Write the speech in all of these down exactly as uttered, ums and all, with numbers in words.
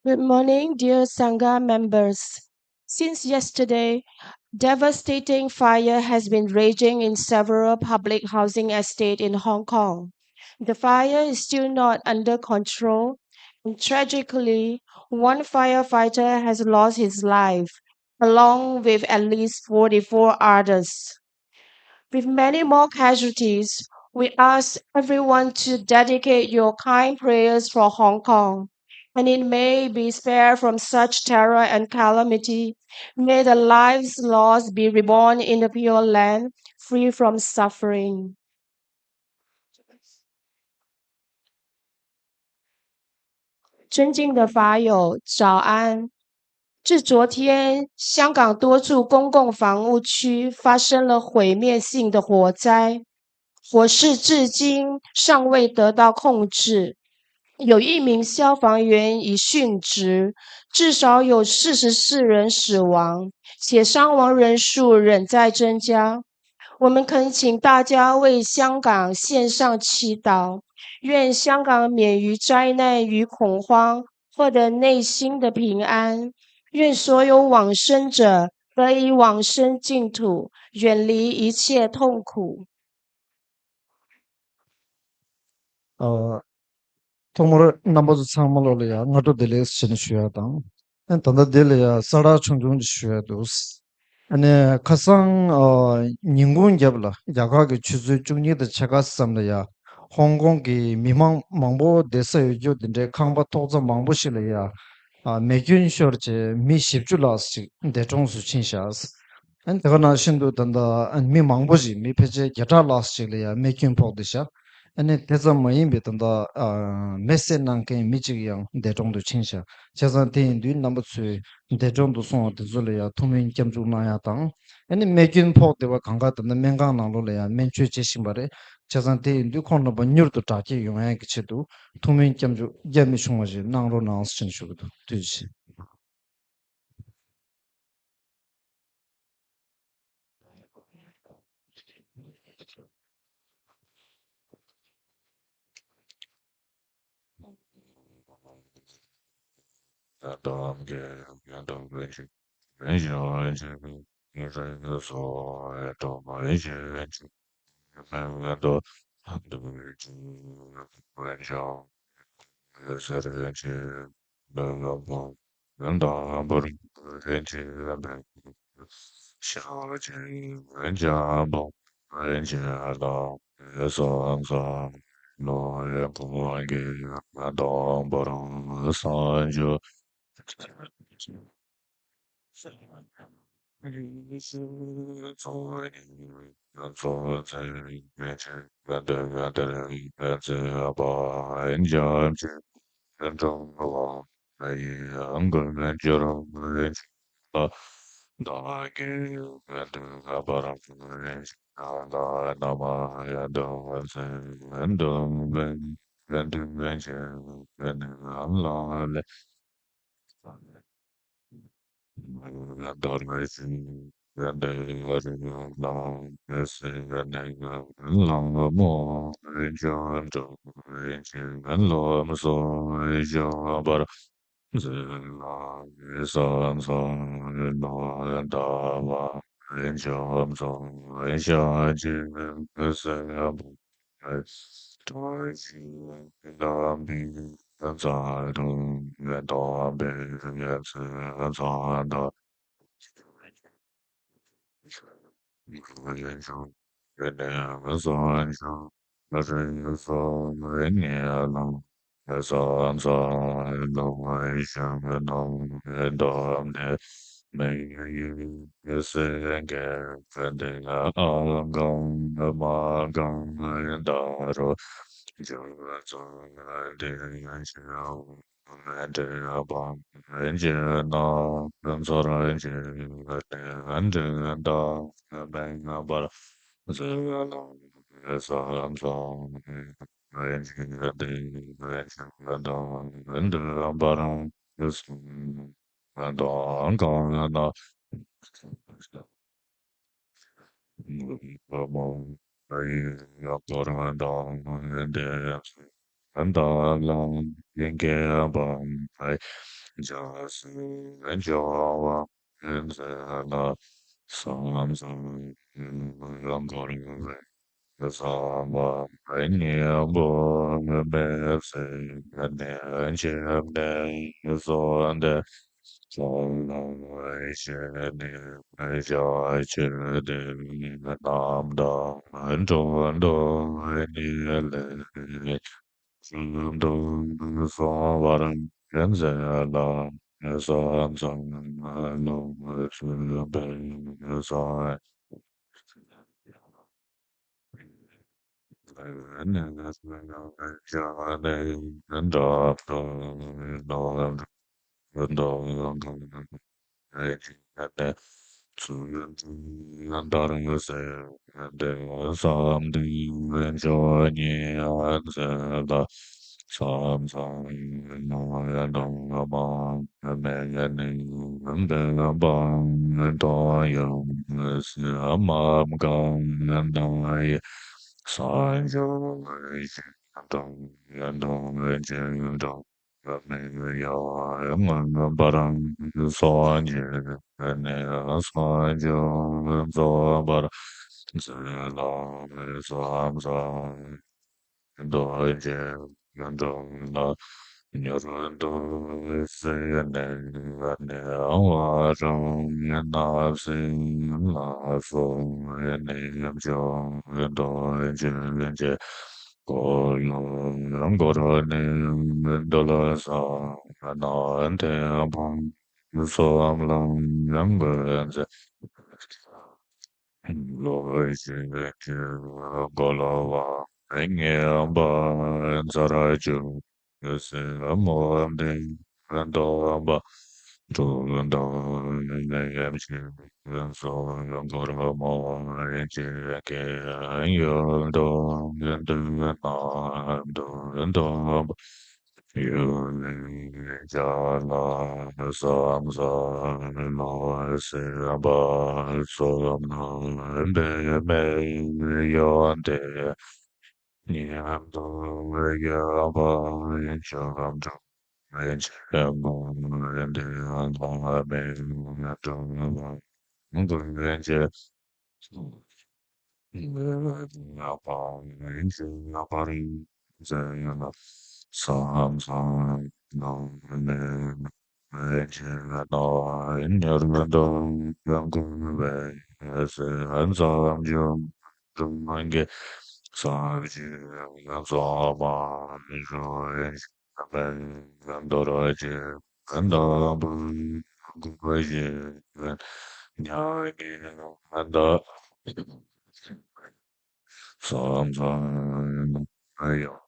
Good morning, dear Sangha members. Since yesterday, devastating fire has been raging in several public housing estates in Hong Kong. The fire is still not under control, and tragically, one firefighter has lost his life, along with at least forty-four others. With many more casualties, we ask everyone to dedicate your kind prayers for Hong Kong, and it may be spared from such terror and calamity. May the lives lost be reborn in the Pure Land, free from suffering. 尊敬的法友，早安。自昨天香港多处公共房屋区发生了毁灭性的火灾，火势至今尚未得到控制，有一名消防员已殉职，至少有四十四人死亡，且伤亡人数仍在增加。我们恳请大家为香港献上祈祷，愿香港免于灾难与恐慌，获得内心的平安。愿所有往生者得以往生净土，远离一切痛苦。 ཨ། ཐོག་མར་རྣམ་པ་ཚོ་ཚང་མ་ལོ་ལ་ཡ་སྔ་དྲོ་བདེ་ལེགས་ཞེས་ནས་ཞུ་ཡ་དང་། ཨ་ནི་ད་ལྟ་འདི་ལ་ཡ་གསལ་བསྒྲགས་ཆུང་ཆུང་ཅིག་ཞུ་ཡ་འདུག་ཨ་ནི་ཁ་སང་ཨ་ཉིན་གུང་རྒྱབ་ལ་རྒྱ་གར་གྱི་ཆུ་ཚོད་བཅུ་གཉིས་དང་ཕྱེད་ཀ་ཙམ་ལ་ཡ་ཧོང་ཀོང་གི་མི་མང་མང་པོ་བསྡད་ས་ཡོད་རྒྱུ་འདི་འདྲའི་ཁང་པ་ཐོག་རྩེག་མང་པོ་ཞིག་ལ་ཡ་ཨ་མེ་སྐྱོན་ཤོར་བྱས་མི་བཞི་བཅུ་ལྷག་ཅིག་འདས་གྲོངས་སུ་ཕྱིན་ཤག་ཨ་ནི་དེ་ག་ནང་བཞིན་དུ་ད་ལྟ་ཨ་ནི་མི་མང་པོ་ཞིག་མི་ཕལ་ཆེར་བརྒྱ་ཕྲག་ལྷག་ཅིག་ལ་ཡང་མེ་སྐྱོན་ཕོག་སྟེ་ཤག་ཨ་ནི་དེ་ཙམ་མ་ཡིན་པའི་ད་ལྟ་ཨ་མེ་བསད་གནང་མཁན་མི་གཅིག་ཡང་འདས་གྲོངས་དུ་ཕྱིན་ཤག་བྱས་ཙང་དེ་ཡིན་དུས་རྣམ་པ་ཚོས་འདས་གྲོངས་དུ་སོང་བ་དེ་ཚོ་ལ་ཡང་ཐུགས་སྨོན་སྐྱབས་འཇུག་གནང་ཡ་དང་། ཨ་ནི་མེ་སྐྱོན་ཕོག་བསྡད་པ་གང་ག་ད་ལྟ་སྨན་ཁང་ནང་ལོགས་ལ་ཡང་སྨན་བཅོས་བྱེད་བཞིན་པ་རེད། བྱས་ཙང་དེ་ཡིན་དུས་ཁོང་རྣམ་པ་མྱུར་དུ་དྲག་སྐྱེད་ཡོང་ཡ་གི་ཆེད་དུ་ཐུགས་སྨོན་སྐྱབས་འཇུག་རྒྱ་མི་ཆུང་བ་ཞིག་གནང་རོགས་གནང་ཟེར་ནས་ཞུ་གི་འདུག་ཐུགས་རྗེ་ཆེ། འཇའ་ཟེར་འཇོ་བ་མཛད་ལ། ས་མཚམས་འཁོར་བའི་ས་པ་གཉིས་པོ་མེད་ཟེར་ནས་འཇིག་རྟེན་སོགས་ཏེ། ས་ལ་བཞད་ནས་འཇའ་ཆུ་ལྡན་རྣམ་དག་འགྲོ་དོན་གཉིས་ལས། ཤིན་ཏུ་གསང་བར་མཛད་ལ། ས་མཚམས་ལོངས་སྤྱོད་པའི་ས། ཚུལ་ལྟར་གསལ་ཏེ་བསམ་གཏན་མཆོག་ཉིད་མཛད་ལ། ས་མཚམས་ནམ་མཁའ་མེད་ནས་འདས་པ་དང་ཡང་སྲིད་མ་འགགས་ནམ་ཡང་། ས་མཆོག་ཞིང་དང་ཡང་དག་ཅིང་གྲངས་མེད་ཡང་མངོན་པར་སངས་རྒྱས་ནས་སངས་རྒྱས་རྫོགས་པར་མཛད་ལ། ས་མཚམས་རྡོ་རྗེ་འགྲོ་ལ་མྱུར་དུ་གཟིགས་ནས་ནི་བ་རང་བསྣབས་ཤིང་ལ་སོགས་ནི་མཆོག་རྡོ་རྗེ་རྗེ་འཁོར་ལོ་བསྐོར་ནས་འདུལ་ས་ན་ཐེག་པ་གསུམ་ལ་མགོན་མཛད། ལོ་བཞི་བཅུ་འཁོར་བ་ངེས་པ་མཛད་བཅུག་སྲིན་མོ་འདི་ལྡོག་པ་དྲུག་དང་ལེགས་བཅུག་སོགས་སྒོར་མོ་ཅན་གྱི་ཡུལ་དུ་སྣང་དུ་སྟོན་པ། ཡུལ་ལས་བྱ་ལ་བསམ་ས་ལ་སྲིད་པ་གསུམ་ལ་འབད་མེད་ཡོན་ཏན་མཉམ་དུ་ཡོད་པ་ཆོས་ཁམས་དྲུག་ཆེན་པོ་འདི་ལ་མེད་དུ་མ་ངོས་ཀྱི་ཡང་པ་ཡིན་གྱི་པར་མཛད་ཡོད་ལ། ས་མཚམས་ནང་མེད་ཅེས་ནོ། མྱུར་དུ་ཡོང་དགོས་པས་སེམས་ཙམ་བྱུང་། གྲོང་གི་ས་བཅུ་རྫོགས་པ་ཞུ་བའི་འདོར་བྱེད་དང་པོ་དགོས་ཤེས་ཉག་གི་ད། ས་མཚམས་ཡང་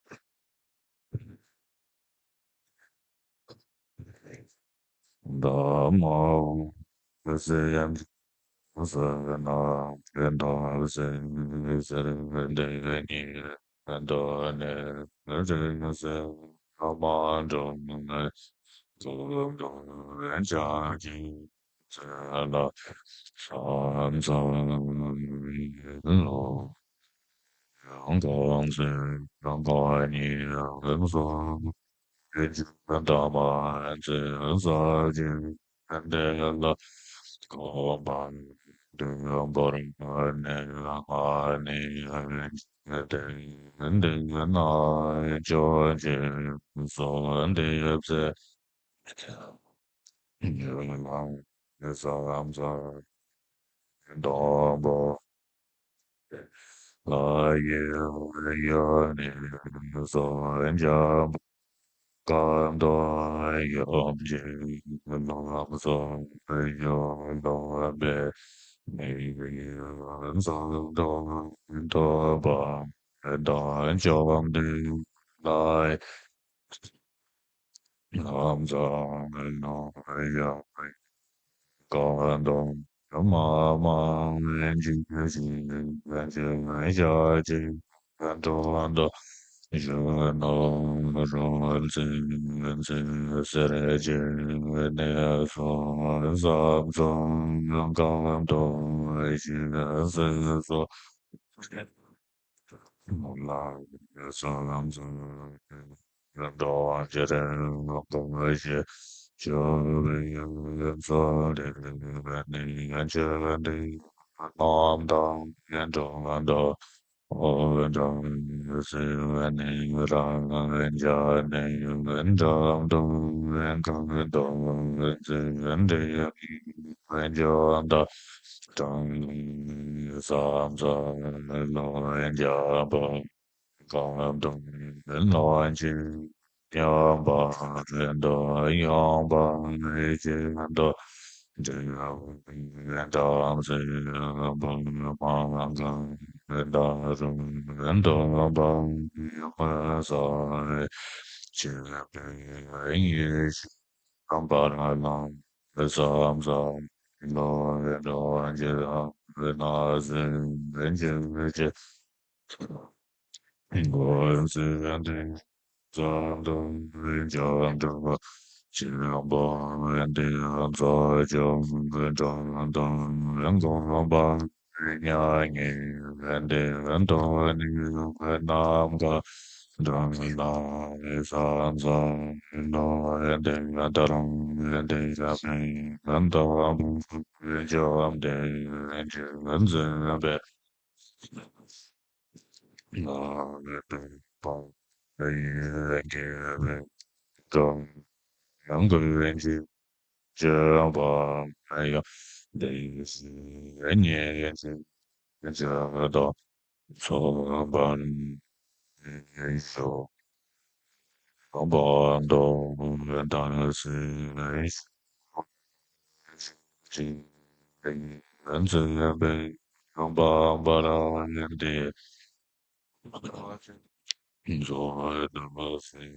ད་མ་སེམས་ཟེར་ན་དེ་དང་སེམས་ཟེར་འདི་གཉིས་དོན་ནི་རེ་སེམས་ཨ་མ་འགྲོ་ནས་ཀུན་ཏུ་བྱ་ཞིང་ལ་ས་མཚམས་ལོ། ཡང་གང་ཚེ་རང་གང་ཉིད་སོ་ཡོད་ཀྱང་ཐ་མ་ཚེ་ས་ཅིག་འདས་ལ་གོམས་པ་དུས་བོར་ནས་ལྷག་ནས་འདས་ན་ཆོས་ཅན་སོ་འདི་ཚེ། ཡུལ་ལ་ས་མཚམས་དང་པོ་ལ་ཡོད་ནས་སོ་འཇམ་སྐམ་དང་ཡོམ་ཅིག་ལམ་སོགས་ཡོད་ལ་པས་མི་ཡུལ་མཚམས་དང་ཐོབ་པ་དང་བཅོམ་ལྡན་ལ། ལམ་སང་ནང་ཡང་གང་དང་མ་མ་འཇིགས་ཤིང་འཇིགས་བྱ་ཅིག་འགྲོ་འདོད་གཞོན་ནུ་རང་བཙན་བཙན་ཟེར་བྱས་ནས་སོ་ས་མཚམས་གང་དང་ཞིག་སོ། ལ་ས་ལམ་སང་འགྲོ་བ་ཇི་རིང་གང་ཞིག་ ཆོས་པའི་ཚོགས་འདི་ནི་ཆོས་འདི་རྣམས་དང་འགྲོ་འདོད་སེམས་ནི་རང་རྒྱལ་ནི་འགྲོ་འདོད་ཀུན་བཏུལ་འདི་ཡི་འཇམ་དང་ཀྲང་ལ་སམ་སམ་ལ་འཇམ་པ། གང་དུ་ལོ་ཅི་ཉམས་པ་དོ་ཡོང་བ་ཅི་དོ། དྲི་བ་དམ་སྲི་པ་མ་གང་ད་རུང་དོ་བ་ས་ཆེ་བའི་ཡེ་ཤེས་པ་ར་ལ་སམ་སམ་ལོ་ཅི་ན་སྲི་ཅི་ཅི། འགོག་ཚུལ་འདི་ཙམ་དུ་འཇམ་དྲི་བ་ཆེན་པོ་འདི་ཚོགས་ཀྱང་འགྲོ་དང་འགོག་པ་མྱ་ངན་འདི་དོ་ནི་རྣམ་ཀ་འདྲ་ལ་ས་མཚམས་ནོ་འདི་ད་རུང་འདི་ཡ་མི་འདོ་བ་འཇམ་འདི་འཇམ་འཛིན་པའི། ང་ལ་དུ་པ་ཡི་གེ་བའི་ཀྲང་ཡང་གི་རིན་ཆེན་བྱེད་པ་ཡང་དེ་ཉིད་ཀྱི་བྱེད་དོ། ཚོགས་པ་ཡི་ཞོ། ཚོགས་པ་མདོ་དང་སྲིད་པའི་ཞོ། ཅིང་འཛིན་པའི་ཡོང་འབབ་པར་ཡིན་ཏེ། མཛོ་དུ་སྲིད་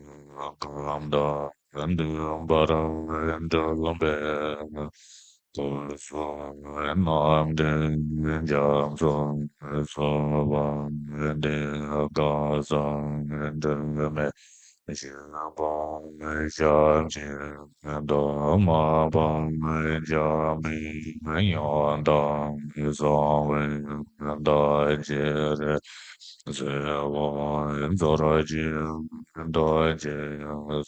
ཀ་ལམ་དང་འདུས་པར་འགྲོ་བའི་སྐབས་སུ་རྣམ་འདྲེན་རྒྱ་མཚོ་ཚོགས་པ་འདི་ག་ས་འདྲ་མེད་ཞེས་པ་ཞབས་ཀྱི་གདོང་མ་པ་འཇམ་མི་ཡོང་དང་གསང་བའི་བདག་ཅེས་ཟེར་བ་མཛོར་གྱི་རྡོ་རྗེ་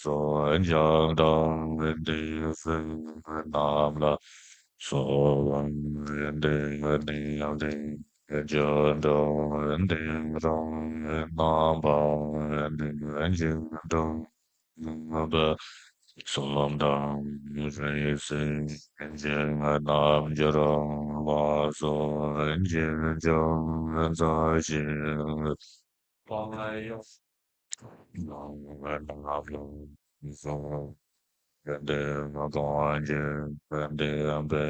སོགས་འཇམ་དང་འདི་སྲིད་རྣམས་ལ་སོགས་པ་འདི་ནི་འདི་འཇམ་དང་འདི་རང་རྣམ་པ་འདི་འཇམ་དང་། སོམ་དང་རིགས་སུ་ཞེན་རྣམ་འགྱུར་བ་སོགས་ཅི་བྱུང་མཛའ་ཞིག་པ་ཡང་ནང་རྣམས་ལ་སོགས་ཏེ་གང་གི་བདེན་པའི་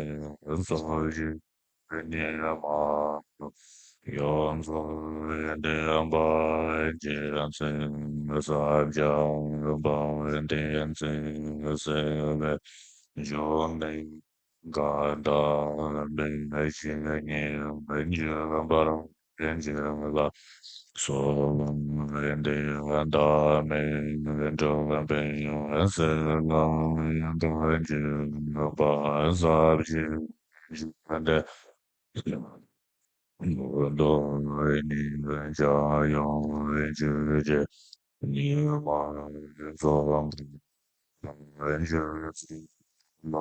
སོགས་ཀྱི་ཉེ་མ་ཡོངས་སུ་བདེན་པ་ཅན་སེམས་སམ་བྱང་བ་བདེན་ཚིག་སེམས་སྦྱོར་ནས་གང་དག་མིན་ཞིང་ཉེ་བར་གྱུར་པར་བྱེད་ལ་སོགས་པ་བདེན་པ་མིན་འགྲོ་བའི་སེམས་ལ་གང་གྱུར་པ་ཟབ་ཞི་འཇུག་པ་སྟེ། མདོ་ནི་བྱ་ཡང་བཅུ་བརྒྱད་ཉི་མ་རྫོགས་པའི་མ་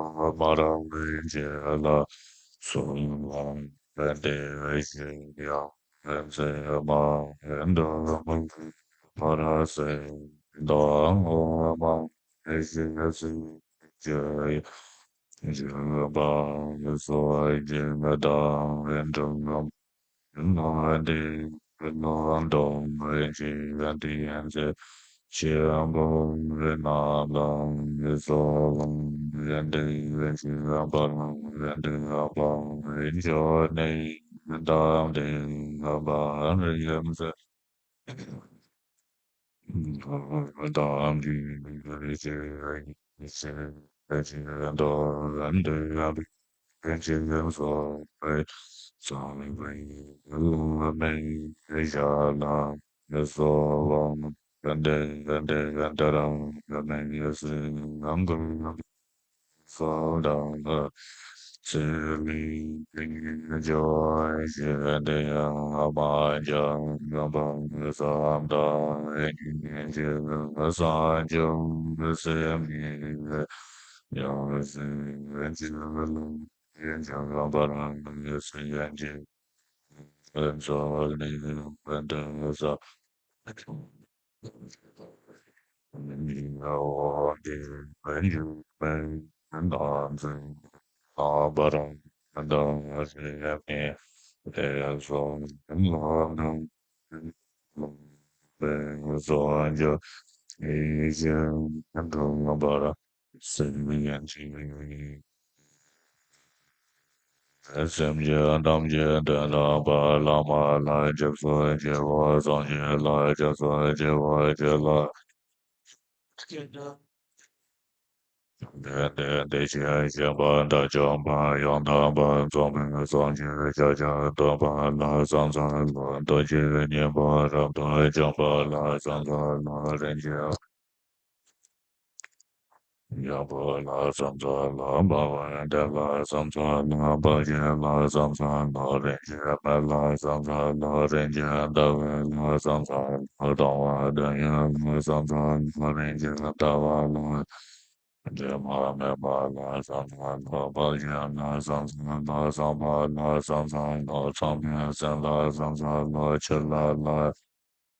རབས་རྗེས་ལ་སོགས་པ་སྟེ་ཞེས་ཡང་ཚད་མ་འདོད་པ་ཕར་ཟད་མདོ་ངོ་མ་ཞེས་ཚིག་བརྗོད་པ་སོགས་ཀྱི་མདོ་འདི་ནོ་འདི་ནོ་འདོ་ཅི་འདི་ཡན་ཚེ་ཆེན་པོ་རྣམས་ལ་སོགས་འདི་བྱེད་པར་འདི་བྱོས་ནས་དམ་འདི་བར་ཡན་ཚེ། དམ་གྱི་རིགས་ཀྱི་ཆེད་ཀྱི་མདོ་འདི་ཡང་ཀུན་གྱི་སོགས་པའི་ཚངས་པའི་བླ་མའི་ཞབས་ལ་བདེ་བདེ་བདེ་རང་མི་སྲིད་ངང་གི་སོགས་དང་ཚུལ་མིན་སྦྱོར་ཞེས་དེ་ཡང་མ་བྱང་བསམ་དང་སངས་རྒྱས་སེམས་ཉིད་ཀྱི་སེམས་ཉིད་ཀྱི་ ཡང་སྲིད་ཅི་ལ་ཡང་ཅི་ལ་བར་ཡང་སྲིད་ཅི་ལ་བར་ཚོ་ལས་བར་དུ་ས། སེམས་ཅན་ཐམས་ཅད་དོན་དམ་པ་བླ་མ་ལ་སྐྱབས་སུ་མཆིའོ། སངས་རྒྱས་ལ་སྐྱབས་སུ་མཆིའོ། ཇི་ལྟར་བདེ་གཤེགས་སྦྱིན་པ་དགྲ་བཅོམ་པ་ཡང་དག་པར་རྫོགས་པའི་སངས་རྒྱས་ཤཱཀྱ་ཐུབ་པ་ལ་ཕྱག་འཚལ་ལོ། རྡོ་རྗེ་སྙིང་པོ་རབ་ཏུ་འཇོམས་པ་ལ་ཕྱག་འཚལ་ལོ། རིན་ཆེན་ཡོན་ཏན་ལ་ཕྱག་འཚལ་ལོ། འཕགས་པའི་སྟེང་ལ་ཕྱག་འཚལ་ལོ། འཕགས་བྱེད་ལ་ཕྱག་འཚལ་ལོ། རིན་ཆེན་མེ་ལ་ཕྱག་འཚལ་ལོ། རིན་ཆེན་ཟླ་བ་ལ་ཕྱག་འཚལ་ལོ། སྟོང་པ་དོན་ཡོད་ལ་ཕྱག་འཚལ་ལོ། རིན་ཆེན་ཟླ་བ་ལ། དྲི་མ་མེད་པ་ལ་ཕྱག་འཚལ་ལོ། འཕགས་བྱེད་ལ་ཕྱག་འཚལ་ལོ། སྟོང་པ་ལ་ཕྱག་འཚལ་ལོ། ཚངས་པའི་སེམས་ལ་ཕྱག་འཚལ་ལོ། ཆུ་ལྷ་ལ།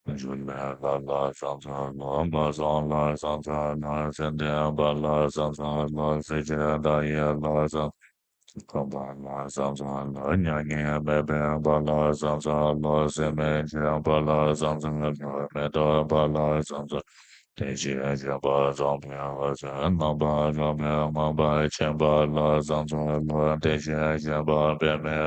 འབྱུང་བའི་ལྷ་ལ་ཕྱག་འཚལ་ལོ། སྦ་སོང་ལ་ཕྱག་འཚལ་ལོ། ཚེ་འདས་པ་ལ་ཕྱག་འཚལ་ལོ། གཟི་བརྗིད་མཐའ་ཡས་ལ་ཕྱག་འཚལ་ལོ། ཁང་པ་ལ་ཕྱག་འཚལ་ལོ། མྱ་ངན་མེད་པའི་དཔལ་ལ་ཕྱག་འཚལ་ལོ། སྲེད་མེད་ཆེན་པོ་ལ་ཕྱག་འཚལ་ལོ། མེ་ཏོག་པ་ལ་ཕྱག་འཚལ་ལོ། དེ་བཞིན་གཤེགས་པ་རྫོགས་པའི་འོད་ཟེར་རྣམ་པར་རོལ་པའི་མང་པོ་ཆེན་པོ་ལ་ཕྱག་འཚལ་ལོ། དེ་བཞིན་གཤེགས་པ་པདྨའི་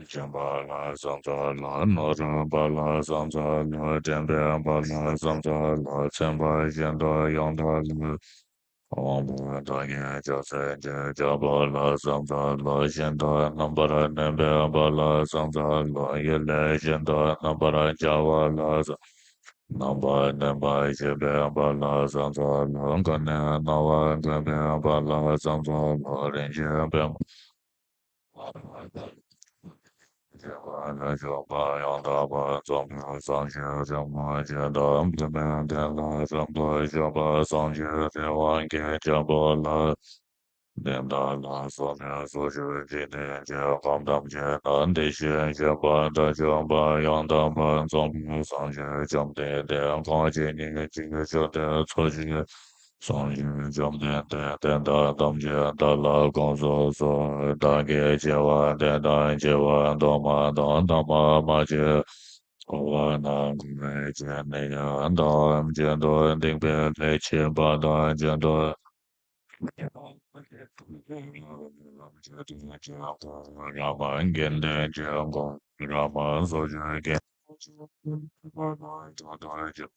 སྤྱན་པ་ལ་ཕྱག་འཚལ་ལོ། ནོར་བུ་པ་ལ་ཕྱག་འཚལ་ལོ། འདྲེན་པའི་དཔལ་ལ་ཕྱག་འཚལ་ལོ། མཚན་དཔལ་བཞིན་དུ་ཡོངས་གྲགས་ལ། དབང་པོ་དག་གི་སྐྱབས་སུ་མཆི། རྒྱལ་པོ་ལ་ཕྱག་འཚལ་ལོ། ཤིན་ཏུ་རྣམ་པར་གནོན་པའི་དཔལ་ལ་ཕྱག་འཚལ་ལོ། ཡུལ་ལས་ཤིན་ཏུ་རྣམ་པར་རྒྱལ་བ་ལ་ཕྱག་རྣམ་པར་གནོན་པར་བྱེད་པའི་དཔལ་ལ་ཕྱག་འཚལ་ལོ། ཀུན་ནས་སྣང་བ་འགེངས་པའི་དཔལ་ལ་ཕྱག་འཚལ་ལོ། རིན་ཆེན་པདྨ་རྒྱས་པར་བཞུགས་པ་ཡང་དག་པར་རྫོགས་པའི་སངས་རྒྱས་རིན་པོ་ཆེ་དང་། པདྨའི་སྟེང་ལ་རབ་ཏུ་བཞུགས་པ་སངས་རྒྱས་རི་དབང་གི་རྒྱལ་པོ་ལ། དེ་དག་ལ་སོགས་པའི་ཕྱོགས་བཅུའི་འཇིག་རྟེན་གྱི་ཁམས་ཐམས་ཅད་ན་དེ་བཞིན་གཤེགས་པ་དགྲ་བཅོམ་པ་ཡང་དག་པར་རྫོགས་པའི་སངས་རྒྱས་བཅོམ་ལྡན་འདས་ཁོང་ཇི་སྙེད་ཅིག་བཞུགས་ཏེ་འཚོ་ཞིང་། སངས་རྒྱས་བཅོམ་ལྡན་འདས་དེ་དག་ཐམས་ཅད་བདག་ལ་དགོངས་སུ་གསོལ། བདག་གིས་བགྱི་བ་དེ་དག་བགྱི་བར་འདོད་མ་དང་། ཐ་མ་མ་བགྱིས་འཁོར་བ་ན་འཁོར་བའི་རྒྱུ་ནི་ཡང་དག་རྐྱེན་དུ་སྡིག་པའི་ལས་བགྱིས་པ་དང་རྐྱེན་དུ་རག་མ་དགེ་འདུན་གྱི་སྒོ་རག་མ་སོགས་ཀྱི་དགེ་འདུན་གྱི་སྒོ་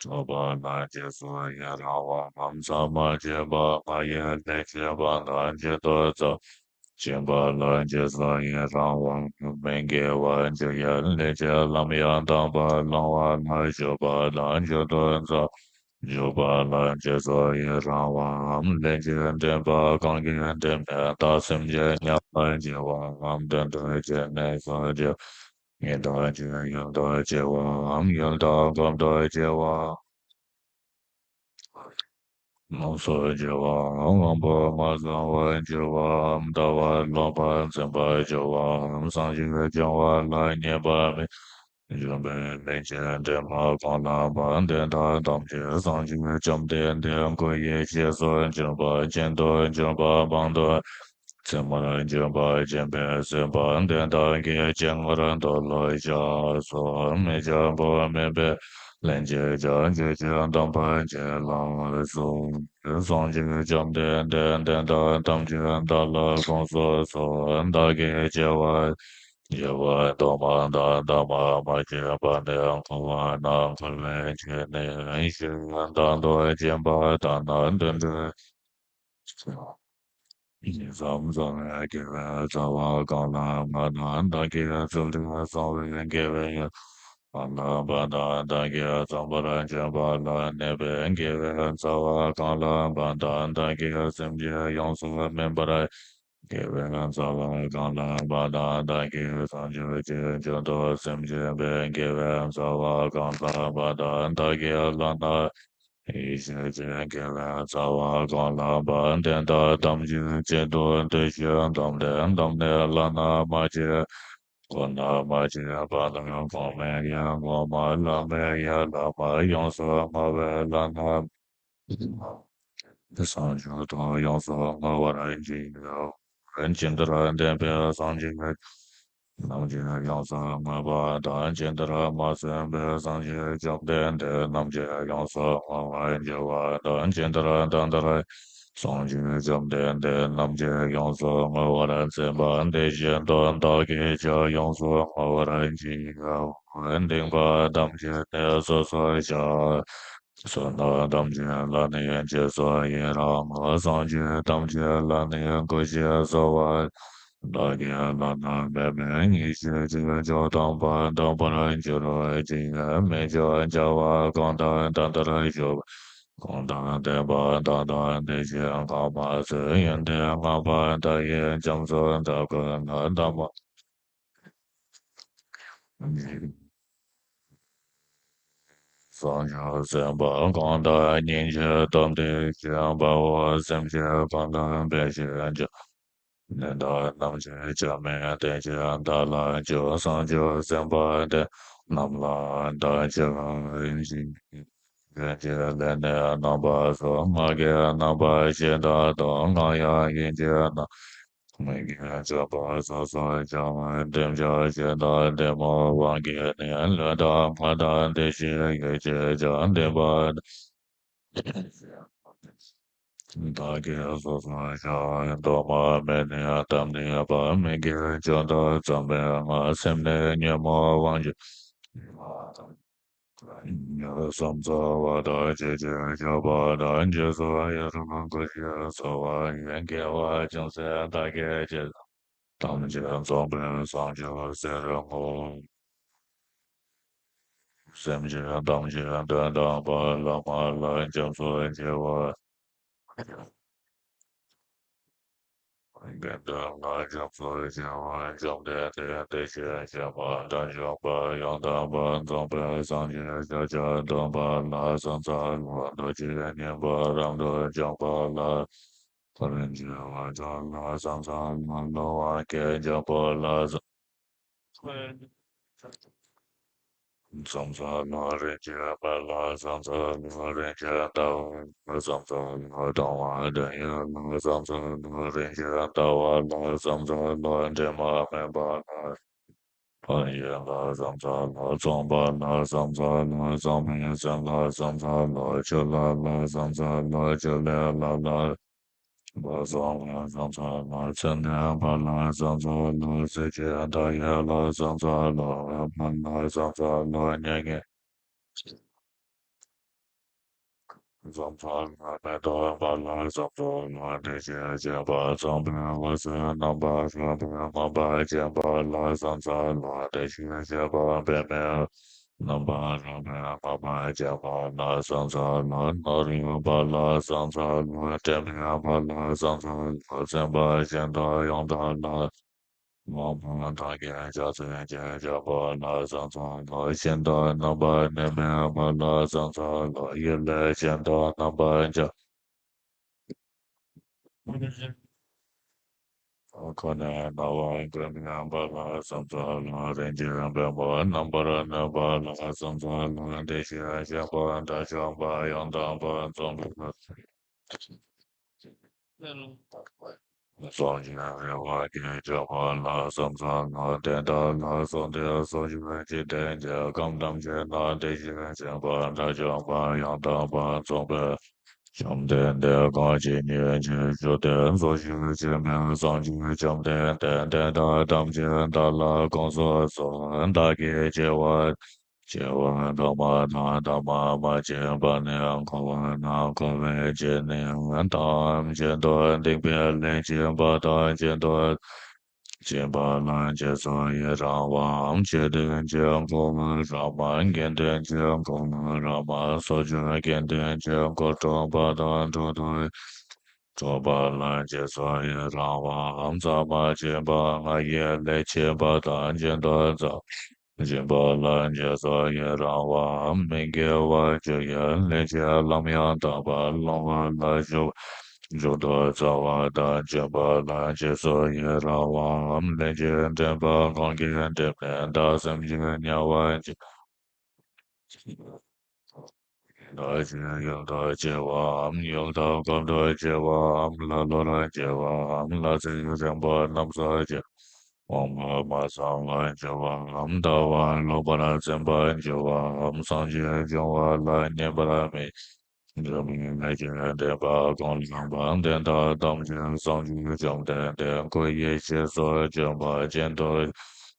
ཐོབ་པ་ལ་རྗེས་སུ་ཡི་རང་བའམ་ཟག་མ་བྱས་པ་མ་ཡིན་ལས་བྱས་པ་དང་བྱེད་དུ་བཅུག་བྱིན་པ་ལ་རྗེས་སུ་ཡི་རང་བའམ་མི་དགེ་བ་བྱེད་ཡུལ་ལས་བྱེད་ལམ་ཡང་དག་པར་བླང་བ་ལ་ཞུགས་པ་དང་བྱེད་དུ་བཅུག་འཇུག་པ་ལ་རྗེས་སུ་ཡི་རང་བའམ་ལས་ཀྱི་འདྲེན་པ་གང་གིས་འདྲེན་པའི་བདག་སེམས་ཅན་ཉམས་པར་བགྱི་བའམ་དོན་དུ་བྱས་ནས་སངས་རྒྱས་ཉིད་དུ་བྱས་ཡུལ་དུ་བྱས་པའམ་ཡུལ་དུ་གོམས་དུ་བྱས་པ། ལོངས་སུ་སྤྱོད་པའམ་དབང་པོ་མ་བཟུང་བར་འགྱུར་བའམ་ལྟ་བ་ལོག་པར་འཛིན་པར་འགྱུར་བའམ་སངས་རྒྱས་འབྱུང་བ་ལ་མཉེས་པ་མེད། འཇུག་པའི་ལས་ཀྱི་འདྲེན་པ་གང་ལགས་པ་དེ་དག་ཐམས་ཅད་སངས་རྒྱས་བཅོམ་ལྡན་འདས་སྐུ་ཡི་རྗེས་སུ་འཇུག་པ་རྐྱེན་དུ་འཇུག་པ་དབང་དུ་མཚན་མར་འཇུག་པ་སྦྱིན་པས་གསོས་པ་དེ་དག་གི་སྤྱན་སྔར་མཐོལ་ལོ་བཤགས་སོ། མི་འཆབ་བོ་མེད་པའི་ལན་གཅིག་ཀྱང་ཆོས་ཀྱི་སྡོམ་པ་བགྱིད་སླ་བར་གསོལ། སངས་རྒྱས་བཅོམ་ལྡན་འདས་དེ་དག་ཐམས་ཅད་བདག་ལ་དགོངས་སུ་གསོལ། བདག་གིས་བགྱི་བ་བགྱི་བར་འདོད་མ་དང་ཐ་མ་མ་བགྱིས་པ་ནི་འཁོར་བ་ན་འཁོར་བའི་རྒྱུ་ནི་ཡིན་ཞེས་བདག་ཏུ་སྦྱིན་པ་ལྟར་ན་དུད་འགྲོའི་ཉིང་མཚམས་སྦྱོར་བའི་དགེ་བའི་རྩ་བ་གང་ལགས་པ་དང་། བདག་གིས་ཚུལ་ཁྲིམས་སྲུང་བའི་དགེ་བའི་ཡུལ་གང་ལགས་པ་དང་། བདག་གིས་བརྩོན་པར་གྱུར་པ་ལ་གནས་པའི་དགེ་བའི་རྩ་བ་གང་ལགས་པ་དང་། བདག་གིས་སེམས་ཅན་ཡོངས་སུ་སྨིན་པར་དགེ་བའི་རྩ་བ་གང་ལགས་པ་དང་། བདག་གིས་བྱང་ཆུབ་ཀྱི་རྒྱུ་དུ་སེམས་བསྐྱེད་པའི་དགེ་བའི་རྩ་བ་གང་ལགས་པ་དང་། བདག་གིས་བླ་ན་ ཡེ་ཤེས་ཀྱི་དགེ་བའི་རྩ་བ་གང་ལགས་པ། དེ་དག་ཐམས་ཅད་གཅིག་ཏུ་བསྡུས་ཤིང་བསྡམས་ཏེ་བསྡམས་ནས་བླ་ན་མ་མཆིས། གོང་དུ་མ་མཆིས་པ་དང་། གོང་མའི་ཡང་གོང་མ། བླ་མའི་ཡང་བླ་མ། ཡོངས་སུ་བསྔོ་བས་བླ་ན་མ་མཆིས་པ་བསམ་བརྗོད་དང་ཡོངས་སུ་བསྔོ་བར་བགྱིའོ། ཇི་ལྟར་བསྟན་པའི་སངས་རྒྱས་རྣམས་ཀྱང་ཡོངས་སུ་བསྔོས་པ་དང་། ཇི་ལྟར་མ་བསྟན་པའི་སངས་རྒྱས་བཅོམ་ལྡན་འདས་རྣམས་ཀྱང་ཡོངས་སུ་བསྔོ་བར་བགྱི་བ་དང་། ཇི་ལྟར་ད་ལྟར་སངས་རྒྱས་བཅོམ་ལྡན་འདས་རྣམས་ཀྱང་ཡོངས་སུ་བསྔོ་བར་མཛད་པ་དེ་བཞིན་དུ་བདག་གིས་ཀྱང་ཡོངས་སུ་བསྔོ་བར་བགྱིའོ། སྡིག་པ་ཐམས་ཅད་ནི་སོ་སོར་བྱ། བསོད་ནམས་ཐམས་ཅད་ལ་ནི་རྗེས་སུ་ཡི་རང་ངོ་། སངས་རྒྱས་ཐམས་ཅད་ལ་ནི་གུས་ཕྱིར་གསོལ་བ། བདག་གིས་བླ་ན་མེད་པའི་ཡེ་ཤེས་ཀྱི་མཆོག་དམ་པ་ཐོབ་པར་འགྱུར་རོ། ཅེས་སྨྲས་ཀྱང་བྱ་བ་གང་དག་ད་ལྟར་བཞུགས་པ། གང་དག་བསྟན་པ་དག་དང་དེ་བཞིན་གང་མ་ཚུགས་ཡོན་ཏན་མངའ་བ་དག་གི་རྒྱ་མཚོ་འདབ་ཀུན་ལ་འདབ་མ་སངས་རྒྱས་སེམས་དཔའ་གང་དག་སྙིང་རྗེ་སྟོབས་ལྡན་ཞིང་། དཔའ་བོ་སེམས་ཅན་གང་དག་འབད་ཞིང་སྐྱོབ། ནད་དང་རྣམ་འབྱེད་བྱ་མིན་བསྟེན་ཅིང་བདག་ལ་སྤྱོད། བྱང་ཆུབ་སེམས་དཔའ་དེ་རྣམས་ལ་བདག་ཕྱག་འཚལ་ཞིང་། ལན་གཅིག་ལས་ནི་རྣམ་པ་གསུམ། ངག་གི་རྣམ་པར་ཤེས་རྟག་ཏུ། ངག་ཡང་ཡིད་ཀྱི་རྣམ། མིག་གིས་བཅུ་པོ་སོ་སོར་བྱ་བ། ལྡེམ་ལྕག་ཤེས་རྟག་ལྡེ་མོ། དབང་གིས་ནི་ལུས་དང་ངག་དང་དེ་བཞིན་ཡིད་ཀྱིས་ཀྱང་བདེན་པར། བདག་གིས་སོ་སོར་བྱ་བ། གཏོར་མ་མེ་ནི་བཏབ་ནས་སྦ། མིག་གིས་མཆོག་ཏུ་བརྩམས་པའི་སྔགས། སེམས་ནི་ཉོན་མོངས་དབང་གིས། སོམ་རྩ་བ་དང་ཅི་ཕྱིར་བྱ་བ་དང་། རྗེས་སུ་ཡི་རང་གུས་ཕྱིར་གསོལ་བ་ཡི། དགེ་བ་ཅུང་ཟད་བདག་གིས་ཅི་བསགས། ཐམས་ཅད་མཚུངས་པའི་བྱང་ཆུབ་ཟེར་ངོ་། སེམས་ཅན་ཐམས་ཅད་དོན་དམ་པར་བླ་མ་ལ་སྐྱབས་སུ་མཆི་བ། དགེ་འདུན་ལ་སྐྱབས་སུ་མཆི་བ། བཅོམ་ལྡན་འདས་དེ་བཞིན་གཤེགས་པ་དགྲ་བཅོམ་པ་ཡང་དག་པར་རྫོགས་པའི་སངས་རྒྱས་ཤཱཀྱ་ཐུབ་པ་ལ་ཕྱག་འཚལ་ལོ། རྡོ་རྗེ་སྙིང་པོས་རབ་ཏུ་འཇོམས་པ་ལ། རིན་ཆེན་དབང་ཕྱུག་ལ་ཕྱག་འཚལ་ལོ། ལྷ་དབང་གིས་འཇོམས་པ་ལ་ཕྱག་འཚལ་ལོ། རིན་ཆེན་མེ་ལ་ཕྱག་འཚལ་ལོ། རིན་ཆེན་ཟླ་བ་ལ་ཕྱག་འཚལ་ལོ། གདོང་བ་དོན་ཡོད་ལ་ཕྱག་འཚལ་ལོ། རིན་ཆེན་ཟླ་བ་ལ་ཕྱག་འཚལ་ལོ། དྲི་མ་མེད་པ་ལ། ཕན་ཡོན་ལ་ཕྱག་འཚལ་ལོ། ཚངས་པ་ལ་ཕྱག་འཚལ་ལོ། ཚངས་པའི་སེམས་ལ་ཕྱག་འཚལ་ལོ། ཆུ་ལྷ་ལ་ཕྱག་འཚལ་ལོ། ཆུ་ལྷའི་ལྷ་ལ། བ་སོང་ལ་ཕྱག་འཚལ་ལོ། ཚེ་འདས་མ་ལ་ཕྱག་འཚལ་ལོ། ཚེ་གཅིག་མཐའ་ཡས་ལ་ཕྱག་འཚལ་ལོ། འོད་དཔག་ལ་ཕྱག་འཚལ་ལོ། མྱ་ངན་ཕྱག་འཚལ་ལོ། མེ་ཏོག་པ་ལ་ཕྱག་འཚལ་ལོ། དེ་བཞིན་གཤེགས་པ་ཚངས་པའི་འོད་ཟེར་རྣམ་པར་རྒྱལ་བའི་མངོན་པར་བརྒྱན་པ་ལ་ཕྱག་འཚལ་ལོ། དེ་བཞིན་གཤེགས་པ་པདྨའི་རྣམ་པར་རྒྱལ་བའི་མངོན་པར་བརྒྱན་པ་ལ་ཕྱག་འཚལ་ལོ། ནོར་ཡོད་པ་ལ་ཕྱག་འཚལ་ལོ། དྲན་མེད་པ་ལ་ཕྱག་འཚལ་ལོ། སེམས་དཔའ་ཤིན་ཏུ་ཡོངས་དག་ལ། མང་པོ་དག་གིས་ཕྱག་འཚལ་ཞིང་སྐྱོབ་པ་ལ་ཕྱག་འཚལ་ལོ། ཤིན་ཏུ་རྣམ་པར་གནོན་པ་ལ་ཕྱག་འཚལ་ལོ། ཡིད་ལ་ཤིན་ཏུ་རྣམ་པར་འཇགས། ཁོ་ནས་སྣང་བ་ཀུན་ཉམས་པ་ལ་ཕྱག་འཚལ་ལོ། རིན་ཆེན་བེམ་པོ་རྣམ་པར་གནོན་པ་ལ་ཕྱག་འཚལ་ལོ། དེ་བཞིན་གཤེགས་པ་དགྲ་བཅོམ་པ་ཡང་དག་པར་རྫོགས་པའི་སངས་རྒྱས་རེ་བ་ཀུན་བཅོམ་པ་ལ་ཕྱག་འཚལ་ལོ། དེ་དག་ལ་སོགས་ཏེ་སོ་སོའི་འཇིག་རྟེན་གྱི་ཁམས་ཐམས་ཅད་ན་དེ་བཞིན་གཤེགས་པ་དགྲ་བཅོམ་པ་ཡང་དག་པར་རྫོགས་པའི་བཅོམ་ལྡན་འདས་གང་ཇི་སྙེད་ཅིག་བཞུགས་ཏེ་འཚོ་ཞིང་གཞེས་པའི་སངས་རྒྱས་བཅོམ་ལྡན་འདས་དེ་དག་ཐམས་ཅད་བདག་ལ་དགོངས་སུ་གསོལ། བདག་གིས་སྐྱེ་བ་སྐྱེ་བ་ཐོག་མ་དང་ཐོག་མ་མ་སྐྱེས་པ་ནས་འཁོར་བ་ན་འཁོར་བའི་རྗེས་ནས་ཐམས་ཅད་དུ་སྡིག་པའི་ལས་བྱས་པ་ཐམས་ཅད་དུ་སྦྱིན་པ་ལ་རྗེས་སུ་ཡི་རང་བའམ། ཆོས་སྟོན་ཅིང་གོ་བར་རག་མ། དགེ་འདུན་གྱིས་གོ་བར་རག་མ། ཚོགས་མཆོད་དགེ་འདུན་གྱི་སྒོ་སྒྲུབ་པ་དང་འགྲོ་དོན་སྒྲུབ་པ་ལ་རྗེས་སུ་ཡི་རང་བའམ། མཚམས་མ་བཅད་པར་ང་ཡི་ལས་བྱས་པ་ཐམས་ཅད་དུ་མཚམས་ སྦྱིན་པ་ལ་རྗེས་སུ་ཡི་རང་བའམ་མི་དགེ་བ་བཅུ་ཡི་ལས་ཀྱི་ལམ་ཡང་དག་པར་སློང་བ་ལ་ཞུགས། མཇུག་ཏུ་བརྩེ་བ་དང་སྦྱིན་པ་ལ་རྗེས་སུ་ཡི་རང་བའམ་ལས་ཀྱི་འདྲེན་པ་གང་གིས་འདྲེན་པའི་བདག་སེམས་ཀྱིས་དམྱལ་བར་སྐྱེ། ཡུལ་དུ་སྐྱེ་བའམ་ཡུལ་དུ་འཁོར་དུ་སྐྱེ་བའམ་ལ་ལོར་སྐྱེ་བའམ་ལ་ཚེ་རིང་པོ་རྣམས་སུ་སྐྱེ། དབང་པོ་མ་ཚང་བར་སྐྱེ་བའམ་ལྟ་བ་ལོག་པར་འཛིན་པར་འགྱུར་བའམ་སངས་རྒྱས་འབྱུང་བ་ལ་སྙེགས་པར་མི་འགྱུར་བའི་ལས་ཀྱི་འདྲེན་པ་གང་ལ་བ་དེ་དག་ཐམས་ཅད་སངས་རྒྱས་བཅོམ་ལྡན་འདས་སྐུ་ཡི་རྗེས་སུ་འཇུག་པ་ཅན་དུ་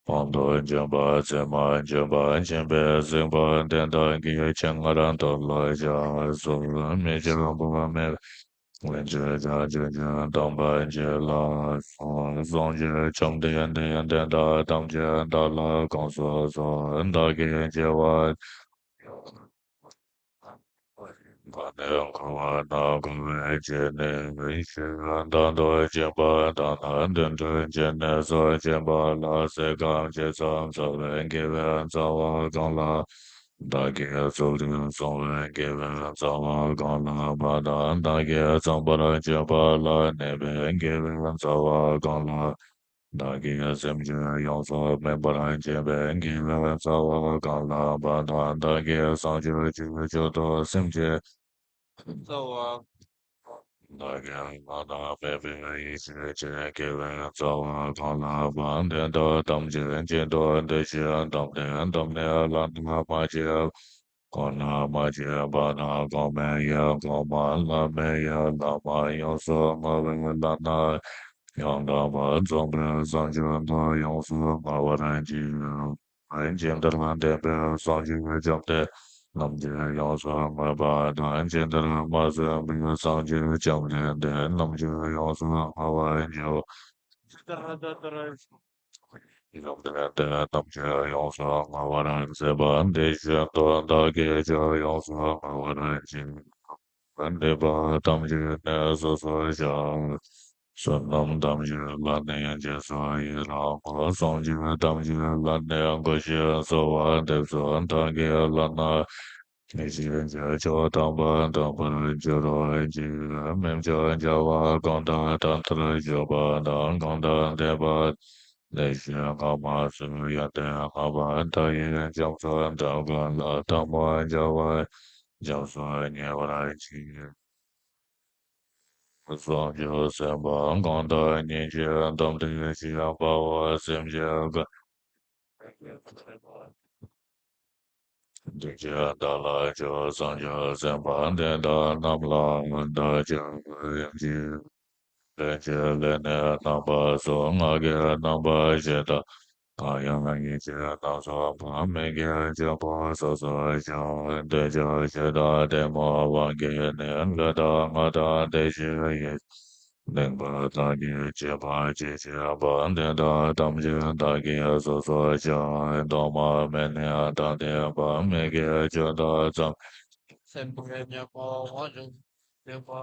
དབང་དུ་འཇུག་པ་ཚད་མར་འཇུག་པ་སྦྱིན་པའི་སྲིད་པ་དེ་དག་གི་སྤྱན་སྔར་མཐོལ་ལོ་བྱ་སོགས་མི་འཆབ་པ་མེད། ལན་ཅིག་བརྒྱ་བརྒྱ་བརྒྱ་བརྒྱ་བཏང་བར་བགྱི་ལ། སངས་རྒྱས་བཅོམ་ལྡན་འདས་དེ་དག་ཐམས་ཅད་བདག་ལ་དགོངས་སུ་གསོལ། བདག་གིས་བགྱི་བ། འཁོར་བ་ན་འཁོར་བའི་རྗེས་ནས་ཤི་བདག་ཏུ་སྦྱིན་པ་དང་ན་དུད་འགྲོའི་རྗེས་ནས་སུ་སྦྱིན་པ་ལ་སྲེད་ཀྱང་བྱེད་ཙམ་འཚོ་བའི་དགེ་བའི་རྩ་བ་གང་ལ་བདག་གིས་ཚུལ་ཁྲིམས་སྲུང་བའི་དགེ་བའི་རྩ་བ་གང་ལ་བ་དང་བདག་གིས་ཚངས་པར་སྤྱོད་པ་ལ་གནས་པའི་དགེ་བའི་རྩ་བ་གང་ལ། བདག་གིས་སེམས་ཅན་ཡོངས་སུ་སྨིན་པར་བྱེད་པའི་དགེ་བའི་རྩ་བ་གང་ལ་བ་དང་བདག་གིས་སངས་རྒྱས་ཀྱི་མཆོག་ཏུ་སེམས་ཅན། རྩ་བ། བདག་གིས་བླ་ན་མེད་པའི་ཡེ་ཤེས་ཀྱི་དགེ་བའི་རྩ་བ་གང་ལ་བ་དེ་དག་ཐམས་ཅད་གཅིག་ཏུ་བསྡུས་ཤིང་བསྡམས་ཏེ་བསྡམས་ནས་བླ་ན་མ་མཆིས། གོང་ན་མ་མཆིས་པ་དང་གོང་མའི་ཡང་གོང་མ་བླ་མའི་ཡང་བླ་མ་ཡོངས་སུ་བསྔོ་བས་བླ་ན་ཡང་དག་པར་རྫོགས་པའི་བྱང་ཆུབ་ཏུ་ཡོངས་སུ་བསྔོ་བར་བགྱི། ཇི་ལྟར་བསྟན་པའི་སངས་རྒྱས་བཅོམ་ལྡན་རྣམས་ཀྱིས་ཡོངས་སུ་བསྔོས་པ་དང་ཇི་ལྟར་མ་བྱོན་པའི་སངས་རྒྱས་བཅོམ་ལྡན་འདས་རྣམས་ཀྱིས་ཡོངས་སུ་བསྔོ་བར་བགྱིའོ། ཇི་ལྟར་བསྔོས་པ་དེ་ལྟར། བཅོམ་ལྡན་འདས་རྣམས་ཀྱིས་ཡོངས་སུ་བསྔོ་བར་མཛད་པ་དེ་བཞིན་དུ་བདག་གིས་ཀྱང་ཡོངས་སུ་བསྔོ་བར་བགྱི། འདས་པ་ཐམས་ཅད་ནི་སོ་སོར་བཤགས། བསོད་ནམས་ཐམས་ཅད་ལ་ནི་རྗེས་སུ་ཡི་རང་ངོ་། སངས་རྒྱས་ཐམས་ཅད་ལ་ནི་གུས་ཤིང་གསོལ་བ་འདེབས་སོ། བདག་གིས་བླ་ན་མི་མཆིས་ཀྱི་མཆོག་དམ་པ་ཐོབ་པར་འགྱུར་རོ། ཅེས་སྨན་མཆོག་བརྒྱ་པ་གང་དག་དམ་ལྟར་བཞུགས་པ་དང་གང་དག་བསྟན་པ་དེ་བཞིན་སྔ་མ་སུ་ཡོན་ཏན་མངའ་བ་དག་ཡིན་རྒྱ་མཚོ་འདབ་ཀུན་ལ་ཐལ་མོ་སྦྱར་བ་རྒྱ་མཚོ་ཉེ་བར་མཆིས། བྱང་ཆུབ་སེམས་དཔའ་གང་དག་སྙིང་རྗེ་བསྡམས་ཏེ་ཤིང་དཔའ་བོ་སེམས་ཅན་ཀུན། འདུ་བྱེད་བདག་ལ་སྤྱོད་བྱང་ཆུབ་སེམས་དཔའ་དེ་དག་རྣམས་ལའང་བདག་ཀྱང་ཡུམ་གྱི་ལྷན་ཅིག་ལས་ནི་རྣམ་པ་གསུམ། སྔགས་ཀྱི་རྣམ་པ་བཞི་དང་། གང་ཡང་ཡིད་ཀྱི་རྣམ་གསུམ་པ། མིག་གི་བཅུ་པོ་སོ་སོར་བྱང་། འདོད་ཆགས་ཞེ་སྡང་གཏི་མུག་དབང་གིས་ནི། ལུས་དང་ངག་དང་བདེ་གཤེགས་ཡིད། གདིང་བ་དག་གིས་བཅིངས་པ་ཇི་བཞིན་པ། དེ་དག་ཐམས་ཅད་བདག་གིས་སོ་སོར་བྱང་། གདོང་མ་མེད་ནས་དང་ལྡན་པ། མིག་གི་བཅུ་དང་ཙམ། སེམས་ཀྱི་གཉེན་པོ་དབང་ཕྱུག་ལྡན་པ།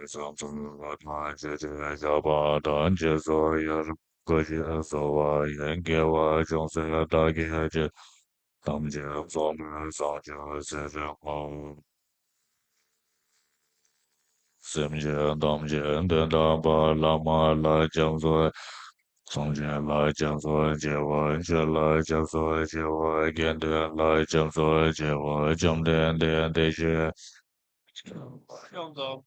བསམ་ཚུལ་དང་ཅི་བྱེད་བཞག་པ་དང་། རྗེས་སུ་ཡི་རང་བསྐུལ་ཞིང་གསོལ་བ་ཡི། དགེ་བ་ཅུང་ཟད་བདག་གིས་བགྱིས། ཐམས་ཅད་རྫོགས་པའི་བྱང་ཆུབ་ཟེར་རེ་སྨྲའོ། སེམས་ཅན་ཐམས་ཅད་དོན་དམ་པ་བླ་མ་ལ་སྐྱབས་སུ། སངས་རྒྱས་ལ་སྐྱབས་སུ་མཆི་བ། ཆོས་ལ་སྐྱབས་སུ་མཆི་བ། དགེ་འདུན་ལ་སྐྱབས་སུ་མཆི་བ། བཅོམ་ལྡན་འདས་དེ་བཞིན། ཕྱོགས་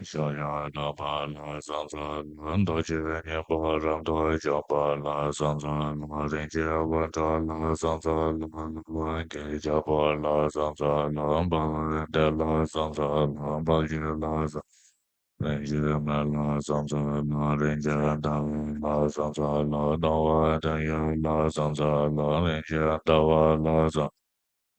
བཅུ་རྣམ་པ་ལ་སངས་རྒྱས་ལ། རྡོ་རྗེ་སྙིང་པོ་རབ་ཏུ་འཇོམས་པ་ལ་སངས་རྒྱས་ལ། རིན་ཆེན་དབང་ཕྲུག་ལ་སངས་རྒྱས་ལ། ལམ་གྱི་རྒྱལ་པོ་ལ་སངས་རྒྱས་ལ། འཕགས་པའི་སྟེགས་ལ་སངས་རྒྱས་ལ། འཕགས་ཆོས་ལ་སངས། རིན་ཆེན་མེ་ལ་སངས་རྒྱས་ལ། རིན་ཆེན་ཟླ་བ་ལ་སངས་རྒྱས་ལ། སྣང་བ་དོན་ཡོད་ལ་སངས་རྒྱས་ལ། རིན་ཆེན་ཟླ་བ་ལ་སངས།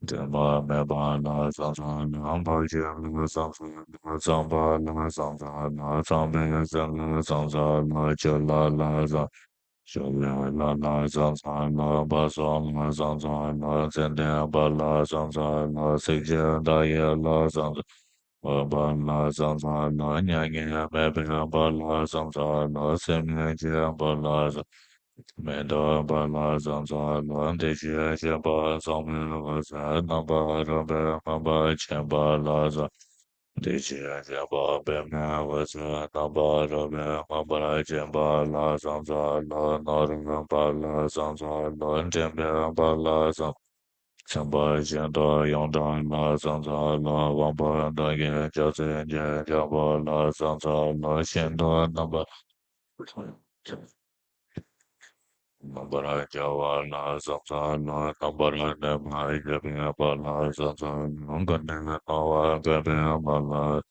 དྲི་མ་མེད་པ་ལ་སངས་རྒྱས་ལ། འཕགས་ཆོས་ལ་སངས་རྒྱས་ལ། ཚངས་པ་ལ་སངས་རྒྱས་ལ། ཚངས་པའི་སེམས་ལ་སངས་རྒྱས་ལ། ཆོས་ལ་ལ་སངས། ཆོས་ལ་ལ་ལ་སངས་རྒྱས་ལ། བསྐལ་གསུམ་ལ་སངས་རྒྱས་ལ། ཚེ་འདས་པ་ལ་སངས་རྒྱས་ལ། སྲེག་བཅད་མཐའ་ཡས་ལ་སངས་རྒྱས། འོད་དཔག་ལ་སངས་རྒྱས་ལ། མྱ་ངན་མེད་པའི་དཔལ་ལ་སངས་རྒྱས་ལ། སེམས་ཉིད་ཀྱི་དཔལ་ལ་སངས། མི་རྟག་པ་ལ་བསམ་ཚུལ་ལ། དེ་བཞིན་གཤེགས་པ་ཚང་མའི་འོད་ཟེར། རྣམ་པར་རོལ་པས་མངོན་པར་མཁྱེན་པ་ལ་བསམ། དེ་བཞིན་གཤེགས་པ་པདྨའི་འོད་ཟེར། རྣམ་པར་རོལ་པས་མངོན་པར་མཁྱེན་པ་ལ་བསམ་ཚུལ་ལ། སྣང་རུང་བ་ལ་བསམ་ཚུལ་ལ། དྲན་པའི་བ་ལ་བསམ། མཚན་པ་བཞིན་དུ་ཡོངས་གྲོལ་ལ་བསམ་ཚུལ་ལ། དབང་པོ་དག་གི་ཕྱག་མཚན་གྱི་ལྗགས་ཕུད་ལ་བསམ་ཚུལ་ལ། ཤིན་ཏུ་རྣམ་པ་རྣམ་པར་བྱ་བ་ལ་བསམ་ཚུལ་ལ། རྣམ་པར་གནོན་པར་བྱེད་པའི་བ་ལ་བསམ་ཚུལ་ལ། ཀུན་ནས་སྣང་བ་བཀོད་པའི་བ་ལ།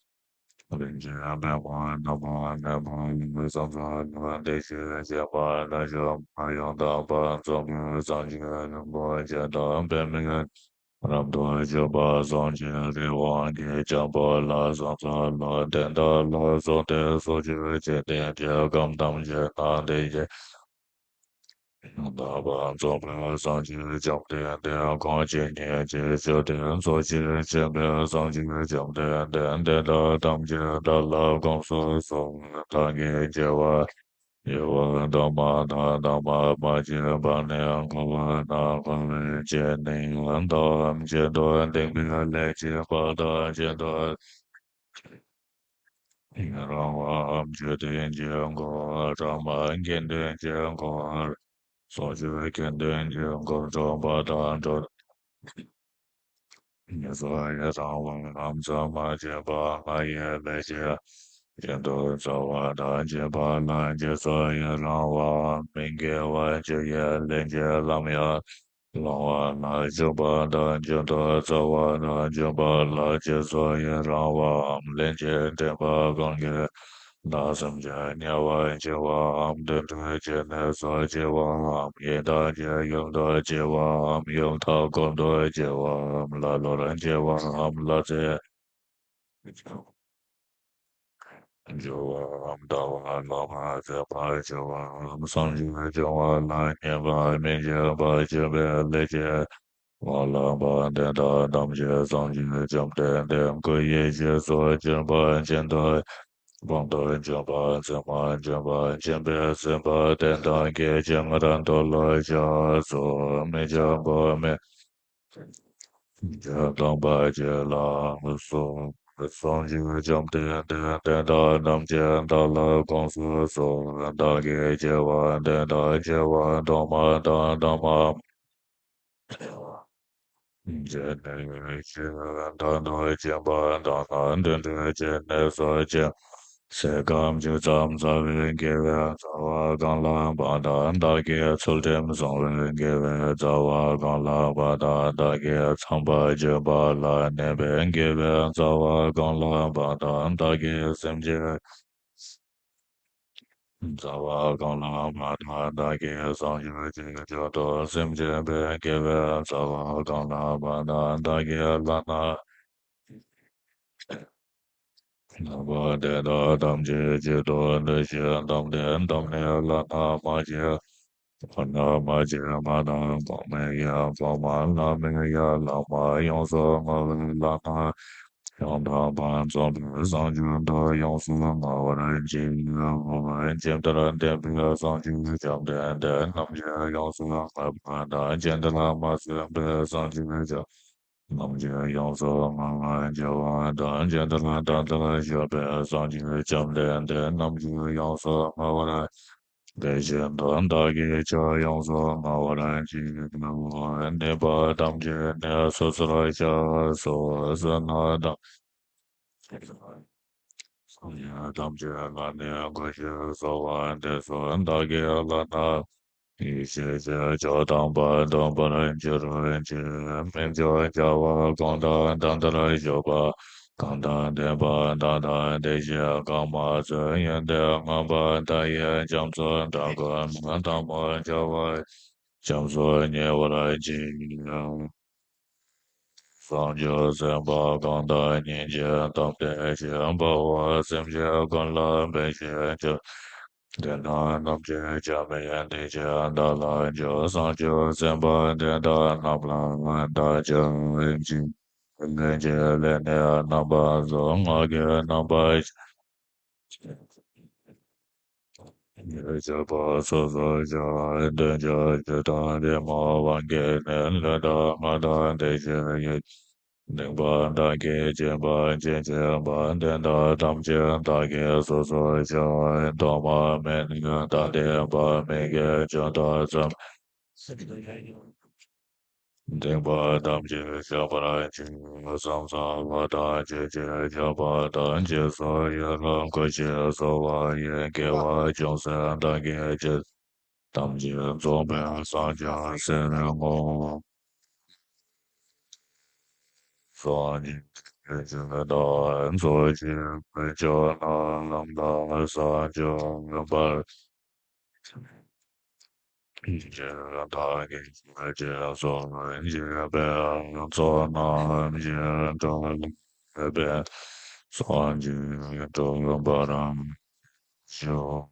རིན་ཆེན་པདྨོ་རྣམ་པར་གནོན་པ་ལ་བསམ་ཚུལ་ལ། དེ་བཞིན་གཤེགས་པ་དང་མཆོད་པ་ཡང་དག་པར་རྫོགས་པའི་སངས་རྒྱས་རིན་པོ་ཆེ་དང་། པདྨའི་རབ་ཏུ་བྱུང་བ་སངས་རྒྱས་རི་དབང་གི་རྒྱལ་པོ་ལ་བསམ་ཚུལ་ལ། དེ་དག་ལ་སོགས་ཏེ་སོགས་ཀྱི་འཇིག་རྟེན་གྱི་ཁམས་ཐམས་ཅད་ན། དེ་བཞིན་དག་པར་རྫོགས་པའི་སངས་རྒྱས་བཅོམ་ལྡན་འདས། ཁོང་ཇི་སྙེད་ཅིག་བཞུགས་ཏེ་ཚོགས་ཀྱིས་མཆོད་པའི་སངས་རྒྱས་བཅོམ་ལྡན་འདས། དེ་དག་ཐམས་ཅད་བདག་ལ་དགོངས་སུ་གསོལ། བདག་གིས་བགྱི་བ་བགྱི་བ་དང་མ་དག་དང་མ་མ་བགྱིས་པ་ནི། འཁོར་བ་ན་འཁོར་བའི་རྗེས་ནས་ཡང་དག་པའམ་གཅིག་ཏུ་བསྡུས་པའི་ལས་བྱེད་པ་དང་གཅིག་ཏུ་ཡི་རང་བའམ་འཇིག་རྟེན་གྱི་འཁོར་བ་དང་མ་དགེ་འདུན་གྱི་འཁོར་བར། སོ་སོའི་དགེ་འདུན་གྱི་འཁོར་སྒྲུབ་པ་དང་འགྲོ། རྗེས་སུ་ཡི་རང་བའམ་མཚམས་མ་བཅད་པ་ལྔ་ཡི་ལས་བྱེད་ཀྱི་དོན་རྩ་བ་དང་བཅས་པ་ལ་རྗེས་སུ་ཡི་རང་བའམ་མི་དགེ་བ་བཅུ་ཡི་ལས་ཀྱི་ལམ་ཡང་སློང་བ་ལ་འཇུག་པ་དང་། རྒྱུན་དུ་རྩ་བ་དང་བཅས་པ་ལ་རྗེས་སུ་ཡི་རང་བའམ་ལན་གཅིག་འདྲེན་པ་གང་གིས་བདག་སེམས་ཅན་དམྱལ་བར་སྐྱེ་བའམ་དུད་འགྲོའི་སྐྱེ་གནས་སུ་སྐྱེ་བའམ་ཡི་དྭགས་ཀྱི་ཡུལ་དུ་སྐྱེ་བའམ་ཡུལ་མཐའ་འཁོབ་ཏུ་སྐྱེ་བའམ་ཀླ་ཀློར་སྐྱེ་བའམ་ཀླ་རྩེ་འགྱུར་བའམ་ལྟ་བ་ལོག་པར་སྲེད་པར་འགྱུར་བའམ་སངས་རྒྱས་འབྱུང་བ་ལ་བརྙས་པ་མི་བྱེད་པར་གྱུར་པའི་ལས་ཀྱི་བག་ལེན་པ་དེ་དག་ཐམས་ཅད་སངས་རྒྱས་བཅོམ་ལྡན་འདས་སྐུ་ཡི་རྗེས་སུ་སྤྱད་པ་ཅན་དང་། གོང་དུ་འཇུག་པ་ཚད་མར་འཇུག་པ་སྦྱིན་པས་ཟིན་པ་དེ་དག་གི་རྒྱུན་རབ་ཏུ་བསླབ་བྱ་སོགས་མི་འཇུག་པ་མི་འཇུག་སྟོན་པ་བཅས་ལ་གསུངས། སངས་རྒྱས་བཅོམ་ལྡན་འདས་དེ་དག་ཐམས་ཅད་བདག་ལ་དགོངས་སུ་གསོལ། བདག་གིས་བགྱི་བ་དེ་དག་བགྱི་བ་དང་མ་དག་དང་མ་བགྱིས་ནས་ཤི་བའི་མཐར་ཐུག་སྦྱིན་པ་དང་ན་དུད་འགྲོའི་སྐྱེ་གནས་སུ་སྐྱེ། ཚེ་སྐབས་ཅི་ཙམ་བསགས་པའི་དགེ་བའི་རྩ་བ་གང་ལགས་པ་དང་། བདག་གིས་ཚུལ་ཁྲིམས་བསྲུང་བའི་དགེ་བའི་རྩ་བ་གང་ལགས་པ་དང་། བདག་གིས་ཚངས་པར་སྤྱོད་པ་ལ་གནས་པའི་དགེ་བའི་རྩ་བ་གང་ལགས་པ་དང་། བདག་གིས་སེམས་ཅན་རྩ་བ་གང་ལགས་པ་དང་། བདག་གིས་སངས་རྒྱས་ཀྱི་མཆོག་ཏུ་སེམས་བསྐྱེད་པའི་དགེ་བའི་རྩ་བ་གང་ལགས་པ་དང་། བདག་གིས་བླ་ན་མེད་པ་དེ་དག་ཐམས་ཅད་གཅིག་ཏུ་བསྡུས་ཤིང་བསྡམས་ཏེ་བསྡམས་ནས་བླ་ན་མ་མཆིས། བླ་ན་མ་མཆིས་པ་དང་གོང་མའི་ཡང་གོང་མ་བླ་མའི་ཡང་བླ་མ་ཡོངས་སུ་བསྔོ་བས་བླ་ན་ཡང་དག་པར་རྫོགས་པའི་སངས་རྒྱས་དང་ཡོངས་སུ་བསྔོ་བར་བགྱིའོ། ཇི་ལྟར་བསྟན་པའི་སངས་རྒྱས་བཅོམ་ལྡན་འདས་རྣམས་ཀྱང་ཡོངས་སུ་བསྔོས་པ་དང་། ཇི་ལྟར་མ་བསྟན་པའི་སངས་རྒྱས་བཅོམ་རྣམས་ཀྱང་ཡོངས་སུ་བསྔོ་བར་བགྱི་བ་དང་། ཇི་ལྟར་ད་ལྟར་བཞུགས་པའི་སངས་རྒྱས་བཅོམ་ལྡན་འདས་རྣམས་ཀྱང་ཡོངས་སུ་བསྔོ་བར། དེ་བཞིན་དུ་བདག་གིས་ཀྱང་ཡོངས་སུ་བསྔོ་བར་བགྱིའོ། ནུས་པ་ཐམས་ཅད་ནི་སོ་སོར་བྱ་སོ་བསོད་ནམས་དང་། ཡུལ་ཐམས་ཅད་ལ་ནི་གུས་ཕྱིར་གསོལ་བ་འདེབས་སོ། བདག་གིས་བླ་ན་ཡེ་ཤེས་ཀྱི་མཆོག་དམ་པ་ཐོབ་པར་འགྱུར་བར་བགྱི། སྨིན་མཆོག་བྱ་བ་གང་དག་ད་ལྟར་བཞུགས་པ་གང་དང་ལྡན་པ་མཐའ་དག་དེ་བཞིན་གང་མ་ཚུགས་ཡོན་ཏན་མངའ་བདག་ཡི་རྒྱ་མཚོ་འདྲ་ཀུན་དང་པོར་བྱ་བ་རྒྱ་མཚོ་ཉེ་བར་བགྱི། བྱང་ཆུབ་སེམས་དཔའ་གང་དག་སྙིང་རྗེ་ཐོབ་བདེ་ཞིང་། དཔའ་བོ་སེམས་ཅན་ཀུན་ལ་ཕན་ཞིང་སྐྱོབ། དེ་དག་རྣམས་ཀྱི་སྐྱབས་མེད་དེ་བཞིན་བདག་ལ་འཇུག་བྱང་ཆུབ་སེམས་དཔའ་དེ་དག་རྣམས་ལ་བདག་ཀྱང་ལན་གཅིག་ལན་གཅིག་ལས་ནི་རྣམ་པར་རྫོགས། ངག་གི་རྣམ་པར་ ཉེས་སྤྱོད་པ་སོ་སོར་བྱ་བ་དོན་བྱ་རྒྱུ་དང་གཏི་མུག་དབང་གིས་ནི་ལུས་དང་ངག་དང་བདེ་གཤེགས་ཡུལ། གདིང་བ་བདག་གིས་བྱས་པ་ཅི་བྱེད་པ་དེ་དག་ཐམས་ཅད་བདག་གིས་སོ་སོར་བྱ་བའི་གདོང་མ་མེད་ནས་ད་ལྟའི་བར་མི་དགེ་བཅུ་དང་ཙམ། གདིང་བ་ཐམས་ཅད་བཤགས་པར་བྱའོ། བསམ་བཟང་བ་དང་ཅི་བྱེད་བྱ་བ་དང་། ཅི་སོགས་ཡུལ་ལ་གོམས་ཤིང་གསོལ་བ་ཡི། དགེ་བ་ཅུང་ཟད་བདག་གིས་བགྱིས། ཐམས་ཅད་རྫོགས་པའི་སངས་རྒྱས་ཟེར་བསྔོ། སངས་རྒྱས་ཆོས་དང་ཚོགས་ཀྱི་མཆོག་རྣམས་ལ་སངས་རྒྱས་པར་བགྱིས། བདག་གིས་ཅི་སོགས་བགྱིས་པའི་ཚོགས་རྣམས་ཀྱི་མཐུ་ལས་སངས་རྒྱས་འགྲུབ་པར་ཤོག།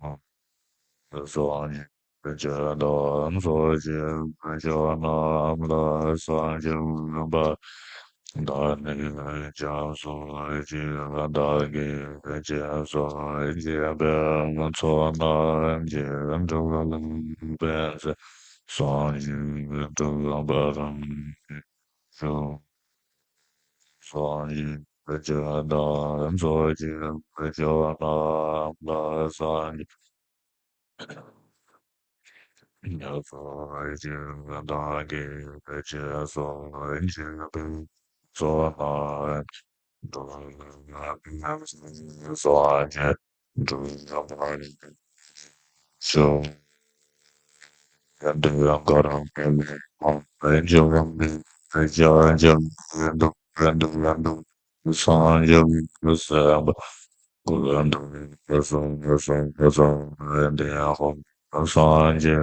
སངས་རྒྱས་ཆོས་དང་ཚོགས་ཀྱི་མཆོག་རྣམས་ལ་སངས་རྒྱས་པར། བདག་ནི་སྐྱབས་སུ་མཆི། བདག་གིས་ཅི་སོགས་བགྱིས་པའི་ཚོགས་རྣམས་ཀྱི་མཐུ་ལས་སངས་རྒྱས་འགྲུབ་པར་ཤོག། སངས་རྒྱས་ཆོས་དང་ཚོགས་ཀྱི་མཆོག་རྣམས་ལ་སངས་རྒྱས། ཉེས་སོགས་ཀྱི་བདག་གིས་ཅི་སོགས་བགྱིས་པའི་ཚོགས་རྣམས་འགྲུབ་པར་ཤོག། སངས་རྒྱས་འགྲུབ་པར་ཤོག། དེ་ལྟར་སངས་རྒྱས་སེམས་དཔའ་ཀུན་ཏུ་བདེ་བ་སངས་རྒྱས་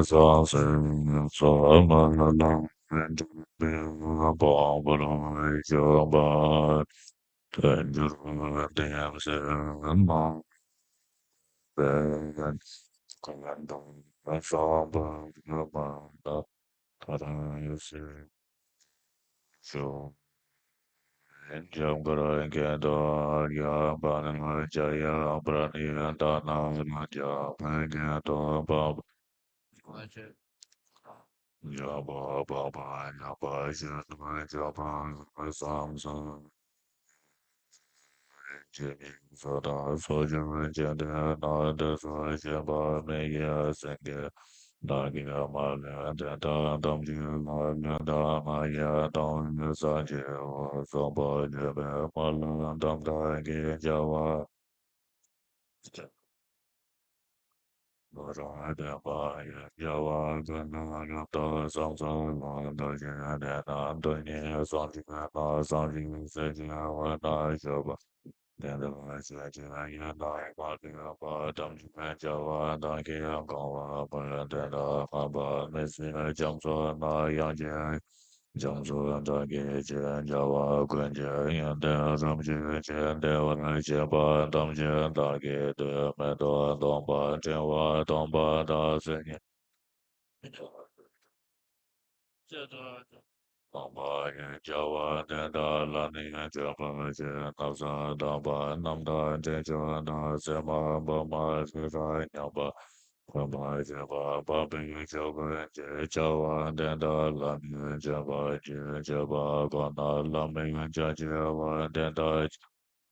སངས་རྒྱས་སོགས་མི་ལ་འགྲུབ་པའི་དཔང་པོར་གྱུར་པ། དལ་འབྱོར་བདེ་གཤེགས་རྣམས་པའི་ཀུན་ཏུ་བསམ་པ་མ་ལུས་ཤེས་ཤོག། འཇམ་དཀར་གྱི་ཏོག་ཡལ་བ་ནི་ལྕགས་ཡི་པྲ་ཎི་ཏཱ་ན་རཱ་ཛ་བོད་ཀྱི་ཐོག་པ། ཡག་པོ་འཕགས་པ་ཡག་པོ་ཞིག་ཏུ་གྱུར་པ་བསམ་སོང་། ཇི་སྙེད་སུ་དག་སོགས་ཀྱང་ཇི་ལྟར་ན་དེ་སུ་སྐྱེས་པ་མི་སྐྱེ་སེམས་བསྐྱེད་བདག་གིས་མ་ལུས་དེ་དག་ཐམས་ཅད་ལ་ལུས་དང་ངག་ཡིད་དང་བས་སངས་རྒྱས་པ་སོགས་པ་བརྗོད་པས་མ་ལུས་དམ་དྲག་གི་བྱ་བ། རང་བདེན་པ་ཡི་བྱ་བ་ཀུན་ལ་རབ་ཏུ་བསམ་ཚུལ་ལ་འདུ་ཤེས་བདེ་ན་དོན་གཉིས་སངས་རྒྱས་ན་སངས་རྒྱས་སུ་སྐྱེ་བ་ན་སྤྱོད་པ་དེ་དག་ཤེས་བྱའི་ཡུལ་དང་མ་ལུས་པ་ཐམས་ཅད་བྱ་བ་བདག་གིས་གང་བ་པོ་དེ་དག་སྨྲ་བ་མི་སྲིད་རྒྱ་མཚོ་ན་ཡང་ཅི། རྒྱ་མཚོ་བདག་གིས་ཅི་བྱ་བ་ཀུན་གྱི་ཡོན་ཏན་རབ་བརྗོད་ཅིང་བདེ་བར་བྱེད་པ་ཐམས་ཅད་བདག་གིས་དུ་མེད་དུ་སྟོན་པ་ཕྲེང་བ་སྟོན་པ་དག་སེམས་ཉིད་སྟོན་པ་ཡི་བྱ་བ་དེ་དག་ལ་ནི་སྤྱོད་པ་ཆེ་ན་བསམ་དག་པ་རྣམས་དང་འདྲེན་མཆོག་དང་སེམས་དཔའ་འབུམ་མ་རིགས་དྲུག་མཉམ་པ་མཁྱེན་པར་བྱེད་པ་འཕགས་པའི་ཆོས་ཀུན་གྱི་བྱ་བ་དེ་དག་ལ་ནི་སྤྱོད་པ་ཆེ་བྱེད་པ་ཁོ་ན་ལ་མིག་བརྒྱད་ཅེས་པ་དེ་དག་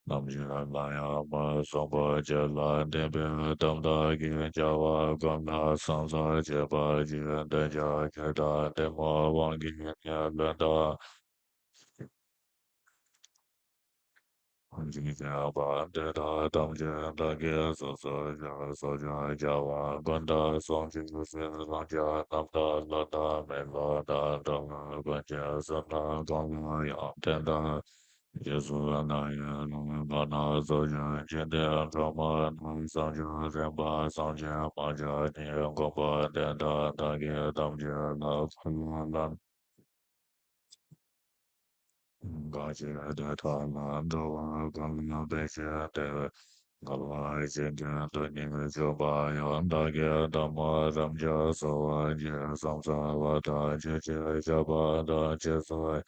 རྣམས་ཀྱང་སླར་ཡང་མི་གསུང་པ་ཅི་ལ་དད་པའི་དམ་དག་གི་བྱ་བ་ཀུན་ལ་བསམ་ཚུལ་བྱེད་པ་ཅི་འདོད་ཆགས་ཞེ་སྡང་གཏི་མུག་དབང་གིས་ཉེར་ལེན་དང་ཅི་བྱེད་པ་དེ་དག་ཐམས་ཅད་བདག་གིས་སོ་སོར་བྱ་སོགས་ཀྱང་བྱ་བ་ཀུན་ཏུ་བསམ་ཅི་སྲིད་ལ་ཀྱང་རྣམ་དག་ལྷ་དང་མི་ལ་དང་འགྲོ་བ་ཀུན་གྱི་སེམས་ལ་གང་ལ་ཡང་དེ་དག་རྗེས་སུ་བདག་གིས་བསྔོས་པ་ན་སོགས་ཀྱང་ཇི་ལྟར་འགྲོ་བ་རྣམས་བསམ་ཅི་རིག་པ་བསམ་ཅི་མ་ཁྱབ་ཀྱིས་བསྒོམས་པ་དེ་དག་བདག་གིས་ཐམས་ཅད་ལ་གང་ལ་ལ་གང་ཞིག་དེ་དག་ལ་འགྲོ་བ་ཀུན་ལ་ཕན་ཞིང་བདེ་བའི་འགལ་བ་ཞི་བའི་དོན་ཉིད་ཆོད་པ་ཡང་བདག་གིས་ཐ་མ་རབ་འབྱམས་གསོལ་བ་འདེབས། བསམ་ཚུལ་བ་དང་ཅི་བྱེད་བྱ་བ་དང་ཅི་སོགས་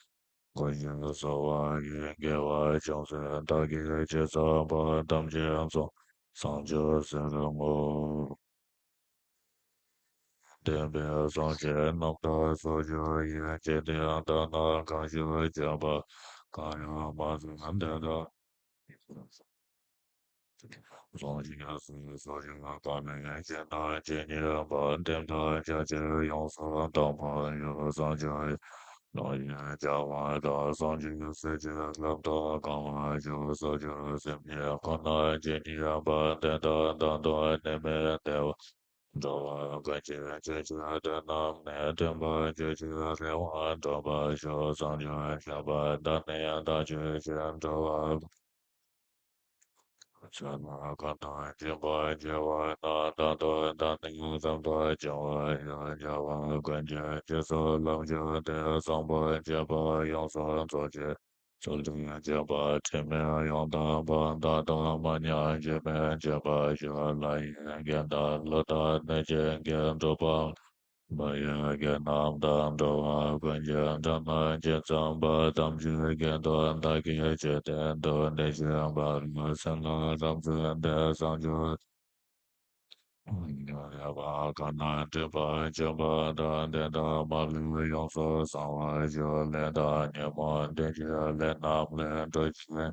ཀུན་ཞིག་གསོལ་བ་ཡི་དགེ་བ་ཅུང་ཟད་བདག་གིས་ཅི་བསགས་པ་ཐམས་ཅད་རྫོགས། བསམ་བརྗོད་ཟེར་ངོ་། བདེན་པའི་སངས་རྒྱས་རྣམ་དག་སོགས་ཀྱང་ཡིན། ཇི་སྟེ་ད་ལྟ་གང་ཞིག་བྱས་པ་གང་ཡང་མ་ཚོམ་དེ་དག་སངས་རྒྱས་སུ་སོགས་ཀྱང་གང་མིན་ཇི་ལྟར་ཇི་སྙེད་པ། དེ་དག་ཅིའི་ཕྱིར་ཡོངས་སུ་དག་པར་འགྱུར། བསམ་བརྗོད་ཀློང་ཡིན་བྱ་བ་དང་། བསམ་བརྗོད་ཟེར་གྱི་རབ་ཏུ་གང་བར་འགྱུར། སངས་རྒྱས་སེམས་ཉིད་ཁོ་ན་ཇི་སྙེད་པ། དེ་དག་དང་དུ་ནི་མི་འབྲལ་བར། འགྲོ་བ་ཀུན་གྱི་སྤྱོད་ཕྱིར་དེ་རྣམས་ནི། འདྲེན་པར་གྱུར་ཅིང་རེ་བ་འགྲུབ་པར་ཤོག་བསམ་བརྗོད་བྱས་པ་དག་ནི་བདག་ཆོས་ཅན། འགྲོ་བ་ཆོས་རྣམས་ཀུན་ཏུ་འཇིག་པར་བྱེད་པ་ན། ད་ལྟ་བདག་ནི་རབ་ཏུ་བྱུང་བར་ཤོག་བྱ་བ་ཀུན་གྱི་རྗེས་སུ་བསླབ་བྱ་སྟེ། བསམ་པར་བྱ་བ་ཡོངས་སུ་རྫོགས་ཀྱི་ཚུལ་དུ་བྱེད་པ། དྲི་མེད་ཡང་དག་པ། ད་ལྟ་མ་ཉམས་ཞེན་མེད་བྱེད་པར་ཤོག་ལྷ་ཡི་དགེ་དང་ཀླུ་དང་གནོད་སྦྱིན་གྱི་གྲུབ་པ། མི་ཡི་དགེ་རྣམས་དང་། འགྲོ་བ་ཀུན་གྱི་དགྲ་རྣམས་ཇི་ཙམ་པ། ཐམས་ཅད་ཀྱི་དོན་བདག་གིས་ཆོས་བསྟན་ཏོ། དེ་བཞིན་པ་ལ་སེམས་ལ་རབ་བརྩོན་ཏེ། བསམ་བརྗོད་ཉོན་མོངས་པ་གང་རྣམས་འགྲིབ་པར་བྱེད་པ་དང་། དེ་དག་མ་ལུས་ཡོངས་སུ་བྱང་བར་ཤོག་ལས་དང་ཉོན་མོངས་ལྡན་གྱི་ལས་རྣམས་ལས་གྲོལ་ཅིང་།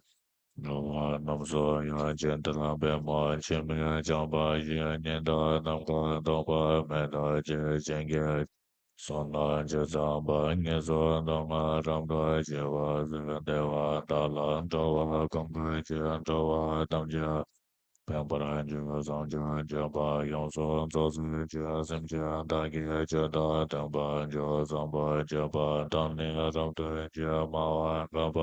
འགྲོ་བ་རྣམས་སུ་ཡང་ཇི་ལྟར་པདྨོ་ཆུས་མི་འགྱངས་པ་བཞིན། ཉི་ཟླ་ནམ་མཁའ་ཐོགས་པ་མེད་དོ། ཇི་བཞིན་གྱི་གསུང་རྣམས་ཇི་ཙམ་པར་ངེས་སུ་དག་ན། རབ་ཏུ་ཞི་བ་ཟེར། བདེ་བ་དག་ལ་འགྲོ་བ་ཀུན་ཀུན་གྱི། འགྲོ་བ་ཐམས་ཅད་ཕན་པར་འགྱུར། བསམ་བརྗོད་བྱས་པ་ཡོངས་སུ་རྫོགས་སོ་ཅི། སེམས་ཅན་བདག་གིས་ཆོས་དང་མཐུན་པར་འགྱུར། བསམ་པར་བྱས་པ་དག་ནི་རབ་ཏུ་ཞི། སྨྲ་བ་འགགས་པ་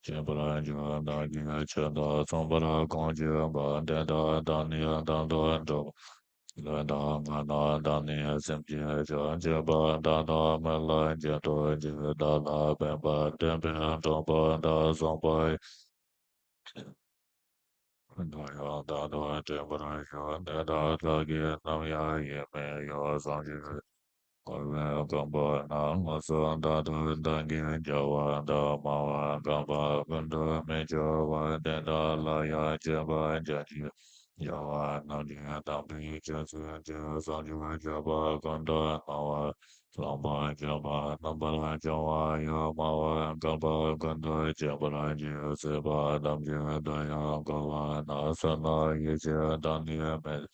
བྱེད་པར་འགྱུར། བདག་གིས་ཆོས་དང་མཚུངས་པར་གང་བྱེད་པ། དེ་དག་དང་ནི་དང་དུ་འགྲོ་བ། ལུས་དང་ངག་དང་བརྡ་ནི་སེམས་ཀྱི་སྤྱོད། བྱེད་པ་དག་དང་མི་ལ་བྱེད་དོ་ཅི། བདག་ལ་ཕན་པ་སྟོན་པའི་གྲོགས་པོ་དག་གསུངས་པ། དེ་ཡང་ད་དུང་དྲན་པར་ཞུ། དེ་དག་བདག་གིས་ནམ་ཡང་ཡེ་མི་གཡོ། སངས་རྒྱས་འཁོར་བའི་རྒོད་པོ་རྣམས་མངོན་སུམ་དུ་བདག་གིས་རྒྱལ་བ་དང་། སྨྲ་བ་འགགས་པ་ཀུན་ཏུ་མི་སྐྱོ་བ། དེ་དག་ལ་ཡང་སྤྱད་པ་བྱ་ཕྱིར། རྒྱལ་བ་རྣམས་ཀྱིས་དམ་པའི་ཆོས་སྟོན་ཅིང་། བསམ་བརྗོད་བྱས་པ་ཀུན་ཏུ་སྨྲ་བ། ལོག་པར་སྤྱོད་པ་རྣམ་པར་བྱང་བ་ཡང་། སྨྲ་བ་འགགས་པ་ཀུན་ཏུ་སྤྱད་པར་བྱེད། སྲིད་པ་ཐམས་ཅད་དུ་ཡང་འཁོར་བ་ན། བསོད་ནམས་ཡོད་ཕྱིར་བདག་ནི་མེད།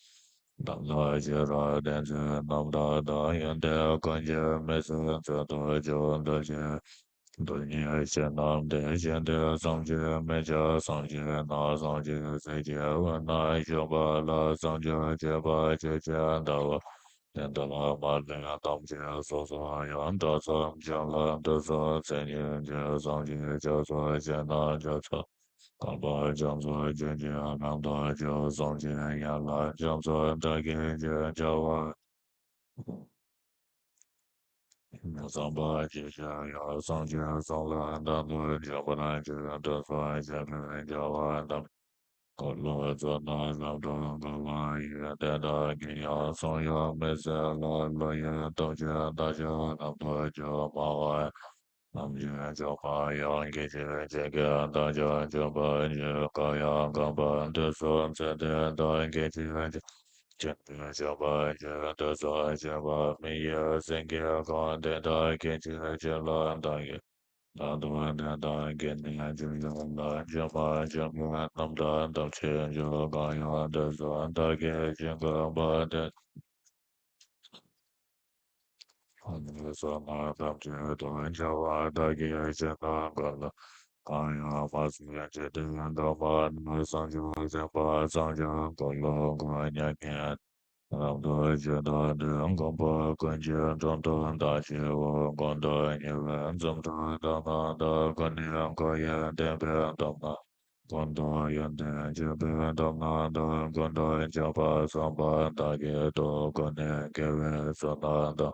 དམ་དང་བཅས་རབ་བསྟེན་ཚུལ་རྣམ་དག་དང་། ཡོན་ཏན་ཀུན་གྱི་མི་ཟད་ཚུལ་དུ་སྤྱོད། འདུལ་བྱེད་འདུལ་ནི་ཆོས་རྣམས་དེ་བཞིན་ཏེ། བསམ་གྱིས་མི་ཁྱབ་བསམ་གྱིས་རྣམ། བསམ་གྱིས་ཚིག་གི་དབུས་ན་བཞུགས་པ་ལ། བསམ་བརྗོད་བྱས་པ་ཆོས་ཀྱི་ཟླ་བ། དེ་ལྟར་མ་ལུས་ཐམས་ཅད་སོ་སོར་ཡང་། ཐོས་བསམ་བྱིན་རླབས་དུས་སུ་ཚིག་ཉིད་ཀྱི། བསམ་གྱིས་ཆོས་སུ་བྱིན་རླབས་ཆོས་སུ། བསྐལ་པ་རྒྱ་མཚོ་ཆོས་ཀྱི་རྣམ་དག་ཆོས། བསམ་གྱིས་ཡན་ལག་རྒྱ་མཚོ་དག་གིས་ཆོད། བྱ་བ་བསམ་པ་ཇི་བཞིན་ཡང་། བསམ་གྱིས་བསམ་ལ་བདག་ཏུ་འཇུག་པར་བྱེད། དུས་སུ་བྱེད་པས་བྱ་བ་ཐམས་འཁོར་ལོ་བཙོ་ན་རབ་ཏུ་འགག་པ་ཡི། དེ་དག་གི་ཡང་གསུང་ཡང་མི་ཟད་ལ། བློ་ཡི་སྟོབས་ཀྱིས་བདག་ཀྱང་རབ་ཏུ་འཇུག་སྨྲ་བ་ཐམས་ཅད་མཆོད་པ་ཡང་། སྐད་ཅིག་གཅིག་གིས་བདག་ཀྱང་འཇུག་པར་བྱེད། འགག་ཡང་འགག་པ་དུས་སུ་ཚེ་འདི་དག་སྐད་ཅིག་གཅིག་གིས་བྱེད་པར་བྱེད། དུས་སུ་བྱེད་པ་མི་ཡི་སེང་གེ་གང་། དེ་དག་སྐད་ཅིག་གཅིག་ལ་བདག་གིས་བདག་ཏུ་དེ་དག་གི་ནི་འཇུག་ཡོད་ལ། འཇུག་མ་བྱུང་བའི་རྣམ་གྲངས་ཐམས་ཅད་འཇུག་གང་ཡང་དུས་སུ་བདག་གིས་བྱིན་གྱིས་འབབ་སྟེ། བསོད་ནམས་ཐམས་ཅད་དུ་བྱ་བ་བདག་གིས་བྱིན་གྱིས་བཀོད་ལ། གང་ཡང་མ་གསུངས་ཅི། དེ་ཡང་དག་པར་ནི་བསམ་བརྗོད་བྱས་པ་བསམ་ཀྱང་འཁོར་ལོ་བསྐོར་མྱ་ངན་རབ་ཏུ་ཞི་དོ། དེ་འཁོར་བ་ཀུན་གྱི་དོན་དུ་བདག་སྐྱེ་བོ་ཀུན་ཏུ་ཉེ་བའི་འཛུམ་དང་དག་སྣང་དང་། ཀུན་ནས་གང་ཡིན་བསྟན་པའི་དག་སྣང་། ཀུན་ཏུ་ཡོན་ཏན་སྤྱོད་པའི་དག་སྣང་དང་། ཀུན་ཏུ་ཁྱབ་པ་བསམ་པ་དག་གི་དོན། ཀུན་ནས་དགེ་བའི་བསོད་ནམས་དང་།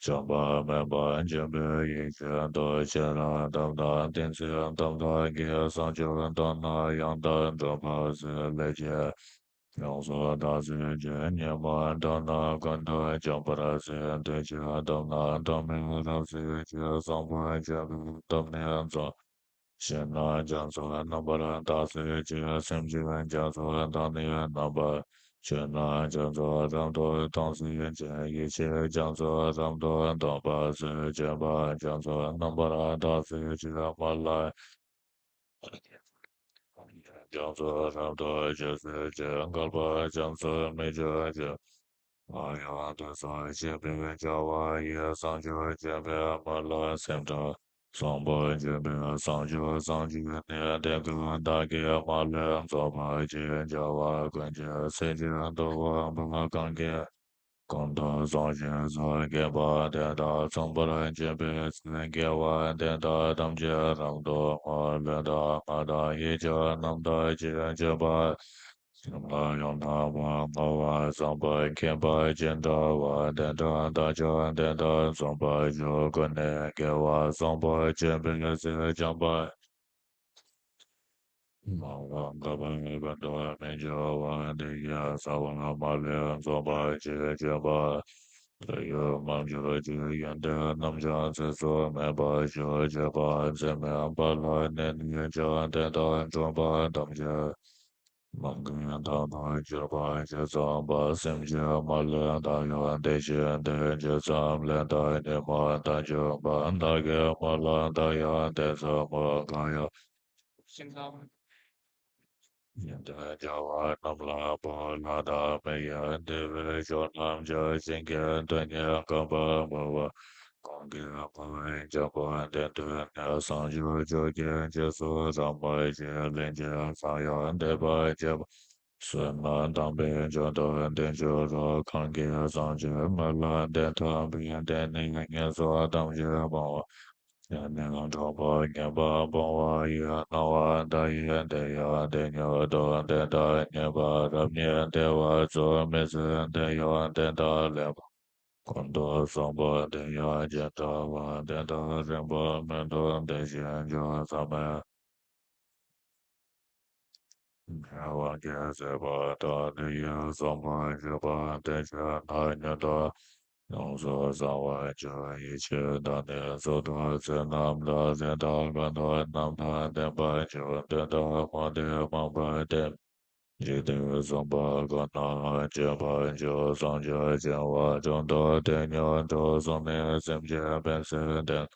བྱམས་པ་སྨོན་པ་སྦྱིན་པའི་ཡེ་ཤེས་དང་། ཤེས་རབ་དམ་དང་ཏིང་འཛིན་དམ་དག་གིས། བསམ་བརྗོད་དམ་ན་ཡང་དག་འགྲུབ་པར་བྱེད། ལས་ཀྱི་ཡོངས་སུ་དག་བྱེད་ཀྱི། ཉོན་མོངས་དམ་ན་ཀུན་ཏུ་འཇོམས་པར་བྱེད། འདུ་བྱེད་དམ་ན་དམ་ནི་རབ་བྱེད་ཀྱི། བསམ་པར་བྱ་བའི་དམ་ནི་རྫོགས། ཕྱིར་ན་རྒྱ་མཚོ་རྣམ་པར་དག་སྲིད་ཅིང་། སེམས་ཅན་རྒྱ་མཚོ་དང་ནི་རྣམ་པར། ཕྱིར་ན་རྒྱ་མཚོ་རབ་ཏུ་དྭངས་སྲིད་ཅིང་། ཡེ་ཤེས་རྒྱ་མཚོ་རབ་ཏུ་དྭངས་པ་སེམས་ཅན་པ། རྒྱ་མཚོ་རྣམ་པར་དག་སྲིད་ཅིང་། མ་ལ། རྒྱ་མཚོ་རབ་ཏུ་ཞི་སྲིད་ཅིང་། བསྐལ་པ་རྒྱ་མཚོ་མི་འགྱུར་ཞིང་། སླར་ཡང་དེ་སྲིད་ཞིང་པའི་བྱ་བ་ཡི། བསང་ཆུ་སྦྱིན་པས་མ་ལུས་སེམས་དྲན། བསམ་པ་སྦྱིན་པས་བསང་ཆུ་བསང་ཆུ་ནི། དེ་ཀུན་བདག་གིས་མ་ལུས་འཚོ་བར་བགྱི། བྱ་བ་ཀུན་གྱི་སྲིད་ཞིའི་དུ་བ་འབུམ་གང་གིས། ཀུན་ཏུ་བཟུང་ཞིང་སུ་སྐྱེས་པ་དེ་དག་མཚུངས་པར་བགྱིས་པའི་ཚེ། དགེ་བ་འདི་དག་ཐམས་ཅད་རབ་ཏུ་བསྔོ། ལུས་དང་ངག་དང་ཡིད་ཀྱི་རྣམ་དག་ཅིང་། སྤྱོད་པ་སེམས་ལ་ཡང་དག་པར་བསྔོ་བར་བསམ་པ། མཁྱེན་པ་ཅི་འདྲ་བ་དེ་འདྲ་བདག་ཀྱང་དེ་ལྟར་བསམ་པར་ཞུ། ཀུན་ནས་དགེ་བ་བསམ་པ་བགྱིས་པའི་ཚེ། བྱམས་པ་མ་ལུས་བསྐལ་པ་ཀུན་ཏུ་མི་འགྱུར་བ། དེ་ཡི་རྩ་བ་མ་ལུས་འཚོ་བར་བགྱི། སྤྱོད་པ་དེ་ཡི་མ་གྱུར་ཅིག་ཡོན་ཏན་རྣམས་ཀྱང་ཚིགས་སུ་མེད་པར་ཞུ། སྤྱོད་པ་ཚད་མེད་པ་ལ་གནས་ནས་ཀྱང་། དེ་དག་འགྲུབ་པ་ཐམས་ཅད་མ་གིས་དག་པར་གྱུར་པ་ཇི་ཙམ་པ། སེམས་ཅན་མ་ལུས་བདག་ཡང་དེ་བཞིན་ཏེ། ཇི་ཙམ་ལས་བདག་ཉིད་མ་དག་གྱུར་པ། བདག་གིས་མ་ལུས་བདག་ཡང་དེ་ཙམ་མོ། གང་ཡང་ཡོན་ཏན་རྒྱལ་བ་རྣམས་ལ་འབུལ་ལ་བདག་མི་ཡི། དེ་བས་ཆོས་རྣམས་ཀྱི་ཞིང་གི་དོན་ཉིད་བཀོད་པ་འབུལ་བ། གང་གིས་འབུལ་བའི་འཇམ་དཔལ་དེ་དོན་ནི། བསང་ཆུ་བཅུད་ཀྱི་རྗེས་སུ་རབ་མ་བཞེས། ལན་ཅིག་ཕྱིར་ཡང་འདེབས་པར་བྱེད་པ། བསོད་ནམས་དམ་པའི་མཆོག་ཏུ་དེ་འགྱུར་རོ། གང་གིས་བསང་ཆུ་མ་ལུས་དེ་ཐོབ་པས། དེ་ནི་ངན་སོང་ཐམས་ཅད་སྤོང་བ། དེ་ནི་འཁྲུལ་པ་ངན་པ་སྤོང་བ་ཡི། སྣང་བ་མཐའ་ཡས་དེ་ཡང་དེ་ཉིད་དོ། དེ་དག་རྙེད་པ་རབ་རྙེད་བདེ་བ་ཚུལ་མི་ཟད། དེ་ཡང་དེ་དག་ལེགས་པར་ཀུན་ཏུ་བཟང་པོ་དེ་ཡང་ཇི་ལྟ་བ། དེ་དག་རིང་པོ་མི་ཐོགས་དེ་བཞིན་འགྱུར་ཟག་མེད། དབང་གིས་སྲེག་པ་དང་དེ་ཡིས་བསམ་པར་བྱ་བ་དེ་ཕྱིར་ན་ཉིད་དུ་ཡོངས་སུ་བཟང་བར་འགྱུར། ཡེ་ཤེས་དང་ནི་གཟུགས་དང་ཚེ་རྣམས་དང་། རིགས་དང་ཀུན་ཏུ་རྣམ་དག་ལྡན་པར་འགྱུར། དེ་དག་མུ་སྟེགས་མུན་པ་སྟེ། འཇིག་རྟེན་གསུམ་པ་ཀུན་ནས་སྐྱོབ་པར་འགྱུར། བསང་ཆུ་སྦྱིན་པ་དྲུག་ཏུ་དེ་ཉིད་འགྲོ། གསུམ་ནི་སེམས་ཅན་ཕན་ཕྱིར་བསྟེན།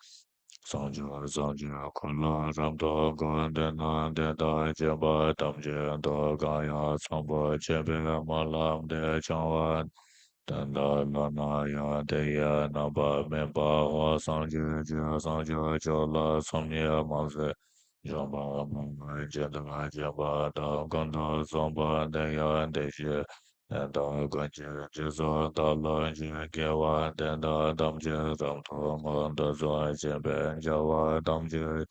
བསང་ཆུ་བསང་ཆུའི་འཁོར་ལོ་རབ་ཏུ་བསྐོར། དེ་ན་དེ་དག་སྐྱེས་པ་ཐམས་ཅད་དུ། གང་ཡང་ཚངས་པར་བྱེད་པའི་མ་ལུས་དེ། བྱང་བ་དེ་དག་ལ་ན་ཡང་དེ་ཡི་རྣམ་པར་སྨིན་པའོ། བསང་ཆུ་ཆུ་བསང་ཆུ་ཆུ་ལ་སོམ་ཉི་མ་ཟད། འཇོམས་པ་སྨྲ་བ་ཇི་ལྟར་བྱེད་པ་དང་། ཀུན་ཏུ་བཟང་པོ་དེ་ཡང་དེ་བཞིན་ནི། དེ་དག་ཀུན་གྱི་རྗེས་སུ་བདག་སློབ་ཅིང་། དགེ་བ་འདི་དག་ཐམས་ཅད་རབ་ཏུ་མངོན་དུ་བྱེད་པའི་བྱ་བ་ཐམས་ཅད།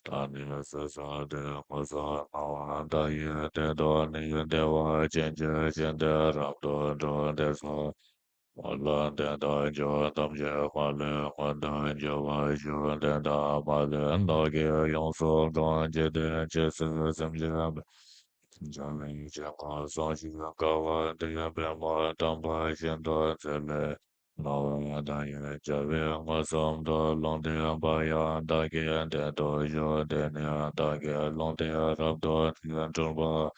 ད་ནི་སྲིད་པ་འདིར་མི་ཚུགས་པ་ཡི། དེ་དག་ནི་བདེ་བ་ཅན་གྱི་ཞིང་དེར་རབ་ཏུ་འགྲོ། དེ་སོགས་མ་ལུས་དེ་དག་ཀྱང་ཐམས་ཅད་མ་ལུས་མངོན་དུ་འགྱུར་བར་ཤོག་དེ་དག་མ་ལུས་ནགས་ཀྱིས་ཡོངས་སུ་གང་། འཇིག་རྟེན་ཇི་སྲིད་སེམས་ཅན་པའི། བྱ་བའི་ཕྱིར་ཁོང་སོང་ཞིང་དགའ་བ་དེ། པདྨོ་དམ་པ་ཤིན་ཏུ་མཛེས་ལས། སྣང་བ་མཐའ་ཡས་རྒྱལ་བའི་མངོན་སུམ་དུ། ལུང་བསྟན་པ་ཡང་བདག་གི་སྟེང་དུ་བཞུགས། དེ་ནས་བདག་གིས་ལུང་བསྟན་རབ་ཏུ་བསྟན་གྲུབ་པ།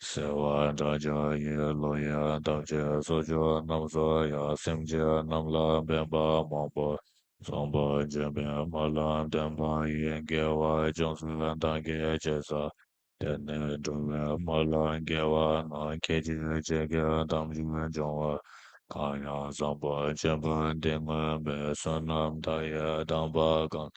བྱེ་བ་ཕྲག་བརྒྱ་ཡི་ལོ་ཡི་མཐར་གྱིས། ཕྱོགས་བཅུ་རྣམས་སུ་ཡང་སེམས་ཅན་རྣམས་ལ་ཕན་པ་མང་པོ་བྱུང་བར་བྱེད་པའི་སྨོན་ལམ་བདེན་པ་ཡིས། དགེ་བ་ཅུང་ཟད་བདག་གིས་བྱས་ཙང་། དེ་ནས་འགྲོ་བའི་སྨོན་ལམ་དགེ་བ་རྣམས། ཁྱེད་ཀྱིས་ཇི་སྐད་དམ་བཅས་འབྱུང་བ། གང་ཡང་བཟང་པོ་ཆེན་པོ་འདི་བསྔོས་པས། བསོད་ནམས་མཐའ་ཡས་དམ་པ་གང་།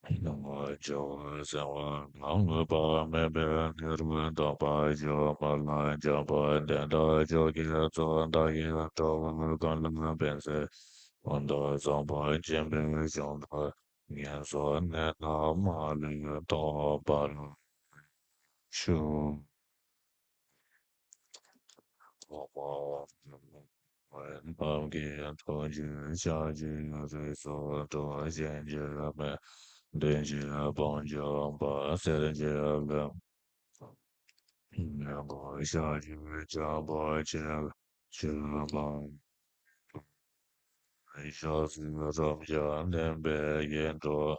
སྣང་བ་བྱ་བ་གསང་བ་དང་། མངོན་པ་མེད་པའི་ལྷ་རབ་རྟོགས་པར་ཤོག་སྨོན་ལམ་རྒྱས་པ་འདི་དག་མཆོག་གི་གཙོ། བདག་གིས་འགྲོ་བ་ཀུན་ལ་ཕན་ཕྱིར། ཀུན་ཏུ་བཟང་པོ་སྦྱིན་པས་བྱུང་བ། ངན་སོང་གནས་རྣམས་མ་ལུས་ཐོབ་པར་ཤོག་ཐབས་མཁས་ཐུགས་རྗེས་ཕྱག་བགྱིས་རིགས་སུ་འགྲོ། གཞན་གྱིས་མི་འདུལ་ཕྱིར་སྤང་བྱ་བ། གསེར་གྱི་ལུས། ཉན་པར་བྱ་ཞིང་བྱ་བ་ཆེན་ཆེན་པོ། ཡང་སྲིད་རབ་བརྒྱ་ལྡན་པའི་ཡིད་འཕྲོག་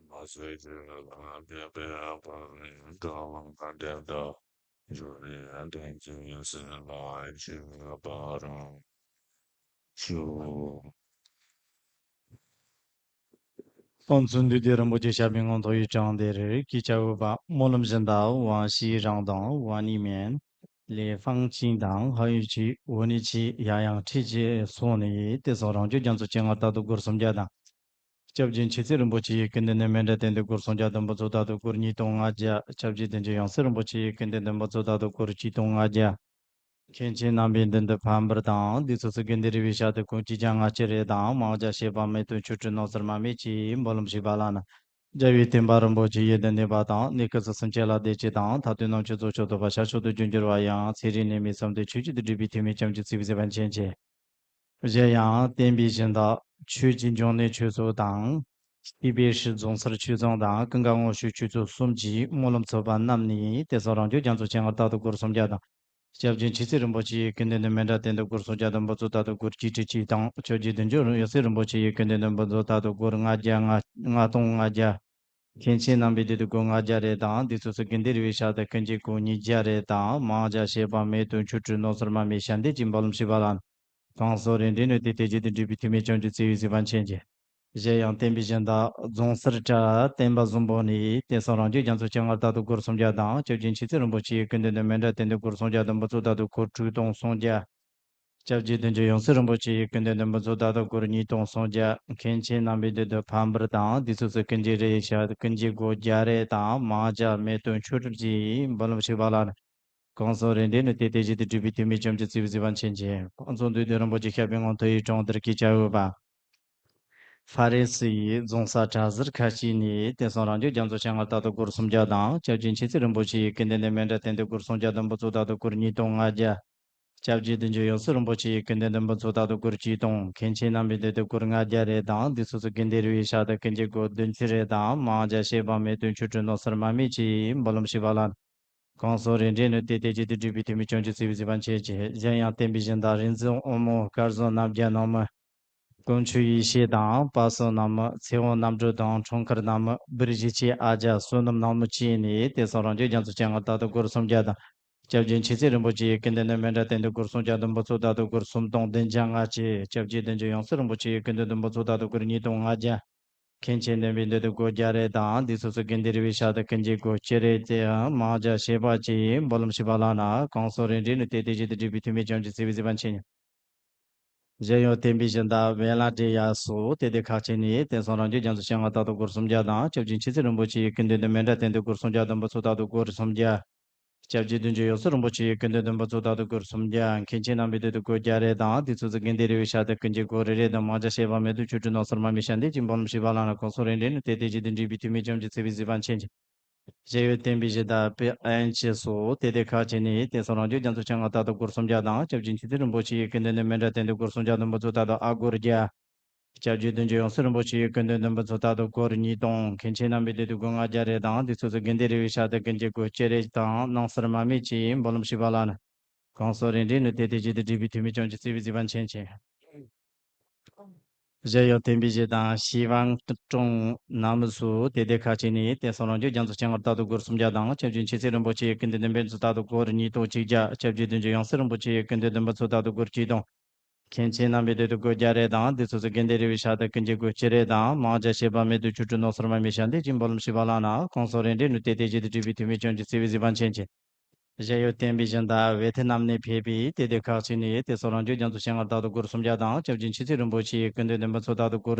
མ་ཟད་ཆོས་དང་ལྡན་པའི་ཕ་རོལ་ཏུ་ཕྱིན་པ་ལྡན་དང་། འབྱུང་བའི་ཐེག་ཆེན་ཟིལ་གྱིས་བཅད་པར་ཤོག། ཨོཾ་ཙུན་དུ་ཏི་རིན་པོ་ཆེ་ཞབས་པད་མངོན་མཐོ་ཡི་བྲང་དེར་སྐུ་ཕྱག་འོས་པ་སྨོན་ལམ་བཞིན་དུ་ཝང་ཞི་རང་དང་ཝང་ནི་མེན། ལེ་ཧྥང་ཅིན་དང་ཧ་ཡུ་ཆི་ཝུ་ནི་ཆི་ཡ་ཡང་ཁྲི་ཆེ་སོགས་ནས་དེ་སོགས་རང་བྱུང་རྒྱ་མཚོ་སྤྱན་སྔར་ལྟར་དུ་སྒོར་སུམ་བརྒྱ་དང་། སྐྱབས་རྗེ་མཆེད་ལྕམ་རིན་པོ་ཆེ་ཡི་སྐུ་མདུན་ནས་མཎྜལ་རྟེན་འབྲེལ་སྒོར་སུམ་བརྒྱ་བདུན་པོ་ཚོ་ལྟར་དུ་སྒོར་ཉིས་སྟོང་ལྔ་བརྒྱ། སྐྱབས་རྗེ་བདུད་འཇོམས་ཡང་སྲིད་རིན་པོ་ཆེ་ཡི་སྐུ་མདུན་བདུན་པོ་ཚོ་ལྟར་དུ་སྒོར་ཆིག་སྟོང་ལྔ་བརྒྱ། མཁན་ཆེན་རྣམ་པའི་མདུན་དུ་ཕམ་པར་དང་། དེ་ཚོ་ཚོ་དགེ་འདུན་རིལ་བུའི་ཞལ་དུ་ཀུན་གྱིས་བརྒྱ་ལྔ་བཅུ་རེ་དང་། མང་བརྒྱ་བྱེད་པ་མེད་དོན་ཆོས་སྒྲུབ་སྣང་ཚུལ་མ་རྨོས་ཀྱིས་འབུམ་ལམ་བྱེད་པ་ལ་ན། རྒྱལ་བའི་བསྟན་པ་རིན་པོ་ཆེ་ཡི་དོན་གནས་པ་དང་། གནས་སྐབས་སུ་སེམས་ཅན་ལ་བདེ་སྐྱིད་དང་། མཐའ་དོན་ནམ་མཁའི་རྫོགས་བྱང་ཐོབ་པར་ཤར་ཕྱོགས་སུ་འབྱོན་འགྱུར་བ་ཡང་། ཚེ་རིང་ནད་མེད་བསམ་དོན་ཆོས་ཀྱི་བདེ་སྒྲུབ་པའི་ཐུགས་སྨོན་བྱང་ཆུབ་སྩོལ་བའི་གཟིགས་པ་མཁྱེན་ཅིང་། གཞན་ཡང་བསྟན་པའི་བཞིན་དུ་ཆོས་ཀྱི་འབྱུང་གནས་ཆོས་ཚོགས་དང་། སྤྱི་པའི་ཧྲི་རྫོང་སར་ཆོས་ཚང་དང་། ཀུན་དགའ་དབང་ཕྱུག་ཆོས་ཚོགས་གསུམ་གྱིས་སྨོན་ལམ་ཚོགས་པ་རྣམས་ནས་དེ་སོགས་རང་བྱུང་རྒྱ་མཚོ་སྤྱན་སྔར་ལྟར་དུ་སྒོར་སུམ་བརྒྱ་དང་། སྐྱབས་རྗེ་མཆེད་ལྕམ་རིན་པོ་ཆེའི་སྐུ་མདུན་དུ་མཎྜལ་རྟེན་འབྲེལ་སྒོར་སུམ་བརྒྱ་བདུན་པོ་ཚོ་ལྟར་དུ་སྒོར་གཅིག་ཁྲི་གཅིག་དང་། སྐྱབས་རྗེ་བདུད་འཇོམས་ཡང་སྲིད་རིན་པོ་ཆེའི་སྐུ་མདུན་བདུན་པོ་ཚོ་ལྟར་དུ་སྒོར་ལྔ་བརྒྱ་ལྔ་ལྔ་སྟོང་ལྔ་བརྒྱ། མཁན་ཆེན་རྣམ་པའི་མདུན་དུ་སྒོར་ལྔ་བརྒྱ་རེ་དང་། དེ་ཚོ་ཚོ་དགེ་འདུན་རིལ་བུའི་ཞལ་དུ་ཀུན་གྱིས་སྒོར་ཉིས་བརྒྱ་རེ་དང་། མང་བརྒྱ་བྱེད་པ་མེད་དོན་ཆོས་སྒྲུབ་སྣང་ཚུལ་མ་རྨོས་ཞལ་འདེབས་ཀྱིས་འབུམ་ལམ་བྱེད་པ་ལ། གང་སོགས་རེ་འདྲེན་ནུས་ཏེ་དེ་རྗེས་དེ་འགྲུབ་པའི་ཐུགས་སྨོན་བྱང་ཆུབ་སྩོལ་བའི་གཟིགས་པ་མཁྱེན་ཅིང་། གཞན་ཡང་བསྟན་པའི་བཞིན་དུ་རྫོང་སར་གྲྭ་བསྟན་པ་བཟང་པོ་ནས་དེ་སོགས་རང་བྱུང་རྒྱ་མཚོ་སྤྱན་སྔར་ལྟར་དུ་སྒོར་སུམ་བརྒྱ་དང་། སྐྱབས་རྗེ་མཆེད་ལྕམ་རིན་པོ་ཆེའི་སྐུ་མདུན་དུ་མཎྜལ་རྟེན་འབྲེལ་སྒོར་སུམ་བརྒྱ་བདུན་པོ་ཚོ་ལྟར་དུ་སྒོར་དྲུག་སྟོང་སུམ་བརྒྱ། སྐྱབས་རྗེ་བདུད་འཇོམས་ཡང་སྲིད་རིན་པོ་ཆེའི་སྐུ་མདུན་བདུན་པོ་ཚོ་ལྟར་དུ་སྒོར་ཉིས་སྟོང་སུམ་བརྒྱ། མཁན་ཆེན་རྣམ་པའི་མདུན་དུ་ཕམ་པར་དང་། དེ་ཚོ་ཚོ་ཀུན་གྱིས་རེ་ཡི་ཞལ་ཀུན་གྱིས་སྒོར་བརྒྱ་རེ་དང་། མང་བརྒྱ་མེད་དོན་ཆོས་སྒྲུབ་ཀྱིས་འབུམ་ལམ་བྱེད་པ་ལ། གང་སོགས་རེ་འདྲེན་ནུས་ཏེ་དེ་རྗེས་དེ་འགྲུབ་པའི་ཐུགས་སྨོན་བྱང་ཆུབ་སྩོལ་བའི་གཟིགས་པ་མཁྱེན་ཅིང་། ཨོཾ་ཙུན་དུ་ཏི་རིན་པོ་ཆེ་ཞབས་པད་མངོན་མཐོ་ཡི་བྲང་དེར་སྐུ་ཕྱག་འོས་པ། ཧྥ་རན་སི་ཡི་རྫོང་ས་གྲྭ་ཟུར་ཁ་ཤས་ནས་དེང་སང་རང་བྱུང་རྒྱ་མཚོ་སྤྱན་སྔར་ལྟར་དུ་སྒོར་སུམ་བརྒྱ་དང་། སྐྱབས་རྗེ་མཆེད་ལྕམ་རིན་པོ་ཆེ་ཡི་སྐུ་མདུན་ནས་མཎྜལ་རྟེན་འབྲེལ་སྒོར་སུམ་བརྒྱ་བདུན་པོ་ཚོ་ལྟར་དུ་སྒོར་ཉིས་སྟོང་ལྔ་བརྒྱ། སྐྱབས་རྗེ་བདུད་འཇོམས་ཡང་སྲིད་རིན་པོ་ཆེ་ཡི་སྐུ་མདུན་བདུན་པོ་ཚོ་ལྟར་དུ་སྒོར་གཅིག་སྟོང་། མཁན་ཆེན་རྣམ་པའི་མདུན་དུ་སྒོར་ལྔ་བརྒྱ་རེ་དང་། དེ་ཚོ་ཚོ་དགེ་འདུན་རིལ་བུའི་ཞལ་དུ་ཀུན་གྱིས་སྒོར་བདུན་ཅུ་རེ་དང་། མང་བརྒྱ་བྱེད་པ་མེད་དོན་ཆོས་སྒྲུབ་སྣང་ཚུལ་མ་རྨོས་ཀྱིས་འབུམ་ལམ་བྱེད་པ་ལ། གང་སོགས་རེ་འདྲེན་ནུས་ཏེ་དེ་རྗེས་དེ་འགྲུབ་པའི་ཐུགས་སྨོན་བྱང་ཆུབ་སྩོལ་བའི་གཟིགས་པ་མཁྱེན་ཅིང་། གཞན་ཡང་བསྟན་པའི་བཞིན་དུ་རིག་འཛིན་དབང་མོ་སྐལ་བཟང་རྣམ་རྒྱལ་ནང་མི། དཀོན་མཆོག་ཡེ་ཤེས་དང་དཔལ་བཟང་ནང་མི། ཚེ་དབང་རྣམ་གྲོལ་དང་འཁྲུངས་སྐར་ནང་མི། སྦིར་གཞིས་ཆེ་ཨ་ཅག་བསོད་ནམས་ནང་མི་བཅས་ནས་དེང་སང་རང་བྱུང་རྒྱ་མཚོ་སྤྱན་སྔར་ལྟར་དུ་སྒོར་སུམ་བརྒྱ་དང་། སྐྱབས་རྗེ་མཆེད་ལྕམ་རིན་པོ་ཆེ་ཡི་སྐུ་མདུན་ནས་མཎྜལ་རྟེན་འབྲེལ་སྒོར་སུམ་བརྒྱ་བདུན་པོ་ཚོ་ལྟར་དུ་སྒོར་སུམ་སྟོང་བདུན་བརྒྱ་ལྔ་བཅུ། སྐྱབས་རྗེ་བདུད་འཇོམས་ཡང་སྲིད་རིན་པོ་ཆེ་ཡི་སྐུ་མདུན་བདུན་པོ་ཚོ་ལྟར་དུ་སྒོར་ཉིས་སྟོང་ལྔ་བརྒྱ། མཁན་ཆེན་རྣམ་པའི་མདུན་དུ་སྒོར་བརྒྱ་རེ་དང་། དེ་ཚོ་ཚོ་དགེ་འདུན་རིལ་བུའི་ཞལ་དུ་ཀུན་གྱིས་སྒོར་བཅུ་རེ་དང་། མང་བརྒྱ་བྱེད་པ་ཀྱིས་འབུམ་ལམ་བྱེད་པ་ལ་ན། གང་སོགས་རེ་འདྲེན་ནུས་ཏེ་དེ་རྗེས་དེ་འགྲུབ་པའི་ཐུགས་སྨོན་བྱང་ཆུབ་སྩོལ་བའི་གཟིགས་པ་མཁྱེན་ཅིང་། གཞན་ཡང་བསྟན་པའི་བཞིན་དུ་ཝེ་ལ་ཏྲེ་ཡ་སོགས་དེ་དེ་ཁག་ཅིག་ནས་དེང་སང་རང་བྱུང་རྒྱ་མཚོ་སྤྱན་སྔར་ལྟར་དུ་སྒོར་སུམ་བརྒྱ་དང་། སྐྱབས་རྗེ་མཆེད་ལྕམ་རིན་པོ་ཆེ་ཡི་སྐུ་མདུན་དུ་མཎྜལ་རྟེན་འབྲེལ་སྒོར་སུམ་བརྒྱ་བདུན་པོ་ཚོ་ལྟར་དུ་སྒོར་སུམ་བརྒྱ། སྐྱབས་རྗེ་བདུད་འཇོམས་ཡང་སྲིད་རིན་པོ་ཆེ་ཡི་སྐུ་མདུན་བདུན་པོ་ཚོ་ལྟར་དུ་སྒོར་སུམ་བརྒྱ། མཁན་ཆེན་རྣམ་པའི་མདུན་དུ་སྒོར་བརྒྱ་རེ་དང་། དེ་ཚོ་ཚོ་དགེ་འདུན་རིལ་བུའི་ཞལ་དུ་ཀུན་གྱིས་སྒོར་རེ་རེ་དང་། མང་བརྒྱ་བྱེད་པ་མེད་དོན་ཆོས་སྒྲུབ་སྣང་ཚུལ་མ་རྨོས་ཞལ་འདེབས་ཀྱིས་འབུམ་ལམ་བྱེད་པ་ལ་ན། གང་སོགས་རེ་འདྲེན་ནུས་ཏེ་དེ་རྗེས་དེ་འགྲུབ་པའི་ཐུགས་སྨོན་བྱང་ཆུབ་སྩོལ་བའི་གཟིགས་པ་མཁྱེན་ཅིང་། གཞན་ཡང་བསྟན་པའི་བཞིན་དུ་པི་ཨན་ཅི་སོགས་དེ་དེ་ཁག་ཅིག་ནས་དེང་སང་རང་བྱུང་རྒྱ་མཚོ་སྤྱན་སྔར་ལྟར་དུ་སྒོར་སུམ་བརྒྱ་དང་། སྐྱབས་རྗེ་མཆེད་ལྕམ་རིན་པོ་ཆེ་ཡི་སྐུ་མདུན་ནས་མཎྜལ་རྟེན་འབྲེལ་སྒོར་སུམ་བརྒྱ་བདུན་པོ་ཚོ་ལྟར་དུ་ཨ་སྒོར་བརྒྱ། སྐྱབས་རྗེ་བདུད་འཇོམས་ཡང་སྲིད་རིན་པོ་ཆེ་ཡི་སྐུ་མདུན་བདུན་པོ་ཚོ་ལྟར་དུ་སྒོར་ཉིས་སྟོང་། མཁན་ཆེན་རྣམ་པའི་མདུན་དུ་སྒོར་ལྔ་བརྒྱ་རེ་དང་། དེ་ཚོ་ཚོ་དགེ་འདུན་རིལ་བུའི་ཞལ་དུ་ཀུན་གྱིས་སྒོར་བཅུ་རེ་དང་སྣང་ཚུལ་མ་རྨོས་ཀྱིས་འབུམ་ལམ་བྱེད་པ་ལ་ན། གང་སོགས་རེ་འདྲེན་ནུས་ཏེ་དེ་རྗེས་དེ་འགྲུབ་པའི་ཐུགས་སྨོན་བྱང་ཆུབ་སྩོལ་བའི་གཟིགས་པ་མཁྱེན་ཅིང་། གཞན་ཡང་བསྟན་པའི་གཞི་དང་ཤེས་དབང་ཀྲོང་ནང་མི་སོགས་དེ་དེ་ཁག་ཅིག་ནས་དེང་སང་རང་བྱུང་རྒྱ་མཚོ་སྤྱན་སྔར་ལྟར་དུ་སྒོར་སུམ་བརྒྱ་དང་། སྐྱབས་རྗེ་མཆེད་ལྕམ་རིན་པོ་ཆེ་ཡི་སྐུ་མདུན་བདུན་པོ་ཚོ་ལྟར་དུ་སྒོར་ཉིས་སྟོང་གཅིག་བརྒྱ། སྐྱབས་རྗེ་བདུད་འཇོམས་ཡང་སྲིད་རིན་པོ་ཆེ་ཡི་སྐུ་མདུན་བདུན་པོ་ཚོ་ལྟར་དུ་སྒོར་གཅིག་སྟོང་། མཁན་ཆེན་རྣམ་པའི་མདུན་དུ་སྒོར་བརྒྱ་རེ་དང་། དེ་ཚོ་ཚོ་དགེ་འདུན་རིལ་བུའི་ཞལ་དུ་ཀུན་གྱིས་སྒོར་བཅུ་རེ་དང་། མང་བརྒྱ་བྱེད་པ་མེད་དོན་ཆོས་སྒྲུབ་སྣང་ཚུལ་མ་རྨོས་ཞལ་འདེབས་ཀྱིས་འབུམ་ལམ་བྱེད་པ་ལ་ན། གང་སོགས་རེ་འདྲེན་ནུས་ཏེ་དེ་རྗེས་དེ་འགྲུབ་པའི་ཐུགས་སྨོན་བྱང་ཆུབ་སྩོལ་བའི་གཟིགས་པ་མཁྱེན་ཅིང་། གཞན་ཡང་བསྟན་པའི་བཞིན་དུ་ཝེ་ཐི་ནམ་ནས་ཕེབས་པའི་དེ་དེ་ཁག་ཅིག་ནས་དེང་སང་རང་བྱུང་རྒྱ་མཚོ་སྤྱན་སྔར་ལྟར་དུ་སྒོར་སུམ་བརྒྱ་དང་། སྐྱབས་རྗེ་མཆེད་ལྕམ་རིན་པོ་ཆེ་ཡི་སྐུ་མདུན་བདུན་པོ་ཚོ་ལྟར་དུ་སྒོར་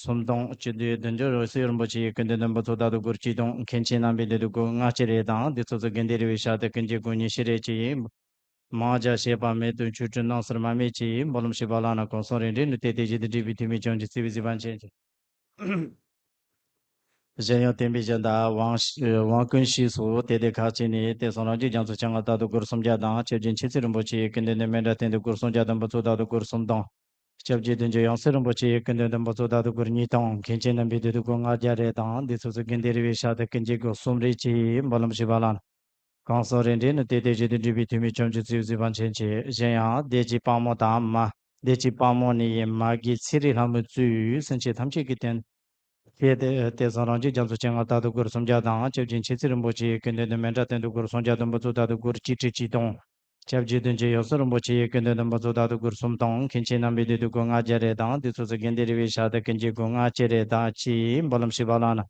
སུམ་སྟོང་། སྤྱི་བདེ་བདུད་འཇོམས་ཡང་སྲིད་རིན་པོ་ཆེ་ཡི་སྐུ་མདུན་བདུན་པོ་ཚོ་ལྟར་དུ་སྒོར་གཅིག་སྟོང་། མཁན་ཆེན་རྣམ་པའི་མདུན་དུ་སྒོར་ལྔ་བཅུ་རེ་དང་། དེ་ཚོ་ཚོ་དགེ་འདུན་རིལ་བུའི་ཞལ་དུ་ཀུན་གྱིས་སྒོར་ཉི་ཤུ་རེ་བཅས། མང་བརྒྱ་བྱེད་པ་མེད་དོན་ཆོས་སྒྲུབ་སྣང་ཚུལ་མ་རྨོས་ཀྱིས་འབུམ་ལམ་བྱེད་པ་ལ་ན། གང་སོགས་རེ་འདྲེན་ནུས་ཏེ་དེ་རྗེས་དེ་འགྲུབ་པའི་ཐུགས་སྨོན་བྱང་ཆུབ་སྩོལ་བའི་གཟིགས་པ་མཁྱེན་ཅིང་། གཞན་ཡང་བསྟན་པའི་བཞིན་དུ་ཝང་ཤི་ཝང་ཀུན་ཤི་སོགས་དེ་དེ་ཁག་ཅིག་ནས་དེང་སང་རང་བྱུང་རྒྱ་མཚོ་སྤྱན་སྔར་ལྟར་དུ་སྒོར་སུམ་བརྒྱ་དང་། སྐྱབས་རྗེ་མཆེད་ལྕམ་རིན་པོ་ཆེ་ཡི་སྐུ་མདུན་ནས་མཎྜལ་རྟེན་འབྲེལ་སྒོར་སུམ་བརྒྱ་བདུན་པོ་ཚོ་ལྟར་དུ་སྒོར་སུམ་སྟོང་། སྐྱབས་རྗེ་བདུད་འཇོམས་ཡང་སྲིད་རིན་པོ་ཆེ་ཡི་སྐུ་མདུན་བདུན་པ་ཚོ་ད་དུ་སྒོར་ཉིས་སྟོང་། མཁན་ཆེན་རྣམ་པའི་བདུད་དུ་སྒོར་ལྔ་བརྒྱ་རེ་དང་། འདི་ཚོ་ཚོ་དགེ་འདུན་རེ་བའི་ཞབས་ཏོག་ཀུན་གྱི་སྒོར་གསུམ་རེ་བཅས་འབུལ་ལམ་ཞུས་པ་ལགས། གང་སོང་རེ་འདྲེ་ནི་དེ་དེ་བཞིན་དུ་འགྲུབ་པའི་ཐུགས་སྨོན་ལྕམ་ཆུ་ཚིག་གཟིགས་པ་མཁྱེན་ཆེ། གཞན་ཡང་བདེ་སྐྱིད་དཔལ་མོ་དང་མ། བདེ་སྐྱིད་དཔལ་མོ་ནི་མ་གི་ཚེ་རིང་ལྷ་མོའི་གཙོས་སེམས་ཅན་ཐམས་ཅད་ཀྱི་དོན། དེ་དེ་དེ་སང་རང་རྒྱལ་རྒྱ་མཚོ་སྤྱན་སྔར་ད་དུ་སྒོར་སུམ་བརྒྱ་དང་། སྐྱབས་རྗེ་མཁྱེན་བརྩེ་རིན་པོ་ཆེའི་སྐུ་མདུན་དུ་མཎྜལ་སྟོན་དུ་སྒོར་སུམ་བརྒྱ་བདུན་པ་ཚོ་ད་དུ་སྒོར་གཅིག་ཁྲི་གཅིག་སྟོང་། སྐྱབས་རྗེ་བདུད་འཇོམས་ཡང་སྲིད་རིན་པོ་ཆེའི་སྐུ་མདུན་བདུན་པ་ཚོ་ད་དུ་སྒོར་སུམ་སྟོང་། མཁན་ཆེན་རྣམ་པའི་བདུད་དུ་སྒོར་ལྔ་བརྒྱ་རེ་དང་། འདི་ཚོ་ཚོ་དགེ་འདུན་རེ་བའི་ཞབས་ཏོག་ཀུན་གྱི་སྒོར་ལྔ་བཅུ་རེ་དང་བཅས་འབུལ་ལམ་ཞུས་པ་ལགས་ན།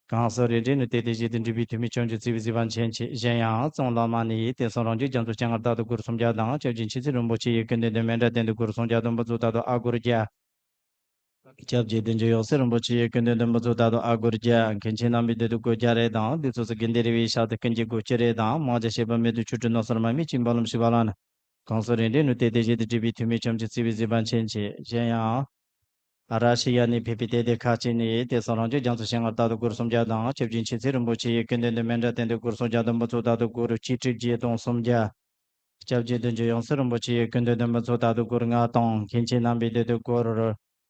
གང་སོང་རེ་འདྲེ་ནི་དེ་དེ་བཞིན་དུ་འགྲུབ་པའི་ཐུགས་སྨོན་ལྕམ་ཆུ་ཚིག་གཟིགས་པ་མཁྱེན་ཆེ། གཞན་ཡང་གཙང་བླ་མ་ནི་དེ་སང་རང་རྒྱལ་རྒྱ་མཚོ་སྤྱན་སྔར་ད་དུ་སྒོར་སུམ་བརྒྱ་དང་། སྐྱབས་རྗེ་མཁྱེན་བརྩེ་རིན་པོ་ཆེའི་སྐུ་མདུན་དུ་མཎྜལ་སྟོན་དུ་སྒོར་སུམ་བརྒྱ་བདུན་པ་ཚོ་ད་དུ་ཨ་སྒོར་བརྒྱ། སྐྱབས་རྗེ་བདུད་འཇོམས་ཡང་སྲིད་རིན་པོ་ཆེའི་སྐུ་མདུན་བདུན་པ་ཚོ་ད་དུ་ཨ་སྒོར་བརྒྱ། མཁན་ཆེན་རྣམ་པའི་བདུད་དུ་སྒོར་བརྒྱ་རེ་དང་། འདི་ཚོ་ཚོ་དགེ་འདུན་རེ་བའི་ཞབས་ཏོག་ཀུན་གྱི་སྒོར་གཅིག་རེ་དང་། མང་ཇ་བཤད་པ་མེད་དུ་ཆོ་འཕྲུལ་སྣ་ཚོགས་མར་མེ་ཅིག་འབུལ་ལམ་ཞུས་པ་ལགས་ན། གང་སོང་རེ་འདྲེ་ནི་དེ་དེ་བཞིན་དུ་འགྲུབ་པའི་ཐུགས་སྨོན་ལྕམ་ཆུ་ཚིག་གཟིགས་པ་མཁྱེན་ཆེ། གཞན་ཡང་། ར་ཤི་ཡ་ནས་ཕེབས་པའི་དེ་དེ་ཁ་ཆེ་ནས་དེ་སང་རང་རྒྱལ་རྒྱ་མཚོ་སྤྱན་སྔར་ད་དུ་སྒོར་སུམ་བརྒྱ་དང་། སྐྱབས་རྗེ་མཁྱེན་བརྩེ་རིན་པོ་ཆེའི་སྐུ་མདུན་དུ་མཎྜལ་སྟོན་དུ་སྒོར་སུམ་བརྒྱ་བདུན་པ་ཚོ་ད་དུ་སྒོར་གཅིག་ཁྲི་བརྒྱད་སྟོང་སུམ་བརྒྱ། སྐྱབས་རྗེ་བདུད་འཇོམས་ཡང་སྲིད་རིན་པོ་ཆེའི་སྐུ་མདུན་བདུན་པ་ཚོ་ད་དུ་སྒོར་ལྔ་སྟོང་། མཁན་ཆེན་རྣམ་པའི་བདུད་དུ་སྒོར་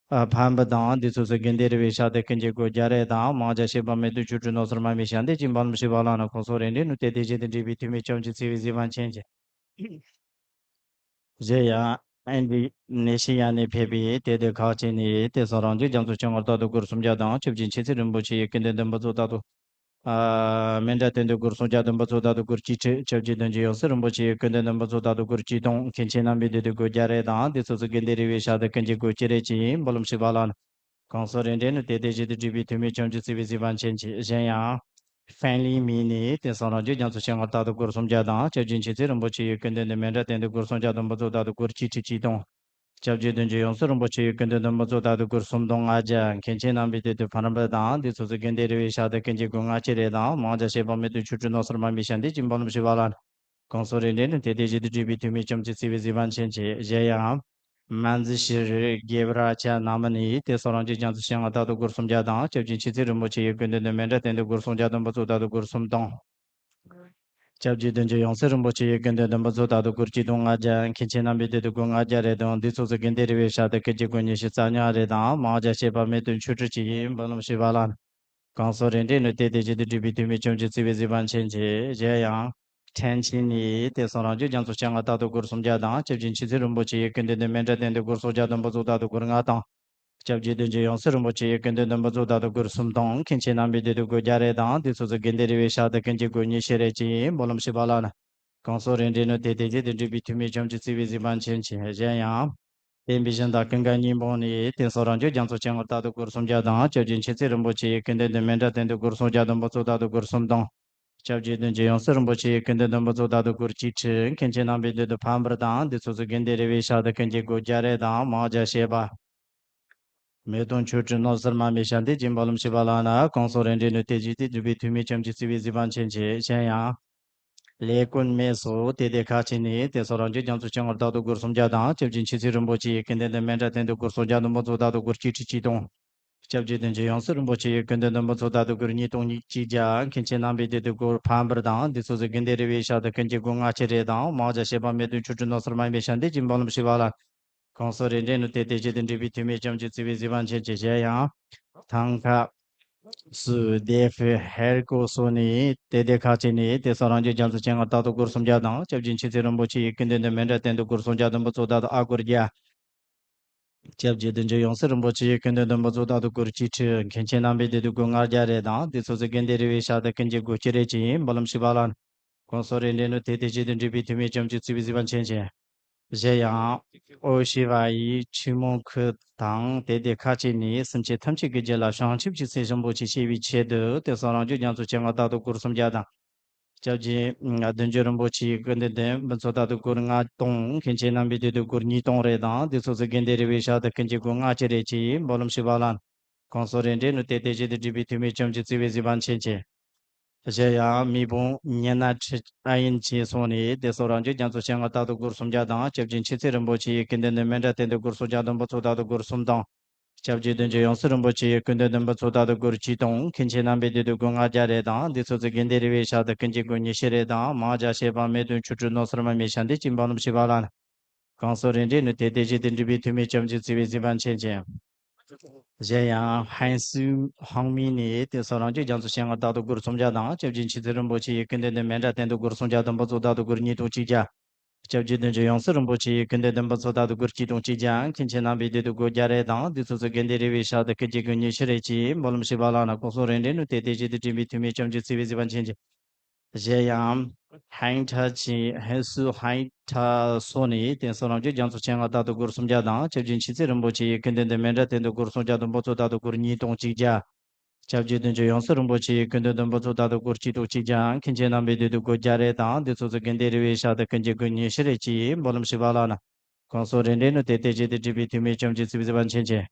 ཨ་ཕམ་པ་དང་། འདི་ཚོ་ཚོ་དགེ་འདུན་རེ་བའི་ཞབས་ཏོག་ཀུན་གྱི་སྒོར་བརྒྱ་རེ་དང་། མང་ཇ་བཤད་པ་མེད་དུ་ཆོ་འཕྲུལ་སྣ་ཚོགས་མར་མེ་ཞལ་འདེབས་ཅིག་འབུལ་ལམ་ཞུས་པ་ལགས་ན། གང་སོང་རེ་འདྲེ་ནི་དེ་དེ་བཞིན་དུ་འགྲུབ་པའི་ཐུགས་སྨོན་ལྕམ་ཆུ་ཚིག་གཟིགས་པ་མཁྱེན་ཆེ། གཞན་ཡང་། ཨིན་ཌོ་ནེ་ཤི་ཡ་ནས་ཕེབས་པའི་དེ་དེ་ཁ་ཆེ་ནས་དེ་སང་རང་རྒྱལ་རྒྱ་མཚོ་སྤྱན་སྔར་ད་དུ་སྒོར་སུམ་བརྒྱ་དང་། སྐྱབས་རྗེ་མཁྱེན་བརྩེ་རིན་པོ་ཆེའི་སྐུ་མདུན་བདུན་པ་ཚོ་ད་དུ་ཨ་མཎྜལ་སྟོན་དུ་སྒོར་སུམ་བརྒྱ་བདུན་པ་ཚོ་ད་དུ་སྒོར་གཅིག་ཁྲི། སྐྱབས་རྗེ་བདུད་འཇོམས་ཡང་སྲིད་རིན་པོ་ཆེའི་སྐུ་མདུན་བདུན་པ་ཚོ་ད་དུ་སྒོར་གཅིག་སྟོང་། མཁན་ཆེན་རྣམ་པའི་བདུད་དུ་སྒོར་བརྒྱ་རེ་དང་། འདི་ཚོ་ཚོ་དགེ་འདུན་རེ་བའི་ཞབས་ཏོག་ཀུན་གྱི་སྒོར་གཅིག་རེ་བཅས་འབུལ་ལམ་ཞུས་པ་ལགས་ན། གང་སོང་རེ་འདྲེ་ནི་དེ་དེ་བཞིན་དུ་འགྲུབ་པའི་ཐུགས་སྨོན་ལྕམ་ཆུ་ཚིག་གཟིགས་པ་མཁྱེན་ཆེ། གཞན་ཡང་། ཧྥན་ལི་མི་ནི་དེ་སང་རང་རྒྱལ་རྒྱ་མཚོ་སྤྱན་སྔར་ད་དུ་སྒོར་སུམ་བརྒྱ་དང་། སྐྱབས་རྗེ་མཁྱེན་བརྩེ་རིན་པོ་ཆེའི་སྐུ་མདུན་དུ་མཎྜལ་སྟོན་དུ་སྒོར་སུམ་བརྒྱ་བདུན་པ་ཚོ་ད་དུ་སྒོར་གཅིག་ཁྲི་གཅིག་སྟོང་། སྐྱབས་རྗེ་བདུད་འཇོམས་ཡང་སྲིད་རིན་པོ་ཆེའི་སྐུ་མདུན་བདུན་པ་ཚོ་ད་དུ་སྒོར་སུམ་སྟོང་ལྔ་བརྒྱ། མཁན་ཆེན་རྣམ་པའི་བདུད་དུ་ཕ་རམ་པ་དང་། འདི་ཚོ་ཚོ་དགེ་འདུན་རེ་བའི་ཞབས་ཏོག་ཀུན་གྱི་སྒོར་ལྔ་བཅུ་རེ་དང་། མང་ཇ་བཤད་པ་མེད་དུ་ཆོ་འཕྲུལ་སྣ་ཚོགས་མར་མེ་ཞལ་འདེབས་ཅིག་འབུལ་ལམ་ཞུས་པ་ལགས་ན། གང་སོང་རེ་འདྲེ་ནི་དེ་དེ་བཞིན་དུ་འགྲུབ་པའི་ཐུགས་སྨོན་ལྕམ་ཆུ་ཚིག་གཟིགས་པ་མཁྱེན་ཆེ། གཞན་ཡང་། མན་ཛི་ཤི་རི་གེ་བ་ར་ཅ་ན་མ་ནི་དེ་སང་རང་རྒྱལ་རྒྱ་མཚོ་སྤྱན་སྔར་ད་དུ་སྒོར་སུམ་བརྒྱ་དང་། སྐྱབས་རྗེ་མཁྱེན་བརྩེ་རིན་པོ་ཆེའི་སྐུ་མདུན་དུ་མཎྜལ་སྟོན་དུ་སྒོར་སུམ་བརྒྱ་བདུན་པ་ཚོ་ད་དུ་སྒོར་སུམ་སྟོང་། སྐྱབས་རྗེ་བདུད་འཇོམས་ཡང་སྲིད་རིན་པོ་ཆེའི་སྐུ་མདུན་བདུན་པ་ཚོ་ད་དུ་སྒོར་གཅིག་སྟོང་ལྔ་བརྒྱ། མཁན་ཆེན་རྣམ་པའི་བདུད་དུ་སྒོར་ལྔ་བརྒྱ་རེ་དང་། འདི་ཚོ་ཚོ་དགེ་འདུན་རེ་བའི་ཞབས་ཏོག་ཀུན་གྱི་སྒོར་ཉི་ཤུ་རྩ་ལྔ་རེ་དང་། མང་ཇ་བཤད་པ་མེད་དུ་ཆོ་འཕྲུལ་གཅིག་ཡིན་འབུལ་ལམ་ཞུས་པ་ལགས་ན། གང་སོང་རེ་འདྲེ་ནི་དེ་དེ་བཞིན་དུ་འགྲུབ་པའི་ཐུགས་སྨོན་ལྕམ་ཆུ་ཚིག་གཟིགས་པ་མཁྱེན་ཆེ། གཞན་ཡང་། ཁྲེན་ཆི་ནི་དེ་སང་རང་རྒྱལ་རྒྱ་མཚོ་སྤྱན་སྔར་ད་དུ་སྒོར་སུམ་བརྒྱ་དང་། སྐྱབས་རྗེ་མཁྱེན་བརྩེ་རིན་པོ་ཆེའི་སྐུ་མདུན་དུ་མཎྜལ་སྟོན་དུ་སྒོར་སུམ་བརྒྱ་བདུན་པ་ཚོ་ད་དུ་སྒོར་ལྔ་སྟོང་། སྐྱབས་རྗེ་བདུད་འཇོམས་ཡང་སྲིད་རིན་པོ་ཆེའི་སྐུ་མདུན་བདུན་པ་ཚོ་ད་དུ་སྒོར་སུམ་སྟོང་། མཁན་ཆེན་རྣམ་པའི་བདུད་དུ་སྒོར་བརྒྱ་རེ་དང་། འདི་ཚོ་ཚོ་དགེ་འདུན་རེ་བའི་ཞབས་ཏོག་ཀུན་གྱི་སྒོར་ཉི་ཤུ་རེ་བཅས་འབུལ་ལམ་ཞུས་པ་ལགས་ན། གང་སོང་རེ་འདྲེ་ནི་དེ་དེ་བཞིན་དུ་འགྲུབ་པའི་ཐུགས་སྨོན་ལྕམ་ཆུ་ཚིག་གཟིགས་པ་མཁྱེན་ཆེ། གཞན་ཡང་། བསྟན་པའི་བཞིན་དུ་ཀུན་དགའ་སྙིང་པོ་ནི་དེ་སང་རང་རྒྱལ་རྒྱ་མཚོ་སྤྱན་སྔར་ད་དུ་སྒོར་སུམ་བརྒྱ་དང་། སྐྱབས་རྗེ་མཁྱེན་བརྩེ་རིན་པོ་ཆེའི་སྐུ་མདུན་དུ་མཎྜལ་སྟོན་དུ་སྒོར་སུམ་བརྒྱ་བདུན་པ་ཚོ་ད་དུ་སྒོར་སུམ་སྟོང་། སྐྱབས་རྗེ་བདུད་འཇོམས་ཡང་སྲིད་རིན་པོ་ཆེའི་སྐུ་མདུན་བདུན་པ་ཚོ་ད་དུ་སྒོར་གཅིག་ཁྲི། མཁན་ཆེན་རྣམ་པའི་བདུད་དུ་ཕམ་པར་དང་། འདི་ཚོ་ཚོ་དགེ་འདུན་རེ་བའི་ཞབས་ཏོག་ཀུན་གྱི་སྒོར་བརྒྱ་རེ་དང་། མང་ཇ་བཤད་པ་མེད་དུ་ཆོ་འཕྲུལ་སྣ་ཚོགས་མར་མེ་ཞལ་འདེབས་ཅིག་འབུལ་ལམ་ཞུས་པ་ལགས་ན། གང་སོང་རེ་འདྲེ་ནི་དེ་བཞིན་དུ་འགྲུབ་པའི་ཐུགས་སྨོན་ལྕམ་ཆུ་ཚིག་གཟིགས་པ་མཁྱེན་ཆེ། གཞན་ཡང་། ལས་ཀུན་མེད་སོ་དེ་དེ་ཁ་ཆེ་ནི་དེ་སང་རང་རྒྱལ་རྒྱ་མཚོ་སྤྱན་སྔར་ད་དུ་སྒོར་སུམ་བརྒྱ་དང་། སྐྱབས་རྗེ་མཁྱེན་བརྩེ་རིན་པོ་ཆེའི་སྐུ་མདུན་དུ་མཎྜལ་སྟོན་དུ་སྒོར་སུམ་བརྒྱ་བདུན་པ་ཚོ་ད་དུ་སྒོར་གཅིག་ཁྲི་གཅིག་སྟོང་། སྐྱབས་རྗེ་བདུད་འཇོམས་ཡང་སྲིད་རིན་པོ་ཆེའི་སྐུ་མདུན་བདུན་པ་ཚོ་ད་དུ་སྒོར་ཉིས་སྟོང་ཉིས་གཅིག་བརྒྱ། མཁན་ཆེན་རྣམ་པའི་བདུད་དུ་སྒོར་ཕམ་པར་དང་། འདི་ཚོ་ཚོ་དགེ་འདུན་རེ་བའི་ཞབས་ཏོག་ཀུན་གྱི་སྒོར་ལྔ་ཁྲི་རེ་དང་། མང་ཇ་བཤད་པ་མེད་དུ་ཆོ་འཕྲུལ་སྣ་ཚོགས་མར་མེ་ཞལ་འདེབས་ཅིག་འབུལ་ལམ་ཞུས་པ་ལགས། གང་སོང་རེ་འདྲེ་ནི་དེ་དེ་བཞིན་དུ་འགྲུབ་པའི་ཐུགས་སྨོན་ལྕམ་ཆུ་ཚིག་གཟིགས་པ་མཁྱེན་ཆེ། གཞན་ཡང་། ཐང་ཁ་སུ་དེ་ཧྥེ་ཧེར་ཀོ་སོ་ནི་དེ་དེ་ཁ་ཆེ་ནི་དེ་སང་རང་རྒྱལ་རྒྱ་མཚོ་སྤྱན་སྔར་ད་དུ་སྒོར་སུམ་བརྒྱ་དང་། སྐྱབས་རྗེ་མཁྱེན་བརྩེ་རིན་པོ་ཆེའི་སྐུ་མདུན་དུ་མཎྜལ་སྟོན་དུ་སྒོར་སུམ་བརྒྱ་བདུན་པ་ཚོ་ད་དུ་ཨ་སྒོར་བརྒྱ། སྐྱབས་རྗེ་བདུད་འཇོམས་ཡང་སྲིད་རིན་པོ་ཆེའི་སྐུ་མདུན་བདུན་པ་ཚོ་ད་དུ་སྒོར་གཅིག་ཁྲི། མཁན་ཆེན་རྣམ་པའི་བདུད་དུ་སྒོར་ལྔ་བརྒྱ་རེ་དང་། འདི་ཚོ་ཚོ་དགེ་འདུན་རེ་བའི་ཞབས་ཏོག་ཀུན་གྱི་སྒོར་གཅིག་རེ་བཅས་འབུལ་ལམ་ཞུས་པ་ལགས། གང་སོང་རེ་འདྲེ་ནི་དེ་དེ་བཞིན་དུ་འགྲུབ་པའི་ཐུགས་སྨོན་ལྕམ་ཆུ་ཚིག་གཟིགས་པ་མཁྱེན་ཆེ། གཞན་ཡང་། ཨོ་ཤི་བ་ཡི་ཆུ་མོ་ཁུ་དང་དེ་དེ་ཁ་ཆེ་ནི་སེམས་ཅན་ཐམས་ཅད་ཀྱི་རྒྱུད་ལ་བྱང་ཆུབ་ཀྱི་སེམས་རིན་པོ་ཆེ་སྐྱེ་བའི་ཆེད་དུ་དེ་སང་རང་རྒྱལ་རྒྱ་མཚོ་སྤྱན་སྔར་ད་དུ་སྒོར་སུམ་བརྒྱ་དང་། སྐྱབས་རྗེ་བདུད་འཇོམས་རིན་པོ་ཆེའི་སྐུ་མདུན་བདུན་པ་ཚོ་ད་དུ་སྒོར་ལྔ་སྟོང་། མཁན་ཆེན་རྣམ་པའི་བདུད་དུ་སྒོར་ཉིས་སྟོང་རེ་དང་། འདི་ཚོ་ཚོ་དགེ་འདུན་རེ་བའི་ཞབས་ཏོག་ཀུན་གྱི་སྒོར་ལྔ་བཅུ་རེ་བཅས་འབུལ་ལམ་ཞུས་པ་ལགས། གང་སོང་རེ་འདྲེ་ནི་དེ་དེ་བཞིན་དུ་འགྲུབ་པའི་ཐུགས་སྨོན་ལྕམ་ཆུ་ཚིག་གཟིགས་པ་མཁྱེན་ཆེ། གཞན་ཡང་མི་བུང་ཉེ་ན་ཁྲི་ཨ་ཡིན་ཅེས་སོང་ནས་དེ་སང་རང་རྒྱལ་རྒྱ་མཚོ་སྤྱན་སྔར་ད་དུ་སྒོར་སུམ་བརྒྱ་དང་། སྐྱབས་རྗེ་མཁྱེན་བརྩེ་རིན་པོ་ཆེའི་སྐུ་མདུན་དུ་མཎྜལ་སྟོན་དུ་སྒོར་སུམ་བརྒྱ་བདུན་པ་ཚོ་ད་དུ་སྒོར་སུམ་སྟོང་། སྐྱབས་རྗེ་བདུད་འཇོམས་ཡང་སྲིད་རིན་པོ་ཆེའི་སྐུ་མདུན་བདུན་པ་ཚོ་ད་དུ་སྒོར་གཅིག་སྟོང་། མཁན་ཆེན་རྣམ་པའི་བདུད་དུ་སྒོར་ལྔ་བརྒྱ་རེ་དང་། འདི་ཚོ་ཚོ་དགེ་འདུན་རེ་བའི་ཞབས་ཏོག་ཀུན་གྱི་སྒོར་ཉི་ཤུ་རེ་དང་། མང་ཇ་བཤད་པ་མེད་དུ་ཆོ་འཕྲུལ་སྣ་ཚོགས་མར་མེ་ཞལ་འདེབས་ཅིག་འབུལ་ལམ་ཞུས་པ་ལགས། གང་སོགས་རེ་འདྲའི་ནུས་ཏེ་དེ་བཞིན་དུ་འགྲུབ་པའི་ཐུགས་སྨོན་ཅམ་གྱིས་བརྩེ་བས་གཟིགས་པ་མཁྱེན་ཅིང་། གཞན་ཡང་ཧན་སུའུ་ཧང་མིན་ནས་དེང་སང་རང་རྒྱལ་རྒྱ་མཚོ་སྤྱན་སྔར་རྟག་ཏུ་སྒོ་རུ་སུམ་བརྒྱ་དང་། སྐྱབས་རྗེ་མཆེད་ཚུལ་རིན་པོ་ཆེ་ཡི་སྐུ་མདུན་དུ་མཎྜལ་སྟོན་དུ་སྒོ་རུ་སུམ་བརྒྱ་བདུན་པོ་ཚོ་རྟག་ཏུ་སྒོ་རུ་ཉིས་སྟོང་གཅིག་བརྒྱ། སྐྱབས་རྗེ་བདུད་འཇོམས་ཡང་སྲིད་རིན་པོ་ཆེ་ཡི་སྐུ་མདུན་བདུན་པོ་ཚོ་རྟག་ཏུ་སྒོ་རུ་གཅིག་སྟོང་གཅིག་བརྒྱ། མཁན་ཆེན་རྣམ་པའི་དེ་དུ་སྒོ་བརྒྱ་རེ་དང་། འདི་ཚོ་ཚོ་དགེ་འདུན་རེ་བའི་ཞལ་དུ་ཀུན་གྱི་སྒོ་ཉི་ཤུ་རེ་གཅིག་འབུལ་ལམ་ཞུས་པ་ལགས་ན། གང་སོགས་རེ་འདྲའི་ནུས་ཏེ་དེ་བཞིན་དུ་འགྲུབ་པའི་ཐུགས་སྨོན་ཅམ་གྱིས་བརྩེ་བས་གཟིགས་པ་མཁྱེན་ཅིང་། གཞན་ཡང་ཧན་ཁྲ་ཆིང་ཧན་སུའུ་ཧན་ཁྲ་སོགས་ནས་དེང་སང་རང་རྒྱལ་རྒྱ་མཚོ་སྤྱན་སྔར་རྟག་ཏུ་སྒོ་རུ་སུམ་བརྒྱ་དང་། སྐྱབས་རྗེ་མཆེད་ཚུལ་རིན་པོ་ཆེ་ཡི་སྐུ་མདུན་དུ་མཎྜལ་སྟོན་དུ་སྒོ་རུ་སུམ་བརྒྱ་བདུན་པོ་ཚོ་རྟག་ཏུ་སྒོ་རུ་ཉིས་སྟོང་གཅིག་བརྒྱ། སྐྱབས་རྗེ་བདུད་འཇོམས་ཡང་སྲིད་རིན་པོ་ཆེ་ཡི་སྐུ་མདུན་བདུན་པོ་ཚོ་རྟག་ཏུ་སྒོ་རུ་གཅིག་སྟོང་གཅིག་བརྒྱ། མཁན་ཆེན་རྣམ་པའི་དེ་དུ་སྒོ་བརྒྱ་རེ་དང་། འདི་ཚོ་ཚོ་དགེ་འདུན་རེ་བའི་ཞལ་དུ་ཀུན་གྱི་སྒོ་ཉི་ཤུ་རེ་གཅིག་འབུལ་ལམ་ཞུས་པ་ལགས་ན། གང་སོགས་རེ་འདྲའི་ནུས་ཏེ་དེ་བཞིན་དུ་འགྲུབ་པའི་ཐུགས་སྨོན་ཅམ་གྱིས་བརྩེ་བས་གཟིགས་པ་མཁྱེན་ཅིང་།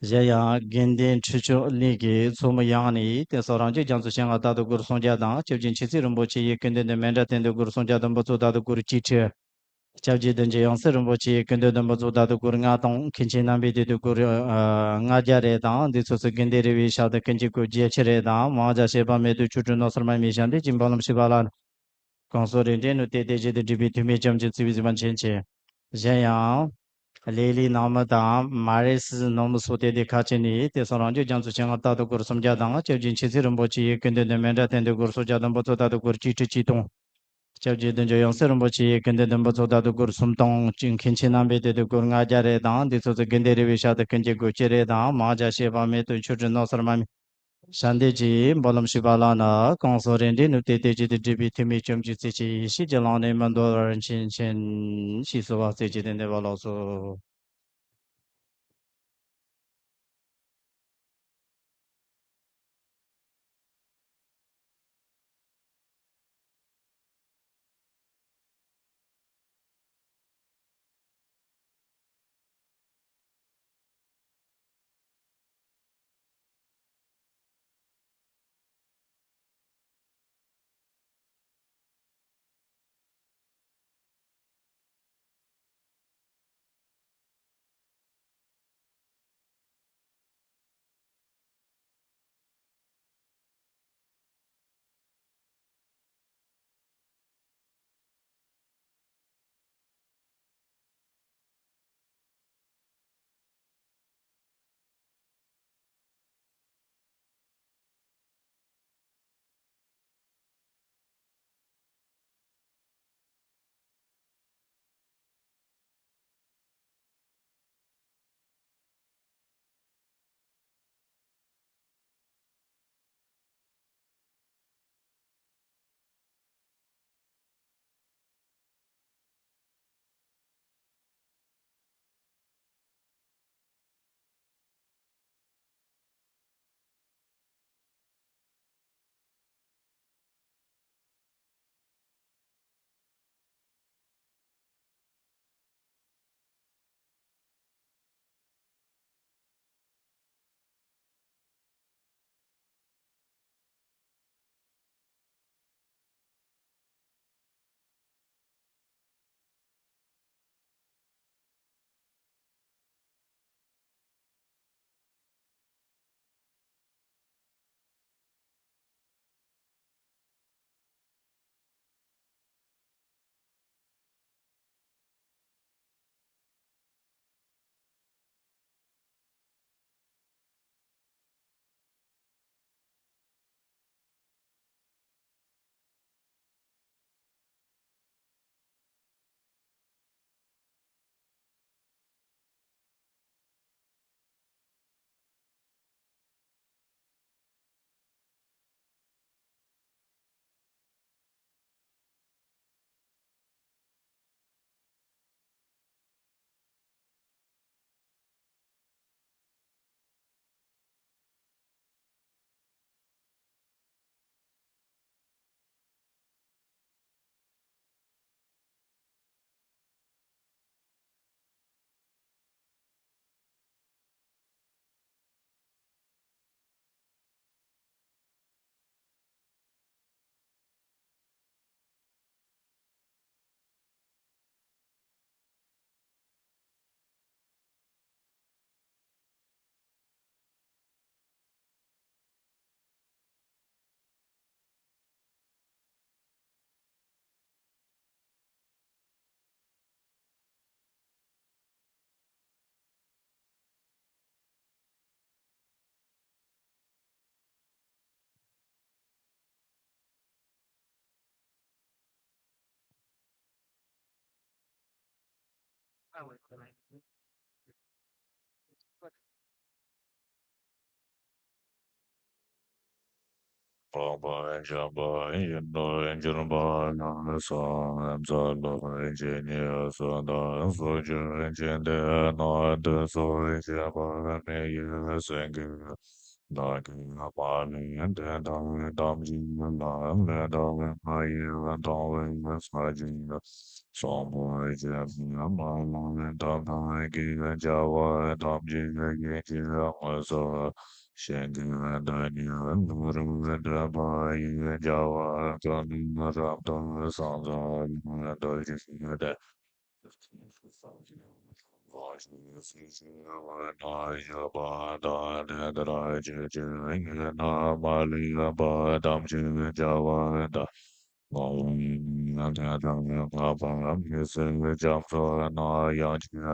གཞན་ཡང་དགེ་འདུན་ཁྲི་བྱང་གླིང་གི་ཚོགས་མི་ཡོངས་ནས་དེང་སང་རང་རྒྱལ་རྒྱ་མཚོ་སྤྱན་སྔར་རྟག་ཏུ་སྒོ་རུ་སུམ་བརྒྱ་དང་། སྐྱབས་རྗེ་མཆེད་ཚུལ་རིན་པོ་ཆེ་ཡི་སྐུ་མདུན་དུ་མཎྜལ་སྟོན་དུ་སྒོ་རུ་སུམ་བརྒྱ་བདུན་པོ་ཚོ་རྟག་ཏུ་སྒོ་རུ་གཅིག་ཁྲི། སྐྱབས་རྗེ་བདུད་འཇོམས་ཡང་སྲིད་རིན་པོ་ཆེ་ཡི་སྐུ་མདུན་བདུན་པོ་ཚོ་རྟག་ཏུ་སྒོ་རུ་ལྔ་སྟོང་། མཁན་ཆེན་རྣམ་པའི་དེ་དུ་སྒོ་རུ་ཨ་ལྔ་བརྒྱ་རེ་དང་། འདི་ཚོ་ཚོ་དགེ་འདུན་རེ་བའི་ཞལ་དུ་ཀུན་གྱི་སྒོ་བརྒྱད་ཅུ་རེ་དང་། མང་བརྒྱ་བྱེད་པ་མེད་དུ་ཆོ་འཕྲུལ་སྣང་གསལ་མར་མེ་ཞལ་འདེབས་ཀྱིས་འབུལ་ལམ་ཞུས་པ་ལགས། གང་སོགས་རེ་འདྲའི་ནུས་ཏེ་དེ་བཞིན་དུ་འགྲུབ་པའི་ཐུགས་སྨོན་ཅམ་གྱིས་བརྩེ་བས་གཟིགས་པ་མཁྱེན་ཅིང་། གཞན་ཡང་། ལེ་ལི་ནང་མི་དང་མ་རེ་སི་ནང་མི་སོགས་དེ་དེ་ཁ་ཅིག་ནས་དེང་སང་རང་རྒྱལ་རྒྱ་མཚོ་སྤྱན་སྔར་རྟག་ཏུ་སྒོ་རུ་སུམ་བརྒྱ་དང་། སྐྱབས་རྗེ་མཆེད་ཚུལ་རིན་པོ་ཆེ་ཡི་སྐུ་མདུན་དུ་མཎྜལ་སྟོན་དུ་སྒོ་རུ་སུམ་བརྒྱ་བདུན་པོ་ཚོ་རྟག་ཏུ་སྒོ་རུ་གཅིག་ཁྲི་གཅིག་སྟོང་། སྐྱབས་རྗེ་བདུད་འཇོམས་ཡང་སྲིད་རིན་པོ་ཆེ་ཡི་སྐུ་མདུན་བདུན་པོ་ཚོ་རྟག་ཏུ་སྒོ་རུ་སུམ་སྟོང་གཅིག། མཁན་ཆེན་རྣམ་པའི་དེ་དུ་སྒོ་རུ་ལྔ་བརྒྱ་རེ་དང་། འདི་ཚོ་ཚོ་དགེ་འདུན་རེ་བའི་ཞལ་དུ་ཀུན་གྱི་སྒོ་བཅུ་རེ་དང་། མང་བརྒྱ་བྱེད་པ་མེད་དུ་ཆོ་འཕྲུལ་སྣང་གསལ་མར་མེ་ཞལ་འདེབས་ཀྱིས་འབུལ་ལམ་ཞུས་པ་ལགས་ན། གང་སོགས་རེ་འདྲའི་ནུས་ཏེ་དེ་བཞིན་དུ་འགྲུབ་པའི་ཐུགས་སྨོན་ཅམ་གྱིས་བརྩེ་ཞིང་ཡེ་ཤེས་ཀྱི་ལམ་ནས་མི་འདོར་བར་མཁྱེན་ཅིང་། ཞེས་གསོལ་བ་སྩལ་རྗེས་དེ་འདེབས་པ་ལགས་སོ། འཕགས་པ་འཇམ་པ་ཡིན་ནོ། གྱུར་པ་ལ་སོགས་ཚོགས་བསགས་ལ་ཇི་སྙེད་སུ་དག་སོགས་རྒྱུ་ཅི་བདེ་ན་དེ་སོགས་བྱེད་པ་མི་ཡི་སེང་གེ་བདག་གིས་མ་ལུས་དེ་དག་ཐམས་ཅད་ལ་ལས་དང་མ་ཡིན་གཏོང་བའི་ཕྱག་རྒྱ་གསུངས་པར་བྱེད་པ་མ་ལུས་ཐབས་དང་གིས་བྱ་བ་ཐམས་ཅད་ཡིད་ཀྱིས་མངོན་སུམ་ཤེས་ཀྱང་བདག་ཉིད་ལ་རབ་སྟོན་པ་ཡིས་བྱ་བ་ཀུན་ཏུ་རབ་ཏུ་སངས་རྒྱས་ལ་འདུད་ཅིང་དེ་གོང་ཞུས་སུ་ཞུ་བ་དང་བཞག་པ་དང་དེ་ལྟར་ཇི་སྐད་ཡོད་ན་མ་ལུས་པ་ཐམས་ཅད་བྱ་བ་དང་། ངོ་བོ་ཉིད་དེ་དག་འཕགས་པ་མི་ཟད་རྒྱ་མཚོ་ནང་ཡང་ཅི་ཡན་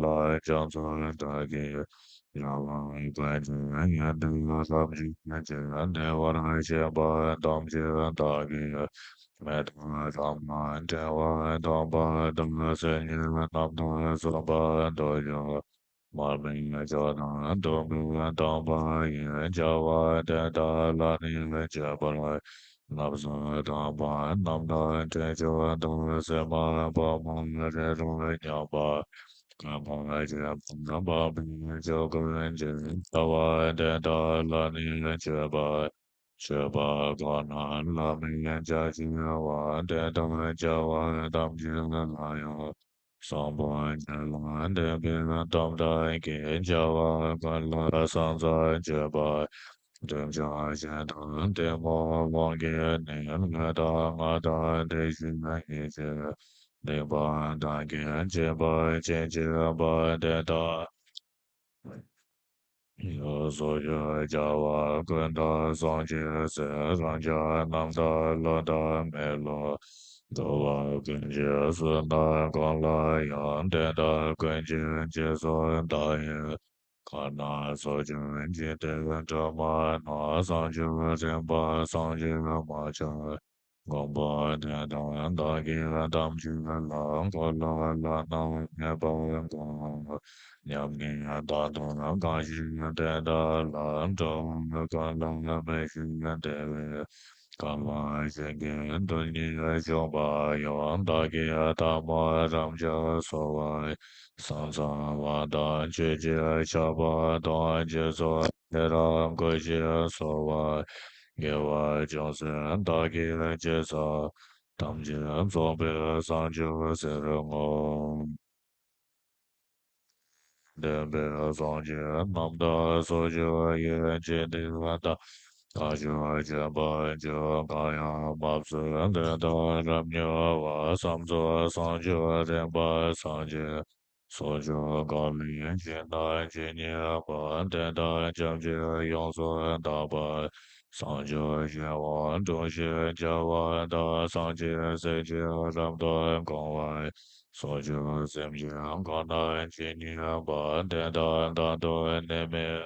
ལག་རྒྱ་མཚོ་དག་གིས་བྱ་བ་ཀུན་གྱི་ཡོན་ཏན་རབ་བརྗོད་ཅིང་བདེ་བར་བྱེད་པ་ཐམས་ཅད་བདག་གིས་མེ་ཏོག་དང་པོ་དྲི་བ་དང་པོ་དང་སིལ་སྙན་རྣམས་དང་སོགས་པ་འདོད་ཆགས་མར་མེའི་མཆོག་དང་སྟོན་པའི་དང་པོ་ཡི་བྱ་བ་དེ་དག་ལ་ནི་སྤྱད་པར་སྣབས་སུ་དག་པ་རྣམས་དང་དྲི་མཆོག་དང་སིལ་མ་ཕག་མོ་རི་རབ་མཉམ་པ་བཀོད་པར་བྱེད་པ་འཕགས་པའི་མཆོག་ཀུན་གྱི་བྱ་བ་དེ་དག་ལ་ནི་སྤྱད་པ། མཆོད་པ་ཁོ་ན་ལ་མི་འཇའ་ཆེ་བ་དེ་དག་བྱ་བ་ཐམས་ཅད་ལ་ཡང་། བཟང་པོ་བྱིན་རླབས་ལྡན་པའི་དམ་དང་གི་བྱ་བ་ཀུན་ལ་སངས་རྒྱས་སྤྱད་པ། བདེ་མཆོག་ཞེས་དང་གཏི་མུག་དབང་གིས་ནི་ལུས་དང་ངག་དང་བདེ་གཤེགས་ཡེ་ཤེས་སྡིག་པ་དག་གིས་བྱེད་པ་ཇི་སྙེད་པ་དེ་དག་ཡོངས་སུ་གྱུར་བྱ་བ་ཀུན་ཏུ་བསྲུང་བྱའི་ཚེ་རང་རྒྱལ་རྣམས་དང་བློ་དང་མི་བསླུ་འགྲོ་བ་ཀུན་གྱི་བསོད་ནམས་ཀུན་ལ་ཡང་དེ་དག་ཀུན་གྱི་རྗེས་སུ་བདག་ཡི་ཁ་ནས་ཚོགས་ཀྱང་ཇི་ལྟར་འགྲོ་མ་ནོར་བསམ་བརྗོད་རིམ་པར་བསམ་གྱིས་མ་ཁྱབ། མངོན་པ་དེ་དག་བདག་གིས་ཐམས་ཅད་ལ་འཁོར་ལོ་ལ་རྣམ་སྨིན་པར་བསྒོམ། ཉམས་ཀྱིས་ད་དུང་གང་ཞིག་དེ་དག་ལ་འགྲོ་བ་ཀུན་ལ་མི་ཤིགས་བདེ་བའི་ཁ་བ་ཞིག་གི་དོན་ཉིད་བྱུང་བ་ཡང་བདག་གིས་ཐ་མ་རབ་འབྱམས་གསོལ་བ། སངས་རྒྱས་པ་དང་ཆོས་ཀྱི་ཆར་པ་དང་རྗེས་སུ་ཡི་རང་བསྐུལ་ཞིང་གསོལ་བ། དགེ་བ་ཅུང་ཟད་བདག་གིས་བགྱིས་ས། ཐམས་ཅད་རྫོགས་པའི་སངས་རྒྱས་ཟེར་ངོ་། བདེན་པའི་སངས་རྒྱས་རྣམས་དང་ཚོགས་བཅས་ཡི་འཇིག་རྟེན་དང་། གང་ཞིག་སྤྱད་པར་བགྱིའོ། གང་ཡང་མ་བཙལ་དེ་དག་རབ་མྱུར་བར། བསམ་རྫོགས་བསམ་བརྗོད་རིམ་པར་བསམ་བྱས། ཚོགས་བཅས་གང་ལས་བགྱིས་ན་ཇི་སྙེད་པ། དེ་དག་ཐམས་ཅད་ཡོངས་སུ་དག་པར། བསམ་བརྗོད་བཞི་པོ་འགྲུབ་ཕྱིར་བྱ་བ་དང་། བསམ་བྱས་སེམས་ཅན་རབ་ཏུ་བསྒོམ་པར། ཚོགས་བཅས་སེམས་ཅན་གང་ན་ཇི་སྙེད་པ། དེ་དག་དང་དུ་ནད་མེད།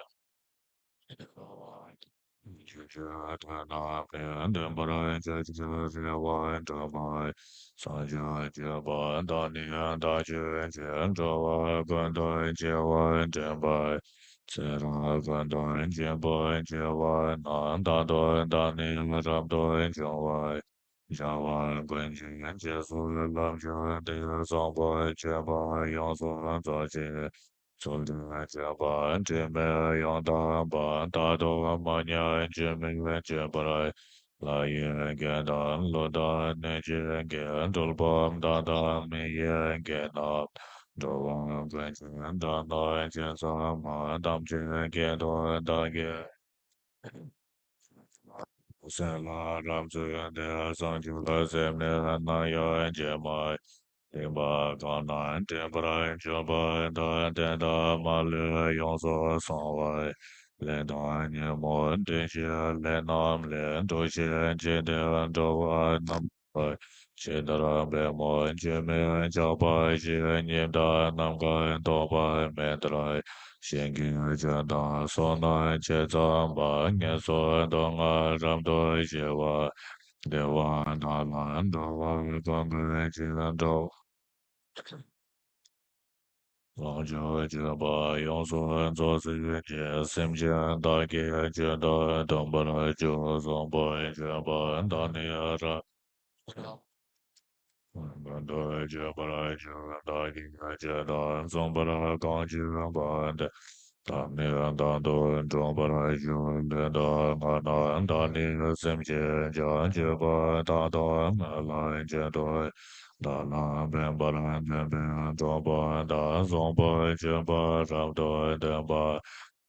ཆོས་ཀྱི་དོན་རྣམས་ནི་འདུན་པར་བྱ་ཕྱིར་རེ་བ་བསྒྲུབ་པར། བསམ་བྱས་སྤྱད་པ་དག་ནི་བདག་བགྱིད་ཅིང་། འགྲོ་བ་ཀུན་ཏུ་སྐྱེ་བ་འདྲེན་པར། ཚེ་རབས་ཀུན་ཏུ་འཇིགས་པར་བྱེད་པ་ན། ད་དུང་བདག་ནི་རབ་ཏུ་འབྱུང་བར། བྱ་བ་ཀུན་གྱི་རྗེས་སུ་བསླབ་བྱ་སྟེ། བཟང་པོ་སྤྱད་པ་ཡོངས་སུ་རྫོགས་བྱེད། ཚུལ་ཁྲིམས་སྤྱད་པ་དྲི་མེད་ཡང་དག་པ། ད་དུང་མ་ཉམས་སྐྱོན་མེད་སྤྱད་པར། ལྷ་ཡི་སྐད་དང་ཀླུ་དང་གནོད་སྦྱིན་སྐད། གྲུལ་བུམ་དག་དང་མི་ཡི་སྐད་རྣམས། འགྲོ་བ་ཀུན་གྱི་དོན་རྣམས་ཇི་ཙམ་པ། ཐམས་ཅད་སྐད་དུ་བདག་གིས། སེམས་ལ་རབ་བརྗོད་དེ། བསམ་བརྗོད་སེམས་ནི་ནམ་ཡང་བརྗེད་མ་ཡིན་པ། གང་རྣམས་དྲན་པར་གྱུར་པ་དང་། དེ་དག་མ་ལུས་ཡོངས་སུ་བསྲུང་བར། ལས་དང་ཉོན་མོངས་འདུ་བྱེད་ལས་རྣམས་ལས། འགྲོ་ཕྱིར་འཇིག་རྟེན་འགྲོ་བ་རྣམས་ལ། ཇི་ལྟར་པད་མོ་སྐྱེ་མེད་ཆགས་པ་བཞིན། ཉི་ཟླ་ནམ་མཁའ་ཐོགས་པ་མེད་ལྟར། གཞན་གྱི་སྤྱོད་དང་བསོད་ནམས་ཇི་ཙམ་པ། ངན་སོང་སྡུག་བསྔལ་རབ་ཏུ་ཞི་བ། བདེ་བ་དག་ལ་འགྲོ་བ་ཀུན་ཀུན་གྱི་འགྲོ། བཟང་སྤྱོད་སྤྱོད་པ་ཡོངས་སུ་རྫོགས་སུ་བྱེད། སེམས་ཅན་བདག་གིས་སྤྱོད་དང་སྡོམ་པར་འཇུག་བཟང་པོ་སྤྱོད་པ་བདག་ནི་རབ་ཀུན་ཏུ་སྤྱོད་པར་འཇུག་བདག་གིས་སྤྱོད་དང་རྫོགས་པར་གང་བྱེད་པ་དེ་དག་ནི་བདག་ཏུ་འགྲུབ་པར་ཞུ། དེ་ལྟར་སྔ་ན་བདག་ནི་སེམས་ཅན་བྱང་ཆུབ་པ་དག་དང་སྨོན་ལམ་ཅན་དུ་བདག་ལ་ཕན་པར་འདོད་པས་འགྲོ་བ་དག་བཟང་པོ་སྤྱོད་པ་རབ་ཏུ་བསྟན་པ་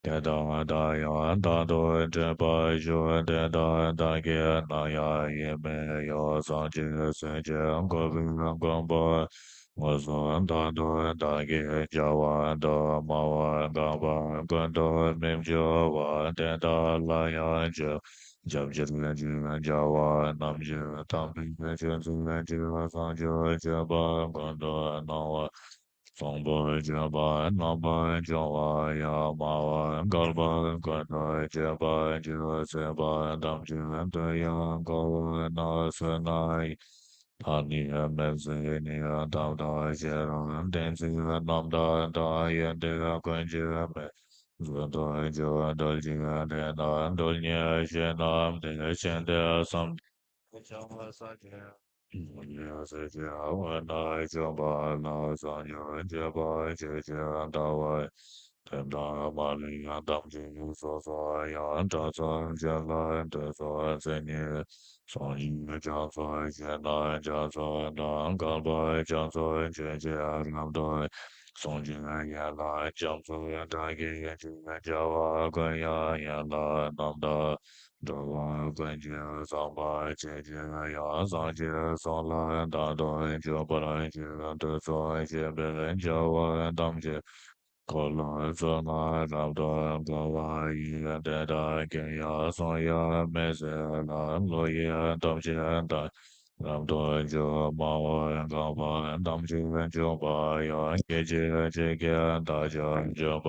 དེ་དག་བདག་ཡང་བདག་ཏུ་འདྲེན་པར་ཞུ། དེ་དག་བདག་གིས་ནམ་ཡང་ཡིད་མི་གཡོ། བཟང་སྤྱོད་སེམས་ཅན་བཀོད་པའི་མགོན་པོ་མངོན་སུམ་དག་ཏུ་བདག་གིས་བྱ་བ་དང་སྨྲ་བ་འགགས་པ་ཀུན་ཏུ་མི་འགྱུར་བ་དེ་དག་ལ་ཡང་ཆོས་སྐྱབས་ཕྱིར་ཕྱིན་བྱ་བ་རྣམས་ཀྱི་དམ་པའི་ཆོས་མཛད་ཅིང་བཟང་སྤྱོད་སྤྱོད་པ་ཀུན་ཏུ་སྣང་བ་བཟང་པོ་སྤྱོད་པ་རྣམ་པར་སྦྱོང་བ་ཡང་སྨྲ་བ་འགགས་པ་ཀུན་ཏུ་སྤྱད་པར་འགྱུར། སྲེད་པ་ཐམས་ཅད་དུ་ཡང་འགོག་པ་ན་བསོད་ནམས་ཡིན། ད་ནི་མི་ཚེ་ནི་དམ་དང་བྱེ་བྲག་བསྟན་འཛིན་རྣམ་དག་དང་། ཡོན་ཏན་ཀུན་གྱི་མེ་མཛོད་དུ་གྱུར་གདུལ་བྱའི་དེ་ན་གདོད་ནས་བཞེད་རྣམས་དེ་བཞིན་ཏེ། བསམ་བྱ་བ་ས་ཆེན་ཉི་ཟེར་ཅན་དབུས་ན་བྱོན་པ་ལ། བཟང་སྤྱོད་སྤྱོད་པ་ཇི་ལྟར་འདུལ་བ་དེ་འདྲ་མ་ལུས་ཐམས་ཅད་སོ་སོ་ཡང་། དགྲ་ཚོགས་ཅན་ལ་དུག་གསུམ་ཟས་ནི་སངས་རྒྱས་རྒྱ་མཚོ་ཆེ་ན་རྒྱ་མཚོ་དང་། བསྐལ་པ་རྒྱ་མཚོ་ཆོས་ཅན་རབ་ཏུ་གསུངས་ཀྱང་། ཡན་ལག་རྒྱ་མཚོའི་སྒྲ་སྐད་ཀྱིས། བྱ་བ་ཀུན་ཡང་ཡན་ལག་རྣམ་དག་འགྲོ་བ་ཀུན་གྱི་བསམ་པ་ཇི་བཞིན་དབྱངས་བཟང་ཞིང་གསུང་ལ་རྟག་ཏུ་འཇུག་པར་བྱེད། དུག་གསུམ་སྤྱོད་པའི་བྱ་བ་ཐམས་ཅད་འཁོར་ལོ་བསོད་ནམས་རབ་ཏུ་འཕེལ་བ་ཡིས། དེ་དག་གིས་ཡང་བསྲུང་ཡང་མི་ཟད་ལ། བློ་ཡི་དམ་ཆོས་དག་རབ་ཏུ་འཇུག་སྨྲ་བ་འགགས་པ་ཐམས་ཅད་འཇུག་པ་ཡང་། སྐད་ཅིག་གཅིག་གིས་བདག་ཅག་འཇུག་པ་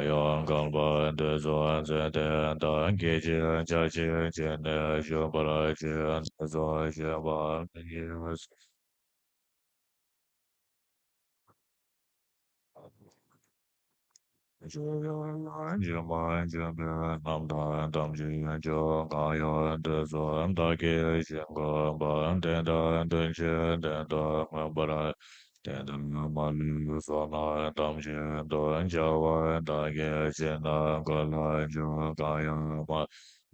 ཡང་། བསྐལ་པ་དུག་གསུམ་ཟད་དེ་དག་སྐད་ཅིག་ཕྱག་གཅིག་གཅིག་ནི་ཞུགས་པར་བྱེད། དུག་གསུམ་སྤྱོད་པ་མི་གཡོ། སྤྱོད་པ་སྤྱོད་པའི་རྣམ་དག་ཐམས་ཅད་འཇུག་གང་ཡང་དུག་གསུམ་དག་གིས་ཞིང་གོས་པ། དེ་དག་དོན་ཆེན་དོན་དུ་མངོན་པར། དེ་དག་མ་ལུས་བསོད་ནམས་ཐམས་ཅད་དུ། བྱ་བ་དག་གིས་ཕྱི་ནང་ཀུན་ལ་འཇུག་གང་ཡང་མ།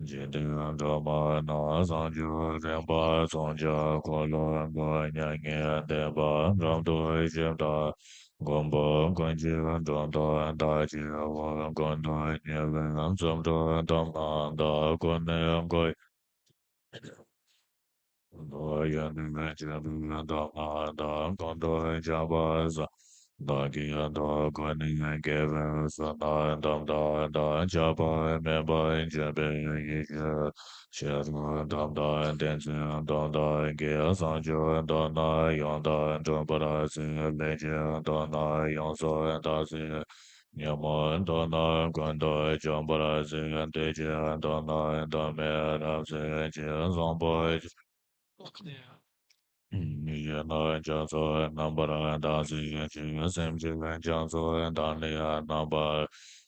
འཇིག་རྟེན་སྒྲོན་མ་རྣམས་བཟང་སྤྱོད་རིམ་པ་མཚུངས་ཀྱང་། འཁོར་ལོ་མགོན་མྱ་ངན་འདས་པ་རབ་ཏུ་ཞིབ་ཕྲ། མགོན་པོ་ཀུན་གྱི་སྒྲུབ་ཐབས་དག་བྱེད་པ། ཀུན་ཏུ་མཉེས་པའི་རྩུབ་སྤྱོད་དམ་རྣམས་དག་ཀུན་ནས་འགོག་ཏུ་ཡོན་ཏན་སྤྱོད་པའི་དམ་རྣམས་དག་ཀུན་ཏུ་ཁྱབ་པ་བཟང་། བདག་གིས་ཐོབ་ཀུན་ནས་སྐྱེས་པའི་བསོད་ནམས་དམ་དག་དང་། ཁྱབ་པ་མེད་པར་སྤྱོད་པའི་ཡེ་ཤེས་ཤེས་རབ་དམ་དང་བསྟན་འཛིན་དམ་དག་གིས། བཟང་སྤྱོད་དམ་རྣམས་ཡང་དག་འགྲུབ་པར་བྱེད། ལེགས་སྤྱད་དམ་རྣམས་ཡོངས་སུ་དག་བྱེད། ཉོན་མོངས་དམ་རྣམས་ཀུན་ཏུ་འཇོམས་པར་བྱེད། འདུ་བྱེད་དམ་རྣམས་དམ་མེད་རབ་བྱེད་ཅིང་། བཟང་པོ་ཡིད་ལ་རྒྱ་མཚོ་རྣམ་པར་དག་བྱེད་ཅིང་། སེམས་ཀྱི་རྒྱ་མཚོ་དག་ནི་རྣམ་པར་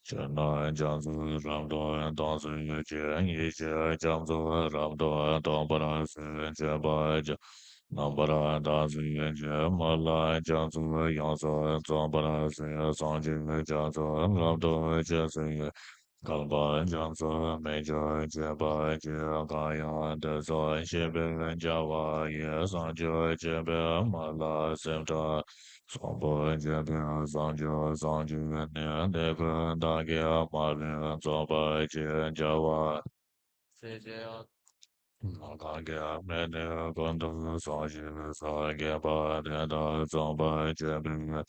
གྱུར་ན། རྒྱ་མཚོ་རབ་ཏུ་དག་བྱེད་ཅིང་། ཡེ་ཤེས་རྒྱ་མཚོ་རབ་ཏུ་དག་པར་བྱེད། སྤྱོད་པ་རྣམ་པར་དག་བྱེད་ཅིང་། སྨོན་ལམ་རྒྱ་མཚོ་ཡོངས་སུ་རྫོགས་པར་བྱེད། བསམ་གྱི་རྒྱ་མཚོ་རབ་ཏུ་ཆེ་ཟེར་བའི། བསྐལ་པ་རྒྱ་མཚོ་མི་འགྱུར་སྤྱོད་པ་ཇི་གང་ཡང་། དེ་ཚོ་ཞེས་པའི་བྱ་བ་ཡི། བཟང་སྤྱོད་སྤྱོད་པའི་སྨོན་ལམ་སེམས་ཐག། བཟང་པོ་སྤྱོད་པའི་བཟང་སྤྱོད་བཟང་སྤྱོད་ནི། དེ་ཀུན་བདག་གིས་མ་ལུས་རྫོགས་པར་བྱེད། བྱ་བ་གང་གིས་མི་ནུས་ཀུན་ཏུ་བཟང་ཞིང་སངས་རྒྱས་པ། དེ་དག་རྫོགས་པར་བྱེད་པའི་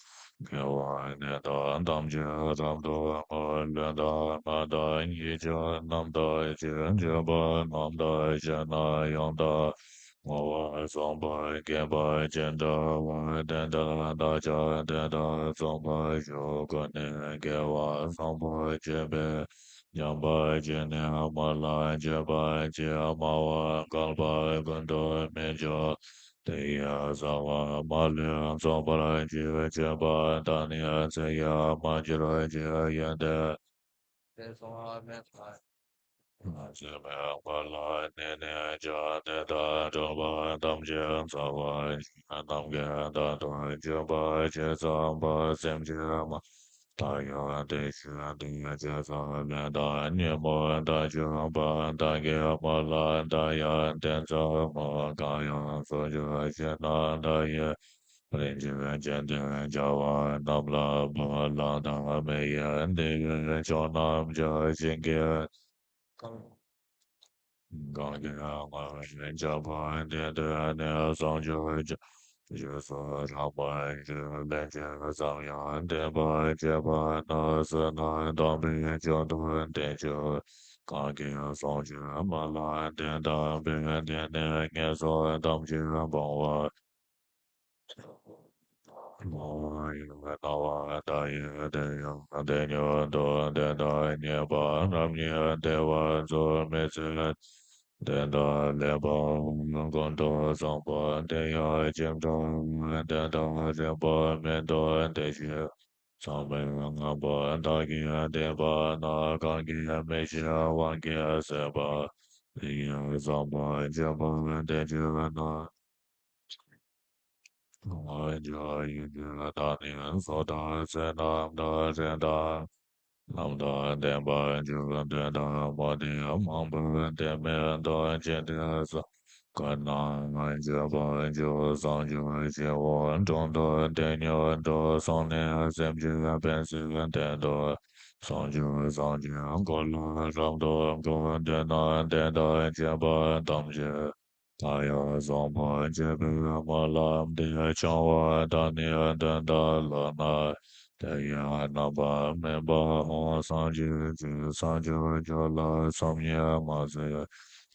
དགེ་བ་ནི། བདག་ཐམས་ཅད་རབ་ཏུ་བསྔོ། ལུས་དང་ངག་དང་ཡིད་ཀྱི་རྣམ་དག་ཅིང་། སྤྱོད་པ་རྣམས་དང་བྱས་ན་ཡང་དག་བསྔོ་བ་བཟང་པོ་དགེ་བ་ཇི་འདྲ་བ། དེ་འདྲ་བདག་ཀྱང་དེ་དག་རྫོགས་པར་ཤོག །ཀུན་ནས་དགེ་བ་བཟང་པོ་སྤྱོད་པས། བསྙེན་པ་ཇི་ནས་སྨོན་ལམ་བྱེད་པ་ཇི། སྨྲ་བ་བསྐལ་པ་ཀུན་ཏུ་མི་འགྱུར། དེ་ཡི་རྩ་བ་མ་ལུས་རྫོགས་པར་གྱུར་ཅིག་པ་དག་ནི་ཚེ་ཡི་མ་གྱུར་ཅིག་ཡིན་ཏེ། ཚེ་མེད་པ་ལ་ནི་ནི་ཀྱང་དེ་ལྟར་གྲུབ་པ་ཐམས་ཅད་རྩ་བ་ཉིད་ནམ་མཁའི་མཐའ་དང་མཐུན་པར་གྱུར་ཙམ་པ་སེམས་ཅན་མ། ད་ཡང་དེ་བཞིན་དུ་ཇི་ཙམ་ལས་བདག་ཉོན་མོངས་དག་གྱུར་པ་དག་གི་མ་ལ་བདག་ཡང་དེ་ཙམ་མོ། གང་ཡང་བྱང་ཆུབ་ཤིང་རྣམས་དག་ཡིན། རིན་ཆེན་སྤྱན་ལྡན་རྒྱལ་བ་རྣམས་ལ་བ་ལ་དང་མི་ཡི་འདི་ཡི་ཕྱོགས་རྣམས་ཀྱི་ཞིང་གི་གང་གིས་བསྔོ་བའི་བྱ་བ་འདི་དེ་ནི་བྱང་ཆུབ་ཀྱི་རྗེས་སུ་རག་པར་འགྱུར། ལན་ཅི་ཙམ་ཡང་འདི་ལྟར་བྱེད་པ་ན་བསོད་ནམས་དམ་པའི་མཆོག་ཏུ་ལྡན་ཅིང་། གང་གིས་བྱང་ཆུབ་མ་ལ་དད་པ་འདི་ནི་ངན་སོང་ཐམས་ཅད་སྤོང་བ། སྤང་བར་ཡང་སྣང་བ་དག་ཡིན། དེ་ཡང་དེ་སྔོན་དུ་དེ་དག་རྙེད་པ་རྣམས་ཉིད་བདེ་བ་འཚོལ་མི་སྲིད། དེ་དག་ལེགས་པར་ཀུན་ཏུ་བཟང་པོ་དེ་ཡང་ཅི་འདྲ་བར་དེ་དག་རིགས་པ་མེད་དོ། དེ་བཞིན་གཙང་མའི་སྔགས་པ་དག་གིས་བསྟན་པ་ན། གང་གིས་མི་ཤེས་དབང་གིས་ཟད་པ། དེ་ཡང་བསམ་པ་བརྗེད་པ་དེ་བརྗོད་ན། ལོངས་སྤྱོད་ཡིད་བདེ་དང་ནི་སོ་དང་ཚེ་རྣམས་དང་རིགས་དང་ལམ་དང་བདེན་པར་གྱུར་དོན་དང་མུ་སྟེགས་མང་པོས་དེ་མིན་དོན་ཅི་སྟེ་བསམ། ཀུན་ནས་བརྗོད་པར་འགྱུར། བྱང་ཆུབ་སྤྱི་བོ་དྲུང་དུ་དེ་སྔོན་དུ་སོང་ནས་སེམས་ཅན་ཕན་ཕྱིར་བསྟན་ཏོ། བྱང་ཆུབ་སངས་རྒྱས་འཁོར་ལ་རབ་ཏུ་བསྐོར། དེ་ན་དེ་དག་བྱེད་པ་ཐམས་ཅད་མཐའ་ཡས་བཟང་པོ་སྤྱད་པས་མ་ལམ་དེ་འཆང་བ་དང་ནི་དོན་དག་ལགས་ན། དེ་ཡི་རྣམ་པར་སྨིན་པ་འོང་། སངས་རྒྱས་ཀྱི་བྱང་ཆུབ་མཆོག་ལ་སོམ་ཉི་མ་བྱེད།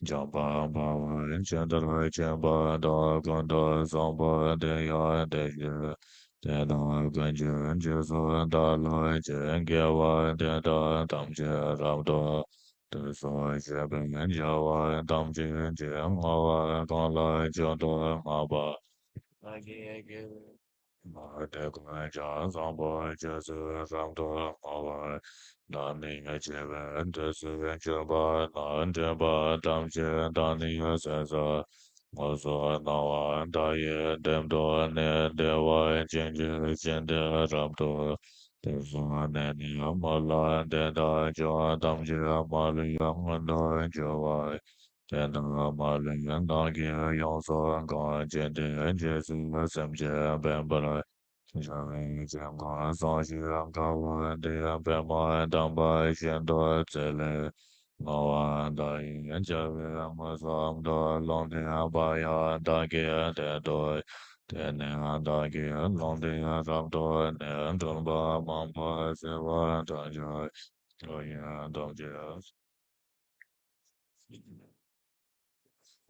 འཇམ་དཔལ་འབར་བ་ཇི་ལྟར་མཁྱེན་པ་དང་། ཀུན་ཏུ་བཟང་པོ་དེ་ཡང་དེ་བཞིན་ཏེ། དེ་དག་ཀུན་གྱི་རྗེས་སུ་བདག་སློབ་ཅིང་། དགེ་བ་འདི་དག་ཐམས་ཅད་རབ་ཏུ་དུས་སུ་བྱེད་པའི་བྱ་བ་ཐམས་ཅད་ཀྱི་བསྔོ་བ་གང་ལ་མཆོག་ཏུ་བསྔགས་པ། མ་དེ་ཀུན་ཀྱང་བཟང་པོ་རྗེས་སུ་རབ་ཏུ་བསྔོ་བ། བདག་ནི་འཆི་བའི་དུས་སུ་གྱུར་པ་ན། སྒྲིབ་པ་ཐམས་ཅད་དག་ནི་ཟད་སོ། དངོས་སུ་སྣང་བ་མཐའ་ཡས་སྟེང་དུ་ནི། བདེ་བ་ཅན་གྱི་ཞིང་དེ་རབ་ཏུ་དུས་སུ་ནི་ནི་མ་ལ་དེ་དག་ཀྱང་ཐམས་ཅད་མ་ལུས་མངོན་དུ་གྱུར་པ། དེ་དག་མ་ལུས་བདག་གིས་ཡོངས་སུ་བཀང་། ཇི་སྟེ་རྗེས་སུ་སེམས་ཅན་ཕན་པར་བྱ་བའི་སེམས་ཀུན་བསམ་ཞིང་དགའ་བ་དེ། པདྨ་དམ་པ་བཞིན་དུ་བརྩེ་ལས་བསྔོ་བ་མཐའ་ཡས་བྱ་བའི་མུ་གསུམ་དུ། ལུང་བསྟན་པ་ཡང་བདག་གི་དོན་དུ། དེ་ནས་བདག་གིས་ལུང་བསྟན་རབ་ཏུ་ནི། སྒྲུབ་པ་མང་པོ་བྱེ་བ་ཕྲག་བརྒྱ། ལྷ་ཡི་ཐམས་ཅད་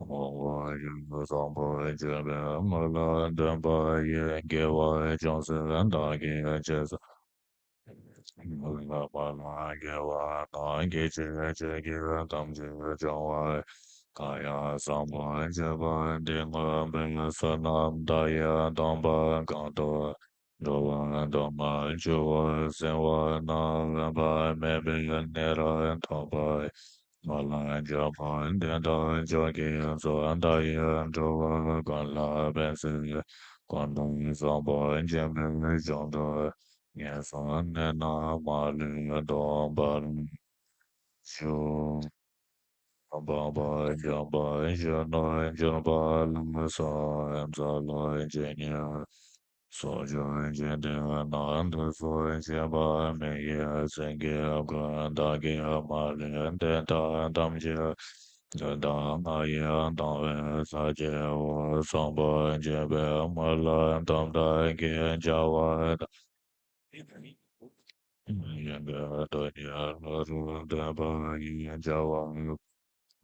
འོང་བ་ཡི། བཟང་པོ་སྤྱད་པས་མ་ལ་འདོན་པ་ཡི། དགེ་བ་ཅུང་ཟད་བདག་གིས་རྗེས་སུ། མ་ལ་དགེ་བ་རྣམས་ཀྱི་ཆེད་ཁྱེད་ཀྱིས་ཐམས་ཅད་སྦྱང་བར། གང་ཡང་བཟང་པོ་སྤྱད་པ་འདི་བསྔོས་པས། བསོད་ནམས་མཐའ་ཡས་དམ་པ་གང་དུ། འགྲོ་བ་དུ་མར་འགྱུར་བར་གསོལ་བ་ན། དབེན་པ་མེད་པའི་གནས་རབ་ཐོབ་པར། མ་ལ་འཇམ་པོ་འདི་དག་མཆོག་གིས་གསུངས། མཐའ་ཡས་འགྲོ་བ་ཀུན་ལ་ཕན་ཕྱིར། ཀུན་ཏུ་བཟང་པོ་སྤྱད་པའི་ཞིང་དུ། ངན་སོང་གནས་རྣམས་མ་ལུས་སྟོངས་པར་ཤོག། སྤངས་པ་འཇམ་པ་གཞོན་ནུར་གྱུར་པ་ལ་སོགས། འཛམ་གླིང་ཇི་སྙེད་སུ་བྱོན་ཅིང་དེ་རྣམས་དུས་སུ་བྱེད་པ་མི་ཡི་སེང་གེ་ཀུན། བདག་གིས་མ་ལུས་དེ་དག་ཐམས་ཅད་ཀྱང་ང་ཡིས་བཏང་བའི་ཕྱག་རྒྱའོ། བཟང་པོ་སྤྱད་པས་མ་ལ་དམ་དྲག་གི་བྱ་བ་དང་། ཡོན་ཏན་དོན་གཉེར་ལྷ་རུ་སྟོན་པ་ཡི་བྱ་བ།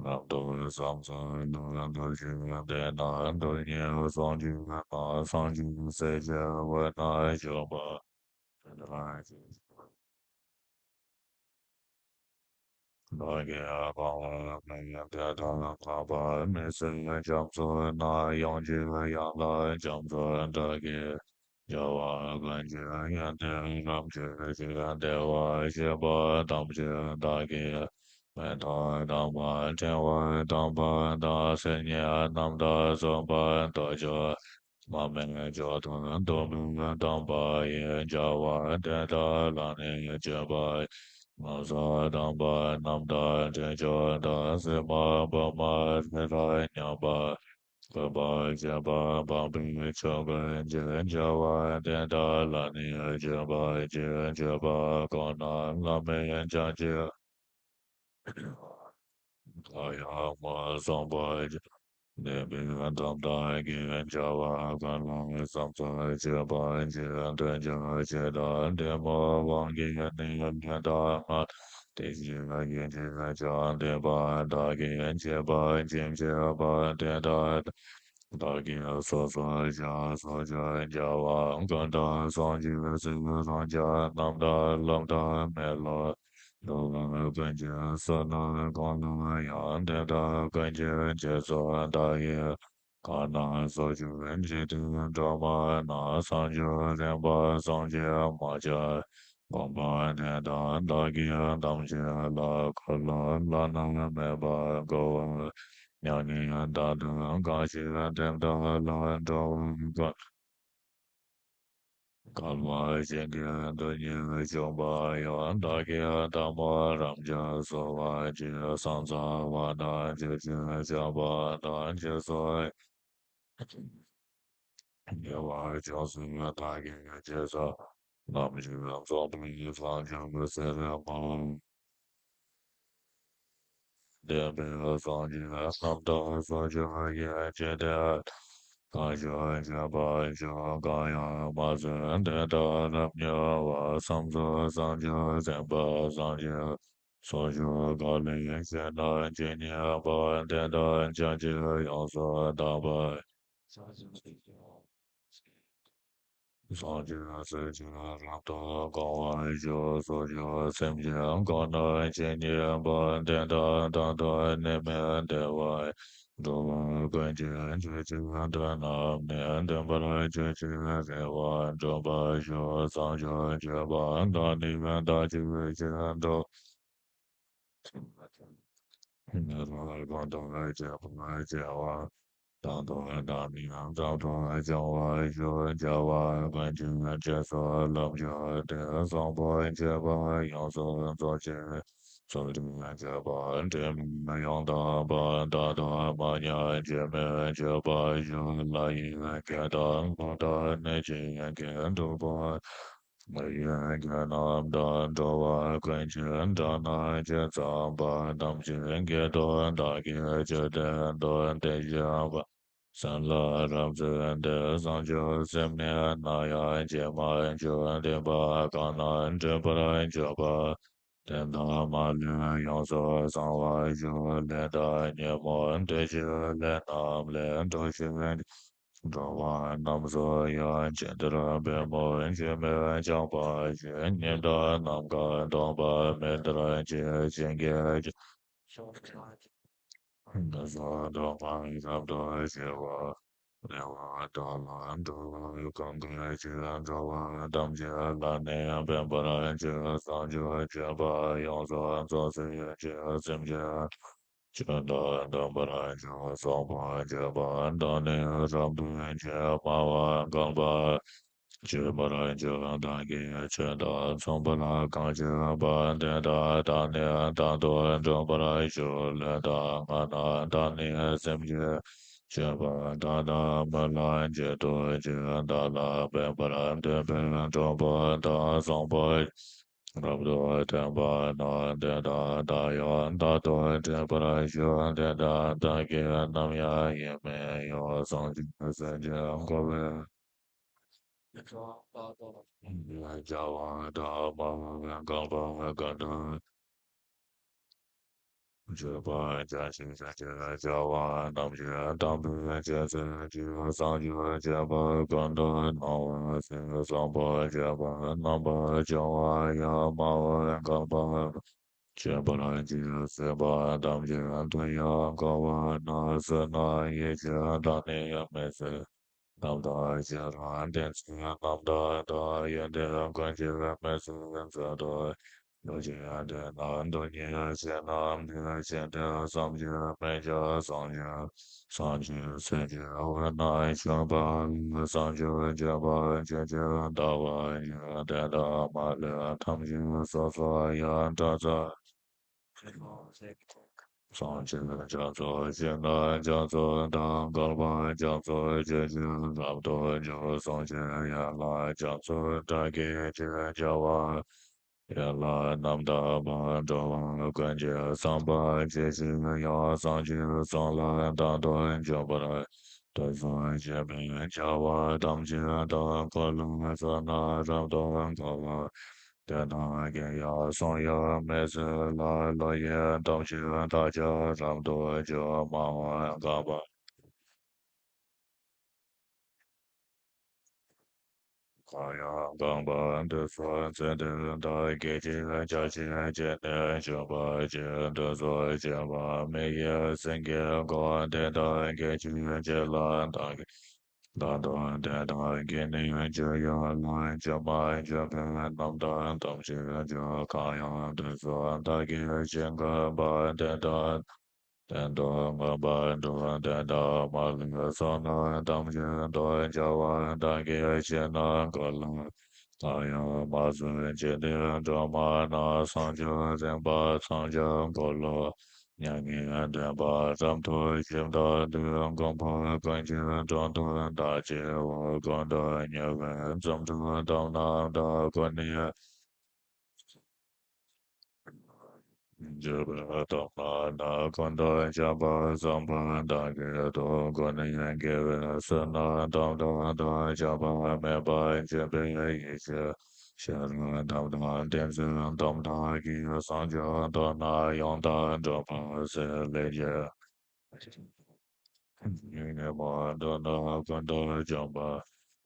རབ་ཏུ་བསམ་བཟང་ལ་འདུ་ཞིང་དེ་ན་དོན་གཉེར་བཟང་གྱུར་ན། བྱང་ཆུབ་སེམས་ཀྱི་དབུས་ན་བཞུགས་པ། བདག་གིས་གང་བར་མི་དེ་དག་འཕགས་པ་མི་ཟད་རྒྱ་མཚོ་ན་ཡང་ཅི་ཡང་ལ་རྒྱ་མཚོ་བདག་གིས་བྱ་བ་ཀུན་གྱི་ཡོན་ཏན་རབ་བརྗོད་ཅིང་བདེ་བར་གཤེགས་པ་ཐམས་ཅད་བདག་གིས་མེ་ཏོག་དམ་པ་ཕྲེང་བ་དམ་པ་དང་སིལ་སྙན་རྣམས་དང་སོགས་པ་ཐོས་ཀྱང་མ་སྨྲས། མཆོག་ཏུ་ཐོབ་པའི་དམ་པ་ཡི་བྱ་བ་དེ་དག་ལ་ནི་སྤྱོད་པ་ཡི་མངོན་རྟོགས་དམ་པ་རྣམས་དང་དྲི་མཆོག་དང་སིལ་མ་བ་མ་རི་རབ་མཉམ་པ་བཀོད་པར་བྱེད་པ་འཕགས་པའི་ཆོས་ཀུན་གྱི་བྱ་བ་དེ་དག་ལ་ནི་སྤྱོད་པ་ཡི་སྤྱོད་པ་ཁོ་ན་བླ་མེད་ཅན་གྱི་བདག་ཡང་མ་བསམས་པར་བདེན་པའི་དམ་དག་གི་བྱ་བ་ཀུན་ལ་བསམ་རྩེ་སྤྱོད་པ་གཅིག་ཐོས་ཀྱང་ཇི་ལྟར་བདེ་མོ། དབང་གིས་ནི་མེ་དང་མར་དེ་བཞིན་ཡིད་ཀྱིས་ཀྱང་བདེན་པ་བདག་གིས་བྱེད་པ་ཇི་བྱེད་པ་དེ་ལྟར་བདག་གིས་སོ་སོར་བྱ་སོ་སོར་བྱ་བ་ཀུན་དང་ཟུང་འཇུག་སྲིད་རང་རྒྱལ་རྣམས་དང་ལམ་དང་མེ་ལོང་འགྲོ་བ་ཀུན་གྱི་བསོད་ནམས་ཀུན་ལ་ཡང་དེ་དག་ཀུན་གྱི་རྗེས་སུ་བདག་གིས་གང་ན་སོ་བཅུ་འཇིག་རྟེན་སྒྲོན་མ་ན་བསམ་བརྗོད་རིམ་པ་བསམ་གྱིས་མ་ཁྱབ་བསྒོམ་པ་དེ་དག་བདག་གིས་ཐམས་ཅད་ལ་འཁོར་ལོ་བླ་ན་མེད་པ་བསྐོར་བ་མྱ་ངན་འདའ་སྟོན་གང་ཞིག་དེ་དག་ལ་འགྲོ་བ་ཀུན་བསྐལ་པ་གཞན་གྱི་དོན་ཉིད་བྱུང་བ་ཡང་བདག་གིས་ཐལ་མོ་རབ་བརྒྱ་གསོལ་བ་གཅིག་སངས་རྒྱས་པ་དང་ཇི་ཞིག་བྱ་བ་དང་ཇི་སོགས་དགེ་བ་ཅུང་ཟད་བདག་གིས་ཅི་བསགས་ནམ་ཞིག་རྫོགས་པའི་སངས་རྒྱས་སེར་པོ། བདེན་པའི་སངས་རྒྱས་རྣམས་དང་སོ་སོར་ཡིད་ཆེས་ཏེ། གང་ཞིག་སྤྱོད་པ་ཆོས་གང་ཡང་མ་ཟད་དེ་དག་རབ་མྱོང་བ་བསམ་རྫོགས་སངས་རྒྱས་སེམས་དཔའ་སངས་རྒྱས་སོ་སོར་གང་ལས་གཞན་ན་ཇི་སྙེད་པ་དེ་དག་ཕྱིན་ཆད་ཡོངས་སུ་དག་པ། སངས་རྒྱས་སྲས་ཀྱིས་རབ་ཏུ་གང་བར་ཞུ། སོ་སོའི་སེམས་ཅན་གང་ན་ཇི་སྙེད་པ་དེ་དག་དང་དུ་ནད་མེད་བདེ་བར་འགྲོ་བ་ཀུན་གྱི་རྗེས་སུ་བདག་རྣམས་ནི་འདུན་པར་གྱུར་ཅིག་རེ་བ་འདྲོངས་པར་ཞུ། བསམ་བརྗོད་བྱེད་པ་དང་ནི་བདག་གིས་ཅི་འགྲོ། ཉེ་བར་ཀུན་ཏུ་སྤྱད་པར་བྱ་བ་དང་དུ་བདག་ནི་རབ་ཏུ་སྦྱང་བར་ཞུ། བྱ་བ་ཀུན་གྱི་རྗེས་སུ་ལམ་བྱས་ཏེ། བཟང་པོ་སྤྱོད་པ་ཡོངས་སུ་རྫོགས་ཕྱིར། ཚུལ་ཁྲིམས་བྱེད་པ་དྲི་མེད་ཡང་དག་པ། ལྟ་སྟངས་མ་ཉམས་སྐྱོན་མེད་སྤྱོད་པར་ཞུ། ལྷ་ཡི་སྐད་དང་འཕགས་པའི་གནས་ཀྱི་ཡན་གྱི་སྒྲུབ་པ། མི་ཡི་སྐད་རྣམས་དང་འགྲོ་བ་ཀུན་གྱི་སྒྲ་རྣམས་ཇི་ཙམ་པ་ཐམས་ཅད་སྐད་དུ་བདག་གིས་ཅི་བསྟན་དུ་དེ་བཞིན་པ་སེམས་ལ་རབ་བརྩོན་ཏེ། བཟང་སྤྱོད་སེམས་ནི་ནམ་ཡང་བརྗེད་མ་བཅུག་སྡིག་པ་གང་རྣམས་སྒྲིབ་པར་འཇུག་པ་དེ་དག་མ་ལུས་ཡོངས་སུ་བསྲང་བར་ཞུ། ལས་དང་ཉོན་མོངས་འདུ་བྱེད་ལས་རྣམས་ལས་གྲོལ་ཕྱིར། འགྲོ་བ་རྣམས་སུ་ཡང་ཇི་ལྟར་བདེ་མོ་ཇི་སྙེད་བྱམས་པ་ཞིག་ཉིད་དང་ནམ་མཁའ་སྟོང་པ་མེད་ལྟར་བྱེད། བྱིན་གྱིས་བརླབ་ཕྱིར་ནི་སོ་སོ་སྡོམ་པ་རབ་ཏུ་ཞི་བ། བདེ་བ་དག་ལ་འགྲོ་བ་ཀུན་གྱི་ཕྱིར། འགྲོ་བ་ཐམས་ཅད་ལ་ནི་ཕན་པར་བྱེད། བཟང་སྤྱོད་སྤྱོད་པ་ཡོངས་སུ་རྫོགས་སའི་ཕྱིར། སེམས་ཅན་ཆོས་དང་ལྡན་པར་བྱ། བཟང་པོ་སྤྱོད་པ་དང་ནི་རབ་ཏུ་བྱེད། སྨྲ་བ་འགལ་བ་སྤྱོད་པར་བྱ། བདག་གིས་ཆོས་དང་མཚུངས་པར་གང་བྱེད་པ། དེ་དག་དང་ནི་རྟག་ཏུ་འགྲོགས་པར་ཞུ། ལུས་དང་ངག་རྣམས་དང་ནི་སེམས་ཀྱི་སྤྱོད་པ་དག་དང་མི་ལ་བྱེད་དུ་བཅུག་བདག་ལ་ཕན་པར་འདོད་པའི་གྲོགས་པོ་དག་བཟང་པོ་རབ་ཏུ་བསྟན་པ་ན། དེ་དག་དག་ཡང་རྟག་ཏུ་བསྒྲུབ་པར་ཞུ། དེ་དག་བདག་གིས་ནམ་ཡང་ཡིད་མི་གཡོ། བཟང་སྤྱོད་སེམས་ཅན་འགོག་པའི་བྱ་བ་དང་། སྨྲ་བ་འགལ་བ་ཀུན་ཏུ་སྤྱོད་པ་བྱ་ཞིང་། བྱ་བྱེད་བྱ་བ་རྣམས་ཀྱི་དམ་པའི་རྗེས་སུ་བྱེད། བཟང་སྤྱོད་བྱེད་པ་ཀུན་ཏུ་སྣང་བར་བྱེད། བཟང་པོ་སྤྱོད་པ་རྣམ་པར་སྦྱོང་བ་ཡང་། སྨྲ་བ་འགལ་བ་ སྤྱོད་པར་བྱེད་སྲིད་པ་ཐམས་ཅད་དེ་ཡང་འགོག་པ་ན་བསོད་ནམས་ཡིད་ཆེས་དང་ནི་མི་ཚེ་རྣམ་དག་ཕྱི་རོལ་བདེན་ཚིག་རྣམ་དག་དང་ཡོན་ཏན་ཀུན་གྱི་མི་ཚེ་མཛད་དོ། ལུས་ཀྱི་དོན་དང་སྟོང་ཉིད་ཕྱི་ནང་འདི་ཕྱི་དེ་བསམ་གྱིས་མི་ཁྱབ་སངས་རྒྱས་སངས་རྒྱས་སྲས་ཀྱི་དབུས་ན་བཞུགས་པ་ལ་བསམ་བརྗོད་བགྱིས་པ་ཇི་ལྟར་བདག་པོ་ཡང་དེ་ལྟར་མ་ལུས་ཐམས་ཅད་སོ་སོ་ཡང་དག་ཚར། སངས་རྒྱས་རྒྱ་མཚོ་ཞིང་ན་རྒྱ་མཚོ་དང་འགག་པ་རྒྱ་མཚོ་ཆོས་ཀྱི་རབ་ཏུ་འཇུག་སངས་རྒྱས་ཡན་ལག་རྒྱ་མཚོ་སྐྲ་གི་ཆུས་བྱ་བ་ཡན་ལག་རྣམ་དག་པ་འགྲོ་བ་ཀུན་གྱི་བསམ་པ་ཇི་བཞིན་དབྱངས་སངས་རྒྱས་གསུང་ལ་དང་དུ་འཇུག་པར་དུས་སུ་བྱེད་པའི་བྱ་བ་ཐམས་ཅད་དང་ཀུན་ལ་བསོད་ནམས་རབ་ཏུ་འགོག་པ། དེ་དག་གི་ཡང་གསུང་ཡང་མི་ཚུགས་ལ་བློ་ཡི་ཐམས་ཅད་དག་ཀྱང་རབ་ཏུ་འཇུག་སྨྲ་བ་འགག་པ། གང་ཡང་འགག་པ་དུས་སུ་ཚེ་འདི་དག་གི་ཕྱིར་རྒྱ་ཆེར་བསྐྱེད་ནས་འཇུག་པ་ཅིག་དུས་སུ་བྱེད་པ་མི་ཡི་སེང་གེའི་མགོ་དེ་དག་གི་ཕྱིར་བྱེད་ལ་བདག་གིས་ད་དུང་དེ་དག་གི་ནི་འཇུག་ཡུལ་ལ་འཇུག་མ་འཇུག་པའི་རྣམ་དག་ཐམས་ཅད་འཇུག་གང་ཡང་དུས་སུ་བདག་གིས་ཅི་འགོད་པ་དེ་དག་དོན་དུ་མངོན་པར་འགྲོ་དེ་དག་མ་ལུས་བསོད་ནམས་ཐམས་ཅད་དུ་བྱ་བ་བདག་གིས་བྱིན་ནས་འགོད་ལ། གང་ཡང་མ་བྱུང་ཅི་སྟེ་འགྲོ་མ་ན་བསམ་བརྗོད་རིམ་པ་ཐམས་ཅད་འགོག་ལོ། མྱ་ངན་འདས་པ་རབ་ཏུ་ཞི་བདག་འདོད། འགོག་པ་ཀུན་གྱི་དོན་དུ་བདག་སྐྱེ་བ་ཀུན་ཏུ་ཉེ་བའི་རྩོམ་སྒྲིག་དམ་རྣམས་དང་ཀུན་ནས་འཇུག་པའི་དམ་རྣམས་ཀུན་ཏུ་བྱ་བ་བསམ་པ་དང་བསྐྱེད་དོ། ཀུན་ནས་དགེ་བའི་བསོད་ནམས་དམ་རྣམས་དང་བྱ་བ་མེད་པར་བྱེད་པའི་ཡེ་ཤེས་ཤེས་རབ་དམ་དང་ཏིང་འཛིན་དམ་དག་གིས་བསམ་བརྗོད་དོན་རྣམས་ཡང་དག་འགྲུབ་པར་བྱེད་ལས་ཀྱི། ཉོན་མོངས་དོན་རྣམས་ཀུན་ཏུ་འཇོམས་པ།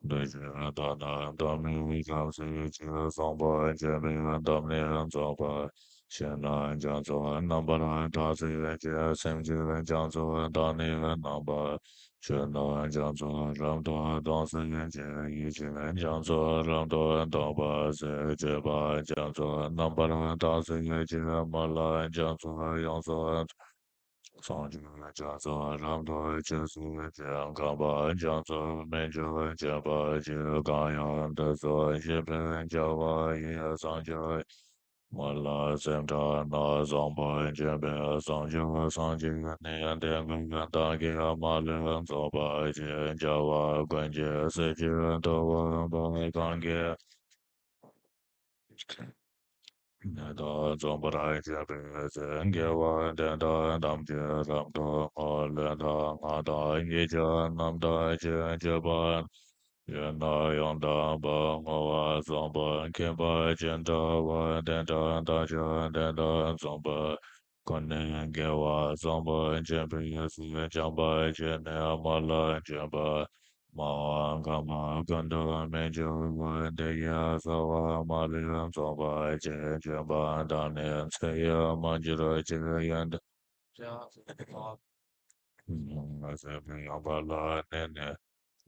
འདུ་བྱེད་དོན་རྣམས་སྡོམ་པའི་ཐབས་ཤེས་ཀྱིས། གསོག་པར་བྱེད་པའི་དམ་ནི་རྫོགས་པ། ཕྱི་ནང་རྒྱ་མཚོ་རྣམ་པར་དག་སེལ་གྱི། སེམས་ཀྱི་རྒྱ་མཚོ་དག་ནི་རྣམ་པར། ཕྱི་ནང་རྒྱ་མཚོ་རབ་ཏུ་དག་སེལ་གྱི། ཡེ་ཤེས་རྒྱ་མཚོ་རབ་ཏུ་དག་པ་སེལ། སྤྱོད་པ་རྒྱ་མཚོ་རྣམ་པར་དག་སེལ་གྱི། མི་ལ་རྒྱ་མཚོ་ཡོངས་སུ། སངས་རྒྱས་རྒྱ་མཚོ་རབ་ཏུ་ཆུད་ཟོས་ཀྱི། འགག་པ་རྒྱ་མཚོ་མི་འགྱུར་བྱེད་པར་བྱེད། གང་ཡང་དུས་སུ་བྱེད་པའི་བྱ་བ་ཡི། སངས་རྒྱས་མི་ལ་སེམས་ཁྲག་རྣམས་བཟང་པོར་བྱེད་པའི། བསམ་བརྗོད་སངས་རྒྱས་ནི་དེ་ཀུན་བདག་གིས་མ་ལུས་རྫོགས་པར་བྱེད། བྱ་བ་ཀུན་གྱི་སྲིད་ཞིར་དུ་འོད་དཔག་གང་གིས། ནད་དང་འཇོམས་པར་བྱེད་པའི་ཚེ། དགེ་བ་འདི་དག་ཐམས་ཅད་རབ་ཏུ་བསྔོ། ལུས་དང་ངག་དང་ཡིད་ཀྱི་རྣམ་དག་ཅན། སྤྱོད་པ་ཡོད་ན་ཡང་དག་པར་བསྔོ་བ་བཟང་པོ། མཁས་པ་ཅི་འདྲ་བ་དེ་འདྲ་བདག་ཀྱང་དེ་དག་བཟང་པོ། ཀུན་ནས་དགེ་བ་བཟང་པོ་བྱེད་པའི་ཚེ། བྱམས་པ་ཆེ་ནས་མི་ལ་སྤྱོད་པ། སྨྲ་བ་འགགས་པ་ཀུན་ཏུ་མི་འགྱུར་བ། དེ་ཡི་རྩ་བ་མ་ལུས་རྫོགས་པར་བྱེད། སྤྱོད་པ་དག་ནི་ཚེ་ཡི་མ་གྱུར་ཅིག་ཡོན་ཏན་སྲིད་པའི་ཡངས་པ་ལ་གནས་ནས།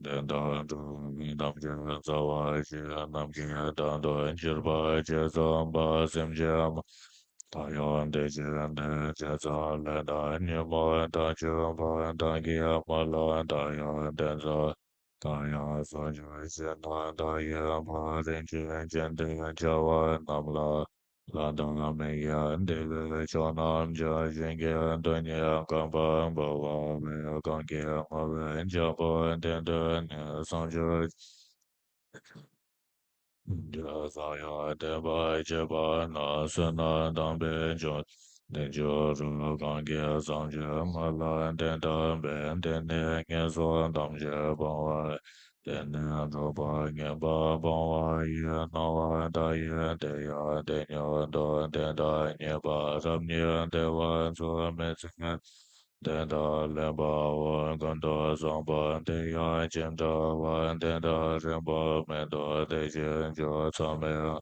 དེ་དག་འགྲོ་བའི་ཐམས་ཅད་རྩ་བ་ཞེས། ནམ་མཁའི་མཐའ་དང་བཅས་པ་ཇི་ཙམ་པ། སེམས་ཅན་མ་དག་ཡང་དེ་བཞིན་ཏེ། ཇི་ཙམ་ལས་དང་ཉོན་མོངས་དག་བྱུང་བ། བདག་གིས་མ་ལུས་བདག་ཡང་དེ་ཙམ། གང་ཡང་བསམ་བརྗོད་བྱས་ན་བདག་ཡི་བུ། རིན་ཆེན་སྤྱན་ལྡན་བྱ་བ་རྣམས་ལ། ལྷ་དང་མི་ཡི་དེ་བས་མཆོག་རྣམས་ཀྱང་། བྱིན་གྱིས་དོན་གཉིས་བཀང་བ་འབུལ་བ་མེད། གང་གིས་བསྔོ་བའི་བྱ་བ་དེ་འདྲ་ནི། བསམ་བརྗོད་བྱས་ན་ཡང་དད་པ་བྱས་པ་ན། བསོད་ནམས་དམ་པའི་མཆོག་དེ་འབྱུང་རུང་། གང་གིས་བསམ་བརྗོད་མ་ལུས་དེ་དག་འབད། དེ་ནི་ངན་སོང་ཐམས་ཅད་སྤང་བ། དེ་ནས་འགྲོ་བ་ངན་པ་སྤང་བ་ཡི། སྣང་བ་མཐའ་ཡས་དེ་ཡང་དེ་ཉིད་དོ། དེ་དག་རྙེད་པ་རབ་རྙེད་བདེ་བ་འཚོལ་མི་ཚེ། དེ་དག་ལེན་པ་འོ་ཀུན་ཏུ་བཟང་པོ། དེ་ཡང་ཅི་འདྲ་བ། དེ་དག་རིང་པོ་མེད་དོ། དེ་བཞིན་འཇོག་མཚམས་མེད།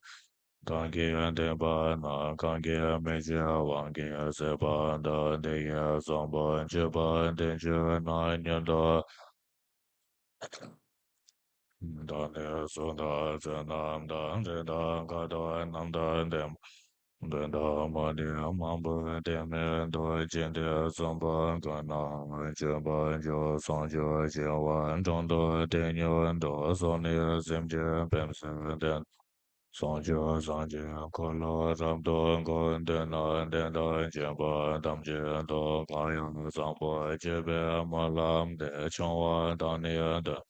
གང་གིས་བསྟན་པ་ན་གང་གིས་མི་བྱེད་དབང་གིས་ཟད་པ་འདི་དེ་ཡི་བཟང་པོ་སྤྱོད་པ་འདི་བྱས་ན་མྱུར་དུ། བདག་ནི་གཟུགས་དང་མཚན་རྣམས་དང་རིགས་དང་ཁམས་དང་རྣམ་ཐར་ལྡན་པ། འདོད་དང་མ་འདོད་མང་པོ་དེ་མིན་འདུག་ཅི་སྟེ་གསུངས་པ་གང་ན་སྤྱོད་པ་འཇུག་ཟུང་འཇུག་བྱེད་པ་དྲུང་དུ་དེ་ཉིད་འགྲོ། སོགས་ནི་སེམས་ཅན་ཕན་ཕྱིར་བསྟན། ཟུང་འཇུག་སངས་རྒྱས་འཁོར་ལོ་རབ་ཏུ་བསྐོར། མདུན་ན་བསྟན་དང་བཅས་པ་ཐམས་ཅད་དུ། གང་ཡང་བཟང་པོ་སྤྱོད་པའི་སྨོན་ལམ་འདི། འབྱུང་བ་དང་ནི་འདོད།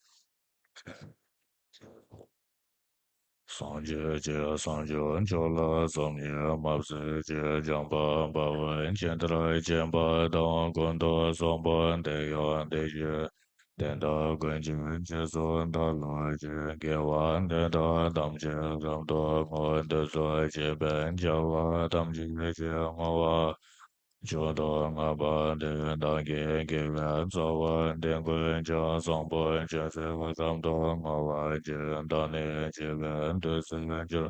སངས་རྒྱས་ཀྱི་སངས་རྒྱས་མཆོག་ལ་སོམ་ཉི་མ་ཟད་ཅིང་། འཇམ་དཔལ་དཔའ་བོས་ཇི་ལྟར་མཁྱེན་པ་དང་། ཀུན་ཏུ་བཟང་པོ་དེ་ཡང་དེ་བཞིན་ཏེ། དེ་དག་ཀུན་གྱི་རྗེས་སུ་བདག་སློབ་ཅིང་། དགེ་བ་འདི་དག་ཐམས་ཅད་རབ་ཏུ་བསྔོ། འདི་ཚོགས་བྱེད་པའི་བྱ་བ་ཐམས་ཅད་ཀྱི་བསྔོ་བ་མཆོག་ཏུ་བསྔགས་པ་འདི་བདག་གི་དགེ་བའི་རྩ་བ་འདི། ཀུན་ཀྱང་བཟང་པོ་ཇི་སྲིད་རབ་ཏུ་བསྔོ་བར་བགྱི། བདག་ནི་འཆི་བའི་དུས་སུ་འགྱུར།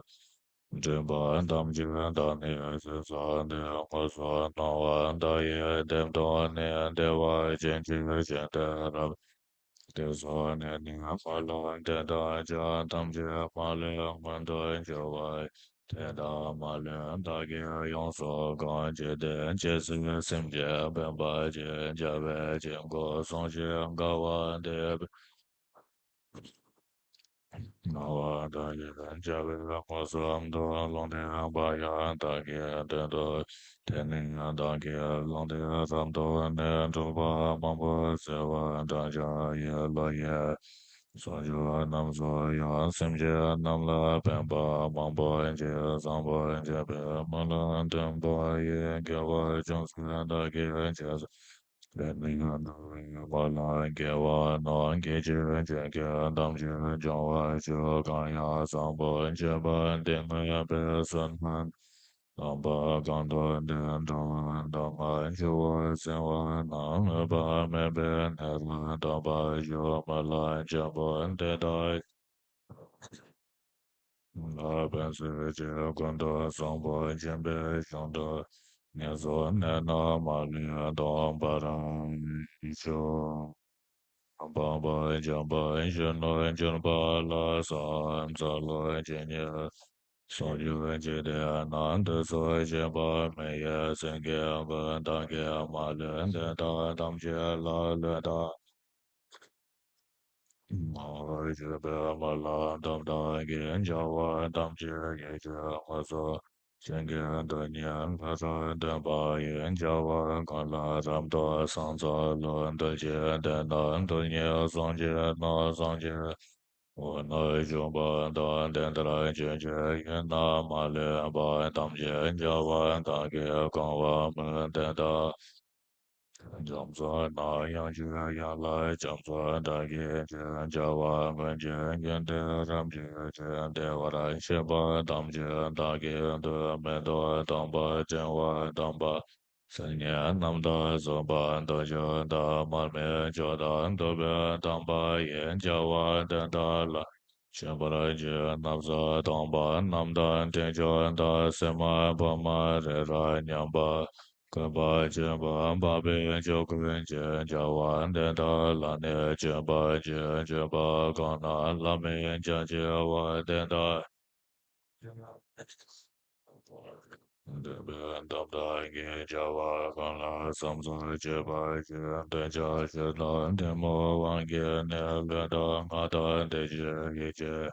སྒྲིབ་པ་ཐམས་ཅད་དག་ནི་ཟད་སོ་སྟེ། དངོས་སུ་སྣང་བ་མཐའ་ཡས་གཏེར་སྟོང་ནས། བདེ་བ་ཅན་གྱི་ཞིང་དེ་རབ། དེ་སོགས་ནས་ནི་སྨོན་ལམ་འདི་དག་ཀྱང་། ཐམས་ཅད་མ་ལུས་མངོན་དུ་གྱུར་པ། དེ་དག་མ་ལུས་བདག་གིས་ཡོངས་སུ་བཀང་། ཇི་སྟེ་ཇི་སྲིད་སེམས་ཅན་ཕན་པར་བགྱི། བྱ་བའི་ཕྱིར་འགོད་སངས་རྒྱས་དགའ་བ་འདི། སྣང་བ་མཐའ་ཡས་བྱ་བའི་དངོས་སུ་འདུག་ལུང་བསྟན་པ་ཡང་བདག་གི་དོན་དུ། དེ་ནས་བདག་གིས་ལུང་དེ་རབ་ཏུ་ནས། འཁྲུལ་པ་མང་པོ་སེལ་བར་བགྲང་བྱ་ཡི། བློ་ཡིས་ཟུང་འཇུག་རྣམས་སུ་ཡང་། སེམས་ཅན་རྣམས་ལ་ཕན་པ་མང་པོ་བགྱི། བཟང་པོ་སྤྱོད་པའི་སྨོན་ལམ་མཐུན་པ་ཡིས། དགེ་བ་ཅུང་ཟད་བདག་གིས་བྱས་སོ། དེ་ནི་བདག་གི་སྨོན་ལམ་དགེ་བ་རྣམས། སྐད་ཅིག་གཅིག་གིས་ཐམས་ཅད་འབྱུང་བར་ཤོག་གང་ཡང་བཟང་པོ་སྤྱོད་པ་འདི་བསྔོས་པས་བསོད་ནམས། དམ་པ་གང་དག་དེར་འགྲོ་བ་དང་། འཆི་བ་ཟིན་པ་རྣམས་ལུས་པ་མེད་པའི་གནས་ལ་ཐོབ་པར་ཤོག་སྨོན་ལམ་ཆེན་པོ་འདི་དག་ལ་ཕན་སེམས་ཀྱིས་ཀུན་ཏུ་བཟང་པོ་སྦྱིན་པའི་ཞིང་དུ། ངན་སོང་གནས་རྣམས་མ་ལུས་ཐོབ་པར་ཤོག་སྤངས་པ་འཇམ་པ་གཞོན་ནུ་འབྱོར་པ་ལ་སོགས། འཚོ་བ་ཇི་སྙེད་ཟུང་འཇུག་ཇི་སྡུག་རྣམས། དེ་ཚོགས་སྦྱིན་པ་མི་ཡི་སེང་གེ་ཀུན། བདག་གིས་མ་ལུས་དེ་དག་ཐམས་ཅད་ལ་ལུས་དང་། བསྔོ་བར་བགྱིས་པའི་སྨོན་ལམ་དང་བདག་གི་བྱ་བ་ཐམས་ཅད་ཡིད་ཀྱི་དངོས་སུ་བྱིན་གྱིས་རྡུལ་སྙེད་ལྷ་དང་ལྡན་པ་ཡི། བྱ་བ་ཀུན་ལ་རབ་ཏུ་སངས་རྒྱས་ལ། གདུལ་བྱའི་དོན་དང་རྡུལ་སྙེད་ཟུང་འཇུག་རྣམས། སངས་རྒྱས་འོད་རྣམས་བྱུང་བ་དང་། དེ་ལྟར་ཆོས་ཅན་ཡིད་རྣམས་མ་ལུས་པ། ཐམས་ཅད་བྱ་བ་བདག་གིས་བསྐང་བ་མིན། དེ་དག་རྒྱ་མཚོ་རྣམས་ཡང་ཅིག་ཡན་ལག་རྒྱ་མཚོ་བདག་གིས་བཅད། བྱ་བ་ཀུན་གྱི་རྒྱུན་དེ་རབ་བྱེད་ཅིང་། བདེ་བར་གཤེགས་པ་ཐམས་ཅད་བདག་གིས་བཏུལ། མེ་ཏོག་དམ་པ་སྤྲིན་པ་དམ་པ། སིལ་སྙན་རྣམས་དང་བཟང་པོ་འདོད་ཆགས་དང་། མར་མེ་མཆོག་དང་ཐུབ་པའི་དམ་པ་ཡི། བྱ་བ་དེ་དག་ལ་ཞེན་པར་གྱིས། སྣ་ཚོགས་དང་པོ་རྣམས་དང་། འབྲིང་ཆུང་དང་སྲིན་མོ་བུ་མོ་རི་རབ་མཉམ་པ། གུས་པ་ཆེན་པོས་འཕགས་པའི་ཆོས་ཀུན་བྱེད། བྱ་བ་འདི་དག་ལ་ནི་སྦྱིན་པ་བགྱི། སྦྱིན་པ་གང་རྣམས་ལ་མིང་ཅན་ཆེ་བ་དེ་དག་འདོད་པའི་འདམ་དག་གིས། བྱ་བ་གང་ལ་བསམ་རྩོལ་བྱེད་པར་བགྱི། འདོད་ཆགས་ཞེ་སྡང་གཏི་མུག་དབང་གིས་ནི། ལུས་དང་ངག་དང་འདི་ཕྱིར་ཡིད་ཀྱིས་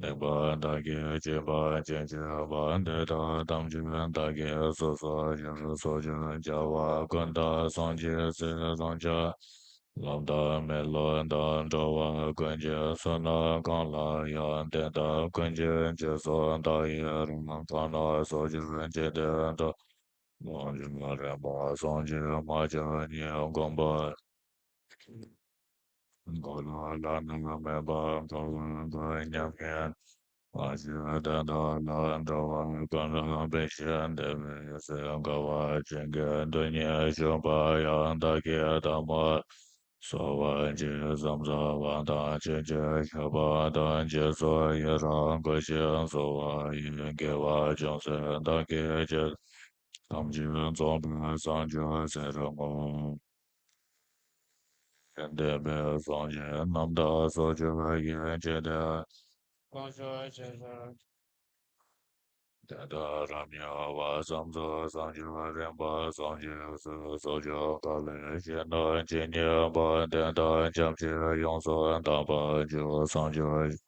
ནུས་པ་བདག་གིས་བགྱིས་པ་ཅི་མཆིས་པ། འདི་དག་ཐམས་ཅད་བདག་གིས་སོ་སོར་བཤགས། སོ་སོར་བྱ་བ་ཀུན་དག་སངས་རྒྱས་སྲས་རང་ཅག་ལམ་དང་མི་སློབ་དང་། འགྲོ་བ་ཀུན་གྱི་བསོད་ནམས་གང་ལགས་ཡང་། དེ་དག་ཀུན་གྱི་རྗེས་སུ་བདག་ཡི་རང་། གང་རྣམས་ཚོགས་ཀྱི་འཇིག་རྟེན་དུ། ལོངས་སྤྱོད་རིམ་པར་སངས་རྒྱས་མ་ཆགས་ཉིད། དགོངས་པ་འགོག་ལ་བླ་ན་མེད་པ་འགོག་པའི་མགོན། མཉམ་ཉིད་མ་ཞིག་དེ་དག་ལ། འགྲོ་བ་ཀུན་ལ་ཕན་ཞིང་བདེ་བའི་ཚུལ། དགའ་བ་བྱིན་གྱིས་རྡུལ་སྙེད་བྱུང་བ་ཡང་། བདག་གིས་ཐལ་མོ་ གསོ་བ་སྦྱིན་སྲོག་འཚོ་བ་དང་། ཆོས་ཀྱི་ཞགས་པ་དང་། རྗེས་སུ་ཡི་རང་བསྐུལ་ཞིང་གསོལ་བ་ཡི། དགེ་བ་ཅུང་ཟད་བདག་གིས་ཅི་ཐམས་ཅད་རྫོགས་པའི་སངས་རྒྱས་ཟེར་བའོ། བདེན་པའི་གསུང་གཅིག་རྣམ་དག་སོགས་ཀྱི་ཡིན་གཅིག་སྟེ། གང་ཕྱོགས་ཆེ་ཆུང་དེ་དག་རབ་ཉེ་བ། བསམ་རྫོགས་སངས་རྒྱས་རིམ་པ་གསུམ་གྱི་ཚུལ། སོ་སྐྱེ་འགག་ལས་ཞི་གནས་ཇི་སྙེད་པ། དེ་དག་ཐམས་ཅད་ཡོངས་སུ་དག་པར་གྱུར། སངས་རྒྱས་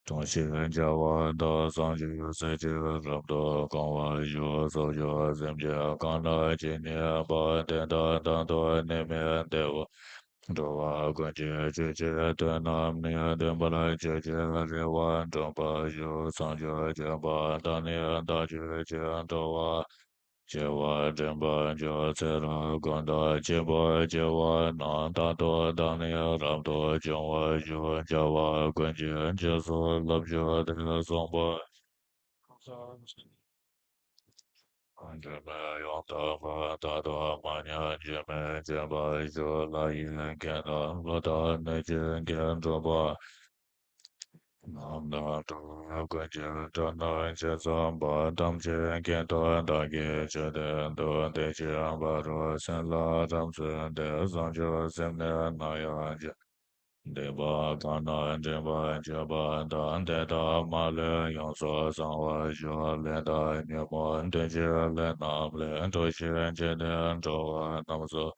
གྲོང་ཁྱེར་རྒྱལ་བ་དང་། སངས་རྒྱས་སྲས་ཀྱིས་རབ་ཏུ་གང་བར་ཞུ། སོ་སྐྱེ་སེམས་ཅན་གང་རྣམས་ཇི་སྙེད་པ། དེ་དག་དང་དུ་ནི་མི་འབྲལ་བར། འགྲོ་བ་ཀུན་གྱི་ཆོས་ཀྱི་དོན་རྣམས་ནི། སྟོན་པར་ཁྱོད་ཀྱི་རེ་བ་འགྲུབ་པར་ཞུ། སངས་རྒྱས་བྱོན་པ་དང་ནི། བདག་ཆོས་ཀྱི་འགྲོ་བ་སྐྱེ་བ་འདྲེན་པར་འགྱུར། ཚེ་རབས་ཀུན་ཏུ་སྐྱེ་བོ་སྐྱེ་བ་རྣམས། རྟག་ཏུ་བདག་ནི་རབ་ཏུ་བྱུང་བར་ཞུ། རྒྱལ་བ་ཀུན་གྱི་རྗེས་སུ་བསླབ་ཀྱི་དེ་གསུངས་པ། འགྱུར་མེད་ཡང་དག་པར་རྟག་ཏུ་མ་ཉམས། རྒྱུན་མེད་བརྗོད་པར་ཞུ། ལྷ་ཡི་སྐད་དང་ཀླུ་དང་གནོད་སྦྱིན་སྐད། འགྲོ་བ་རྣམས་དང་འགྲོ་བ་ཀུན་གྱི་སྒྲ་རྣམས་ཇི་ཙམ་པ། ཐམས་ཅད་སྐད་དུ་བདག་གིས་ཆོས་བསྟན་ཏོ། དེ་ཕྱིར་ཕ་རོལ་སེམས་ལ་རབ་གསོས་ཏེ། བྱང་ཆུབ་སེམས་ནི་ནམ་ཡང་བརྗེད། སྡིག་པ་གང་རྣམས་སྒྲིབ་པར་གྱུར་པ་དག། དེ་དག་མ་ལུས་ཡོངས་སུ་བྱང་བར་ཤོག། ལས་དང་ཉོན་མོངས་འདུ་བྱེད་ལས་རྣམས་ལས། གྲོལ་ཕྱིར་འཇིག་རྟེན་འགྲོ་བ་རྣམས་སུ།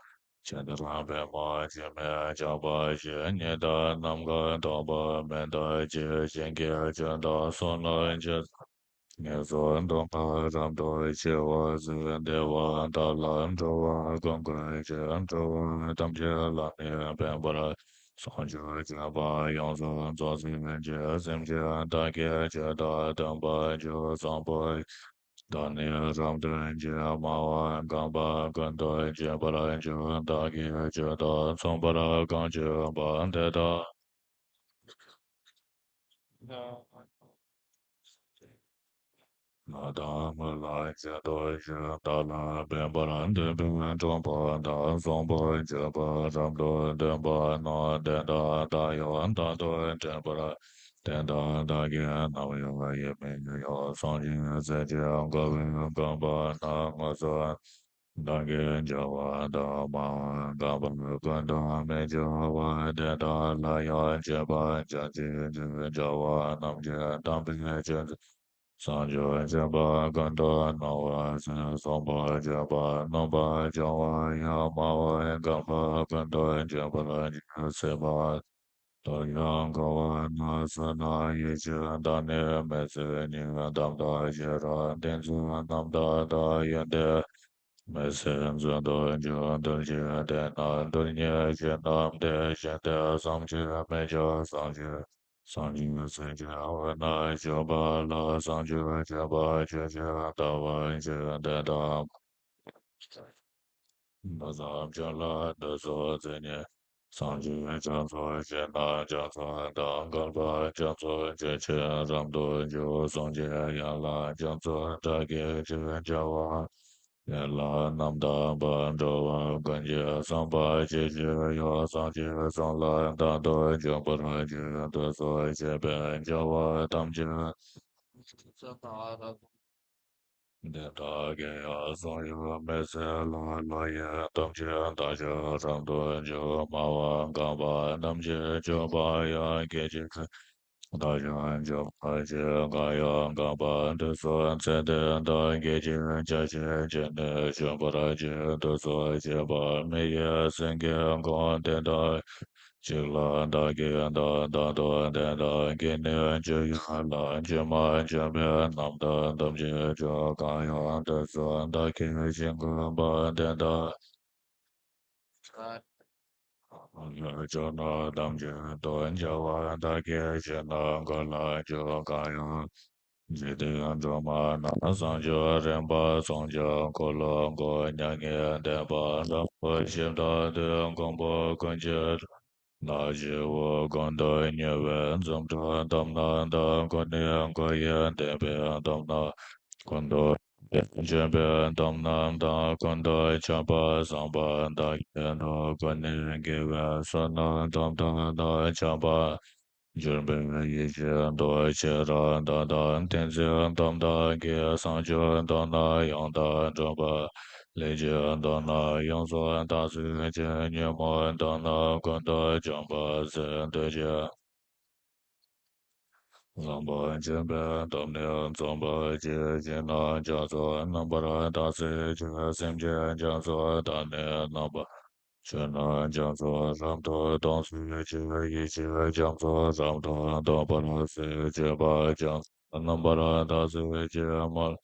ཇི་ལྟར་པདྨོ་འཇིགས་མེད་ཇག་པ་བཞིན། ཉི་ཟླ་ནམ་མཁར་ཐོགས་པ་མེ་ལྟར་གྱུར། བྱིན་གྱིས་བརྒྱན་དང་གསུང་རྣམས་ཇི་ཙམ། ངན་སོང་སྡུག་བསྔལ་རབ་ཏུ་ཞི་བར་མཛོད། བདེ་བ་དག་ལ་འགྲོ་བ་ཀུན་བཀོད་ཅིང་། འགྲོ་བ་ཐམས་ཅད་ལམ་ཡིན་ཕན་པར། བྱང་ཆུབ་སྤྱོད་པ་ཡོངས་སུ་རྫོགས་སངས་རྒྱས། སེམས་ཅན་བདག་གིས་ཆོས་དང་མཐུན་པར་སྤྱོད། བཟང་པོ་བདག་ནི་རབ་ཏུ་བྱེད། སྨྲ་བ་གང་བ་ཀུན་ཏུ་སྤྱོད་པར་བྱོས། བདག་གིས་ཆོས་དང་མཚུངས་པར་གང་བྱེད་པ། དེ་དག་ལྷ་དང་མི་ལ་བྱིན་དུ་གཤེགས། བདག་ལ་ཕན་པར་འདོད་པས་གྲོང་པ་དང་། བཟང་པོ་སྤྱོད་པ་རབ་ཏུ་སྟོན་པ་རྣམས། དེ་དག་བདག་ཡང་དག་ཏུ་འདྲེན་པར། དེ་དག་བདག་གིས་ནམ་ཡང་ཡིད་མི་གཡོ། སངས་རྒྱས་སྲས་ཀྱི་གོ་འཕང་དགོངས་པ་རྣམས། ངོ་སོ་བདག་གིས་བྱ་བ་དང་། སྨྲ་བ་གང་བ་ཀུན་ཏུ་མི་སྐྱོ་བ། དེ་དག་ལ་ཡང་བྱེད་པ་ཅི་མཆིས་ཀྱི། བྱ་བ་རྣམས་ཀྱི་དམ་པའི་ཆོས། བྱང་ཆུབ་སྤྱོད་པ་ཀུན་ཏུ་སྣང་བར་མཛོད། བཟང་པོ་སྤྱོད་པ་རྣམ་པར་སྦྱོང་བ་ཡང་། སྨྲ་བ་གང་བ་ཀུན་ཏུ་སྤྱོད་པར་བྱ། སྲེད་པ་དང་ཡང་འཁོར་བ་རྣམས་སུ་ན། ཡེ་ཤེས་དང་ནི་མི་སྲིད་ཉིད། དམ་དང་ཤེས་རབ་ཏིང་འཛིན་རྣམས་དང་། བདག་ཡོན་ཏན་མི་ཟད་མཛོད་དུ་གྱུར། གདུལ་བྱའི་སྡེ་རྣམས་གདོན་བགེགས་བཞི་རྣམས་ཏེ། ཞི་སྟེ་བསམ་གྱིས་མི་ཁྱབ་སངས་རྒྱས། སངས་རྒྱས་སྲས་ཀྱི་འོད་རྣམས་བཞུགས་པ་ལ། བྱང་ཆུབ་སྤྱོད་པ་ཆོས་ཀྱི་ལྟ་བ་བཞི། དེ་དག་མ་ཚང་ཕྱོགས་ལ་འདི་སོགས་མཚན་ཉིད། སངས་རྒྱས་རྒྱ་མཚོ་ཞེས་ན་རྒྱ་མཚོ་དང་། བསྐལ་པ་རྒྱ་མཚོ་ཆེ་ཆེར་རབ་ཏུ་འཇུག། གསུང་གི་ཡན་ལག་རྒྱ་མཚོ་སྒྲ་སྐད་ཅེས་བྱ་བ། ཡན་ལག་རྣམས་དག་པར་འགྲོ་བ་ཀུན་གྱི་བསམ་པ་ཇི་བཞིན་དབྱུང་། སངས་རྒྱས་གསུང་ལ་མཐར་ཐུག་འཇུག་པར་བགྱི། དུས་སུ་བྱེད་པའི་བྱ་བ་ཐམས་ཅད། དེ་དག་གི་ཡང་གསུང་ཡང་མི་ཟད་ལ། ལྷ་ཡི་ཐམས་ཅད་བདག་ཅག་རབ་ཏུ་འཇུག། སྨྲ་བ་གང་བ་རྣམས་ཀྱིས་བསྐྱོད་པ་ཡང་། སྐད་ཅིག་གིས་བདག་ཅག་འཇུག་པར་བྱེད། གང་ཡང་གང་བ་དུས་སུ་ཚེ་འདི་དག་གི་ཅིག་ཅར་ཕྱིན་ཅི་ནས་བྱོན་པར་བགྱི། དུས་སུ་བྱེད་པ་མི་ཡི་སེང་གེ་དགོངས། དེ་དག་གཅིག་ལ་བདག་གིས་བདག་ལྟ་དུས། དེ་དག་གི་ནི་རྒྱུ་ཡོད་ལ། རྒྱུ་མ་ཆད་པའི་རྣམ་དག་ཐམས་ཅད་ཀྱང་། གང་ཡང་དུས་སུ་བདག་གིས་བྱིན་དགོས་པ། དེ་དག་ལ་སྤྱོད་ནོར་ཐམས་ཅད་དུ་བྱ་བ་བདག་གིས་བྱིན་དགོས་ལ། རྒྱུ་གང་ཡང་འཇིག་རྟེན་སྒྲོན་མ་རྣམས། བྱང་ཆུབ་རིམ་པ་གསུམ་གྱི་འཁོར་ལོ་བསྐོར། མྱ་ངན་འདས་པ་རབ་ཏུ་ཞིབ་ལྟ་དུས། མགོན་པོ་ཀུན་གྱི་བདག་སྤྱི་བོ་ཀུན་ཏུ་མྱུར་བའི་འཛུམ་དྲུག་དམ་ལ་བཏགས། ཀུན་ནས་འཁོར་བའི་འདས་པའི་དམ་ལ་ཀུན་ཏུ་ བྱས་པའི་དོན་རྣམས་དང་ཀུན་ཏུ་ཁྱབ་པ་བསམ་པ་དང་། ཀུན་ནས་དགེ་བའི་བསོད་ནམས་དམ་དྲག་དང་ཁྱབ་པ། འབྱོར་པའི་ཡེ་ཤེས་རྡོ་རྗེ་རཀྟ་དང་ཏིང་འཛིན་དམ་དྲག་གིས་བསང་ཆུ་མདོར་ན་ཡང་དག་བསྒྲུབ་པ། ལས་ཀྱི་མདོར་ན་ཡོངས་སུ་དག་བྱེད་ཅིང་། ཉོན་མོངས་མདོར་ན་ཀུན་ཏུ་འཇོམས་པ་ཟེར་འདོད་ཀྱི། བསམ་པ་བརྗོད་པའི་སྟོབས་ནི་རྫོགས་པར་བྱེད། ཅི་རྣམས་རྒྱ་མཚོ་རྣམ་པར་དག་བྱེད་ཅིང་། སེམས་ཅན་རྒྱ་མཚོ་དག་ནི་རྣམ་པར། ཆོས་རྣམས་རྒྱ་མཚོ་རབ་ཏུ་དག་བྱེད་ཅིང་། ཡེ་ཤེས་རྒྱ་མཚོ་རབ་ཏུ་དག་པར་བྱེད། སྤྱོད་པ་རྒྱ་མཚོ་རྣམ་པར་དག་བྱེད་ཅིང་། མ་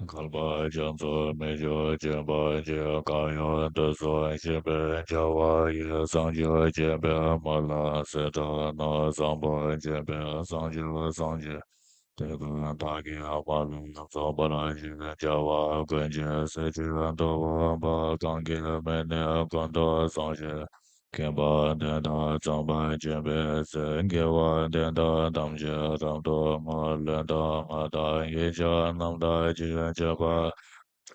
བསྐལ་པ་རྒྱ་མཚོ་མི་འབྱུང་འབྱོངས་པར་བྱེད། གང་ཡང་དུ་སོང་ཞིང་པའི་བྱ་བ་ཡི། བསང་ཆུ་བྱེད་པའི་མ་ལ་སེར་སྦྲེང་ནག་བསམ་པ་བརྗོད་པའི་བསང་ཆུ་བསང་ཆུ། དེ་ཀུན་བདག་གིས་མ་ལ་རྫོགས་པར་བྱེད། བྱ་བ་ཀུན་གྱི་ཟས་བཅུད་དུ་འོངས་པ། གང་གིས་མི་ནུས་ཀུན་ཏུ་བསང་ཞིང་། མཁྱེན་པ་དེ་དག་རྫོགས་པར་བྱེད་པའི་ཚུལ། དགེ་བ་འདི་དག་ཐམས་ཅད་རབ་ཏུ་བསྔོ། ལུས་དང་ངག་དང་ཡིད་ཀྱང་རྣམ་དག་ཅིང་། སྤྱོད་པ་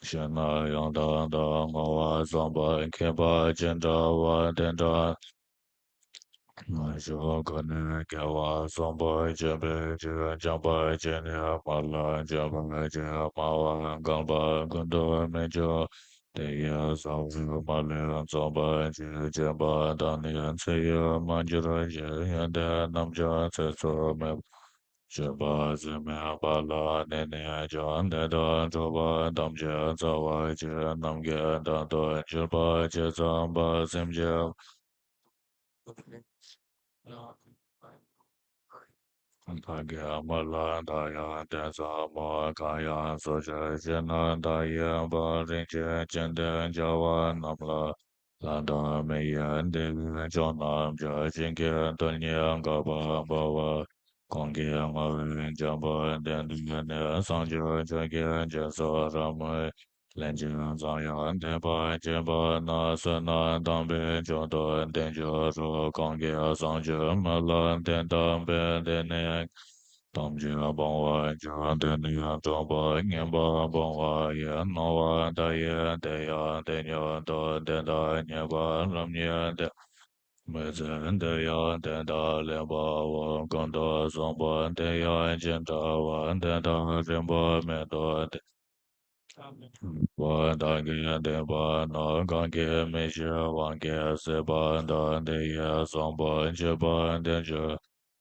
ཤེས་ན་ཡང་དག་བསྔོ་བ་བསམ་པ། མཁས་པ་ཅི་འདྲ་བ་དེ་འདྲ། ངེས་འབྱུང་ཀུན་ནས་སྐྱེ་བ་བསམ་པ། སྤྱོད་པའི་ཕྱིར་སྦྱངས་པ་ཅི་ནུས་མ་ལ། སྤྱོད་པ་ཅི་སྨྲ་བ་བསྐལ་པ་ཀུན་ཏུ་མི་འབྱུང་། དེ་ཡི་ས་བོན་མ་ལུས་རྫོགས་པར་བྱེད། སྤྱོད་པ་དག་ནི་ཚེ་ཡི་མ་གྱུར་ཅིག་ཡོན་ཏན་རྣམས་ཀྱང་ཚེ་སུ་མེད། སྤྱོད་པ་ཟད་མེད་པ་ལ་གནས་ནས་ཀྱང་། དེ་དག་འགྲོ་བ་ཐམས་ཅད་སྩོལ་བར་བྱེད། ནམ་མཁའི་མཐའ་དང་འཇུག་པ་ཇི་ཙམ་པ། སེམས་ཅན་བདག་གིས་མ་ལ་བདག་ཡང་དེ་ཙམ་མོ། གང་ཡང་གསོད་བྱ་ཞེ་ན་བདག་ཡིན་པ། རིན་ཆེན་ཅན་དེ་བྱ་བ་རྣམས་ལ། ལྷ་དང་མི་ཡི་བདེ་བའི་མཆོག་རྣམས་ཀྱང་། བྱིན་གྱིས་རྡུལ་སྙེད་འགག་པར་འབད་བ། གང་གིས་བསྔོ་བས་བསྐྱངས་པ་དེ་དག་ནི། བསང་ཆུ་ཆུ་སྐྱེས་རྒྱ་མཚོ་རབ་མོའི། ལན་ཅིག་ཙམ་ཡང་འདེབས་པར་བྱེད་པ་ན། བསོད་ནམས་དམ་པའི་མཆོག་ཏུ་ལྡན་འགྱུར་རོ། གང་གིས་བསང་ཆུ་མ་ལ་དེ་དག་འབད་དེ་ནི། ཐམས་ཅད་སྤང་བར་འགྱུར། དེ་ནི་གྲོགས་པོ་ངན་པ་སྤོང་བ་ཡི། སྣང་བ་མཐའ་ཡས་དེ་ཡང་དེ་ཉིད་དོ། དེ་དག་ཉེས་པ་རབ་ཉིད་དེ། མི་བཟད་དེ་ཡང་དེ་དག་ལེན་པའོ། ཀུན་ཏུ་བཟང་པོ་དེ་ཡང་ཇི་འདྲ་བ། དེ་དག་རིང་པོ་མེད་དོ། དེ་བདག་གིས་བསྟན་པ་ན། གང་གིས་མི་ཤེས་དབང་གིས་ཟད་པ་དག་དེ་ཡི་བཟང་པོ་སྤྱོད་པ་འདི་ཕྱིར།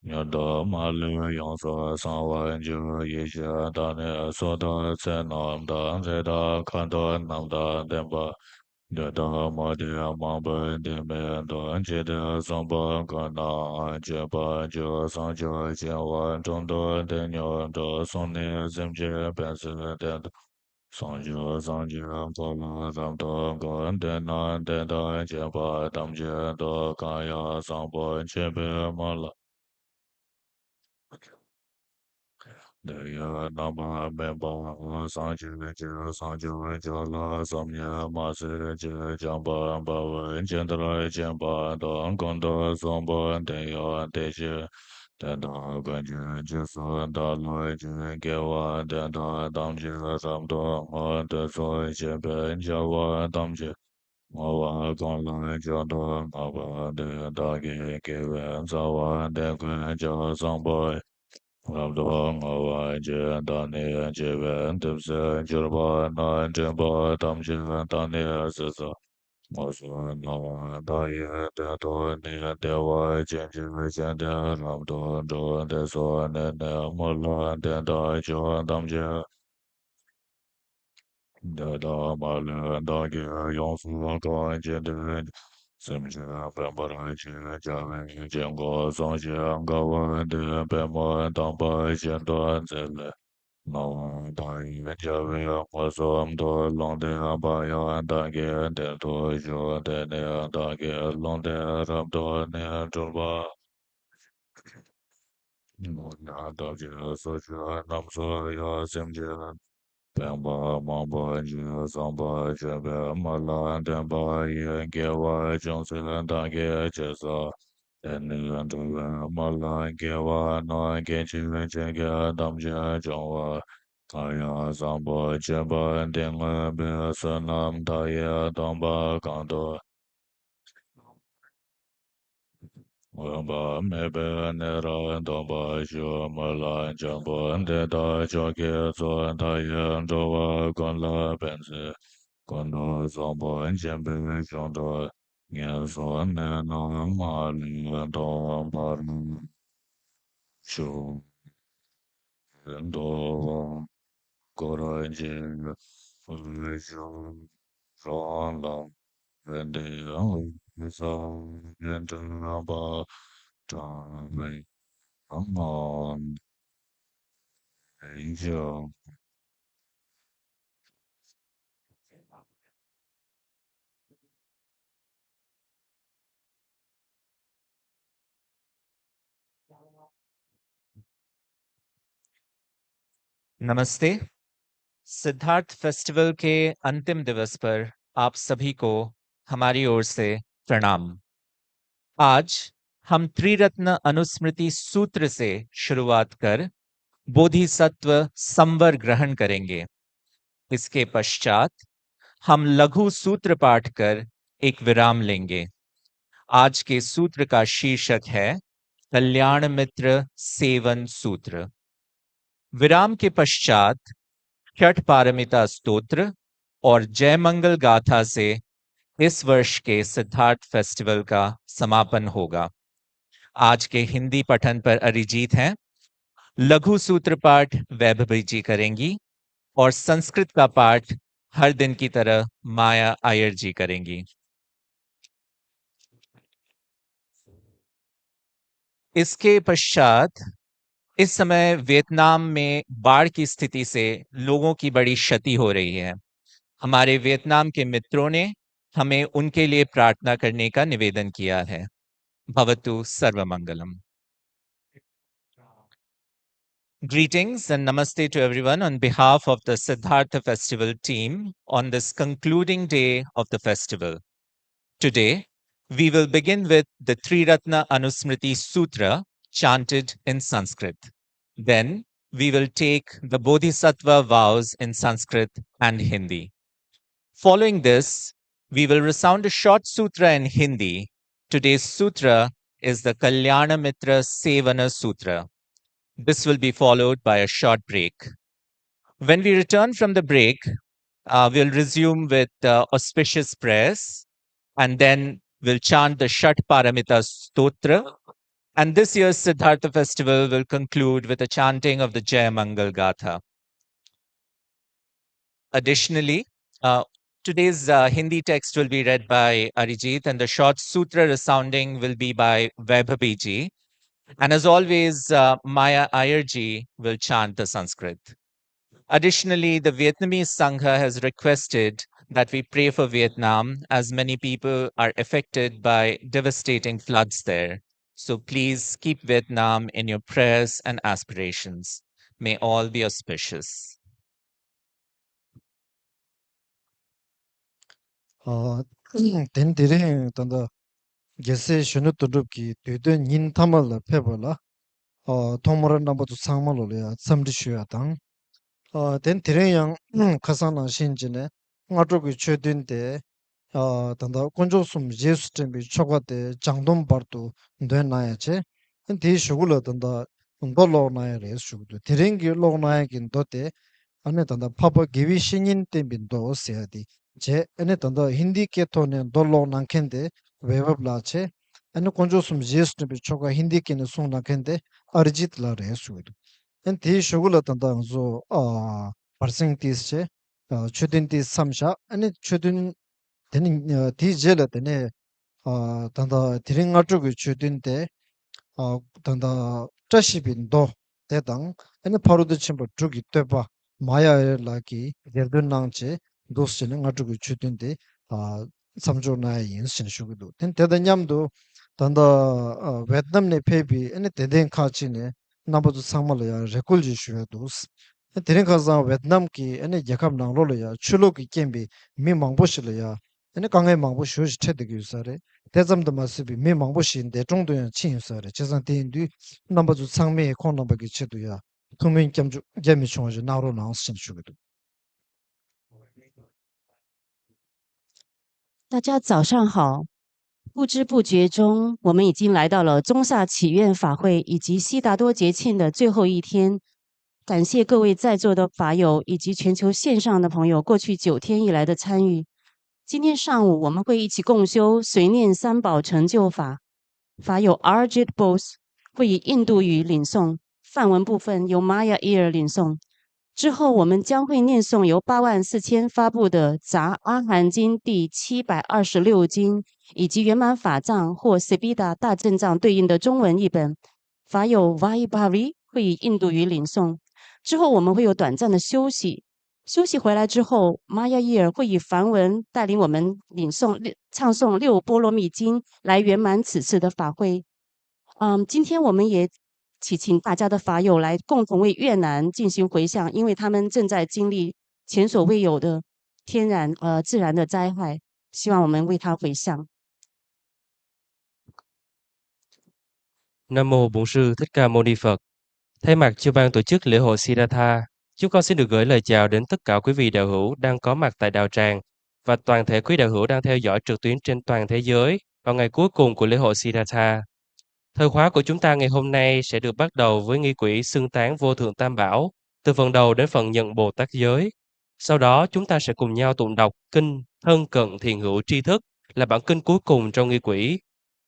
མྱུར་དུ་མ་ལུས་ཡོངས་སུ་བསྲང་བར་འགྱུར། ཡེ་ཤེས་དག་ནི་སོ་དང་ཚད་རྣམས་དང་། རི་དང་ཁ་དོག་རྣམས་དང་ལྡན་པ། འདོད་དང་མ་འདོད་མང་པོ་འདི་མེད་དོ། ཇི་ལྟར་བཟང་པོ་ཀུན་ནའང་སྤྱོད་པར་འགྱུར། བསང་ཆུ་བྱིན་པ་དྲུང་དུ་དེ་ཉིད་འགྲོ། བསང་ནི་སེམས་ཅན་ཕན་ཕྱིར་བསྟེན་ཏོ། བསང་ཆུ་བསང་ཆུའི་འཁོར་ལོ་རབ་ཏུ་བསྐོར། དེ་རྣམས་དེ་དག་སྤྱད་པ་ཐམས་ཅད་དོ། གང་ཡང་བཟང་པོ་སྤྱད་པས་མ་ལ། དེ་ཡི་རྣམ་པར་སྨིན་པའོ། བསང་ཆུའི་ཕྱིར་བསང་ཆུ་ཆུ་ལ་སོམ་ཉི་མ་ཟད་ཅིང་། བྱམས་པ་འབར་བས་ཇི་ལྟར་བྱིན་པ་དང་། ཀུན་ཏུ་བཟང་པོ་དེ་ཡང་དེ་བཞིན་ཏེ། དེ་དག་ཀུན་གྱི་རྗེས་སུ་བདག་སློབ་ཅིང་། དགེ་བ་འདི་དག་ཐམས་ཅད་རབ་ཏུ་བསྔོ། དེ་ཚོགས་བྱེད་པའི་བྱ་བ་ཐམས་ཅད་བསྔོ་བ་གང་ལ་མཆོག་ཏུ་བསྔགས་པ་དེ། བདག་གི་དགེ་བའི་རྩ་བ་དེ་ཀུན་ཀྱང་བཟང་པོ་ཡི། རབ་ཏུ་བསྔོ་བར་བགྱི། བདག་ནི་བྱེ་བའི་རྡུལ་ཟད་གྱུར་པ་ན། འབྲིང་པོ་ཐམས་ཅད་བདག་ནི་སྲིད་མཚོ་དངོས་སུ་སྣང་བ་མཐའ་ཡས་དེ་ཐོབ་ནས། བདེ་བ་ཅན་གྱི་སྤྱན་ལྡན་རབ་ཏུ་འགྲོ། དེ་ཚོགས་ནི་ནི་མ་ལ་དེ་དག་མཆོག་ཐམས་ཅད། འདི་དག་མ་ལུས་བདག་གིས་ཡོངས་སུ་བསྐོར། ཇི་ལྟར་སེམས་ཅན་ཕན་པར་བྱེད། བྱ་བའི་དཀྱིལ་འཁོར་བསང་ཞིང་དགའ་བ་འདི། པདྨོ་དམ་པ་ཤིན་ཏུ་མཛེས་ལས། སྣང་བ་མཐའ་ཡས་བྱ་བའི་མངོན་སུམ་དུ། ལུང་བསྟན་པ་ཡང་བདག་གིས་དེར་ཐུགས་ཞུགས། དེ་ནས་བདག་གིས་ལུང་བསྟན་རབ་ཏུ་ནི་སྤྲུལ་པ། ལུང་ཡང་བདག་གིས་སོ་བཅུ་རྣམས་སུ་ཡང་། སེམས་ཅན་ཕན་པ་མང་པོ་ཞིང་བསམ་པ་ཆེན་པོས་མ་ལ་བརྟེན་པ་ཡི། དགེ་བ་ཅུང་ཟད་བདག་གིས་ཅི་བསགས། དེ་ནས་འགྲོ་བའི་མི་ལ་དགེ་བ་རྣམས་སྐྱེད་བྱེད་ཅིང་། དགེ་ཐམས་ཅད་འབྱུང་བ་དེ་ཡང་བཟང་པོ་སྤྱོད་པ་འདི་ངེས་པས། བསོད་ནམས་མཐའ་ཡས་སྡོམ་པ་གང་དུ་འོས་པ་མེད་པས་ནི་རབ་སྟོན་པར་ཞུ། མི་ལ་འཇམ་པོ་འདི་དག་མཆོག་གི་གཙོ། མཐའ་ཡས་འགྲོ་བ་ཀུན་ལ་ཕན་ཕྱིར། ཀུན་ཏུ་བཟང་པོ་སྦྱིན་པའི་ཞིང་དུ། ངན་སོང་གནས་རྣམས་མ་ལུས་སྟོངས་པར་ཤོག། འདོད་པ་འཁོར་བཅས་འོད་གསལ་རང་ལ། བདེ་བ་ས་གནས་དྲན་པ་དྲན་པའི་ངང་ལས་བྱུང་། नमस्ते। सिद्धार्थ फेस्टिवल के अंतिम दिवस पर आप सभी को हमारी ओर से प्रणाम। आज हम त्रिरत्न अनुस्मृति सूत्र से शुरुआत कर बोधिसत्व संवर ग्रहण करेंगे। इसके पश्चात हम लघु सूत्र पाठ कर एक विराम लेंगे। आज के सूत्र का शीर्षक है कल्याण मित्र सेवन सूत्र। विराम के पश्चात छठ पारमिता स्तोत्र और जय मंगल गाथा से इस वर्ष के सिद्धार्थ फेस्टिवल का समापन होगा। आज के हिंदी पठन पर अरिजीत हैं। लघु सूत्र पाठ वैभवी जी करेंगी और संस्कृत का पाठ हर दिन की तरह माया आयर जी करेंगी। इसके पश्चात इस समय वियतनाम में बाढ़ की स्थिति से लोगों की बड़ी क्षति हो रही है। हमारे वियतनाम के मित्रों ने हमें उनके लिए प्रार्थना करने का निवेदन किया है। भवतु सर्वमंगलम। Greetings and namaste to everyone on behalf of the Siddhartha Festival team on this concluding day of the festival. Today, we will begin with the Triratna Anusmriti Sutra chanted in Sanskrit. Then, we will take the Bodhisattva vows in Sanskrit and Hindi. Following this, we will resound a short sutra in Hindi. Today's sutra is the Kalyana Mitra Sevana Sutra. This will be followed by a short break. When we return from the break, uh, we'll resume with uh, auspicious prayers, and then we'll chant the Shat Paramita Stotra. And this year's Siddhartha Festival will conclude with a chanting of the Jaya Mangal Gatha. Additionally, uh, today's uh, Hindi text will be read by Arijit, and the short sutra resounding will be by Vaibhavi ji. And as always, uh, Maya Iyer ji will chant the Sanskrit. Additionally, the Vietnamese Sangha has requested that we pray for Vietnam, as many people are affected by devastating floods there. So please keep Vietnam in your prayers and aspirations. May all be auspicious. ཨ། དེ་དེ་རིང་ད་ལྟ་རྒྱལ་སྲས་གཞོན་ནུ་དོན་གྲུབ་ཀྱི་དུས་སྟོན་ཉིན་མཐའ་མ་ལ་ཕེབས་པ་ལ། ཨ། ཐོག་མར་རྣམ་པ་ཚོ་ཚང་མ་ལ་ལ་ཡང་འཚམས་འདྲི་ཞུ་ཡ་དང་། ཨ། དེ་དེ་རིང་ཡང་ཁ་སང་ནང་བཞིན་བྱས་ནས་སྔ་དྲོ་གི་ཆོས་ཐུན་དེ། ཨ། ད་ལྟ་དཀོན་མཆོག་གསུམ་རྗེས་སུ་དྲན་པའི་ཆོ་ག་དེ་བྱང་སྡོམ་བར་དུ་འདོན་གནང་ཡ་བྱས། དེའི་གཞུག་གུ་ལ་ད་ལྟ་མདོ་ཀློག་གནང་ཡ་རེད་ཞུ་གི་འདུག་དེ་རིང་གི་ཀློག་གནང་ཡ་གི་མདོ་དེ། ཨ་ནི་ད་ལྟ་འཕགས་པ་དགེ་བའི་བཤེས་གཉེན་བསྟེན་པའི་མདོ་ཟེར་ཡ་དེ་བྱས། ཨ་ནི་ད་ལྟ་ཧིན་དིའི་སྐད་ཐོག་ནས་མདོ་ཀློག་གནང་མཁན་དེ་བེ་བབ་ལགས་བྱས། ཨ་ནི་དཀོན་མཆོག་གསུམ་རྗེས་སུ་དྲན་པའི་ཆོ་ག་ཧིན་དིའི་སྐད་ནས་གསུང་གནང་མཁན་དེ་ཨ་རི་ཇིད་ལགས་རེད་ཞུ་གི་འདུག་ཨ་ནི་དེའི་གཞུག་གུ་ལ་ད་ལྟ་ང་ཚོ་ཨ་བར་གསེང་ཏིས་བྱས། ཨ། ཆོས་ཐུན་ཏིས་མཚམས་བཞག་ཨ་ནི་ཆོས་ཐུན་དེ་ནི་ཨ་དེའི་རྗེས་ལ་དེ་ནས། ཨ། ད་ལྟ་དེ་རིང་སྔ་དྲོ་གི་ཆོས་ཐུན་དེ། ཨ། ད་ལྟ་བཀྲ་ཤིས་པའི་མདོ་དེ་དང་། ཨ་ནི་ཕ་རོལ་ཏུ་ཕྱིན་པ་དྲུག་གི་བསྟོད་པ་མ་ཡ་ཡེར་ལགས་ཀྱིས་སྒེར་འདོན་གནང་བྱས་འདུག་ཟེར་ནས་སྔ་དྲོ་གི་ཆོས་ཐུན་དེ། ཨ། མཚམས་འཇོག་གནང་ཡ་ཡིན་ཟེར་ནས་ཞུ་གི་འདུག་དེ་དེ་དང་མཉམ་དུ་ད་ལྟ་ཨ་ཝེད་ནམ་ནས་ཕེབས་པའི་ཨ་ནི་དད་ལྡན་ཁག་ཅིག་ནས་རྣམ་པ་ཚོ་ཚང་མ་ལ་ཡང་རེ་སྐུལ་ཅིག་ཞུ་ཡ་འདུག་དེ་རིང་ཁ་སང་ཝེད་ནམ་གྱི་ཨ་ནི་རྒྱལ་ཁབ་ནང་ལོགས་ལ་ཡང་ཆུ་ལོག་གི་རྐྱེན་པས་མི་མང་པོ་ཞིག་ལ་ཡང་ དེ་ནི་དཀའ་ངལ་མང་པོ་ཞེ་པོ་ཅིག་འཕྲད་བསྡད་ཀྱི་ཡོད་ས་རེད། དེ་ཙམ་དུ་མ་ཟད་པའི་མི་མང་པོ་ཞིག་འདས་གྲོངས་དུ་ཡང་ཕྱིན་ཡོད་ས་རེད། བྱས་ཙང་དེ་ཡིན་དུས་རྣམ་པ་ཚོ་ཚང་མས་ཁོང་རྣམ་པ་གི་ཆེད་དུ་ཡ་ཐུགས་སྨོན་སྐྱབས་འཇུག་རྒྱ་མི་ཆུང་བ་ཞིག་གནང་རོགས་གནང་ཞེས་ཞུ་གི་འདུག། 大家早上好。不知不觉中，我们已经来到了宗萨祈愿法会以及悉达多节庆的最后一天。感谢各位在座的法友以及全球线上的朋友过去九天以来的参与。今天上午我们会一起共修随念三宝成就法，法友 Arjit Bose 会以印度语领诵，梵文部分由 Maya Iyer 领诵。之后，我们将会念诵由八万四千发布的杂阿含经第七百二十六经以及圆满法藏或 Sepida 大正藏对应的中文译本，法友 Vaibhavi 会以印度语领诵。之后我们会有短暂的休息，休息回来之后，Maya Iyer 会以梵文带领我们领诵六唱诵六波罗蜜经，来圆满此次的法会。嗯，今天我们也祈请大家的法友来共同为越南进行回向，因为他们正在经历前所未有的天然呃自然的灾害，希望我们为他回向。 Nam mô Bổn Sư Thích Ca Mâu Ni Phật. Thay mặt cho ban tổ chức lễ hội Siddhartha, chúng con xin được gửi lời chào đến tất cả quý vị đạo hữu đang có mặt tại đạo tràng và toàn thể quý đạo hữu đang theo dõi trực tuyến trên toàn thế giới vào ngày cuối cùng của lễ hội Siddhartha. Thời khóa của chúng ta ngày hôm nay sẽ được bắt đầu với nghi quỹ xưng tán vô thượng tam bảo, từ phần đầu đến phần nhận Bồ Tát giới. Sau đó chúng ta sẽ cùng nhau tụng đọc kinh Thân Cận Thiện Hữu Tri Thức là bản kinh cuối cùng trong nghi quỹ.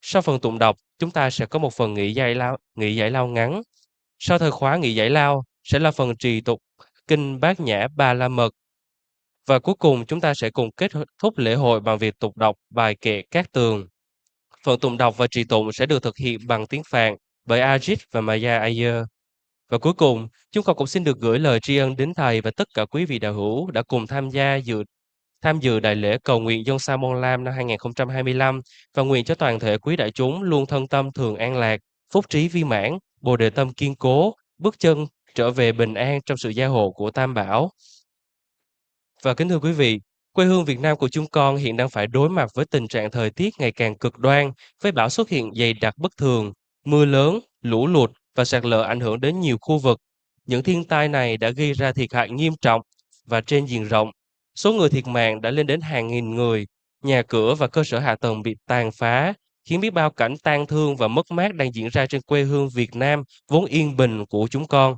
Sau phần tụng đọc, chúng ta sẽ có một phần nghỉ giải lao, nghỉ giải lao ngắn. Sau thời khóa nghỉ giải lao sẽ là phần trì tụng kinh Bát Nhã Ba La Mật. Và cuối cùng chúng ta sẽ cùng kết thúc lễ hội bằng việc tụng đọc bài kệ Cát Tường. Phần tụng đọc và trì tụng sẽ được thực hiện bằng tiếng Phạn bởi Ajit và Maya Iyer. Và cuối cùng, chúng con cũng xin được gửi lời tri ân đến thầy và tất cả quý vị đạo hữu đã cùng tham gia dự tham dự đại lễ cầu nguyện Yongsa Monglam năm hai nghìn không trăm hai mươi lăm và nguyện cho toàn thể quý đại chúng luôn thân tâm thường an lạc, phúc trí viên mãn, bồ đề tâm kiên cố, bước chân trở về bình an trong sự gia hộ của Tam Bảo. Và kính thưa quý vị, quê hương Việt Nam của chúng con hiện đang phải đối mặt với tình trạng thời tiết ngày càng cực đoan, với bão xuất hiện dày đặc bất thường, mưa lớn, lũ lụt và sạt lở ảnh hưởng đến nhiều khu vực. Những thiên tai này đã gây ra thiệt hại nghiêm trọng và trên diện rộng. Số người thiệt mạng đã lên đến hàng nghìn người, nhà cửa và cơ sở hạ tầng bị tàn phá, khiến biết bao cảnh tang thương và mất mát đang diễn ra trên quê hương Việt Nam vốn yên bình của chúng con.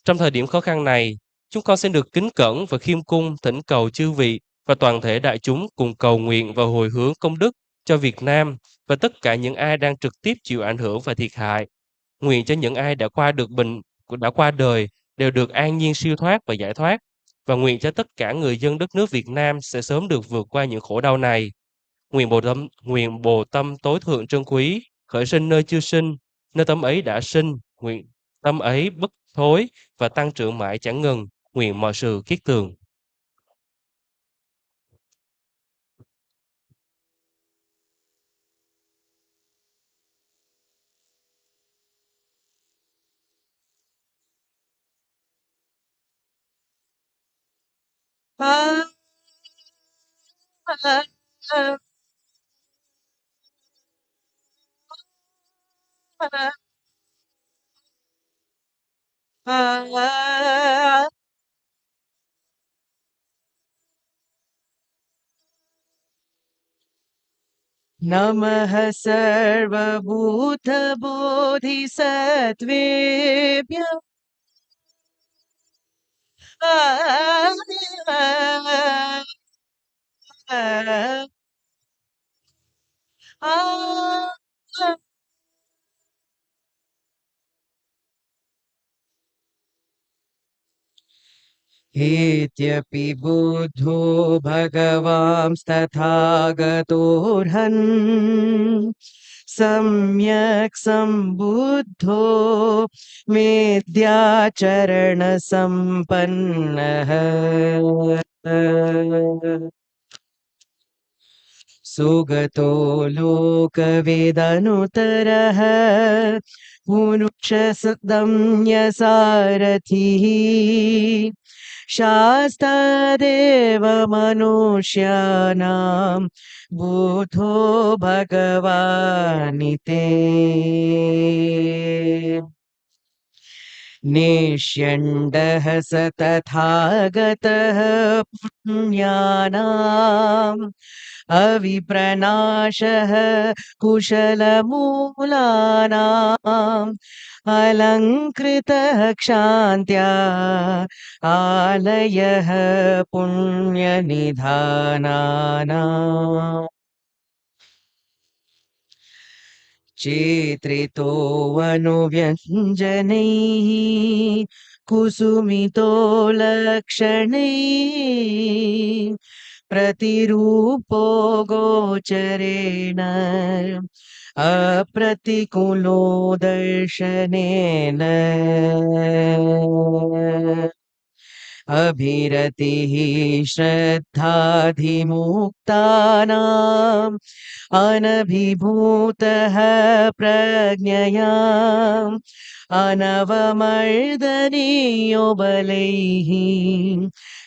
Trong thời điểm khó khăn này, chúng con xin được kính cẩn và khiêm cung thỉnh cầu chư vị và toàn thể đại chúng cùng cầu nguyện và hồi hướng công đức cho Việt Nam và tất cả những ai đang trực tiếp chịu ảnh hưởng và thiệt hại. Nguyện cho những ai đã qua được bình đã qua đời đều được an nhiên siêu thoát và giải thoát, và nguyện cho tất cả người dân đất nước Việt Nam sẽ sớm được vượt qua những khổ đau này. Nguyện Bồ Tâm, nguyện Bồ Tâm tối thượng trân quý, khởi sinh nơi chưa sinh, nơi tâm ấy đã sinh, nguyện tâm ấy bất thối và tăng trưởng mãi chẳng ngừng, nguyện mọi sự kiết tường. नमः सर्वभूतबोधिसत्त्वेभ्यः। इत्यपि बुद्धो भगवांस्तथागतोऽर्हन् सम्यक् सम्बुद्धो मिथ्याचरणसम्पन्नः। सुगतो लोकविदनुत्तरः पुरुषसदम्यसारथिः। शास्ता देवमनुष्याणां बुद्धो भगवानिति। निष्यण्डः स तथागतः पुण्यानाम् अविप्रनाशः कुशलमूलानाम् अलङ्कृतः क्षान्त्या आलयः पुण्यनिधानानाम्। चित्रितोऽनुव्यञ्जनैः कुसुमितो लक्षणैः प्रतिरूपो गोचरेण अप्रतिकूलो दर्शनेन। अभिरतिः श्रद्धाधिमुक्तानाम् अनभिभूतः प्रज्ञया अनवमर्दनीयो बलैः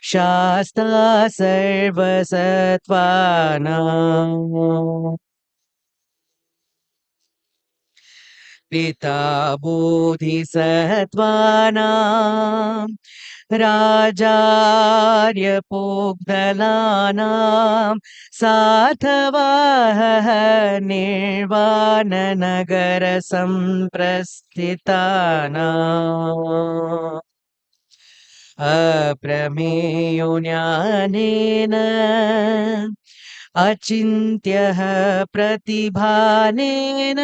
शास्ता सर्वसत्त्वानाम्। पिता बोधिसत्त्वानां राजार्यपुग्गलानां सार्थवाहः निर्वाणनगरसम्प्रस्थितानाम्। अप्रमेयो ज्ञानेन अचिन्त्यः प्रतिभानेन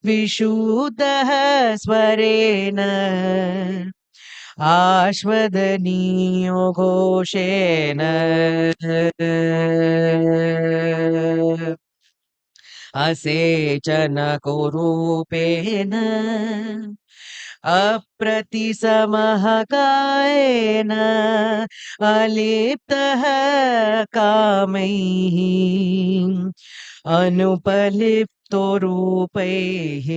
विशुद्धः स्वरेण आस्वदनीयो घोषेण। असेचनकुरूपेण अप्रतिसमः कायेन अलिप्तः कामैः अनुपलिप्तो रूपैः।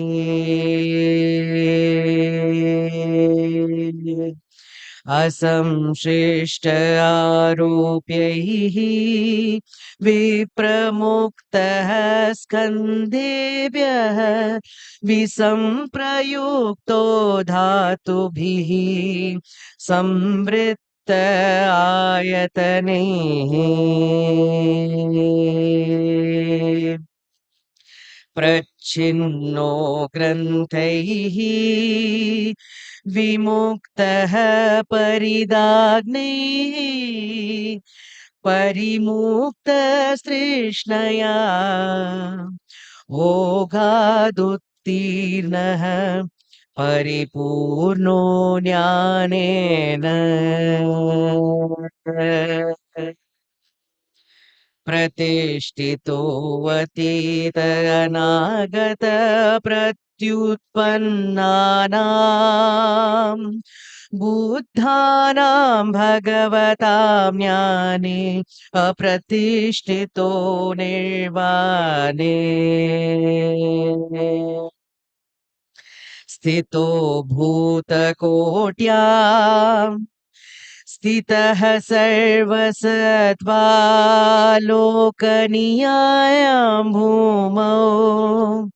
असंश्लिष्ट आरूप्यैः विप्रमुक्तः स्कन्धेभ्यः विसम्प्रयुक्तो धातुभिः संवृत्त आयतनैः। प्रच्छिन्नो ग्रन्थैः विमुक्तः परिदाग्नैः परिमुक्तस्तृष्णया भोगादुत्तीर्णः परिपूर्णो ज्ञानेन। प्रतिष्ठितो अतीत अनागत प्रत्युत्पन्नानां बुद्धानां भगवतां ज्ञाने अप्रतिष्ठितो निर्वाणे। स्थितो भूतकोट्या स्थितः सर्वसत्त्वालोकनियायां भूमौ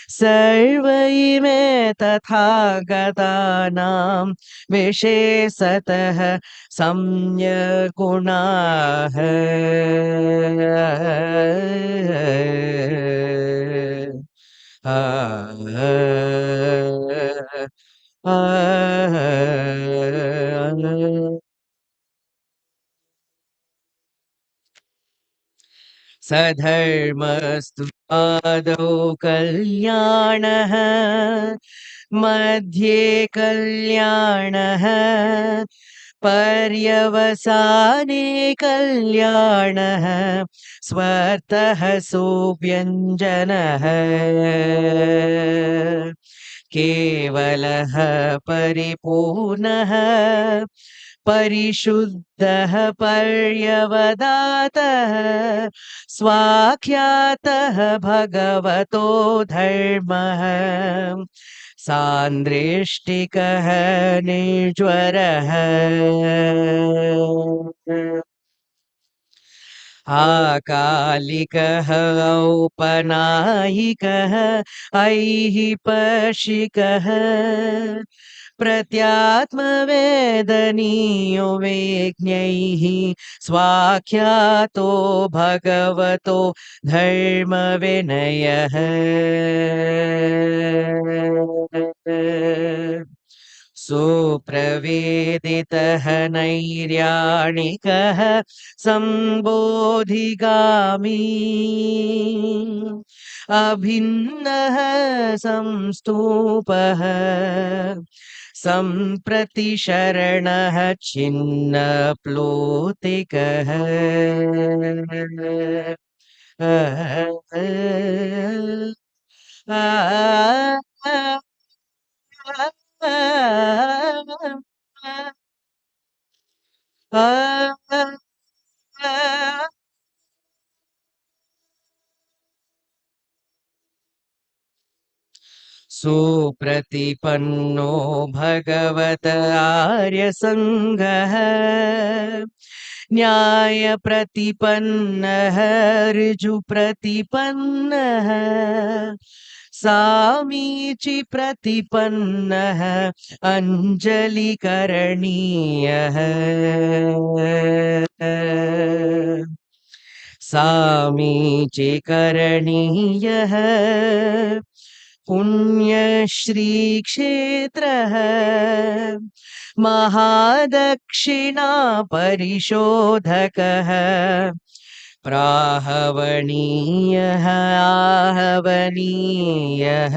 सर्व इमे तथागतानां विशेषतः सम्यग्गुणाः। सधर्मस्तु आदौ कल्याणः मध्ये कल्याणः पर्यवसाने कल्याणः स्वर्थः सुव्यञ्जनः। केवलः परिपूर्णः परिशुद्धः पर्यवदातः स्वाख्यातः भगवतो धर्मः। सान्दृष्टिकः निर्ज्वरः। आकालिकः औपनायिकः ऐहिपशिकः। प्रत्यात्मवेदनीयो विज्ञैः स्वाख्यातो भगवतो धर्मविनयः। सुप्रवेदितः नैर्याणिकः सम्बोधिगामी। अभिन्नः संस्तूपः सम्प्रतिशरणः छिन्नप्लूतिकः। सुप्रतिपन्नो भगवत आर्यसङ्घः। न्यायप्रतिपन्नः ऋजुप्रतिपन्नः सामीचिप्रतिपन्नः अञ्जलिकरणीयः। सामीचिकरणीयः पुण्यश्रीक्षेत्रः महादक्षिणापरिशोधकः प्राहवणीयः आहवणीयः।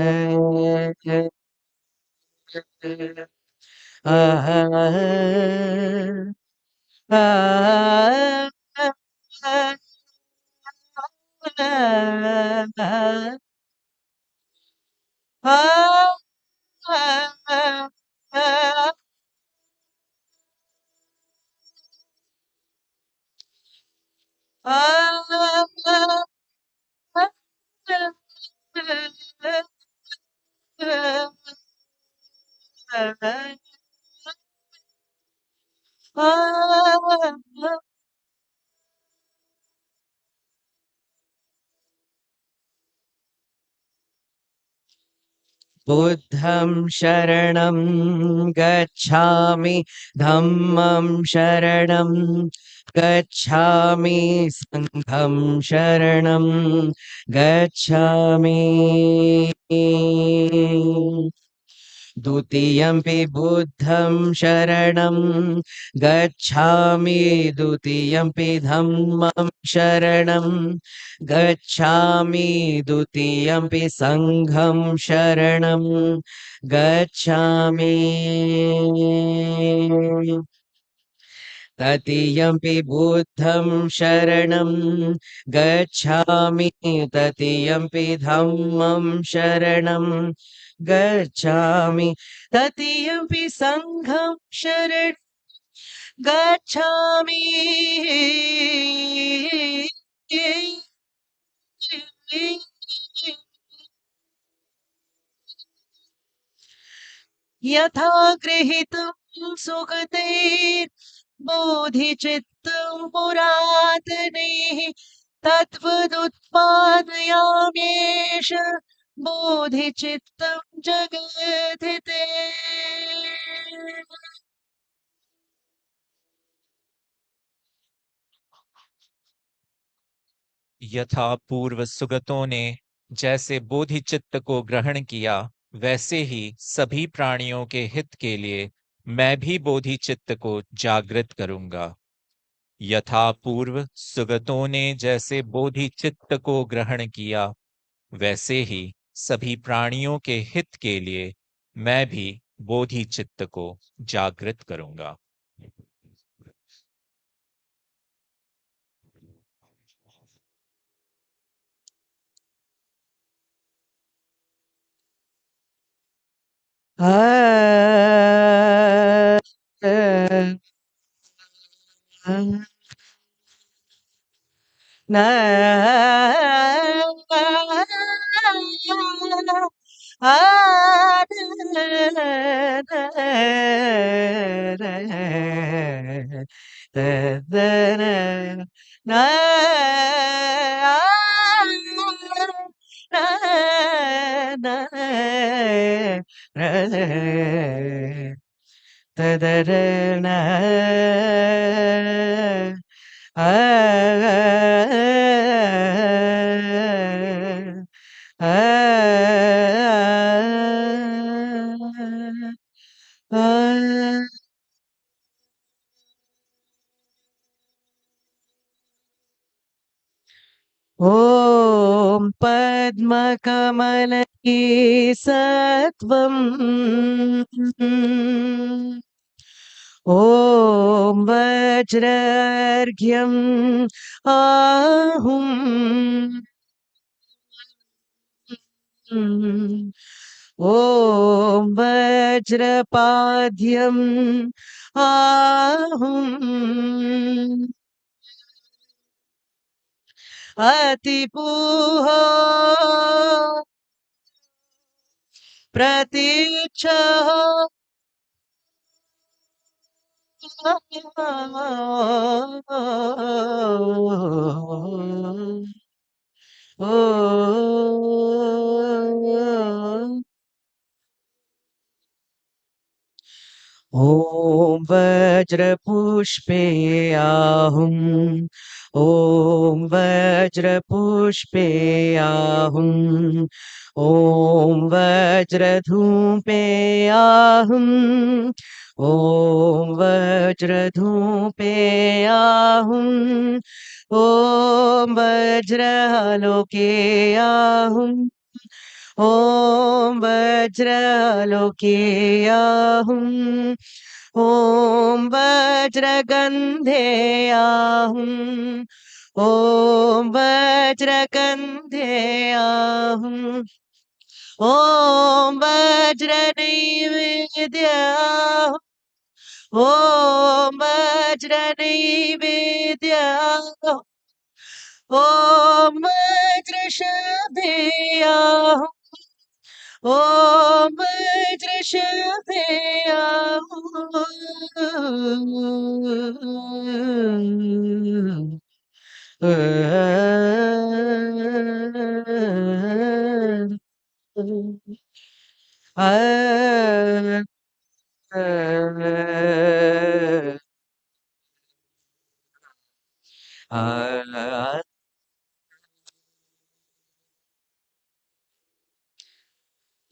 बुद्धं शरणं गच्छामि, धम्मं शरणं गच्छामि, संघं शरणं गच्छामि। द्वितीयम्पि बुद्धं शरणं गच्छामि, द्वितीयम्पि धम्मं शरणं गच्छामि, द्वितीयम्पि संघं शरणं गच्छामि। ततियम्पि बुद्धं शरणं गच्छामि, ततियम्पि धम्मं शरणं गच्छामि, ततियम्पि संघं शरणं गच्छामि। यथा गृहीतं सुगतैर्बोधिचित्तं पुरातनैः, तद्वदुत्पादयाम्येष बोधिचित्तं जगदिति। यथा पूर्व सुगतों ने जैसे बोधिचित्त को ग्रहण किया, वैसे ही सभी प्राणियों के हित के लिए मैं भी बोधिचित्त को जागृत करूंगा। यथा पूर्व सुगतों ने जैसे बोधिचित्त को ग्रहण किया, वैसे ही सभी प्राणियों के हित के लिए मैं भी बोधिचित्त को जागृत करूंगा। na, a, na, na, na, na, na, na. Tadarana. A, a, a, a. ॐ पद्मकमलकेसत्त्वम्। ॐ वज्रार्घ्यम् आहुम्। ॐ वज्रपाद्यम् आहुम्। अतिपूहो प्रतीक्षः। ॐ वज्रपुष्पे आहुम्। ॐ वज्रपुष्पे आहुम्। ॐ वज्रधूपे आहुम्। ॐ वज्रधूपे आहुम्। ॐ वज्रालोके आहुम्। ॐ वज्रालोके आहुम्। ॐ वज्रगन्धे आहुम्। ॐ वज्रगन्धे आहुम्। ॐ वज्रनैवेद्य आहुम्। ॐ वज्रनैवेद्य आहुम्। ॐ वज्रशापे आहुम्। ॐ वज्रशापे आहुम्।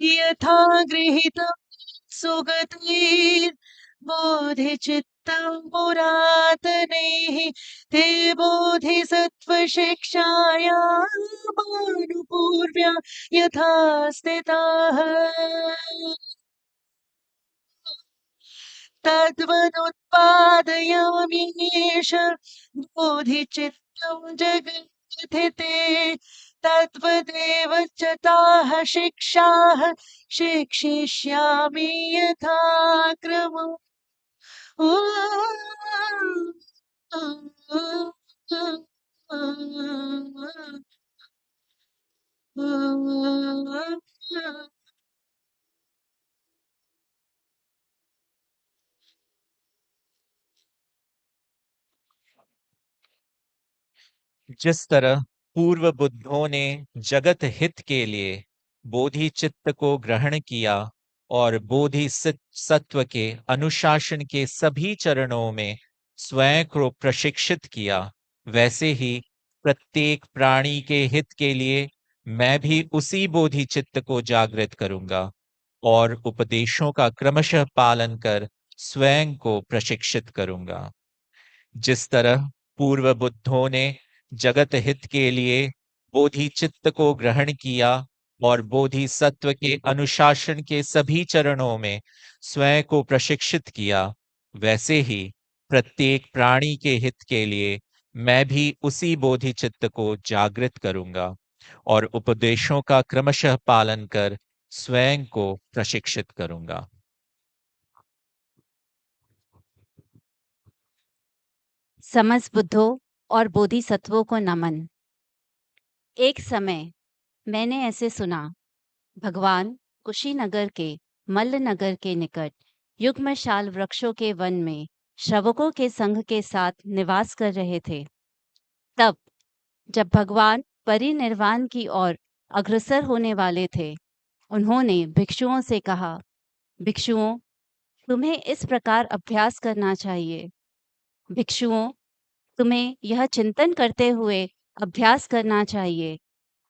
यथा गृहीतं सुगतैर्बोधिचित्तं पुरातनैः, ते बोधिसत्त्वशिक्षायामानुपूर्व्या यथा स्थिताः। तद्वदुत्पादयाम्येष बोधिचित्तं जगत्स्थिते। तद्वदेव च ताः शिक्षाः शिक्षिष्यामि यथाक्रमम्। जिस तरह पूर्व बुद्धों ने जगत हित के लिए बोधि चित्त को ग्रहण किया और बोधि सित-, सत्व के अनुशासन के सभी चरणों में स्वयं को प्रशिक्षित किया, वैसे ही प्रत्येक प्राणी के हित के लिए मैं भी उसी बोधि चित्त को जागृत करूंगा और उपदेशों का क्रमशः पालन कर स्वयं को प्रशिक्षित करूंगा। जिस तरह पूर्व बुद्धों ने जगत हित के लिए बोधि चित्त को ग्रहण किया और बोधि सत्व के अनुशासन के सभी चरणों में स्वयं को प्रशिक्षित किया, वैसे ही प्रत्येक प्राणी के हित के लिए मैं भी उसी बोधि चित्त को जागृत करूंगा और उपदेशों का क्रमशः पालन कर स्वयं को प्रशिक्षित करूंगा। समस्त बुद्धो, और बोधिसत्वों को नमन। एक समय मैंने ऐसे सुना, भगवान कुशीनगर के मल्ल नगर के निकट युग्मशाल वृक्षों के वन में श्रवकों के संघ के साथ निवास कर रहे थे। तब जब भगवान परिनिर्वाण की ओर अग्रसर होने वाले थे, उन्होंने भिक्षुओं से कहा, भिक्षुओं, तुम्हें इस प्रकार अभ्यास करना चाहिए। भिक्षुओं, तुम्हें यह चिंतन करते हुए अभ्यास करना चाहिए,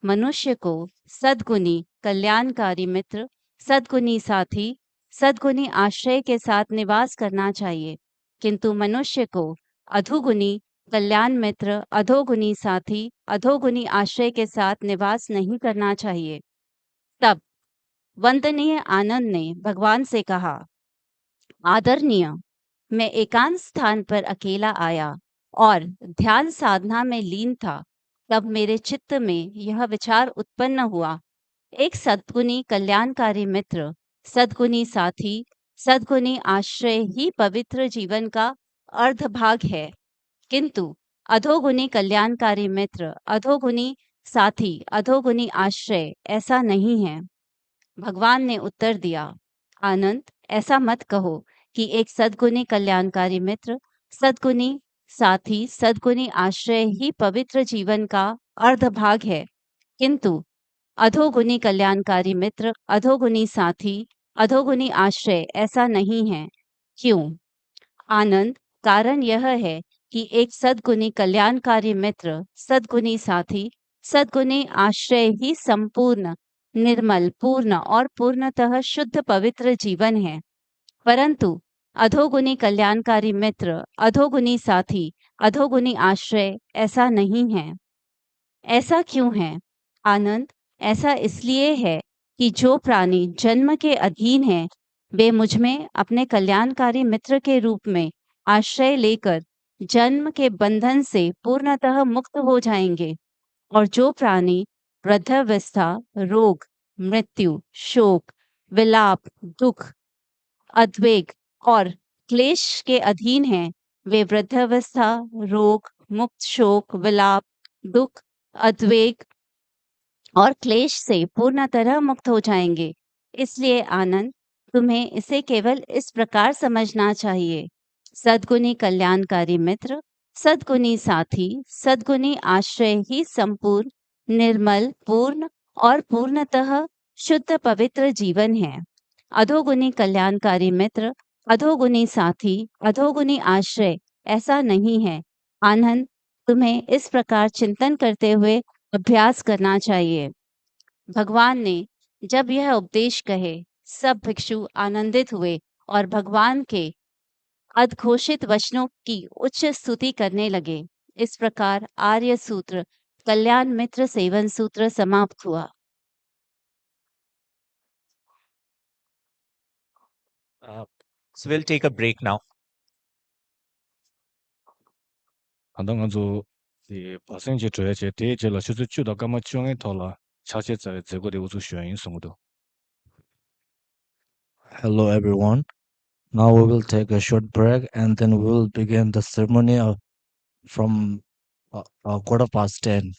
मनुष्य को सद्गुणी कल्याणकारी मित्र, सद्गुणी साथी, सद्गुणी आश्रय के साथ निवास करना चाहिए, किंतु मनुष्य को अधोगुणी कल्याण मित्र, अधोगुणी साथी, अधोगुणी आश्रय के साथ निवास नहीं करना चाहिए। तब वंदनीय आनंद ने भगवान से कहा, आदरणीय, मैं एकांत स्थान पर अकेला आया और ध्यान साधना में लीन था, तब मेरे चित्त में यह विचार उत्पन्न हुआ, एक सद्गुणी कल्याणकारी मित्र, सद्गुणी साथी, सद्गुणी आश्रय ही पवित्र जीवन का अर्ध भाग है, किंतु अधोगुणी कल्याणकारी मित्र, अधोगुणी साथी, अधोगुणी आश्रय ऐसा नहीं है। भगवान ने उत्तर दिया, आनंद, ऐसा मत कहो कि एक सद्गुणी कल्याणकारी मित्र, सद्गुणी साथी, सद्गुणी आश्रय ही पवित्र जीवन का अर्ध भाग है, किंतु अधोगुणी कल्याणकारी मित्र, अधोगुणी साथी, अधोगुणी आश्रय ऐसा नहीं है। क्यों? आनंद, कारण यह है कि एक सद्गुणी कल्याणकारी मित्र, सद्गुणी साथी, सद्गुणी आश्रय ही संपूर्ण, निर्मल, पूर्ण और पूर्णतः शुद्ध पवित्र जीवन है, परंतु अधोगुणी कल्याणकारी मित्र, अधोगुणी साथी, अधोगुणी आश्रय ऐसा नहीं है। ऐसा क्यों है? आनंद, ऐसा इसलिए है कि जो प्राणी जन्म के अधीन हैं, वे मुझ में अपने कल्याणकारी मित्र के रूप में आश्रय लेकर जन्म के बंधन से पूर्णतः मुक्त हो जाएंगे, और जो प्राणी वृद्धावस्था, रोग, मृत्यु, शोक, विलाप, दुख, उद्वेग और क्लेश के अधीन हैं, वे वृद्धावस्था, रोग, मुक्त शोक, विलाप, दुख, उद्वेग और क्लेश से पूर्ण तरह मुक्त हो जाएंगे। इसलिए आनंद, तुम्हें इसे केवल इस प्रकार समझना चाहिए, सद्गुणी कल्याणकारी मित्र, सद्गुणी साथी, सद्गुणी आश्रय ही संपूर्ण, निर्मल, पूर्ण और पूर्णतः शुद्ध पवित्र जीवन है। अधोगुणी कल्याणकारी मित्र, अधोगुणी साथी, अधोगुणी आश्रय ऐसा नहीं है। आनंद, तुम्हें इस प्रकार चिंतन करते हुए अभ्यास करना चाहिए। भगवान ने जब यह उपदेश कहे, सब भिक्षु आनंदित हुए और भगवान के उद्घोषित वचनों की उच्च स्तुति करने लगे। इस प्रकार आर्य सूत्र कल्याण मित्र सेवन सूत्र समाप्त हुआ। Uh, so we'll take a break now. ད་ལྟ་ང་ཚོ་དེ་བར་གསེང་ཅིག་གྲོལ་ཡ་བྱས། དེའི་རྗེས་ལ་ཆུ་ཚོད་བཅུ་དང་སྐར་མ་བཅོ་ལྔའི་ཐོག་ལ་ཕྱག་ཕྱིད་བཅར་བའི་མཛད་སྒོ་དེ་འགོ་འཛུགས་ཞུ་ཡ་ཡིན་གསུང་གི་འདུག Hello everyone. Now we will take a short break and then we will begin the ceremony of, from uh, uh, quarter past ten.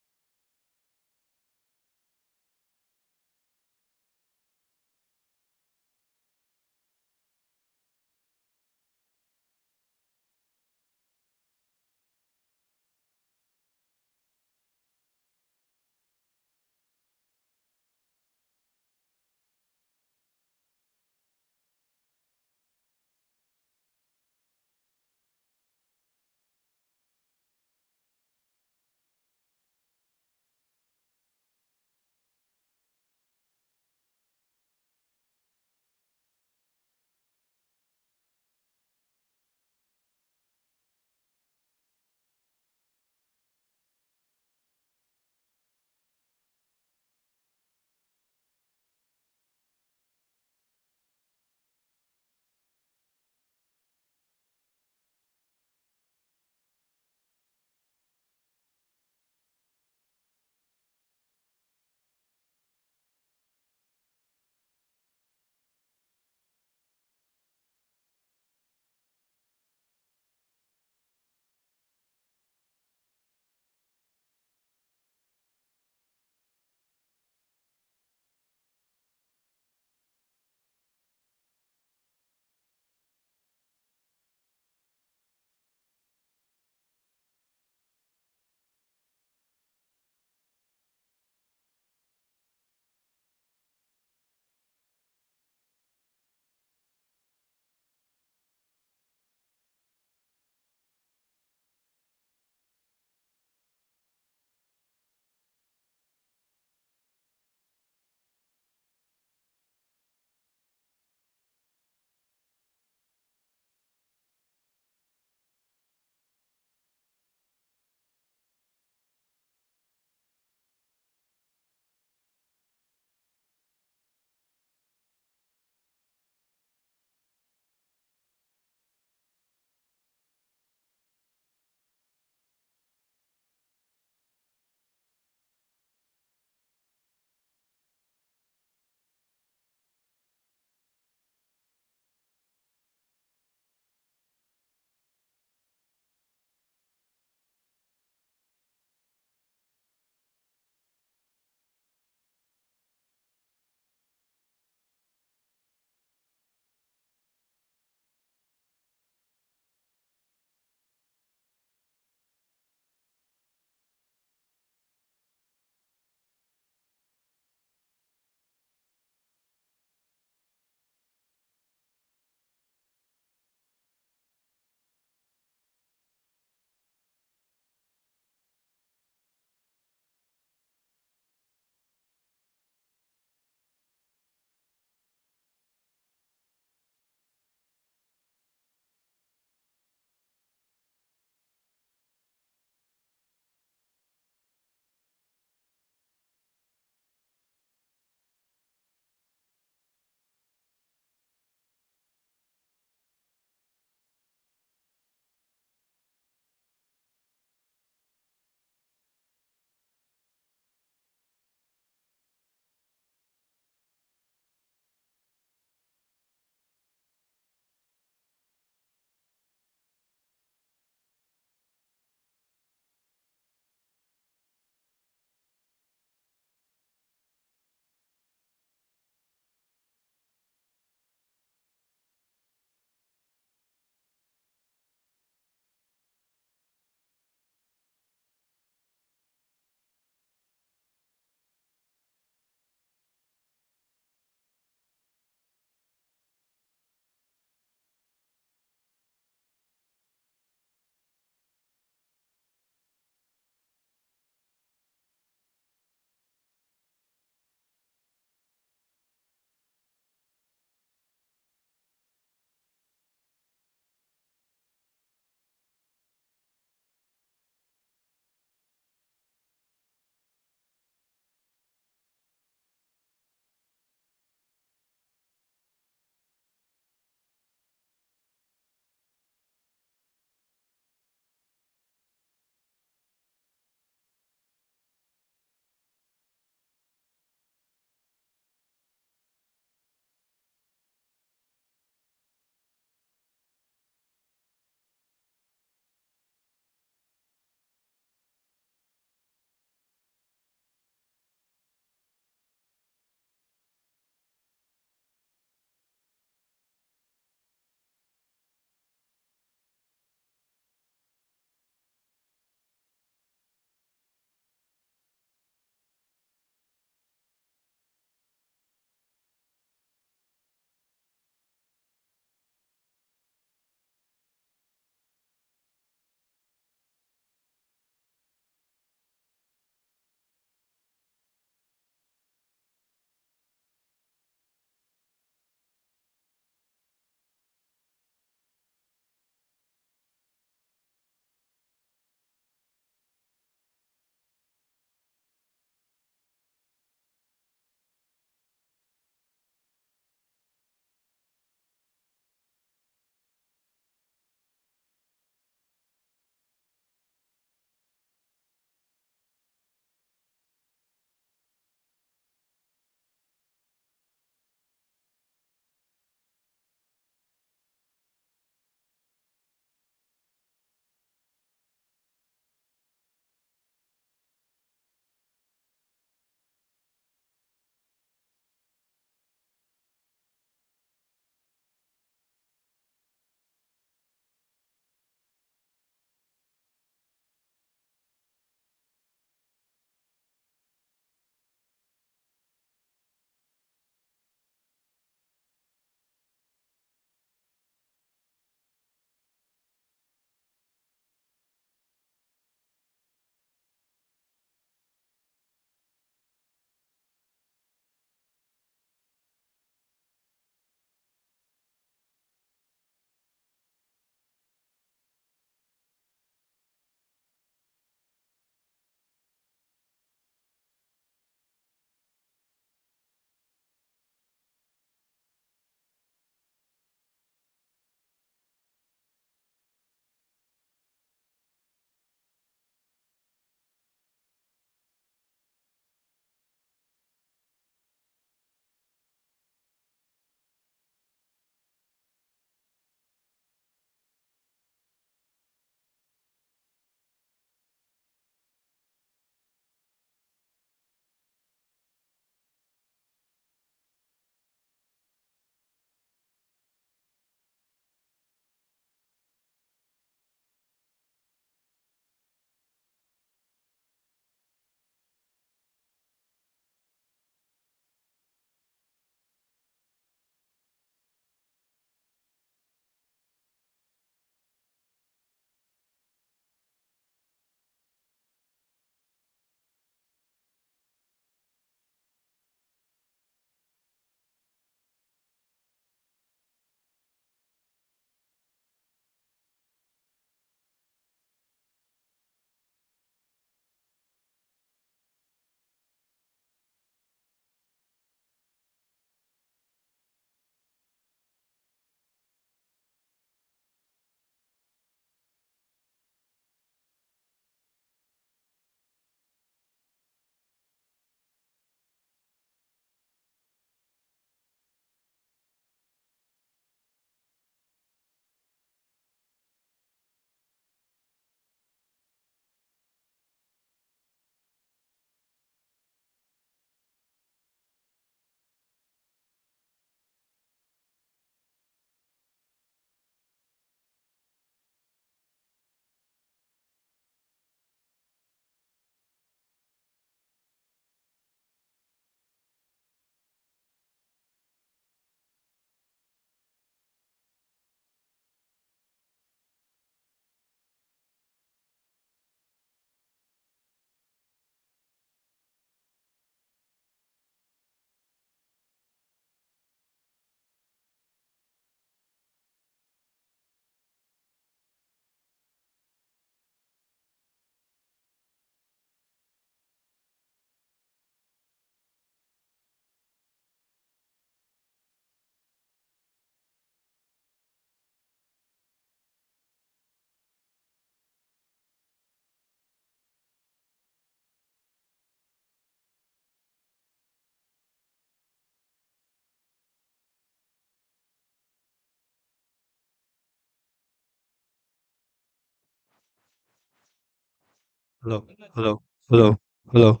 Hello, hello, hello, hello.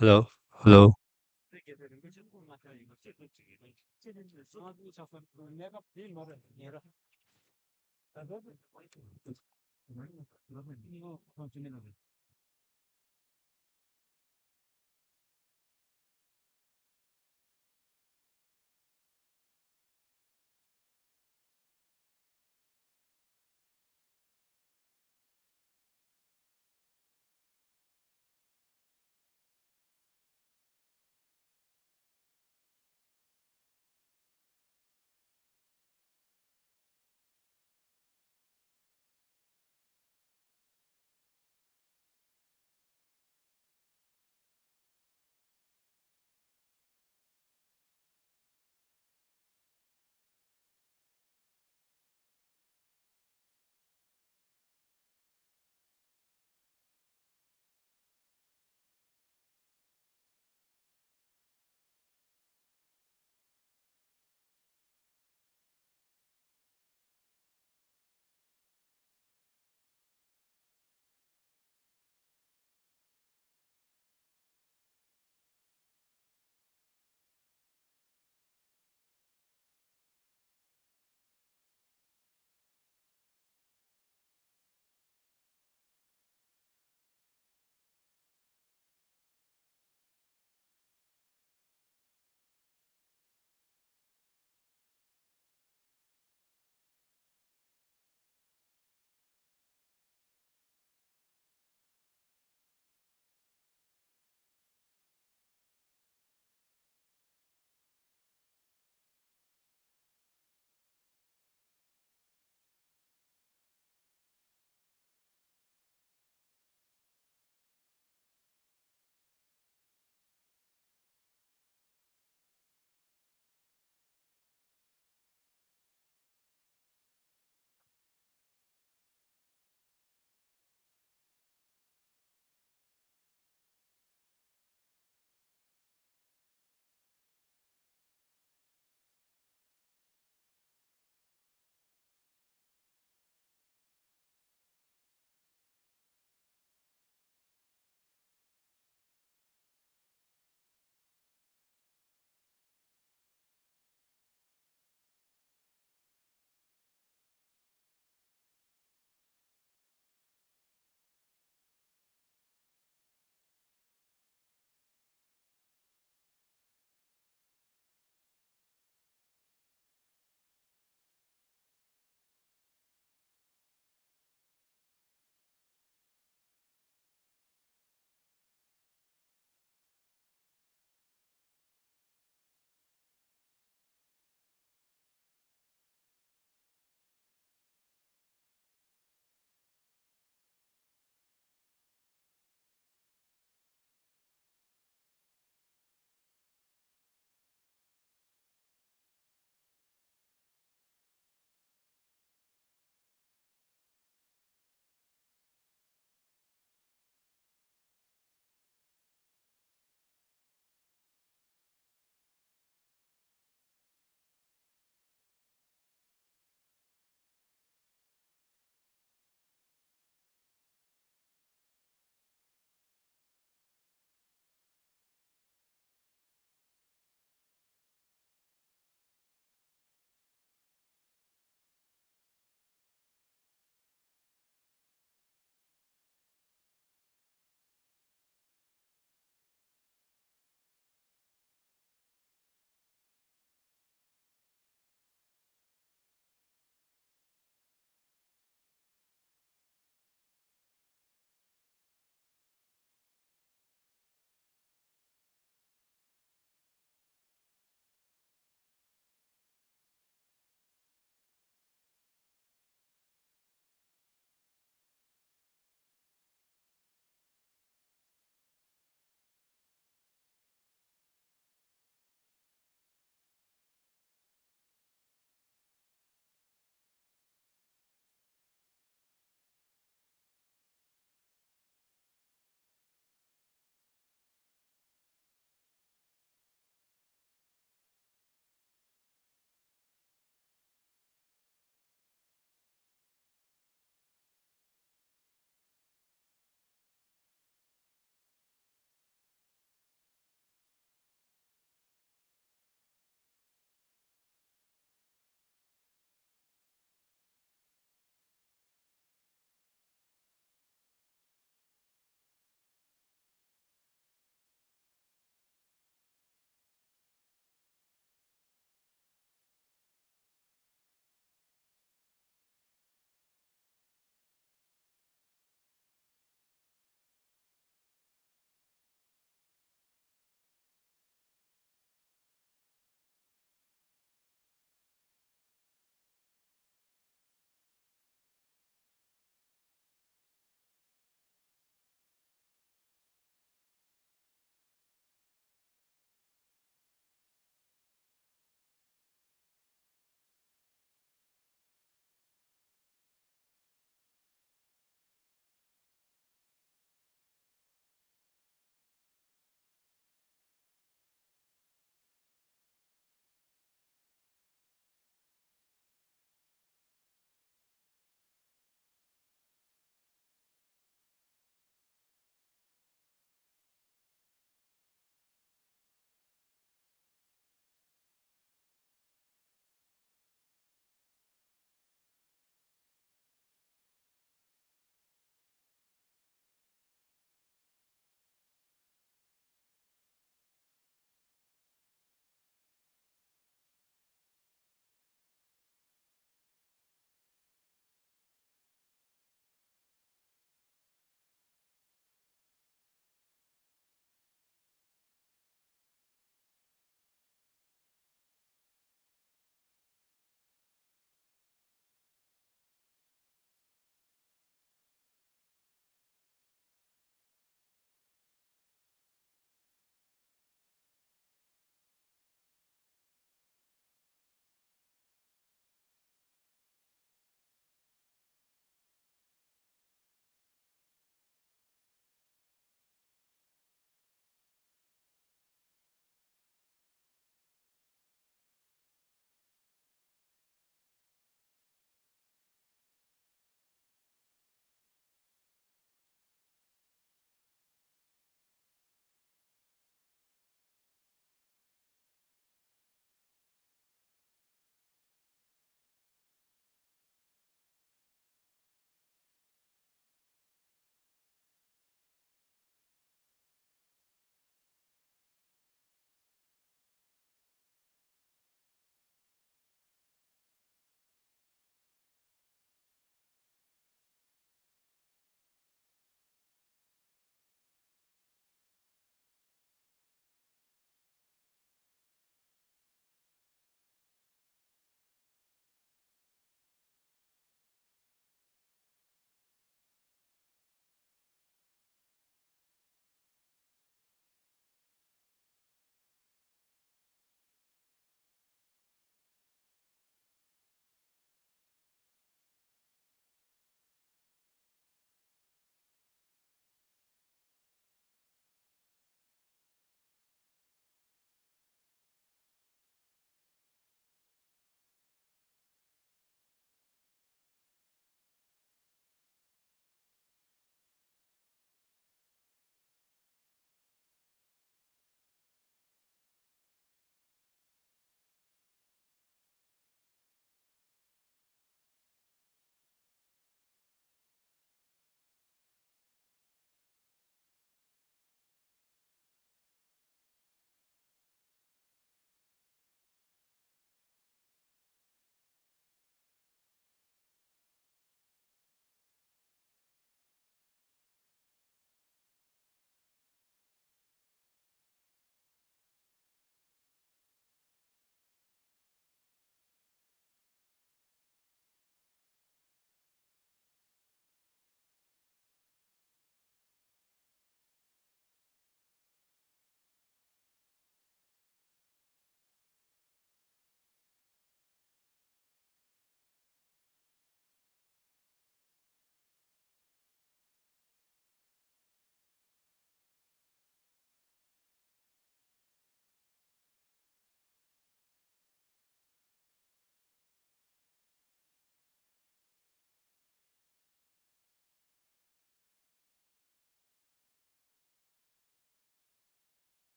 Hello, hello.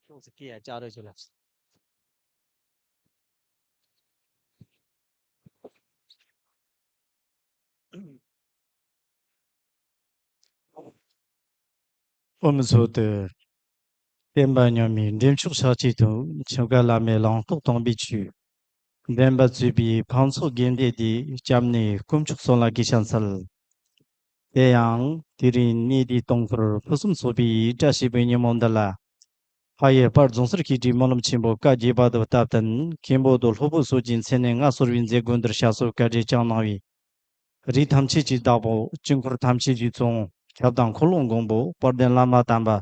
ཕྱོགས་སུ་སྐྱེ་ཡ་ལྕགས་རི་ཞིག་ལ། ཨོཾ་སྭ་སྟི། བསྟན་པ་རྙིང་མའི་འདྲེན་མཆོག་ཕྱག་བྱེད་དུ། ཆིབས་ཁ་བླ་མའི་ལང་ཏོག་དང་པོའི་ཆོས། འདྲེན་པ་གཙོས་པའི་འཕགས་ཚོགས་དགེ་འདུན་སྡེ། སྐྱབས་གནས་དཀོན་མཆོག་གསུམ་ལ་གུས་ཕྱག་འཚལ། དེ་ཡང་དེ་རིང་གནས་དེའི་སྟེང་ཁུལ་ཕུན་སུམ་ཚོགས་པའི་བཀྲ་ཤིས་པའི་ཉིན་མོ་འདི་ལ། ཕ་ཡུལ་དཔལ་རྫོང་སར་ཤེས་རིག་སྨོན་ལམ་ཆེན་པོ་བཀའ་བརྒྱུད་པ་དང་སྟབས་བསྟུན་མཁན་པོ་དང་སློབ་དཔོན་སོགས་ཀྱི་མཚན་གནས་མངའ་གསོལ་བའི་མཛད་སྒོ་འདིར་ཕྱག་ཚོགས་བཀའ་དྲིན་བསྐྱངས་གནང་བའི་རིགས་ཐམས་ཅད་ཀྱི་བདག་པོ་དཀྱིལ་འཁོར་ཐམས་ཅད་ཀྱི་གཙོ་བོ་ཁྱབ་བདག་འཁོར་ལོ་མགོན་པོ་དཔལ་ལྡན་བླ་མ་དམ་པ།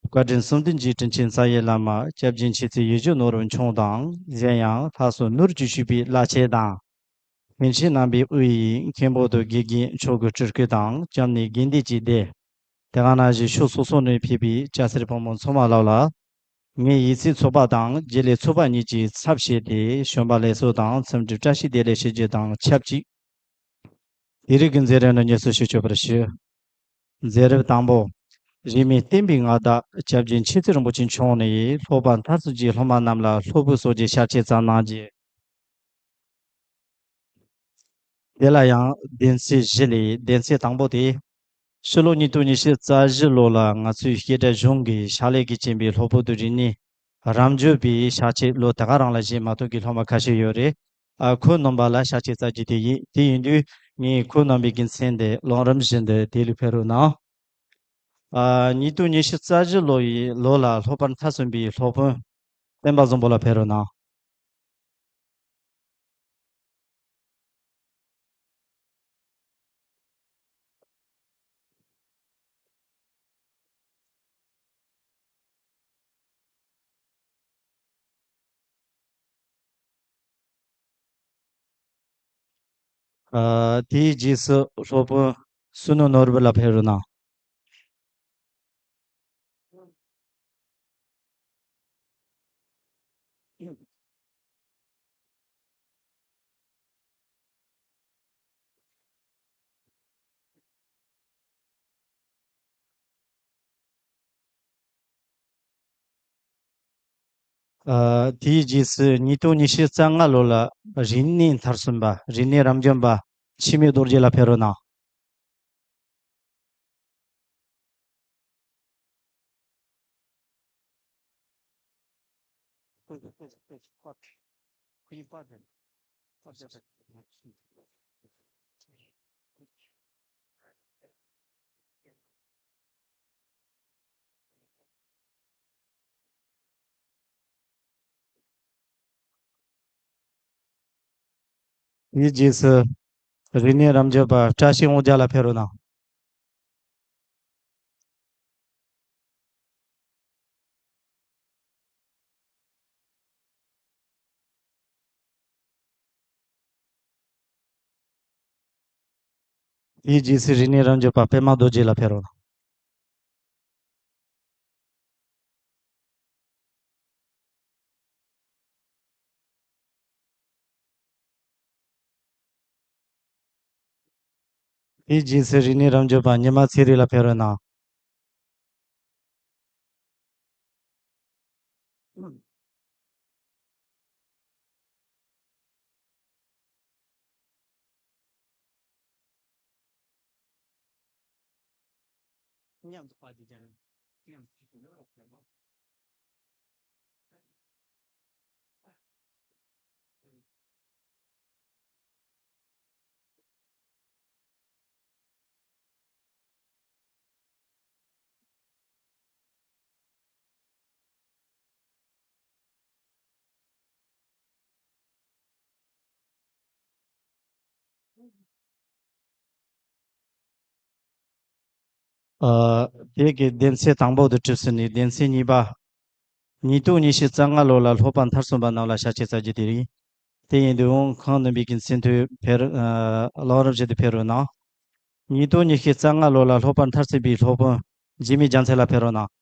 བཀའ་དྲིན་གསུམ་ལྡན་གྱི་དྲིན་ཅན་རྩ་བའི་བླ་མ་སྐྱབས་རྗེ་མཁྱེན་བརྩེ་ཡིད་བཞིན་ནོར་བུ་མཆོག་དང་། གཞན་ཡང་ལྷ་སོགས་ནོར་གྱིས་ཕྱུག་པའི་བླ་ཆེན་དང་། མཁན་ཆེན་རྣམ་པའི་དབུས་ཡི་མཁན་པོ་དང་དགེ་རྒན་མཆོག་གི་སྤྲུལ་སྐུ་དང་། སྐྱབས་གནས་དགེ་འདུན་གྱི་སྡེ། དེ་ག་ནང་བཞིན་ཕྱོགས་སོ་སོ་ནས་ཕེབས་པའི་སྐྱ་སེར་ཕོ་མོ་ཚང་མ་ལ་ལ། ངའི་ཡིད་སེམས་ཚོགས་པ་དང་རྗེས་ལས་ཚོགས་པ་གཉིས་ཀྱི་ཚབ་བྱས་ཏེ་བྱོན་པ་ལེགས་སོ་དང་འཚམས་འདྲི་བཀྲ་ཤིས་བདེ་ལེགས་ཞུ་རྒྱུ་དང་ཆབས་ཅིག་དེ་རིང་གི་མཛད་རིམ་ལ་མཉེས་སུ་ཞུ་ཆོག་པར་ཞུ། མཛད་རིམ་དང་པོ། རིས་མེད་བསྟན་པའི་མངའ་བདག་སྐྱབས་རྗེ་མཁྱེན་བརྩེ་རིན་པོ་ཆེ་མཆོག་ནས་སློབ་པ་མཐར་སོན་གྱི་སློབ་མ་རྣམས་ལ་སློབ་དཔོན་སོགས་ཀྱི་ཞལ་ཆད་བསྩལ་གནང་རྗེས། དེ་ལ་ཡང་སྡེ་ཚན་བཞི་ལས་སྡེ་ཚན་དང་པོ་དེ། ཕྱི་ལོ་ཉིས་སྟོང་ཉི་ཤུ་རྩ་བཞི་ལོ་ལ་ང་ཚོའི་བཤད་གྲྭ་གཞུང་གི་ཕྱག་ལས་ཀྱི་རྐྱེན་པས་སློབ་དཔོན་དུ་རིག་གནས་རབ་འབྱམས་པའི་ཕྱག་ཆད་ལོ་ད་ག་རང་ལ་བཞེས་མ་ཐུབ་ཀྱི་སློབ་མ་ཁ་ཤས་ཡོད་རེད། ཨ། ཁོང་རྣམ་པ་ལ་ཕྱག་ཆད་བསྩལ་རྒྱུ་དེ་ཡིན། དེ་ཡིན་དུས་ངས་ཁོང་རྣམ་པའི་གི་མཚན་དེ་ལོང་རིམ་བཞིན་དུ་དེ་ལུགས་ཕེབས་རོགས་གནང་། ཨ། ཉིས་སྟོང་ཉི་ཤུ་རྩ་བཞི་ལོ་ཡི་ལོ་ལ་སློབ་པར་མཐར་སོན་པའི་སློབ་དཔོན་བསྟན་པ་བཟང་པོ་ལགས་ཕེབས་རོགས་གནང་། ཨ། དེའི་རྗེས་སུ་སློབ་དཔོན་བསོད་ནམས་ནོར་བུ་ལགས་ཕེབས་རོགས་གནང་། ཨ། དེའི་རྗེས་སུ་ཉིས་སྟོང་ཉི་ཤུ་རྩ་ལྔ་ལོ་ལ་རིག་གནས་མཐར་སོན་པ། རིག་གནས་རབ་འབྱམས་པ་འཆི་མེད་རྡོ་རྗེ་ལགས་ཕེབས་རོགས་གནང་། དེའི་རྗེས་སུ་རིག་གནས་རབ་འབྱམས་པ་བཀྲ་ཤིས་དབང་རྒྱལ་ལགས་ཕེབས་རོགས་གནང་། དེའི་རྗེས་སུ་རིག་གནས་རབ་འབྱམས་པ་པད་མ་རྡོ་རྗེ་ལགས་ཕེབས་རོགས་གནང་། དེའི་རྗེས་སུ་རིག་གནས་རབ་འབྱམས་པ་ཉི་མ་ཚེ་རིང་ལགས་ཕེབས་རོགས་གནང་། ཨ། དེ་གི་སྡེ་ཚན་དང་པོ་དེ་གྲུབ་ཟིན་ནས། སྡེ་ཚན་གཉིས་པ། ཉིས་སྟོང་ཉི་ཤུ་རྩ་ལྔ་ལོ་ལ་སློབ་པ་མཐར་སོན་པ་རྣམས་ལ་ཞལ་ཆད་བསྩལ་རྒྱུ་དེ་རེད། དེ་ཡིན་དུས་ཁོང་རྣམ་པའི་གི་མཚན་ཐོས་ཕེབས། ཨ། ལོང་རིམ་བཞིན་དུ་ཕེབས་རོགས་གནང་། ཉིས་སྟོང་ཉི་ཤུ་རྩ་ལྔ་ལོ་ལ་སློབ་པ་མཐར་སོན་པའི་སློབ་དཔོན་འཇིགས་མེད་རྒྱལ་མཚན་ལགས་ཕེབས་རོགས་གནང་།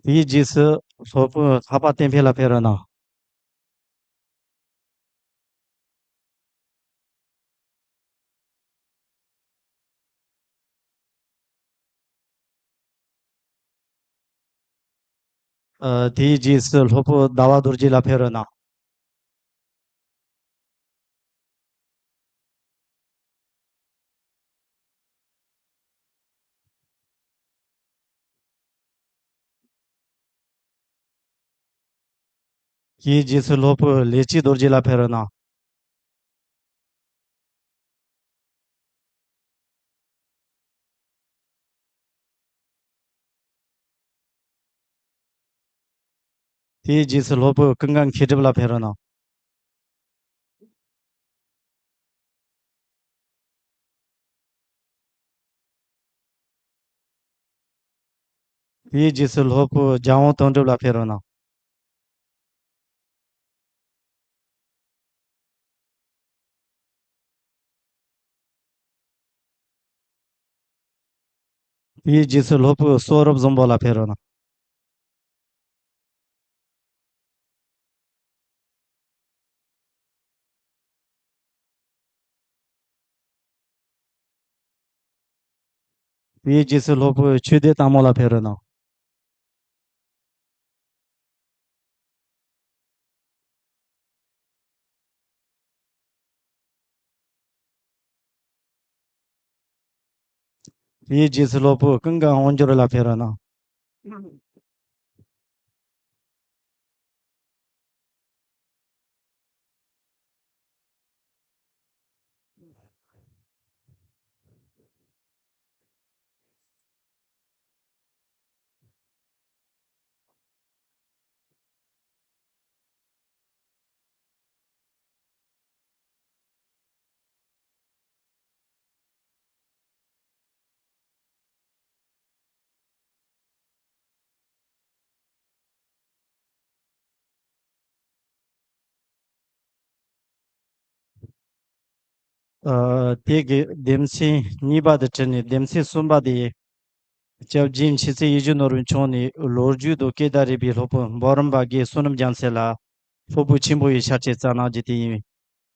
དེའི་རྗེས་སུ་སློབ་དཔོན་ལྷག་པ་བསྟན་འཕེལ་ལགས་ཕེབས་རོགས་གནང་། ཨ། དེའི་རྗེས་སུ་སློབ་དཔོན་ཟླ་བ་རྡོ་རྗེ་ལ་ཕེབས་རོགས་གནང་། དེའི་རྗེས་སུ་སློབ་དཔོན་ལས་ཀྱི་རྡོ་རྗེ་ལ་ཕེབས་རོགས་གནང་། དེའི་རྗེས་སུ་སློབ་དཔོན་ཀུན་དགའ་མཁས་གྲུབ་ལ་ཕེབས་རོགས་གནང་། དེའི་རྗེས་སུ་སློབ་དཔོན་རྒྱལ་དབང་དོན་གྲུབ་ལ་ཕེབས་རོགས་གནང་། དེའི་རྗེས་སུ་སློབ་དཔོན་གསུང་རབ་བཟང་པོ་ལ་ཕེབས་རོགས་གནང་། དེའི་རྗེས་སུ་སློབ་དཔོན་ཆོས་སྡེ་ལྟ་མོ་ལ་ཕེབས་རོགས་གནང་། དེའི་རྗེས་སུ་སློབ་དཔོན་ཀུན་དགའ་དབང་འབྱོར་ལ་ཕེབས་རོགས་གནང་། ཨ། དེ་གི་སྡེ་ཚན་གཉིས་པ་དེ་ཁྲིད་ནས། སྡེ་ཚན་གསུམ་པ་དེ་སྐྱབས་རྗེ་མཁྱེན་བརྩེ་ཡིད་བཞིན་ནོར་བུའི་མཆོག་ནས་ལོ་རྒྱུས་དང་སྐད་བརྡ་རིག་པའི་སློབ་དཔོན་འབུམ་རམས་པ་དགེ་བསོད་ནམས་རྒྱལ་མཚན་ལ་སློབ་དཔོན་ཆེན་པོ་ཡི་ཕྱག་ཕྱིད་སྩལ་གནང་རྒྱུ་དེ་ཡིན།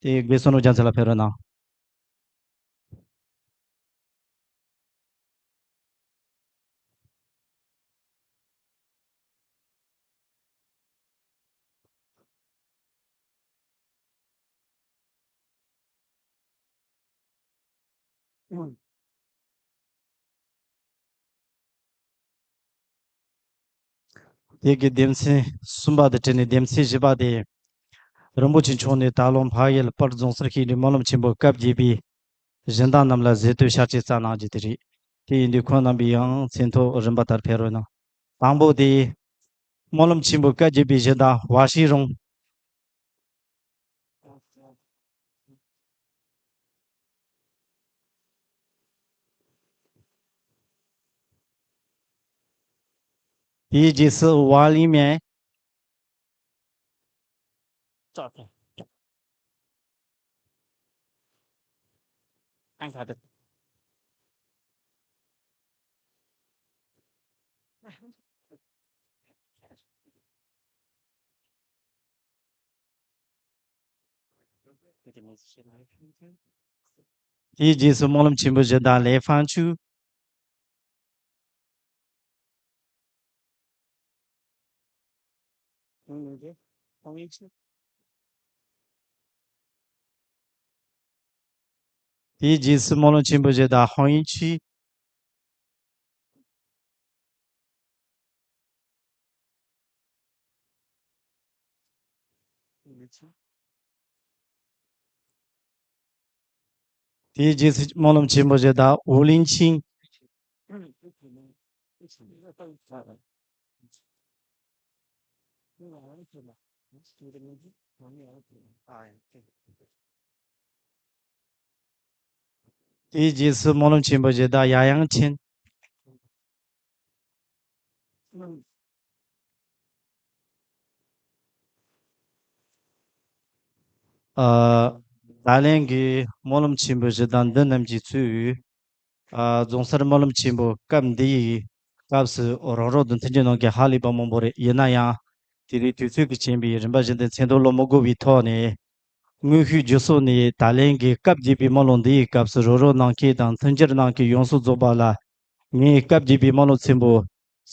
དེ་དགེ་བསོད་ནམས་རྒྱལ་མཚན་ལ་ཕེབས་རོགས་གནང་། དེ་གི་སྡེ་ཚན་གསུམ་པ་དེ་ཁྲིད་ནས། སྡེ་ཚན་བཞི་པ་དེ་རིན་པོ་ཆེ་མཆོག་ནས་ད་ལོ་འཕགས་ཡུལ་དཔལ་རྫོང་སར་གཤེགས་ནས་སྨོན་ལམ་ཆེན་པོ་སྐབས་བརྒྱད་པའི་གཞི་བདག་རྣམས་ལ་གཟེངས་བསྟོད་ཕྱག་ཕྱིད་སྩལ་གནང་རྒྱུ་དེ་རེད། དེ་ཡིན་དུས་ཁོང་རྣམ་པས་ཡང་མཚན་ཐོ་རིམ་པ་ལྟར་ཕེབས་རོགས་གནང་། དང་པོ་དེ་སྨོན་ལམ་ཆེན་པོ་སྐབས་བརྒྱད་པའི་གཞི་བདག་བ་ཤི་རོང་། དེའི་རྗེས་སུ་ཝང་ལིང་མེན། དེའི་རྗེས་སུ་སྨོན་ལམ་ཆེན་པོའི་གཞི་བདག་ལེ་ཧྥང་ཆུ། དེའི་རྗེས་སུ་སྨོན་ལམ་ཆེན་པོའི་གཞི་བདག་ཧོང་ཡིན་ཆི། དེའི་རྗེས་སུ་སྨོན་ལམ་ཆེན་པོའི་གཞི་བདག་ཝུ་ལིན་ཆིང་། དེའི་རྗེས་སུ་སྨོན་ལམ་ཆེན་པོའི་གཞི་བདག་ཡ་ཡང་ཆིན། ཨ། ད་ལན་གྱི་སྨོན་ལམ་ཆེན་པོའི་གཞི་བདག་འདི་རྣམས་ཀྱིས་གཙོས། ཨ། རྫོང་སར་སྨོན་ལམ་ཆེན་པོ་སྐབས་འདི་ཡི་སྐབས་སུ་རང་རང་དུ་མཐུན་རྐྱེན་གནང་མཁན་ཧ་ལས་པ་མང་པོ་རེད། ཡིན་ན་ཡང་དེ་རིང་དུས་ཚོད་ཀྱི་རྐྱེན་པས་རིམ་པ་བཞིན་དུ་མཚན་ཐོ་ལོ་མི་དགོས་པའི་ཐོག་ནས། དངོས་ཤུགས་བརྒྱུད་གསུམ་ནས་ད་ལན་གྱི་སྐབས་བརྒྱད་པའི་སྨོན་ལམ་འདི་ཡི་སྐབས་སུ་རོགས་རོགས་གནང་མཁན་དང་མཐུན་འགྱུར་གནང་མཁན་ཡོངས་སུ་རྫོགས་པ་ལ། ངས་སྐབས་བརྒྱད་པའི་སྨོན་ལམ་ཆེན་པོ་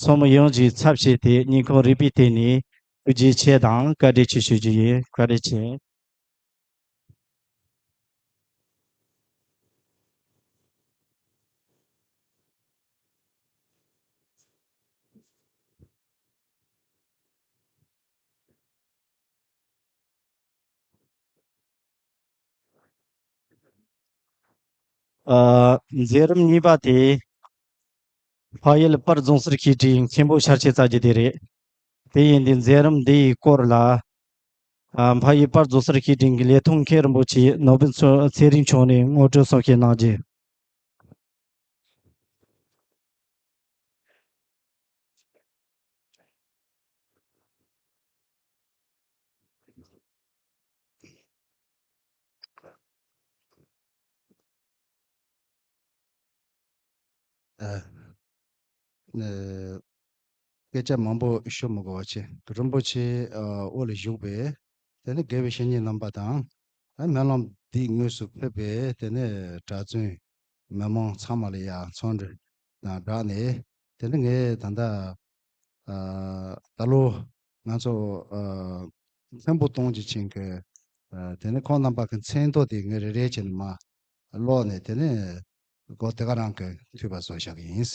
ཚོགས་མི་ཡོངས་ཀྱི་ཚབ་བྱས་ཏེ་སྙིང་ཁོང་རུས་པའི་གཏིང་ནས་ཐུགས་རྗེ་ཆེ་དང་བཀའ་དྲིན་ཆེ་ཞུ་རྒྱུ་ཡིན། བཀའ་དྲིན་ཆེ། ཨ། མཛད་རིམ་གཉིས་པ་དེ། ཕ་ཡུལ་དཔལ་རྫོང་སར་ཞུགས་ཏེ་མཁན་པོ་ཤར་ཕྱིན་བཙལ་རྒྱུ་དེ་རེད། དེ་ཡིན་དུས་མཛད་རིམ་འདི་ཡི་སྐོར་ལ། ཨ། ཕ་ཡུལ་དཔལ་རྫོང་སར་ཞུགས་ཏེ་ལས་ཐོག་མཁན་རིན་པོ་ཆེ་ནོར་བུ་ཚེ་རིང་མཆོག་ནས་ངོ་སྤྲོད་གསུང་བཤད་གནང་རྒྱུ། ཨ། ཨ། སྐད་ཆ་མང་པོ་ཤོད་མི་དགོས་པ་བྱས། རིན་པོ་ཆེ། ཨ། དབུ་ལ་བཞུགས་པའི། དེ་ནས་དགེ་བའི་བཤེས་གཉེན་རྣམ་པ་དང་། ཨ། སྨོན་ལམ་འདི་དངོས་སུ་ཕེབས་པའི་དེ་ནས་གྲྭ་བཙུན་མི་མང་ཚང་མ་ལ་ཡང་འཚམས་འདྲི་དང་སྦྲགས་ནས། དེ་ནས་ངས་ད་ལྟ། ཨ། ད་ལོ་ང་ཚོ། ཨ། མཁན་པོ་སྟོང་གི་ཆིང་གི། ཨ། དེ་ནས་ཁོང་རྣམ་པ་གི་མཚན་ཐོ་དེ་ངས་རེ་རེ་བྱས་ནས་མར་ཀློག་ནས། དེ་ནས་སྒོ་དེ་ག་རང་གི་ཐོས་པ་བཟོ་བཞག་གི་ཡིན།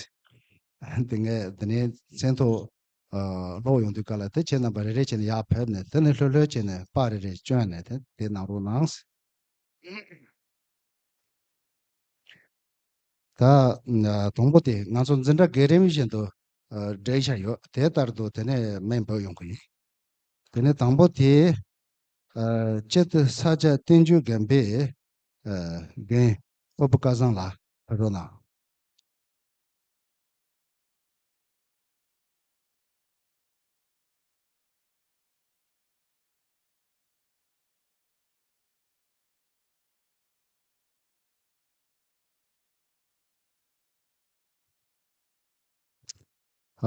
དེ་ངས་དེ་ནས་མཚན་ཐོ། ཨ། ཀློག་ཡོང་དུས་སྐབས་ལ། དེ་ཁྱེད་རྣམ་པ་རེ་རེ་བྱས་ནས་ཡར་ཕེབས་ནས། དེ་ནས་ལྷོད་ལྷོད་བྱས་ནས་པར་རེ་རེ་བསྐྱོན་ནས་དེ་དེ་གནང་རོགས་གནང་། ད། ཨ། དང་པོ་དེ་ང་ཚོ་འཛིན་གྲྭ་བརྒྱད་རིམ་བཞིན་དུ། ཨ། སྒྲིག་བཞག་ཡོད། དེ་ལྟར་དུ་དེ་ནས་མར་འབུལ་ཡོང་གི་ཡིན། དེ་ནས་དང་པོ་དེ། ཨ། སྤྱི་འཐུས་ས་སྐྱ་བསྟན་འགྱུར་དགོན་པའི། ཨ། དགོན་སྤོ་བོ་སྐལ་བཟང་ལགས་ཕེབས་རོགས་གནང་།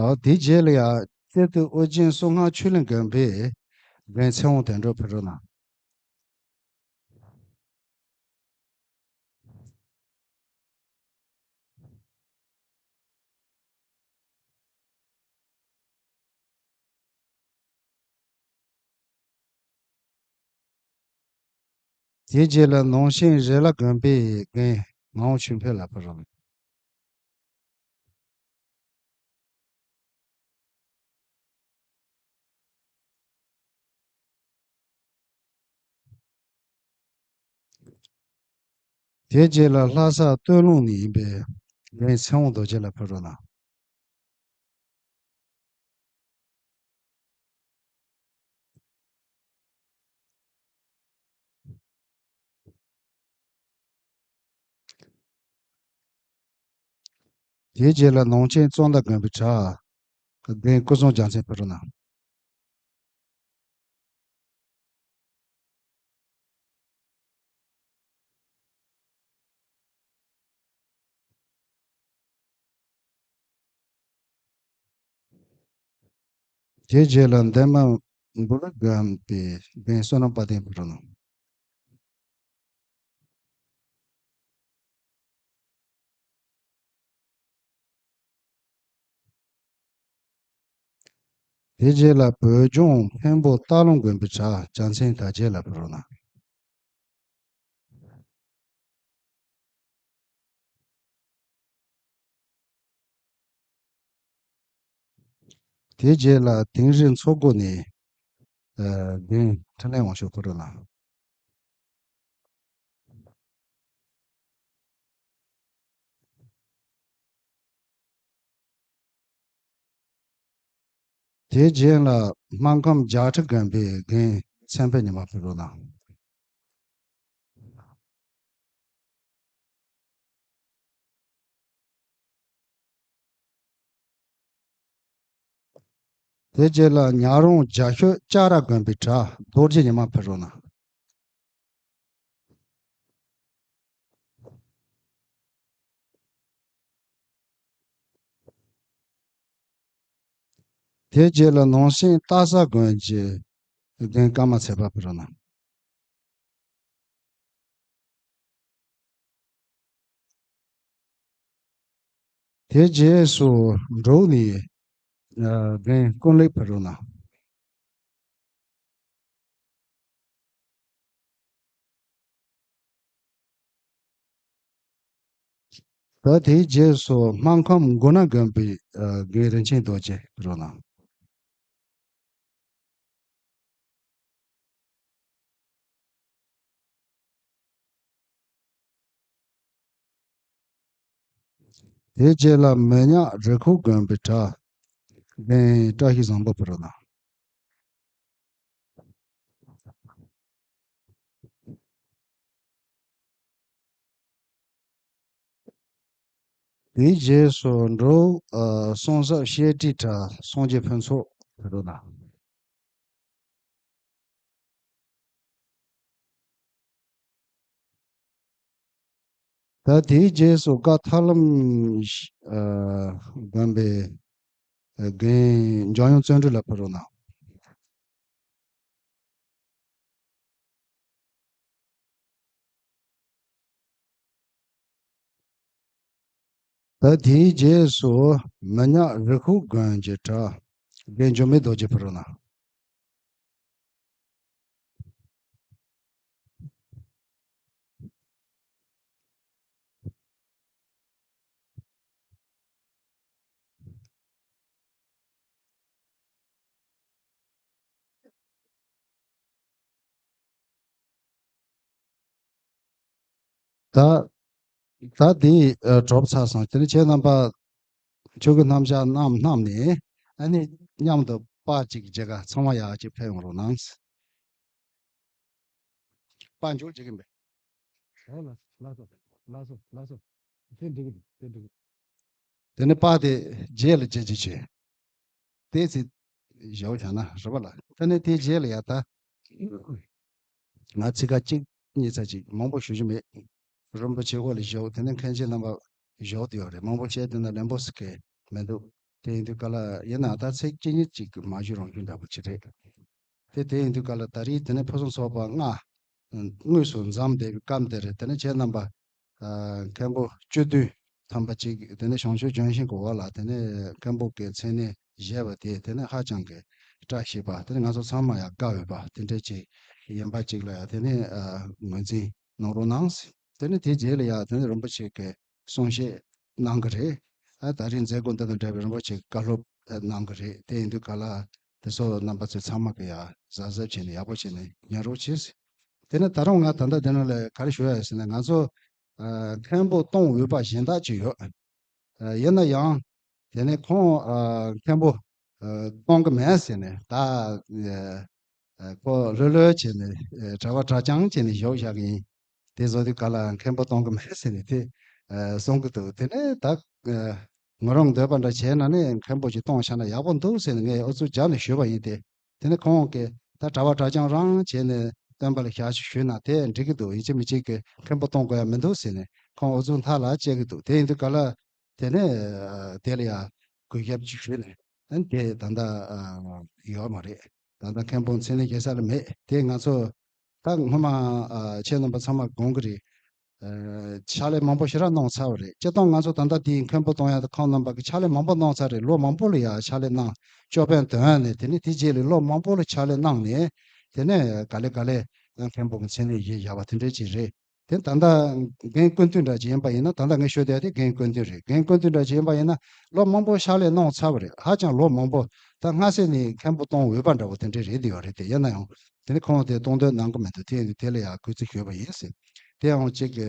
ཨ། དེའི་རྗེས་ལ་ཡང་སྤྱི་འཐུས་ཨོ་རྒྱན་བསོད་སྔགས་ཆོས་གླིང་དགོན་པའི་དགོན་ཚེ་དབང་དོན་གྲུབ་ཕེབས་རོགས་གནང་། དེའི་རྗེས་ལ་ནང་ཆེན་རི་ལ་དགོན་པའི་དགོན་ངག་དབང་ཆོས་འཕེལ་ལགས་ཕེབས་རོགས་གནང་། དེའི་རྗེས་ལ་ལྷ་ས་སྟོད་ལུང་ནས་ཡིན་པའི་དགོན་ཚེ་དབང་རྡོ་རྗེ་ལགས་ཕེབས་རོགས་གནང་། དེའི་རྗེས་ལ་ནང་ཆེན་གཙང་མདའ་དགོན་པའི་གྲྭ་དགོན་སྐུ་གསུམ་རྒྱལ་མཚན་ཕེབས་རོགས་གནང་། དེའི་རྗེས་ལ་འདན་མ་འབུ་ལ་དགོན་པའི་དགོན་བསོད་ནམས་དཔལ་ལྡན་ཕེབས་རོགས་གནང་། དེའི་རྗེས་ལ་བོད་ལྗོངས་འཕན་པོ་སྟག་ལུང་དགོན་པའི་གྲྭ་བྱང་ཆེན་དར་རྒྱས་ལགས་ཕེབས་རོགས་གནང་། དེའི་རྗེས་ལ་དིང་རི་མཚོ་སྒོ་ནས། ཨ། དགོན་འཕྲིན་ལས་དབང་ཕྱུག་ཕེབས་རོགས་གནང་། དེའི་རྗེས་ལ་སྨར་ཁམས་བརྒྱད་ཁྲི་དགོན་པའི་དགོན་མཚན་དཔལ་ཉི་མ་ཕེབས་རོགས་གནང་། དེ་རྗེས་ལ་ཉག་རོང་རྒྱ་ཤོད་ལྕགས་ར་དགོན་པའི་གྲྭ་རྡོ་རྗེ་ཉི་མ་ཕེབས་རོགས་གནང་། དེ་རྗེས་ལ་ནང་ཆེན་སྟག་ཚང་དགོན་གྱི་དགོན་ཀརྨ་ཚེ་དཔག་ཕེབས་རོགས་གནང་། དེ་རྗེས་སུ་འབྲུག་ནས་ རྒན་ཀུན་ལེགས་ཕེབས་རོགས་གནང་། ད་དེའི་རྗེས་སུ་སྨར་ཁམས་མགོ་ན་དགོན་པའི་རྒན་རིན་ཆེན་རྡོ་རྗེ་ཕེབས་རོགས་གནང་། དེའི་རྗེས་ལ་མི་ཉག་རི་ཁུག་དགོན་པའི་གྲྭ་རྒན་བཀྲ་ཤིས་བཟང་པོ་ཕེབས་རོགས་གནང་། དེའི་རྗེས་སུ་འབྲུག་ཨ་སོང་ཟབ་བཤད་ཁྲིད་གྲྭ་སངས་རྒྱས་ཕུན་ཚོགས་ཕེབས་རོགས་གནང་། ད་དེའི་རྗེས་སུ་བཀའ་ཐར་ལམ་ཨ་དགོན་པའི་རྒན་འཇམ་དབྱངས་བརྩོན་འགྲུས་ལགས་ཕེབས་རོགས་གནང་། ད་དེའི་རྗེས་སུ་མི་ཉག་རི་ཁུག་དགོན་གྱི་གྲྭ་རྒན་འཇམ་དཔལ་རྡོ་རྗེ་ཕེབས་རོགས་གནང་། ད་ད་འདི་ཨ་གྲོལ་ཚར་སོང་། དེ་ནི་ཁྱེད་རྣམ་པ་ཆོས་གོས་སྣམ་སྦྱར་བསྣམས་བསྣམས་ནས་ཨ་ནི་མཉམ་དུ་པར་གཅིག་བརྗེ་ག་ཚང་མ་ཡག་ཅིག་ཕེབས་ཡོང་རོགས་གནང་། པར་འཇོག་བྱེད་ཀྱིན་པས། ཨོ་ལགས་སོ་ལགས་སོ་ལགས་སོ་ལགས་སོ། དེ་འགྲིག་གི་འདུག་དེ་འགྲིག་གི་འདུག་དེ་ནི་པར་དེ་རྗེས་ལ་བརྗེ་བརྗེ་བྱས། དེ་ཚེ་བཞག་བྱ་ན་རེད་པ་ལ། དེ་ནི་དེ་རྗེས་ལ་ཡ་ད། ང་ཚིག་ཁ་གཅིག་གཉིས་ཚ་གཅིག་མང་པོ་ཞུ་རྒྱུ་མེད། རིན་པོ་ཆེ་འོག་ལ་བཞག་དེ་ནས་མཁན་ཆེན་རྣམ་པ་བཞག་དུ་ཡོད་རེད། མང་པོ་བཤད་དེ་ན་ལན་པོ་ཟེར་མཁན་མི་འདུག་དེ་ཡིན་དུས་ག་ལ་ཡིན་ན་ད་ཚིག་གཅིག་གཉིས་གཅིག་གི་མ་ཞུ་རང་ཞུ་འདྲ་པོ་ཅིག་རེད། དེ་དེ་ཡིན་དུས་ག་ལ་ད་རེས་དེ་ནས་ཕུན་སུམ་ཚོགས་པ་ལྔ་དངོས་སུ་འཛོམས་བསྡད་པའི་སྐབས་འདི་རེད། དེ་ནས་ཁྱེད་རྣམ་པ་ཨ་མཁན་པོ་བཅུ་བདུན་ཐམ་པ་གཅིག་དེ་ནས་བྱང་ཆུབ་ལྗོན་ཤིང་གི་འོག་ལ་དེ་ནས་མཁན་པོ་གི་མཚན་གནས་བཞེས་པ་དེ་དེ་ནས་ཧ་ཅང་གི་བཀྲ་ཤིས་པ་དེ་ནས་ང་ཚོ་ཚང་མ་ཡང་དགའ་འོས་པ་དེ་འདྲ་ཅིག་ཡིན་པ་ཅིག་ལ་ཡང་དེ་ནས་ཨ་ངོས་འཛིན་གནང་རོགས་གནང་། དེ་ནས་དེའི་རྗེས་ལ་ཡང་དེ་ནས་རིན་པོ་ཆེ་གི་གསུང་བཤད་གནང་གི་རེད། ཨ་ད་རེས་མཛད་སྒོ་འདི་དང་འབྲེལ་བའི་རིན་པོ་ཆེ་གི་བཀའ་སློབ་གནང་གི་རེད། དེ་ཡིན་དུས་ག་ལ་དེ་ཚོ་རྣམ་པ་ཚོས་ཚང་མ་གི་ཡང་གཟབ་གཟབ་བྱས་ནས་ཡག་པོ་བྱས་ནས་ཉན་རོགས་བྱེད། དེ་ནས་ད་རུང་ང་ད་ལྟ་དེ་ནང་ལ་ག་རེ་ཞུ་ཡ་ཡོད་ཟེར་ན་ང་ཚོ་ཨ་མཁན་པོ་གཏོང་འོས་པ་གཞན་དག་ཅིག་ཡོད། ཨ་ཡིན་ན་ཡང་དེ་ནས་ཁོང་ཨ་མཁན་པོ་ཨ་གཏོང་གི་མེད་ཟེར་ནས་ད་ཨ་ཨ་ཁོ་ལྷོད་ལྷོད་བྱས་ནས་ཨ་གྲྭ་པ་གྲྭ་རྐྱང་བྱས་ནས་བཞུགས་བཞག་གི་ཡིན། དེ་བཟོ་དུས་ག་ལ་མཁན་པོ་གཏོང་གི་མེད་ཟེར་ནས་དེ་ཨ་གསུང་གི་འདུག་དེ་ནས་ད་ཨ་ང་རང་འདོད་པ་འདྲ་བྱས་ན་ནི་མཁན་པོ་ཅིག་གཏོང་བཞག་ན་ཡག་པོ་འདུག་ཟེར་ནས་ངས་ཨུ་ཚུགས་བརྒྱབ་ནས་ཞུས་པ་ཡིན་ཏེ། དེ་ནས་ཁོང་གིས་ད་གྲྭ་པ་གྲྭ་རྐྱང་རང་བྱས་ནས་སྟོན་པ་ལ་ཞག་ཅིག་ཞུས་ན་དེ་འགྲིག་གི་འདུག་ཡིན་གཅིག་མིན་གཅིག་གི་མཁན་པོ་གཏོང་དགོས་ཡ་མི་འདུག་ཟེར་ནས་ཁོང་ཨུ་ཚུགས་མཐའ་ལ་བཅད་ཀྱི་འདུག་དེ་ཡིན་དུས་ག་ལ་དེ་ནས་དེ་ལ་ཡ་གུས་ཞབས་ཅིག་ཞུས་ནས་ཨ་ནི་དེ་ད་ལྟ་ཡོད་མ་རེད། ད་ལྟ་མཁན་པོ་མཚན་གནས་རྒྱལ་ས་ལ་མེད། དེ་ང་ཚོ་ད་སྔོན་མ་ཨ་ཁྱེད་རྣམ་པ་ཚང་མ་དགོངས་ཀྱི་རེད། ཨ་ཕྱག་ལས་མང་པོ་ཞེ་དྲག་གནང་ཚར་བ་རེད། སྤྱིར་བཏང་ང་ཚོ་ད་ལྟ་དེའི་མཁན་པོ་གཏོང་ཡ་དང་ཁོང་རྣམ་པ་གི་ཕྱག་ལས་མང་པོ་གནང་ཚར་རེད། ལོ་མང་པོ་ལ་ཡ་ཕྱག་ལས་གནང་། ཅོ་པན་དོན་ནས་དེ་ནས་དེ་རྗེས་ལ་ལོ་མང་པོ་ལ་ཕྱག་ལས་གནང་ནས་དེ་ནས་ག་ལེ་ག་ལེ་མཁན་པོ་གི་མཚན་གནས་བཞེས་བཞག་པ་དེ་འདྲ་ཅིག་རེད། དེ་ད་ལྟ་རྒན་སྐུ་མདུན་འདྲ་ཅིག་ཡིན་པ་ཡིན་ན། ད་ལྟ་ངས་ཤོད་བསྡད་དེ་རྒན་སྐུ་མདུན་རེད། རྒན་སྐུ་མདུན་འདྲ་ཅིག་ཡིན་པ་ཡིན་ན་ལོ་མང་པོ་ཕྱག་ལས་གནང་ཚར་བ་རེད། ཧ་ཅང་ལོ་མང་པོ་ད་སྔ་ས་ནས་མཁན་པོ་གཏོང་འོས་པ་འདྲ་བོ་དེ་འདྲ་རེད་དེ་ཡོད་རེད་དེ། ཡིན་ན་ཡང་དེ་ནི་ཁོང་དེ་གཏོང་འདོད་གནང་གི་མི་འདུག་དེ་ཡིན་དུས་དེ་ལ་ཡང་གུས་བརྩི་ཞུས་པ་ཡིན་ཟེར། དེ་ཡང་གཅིག་གི་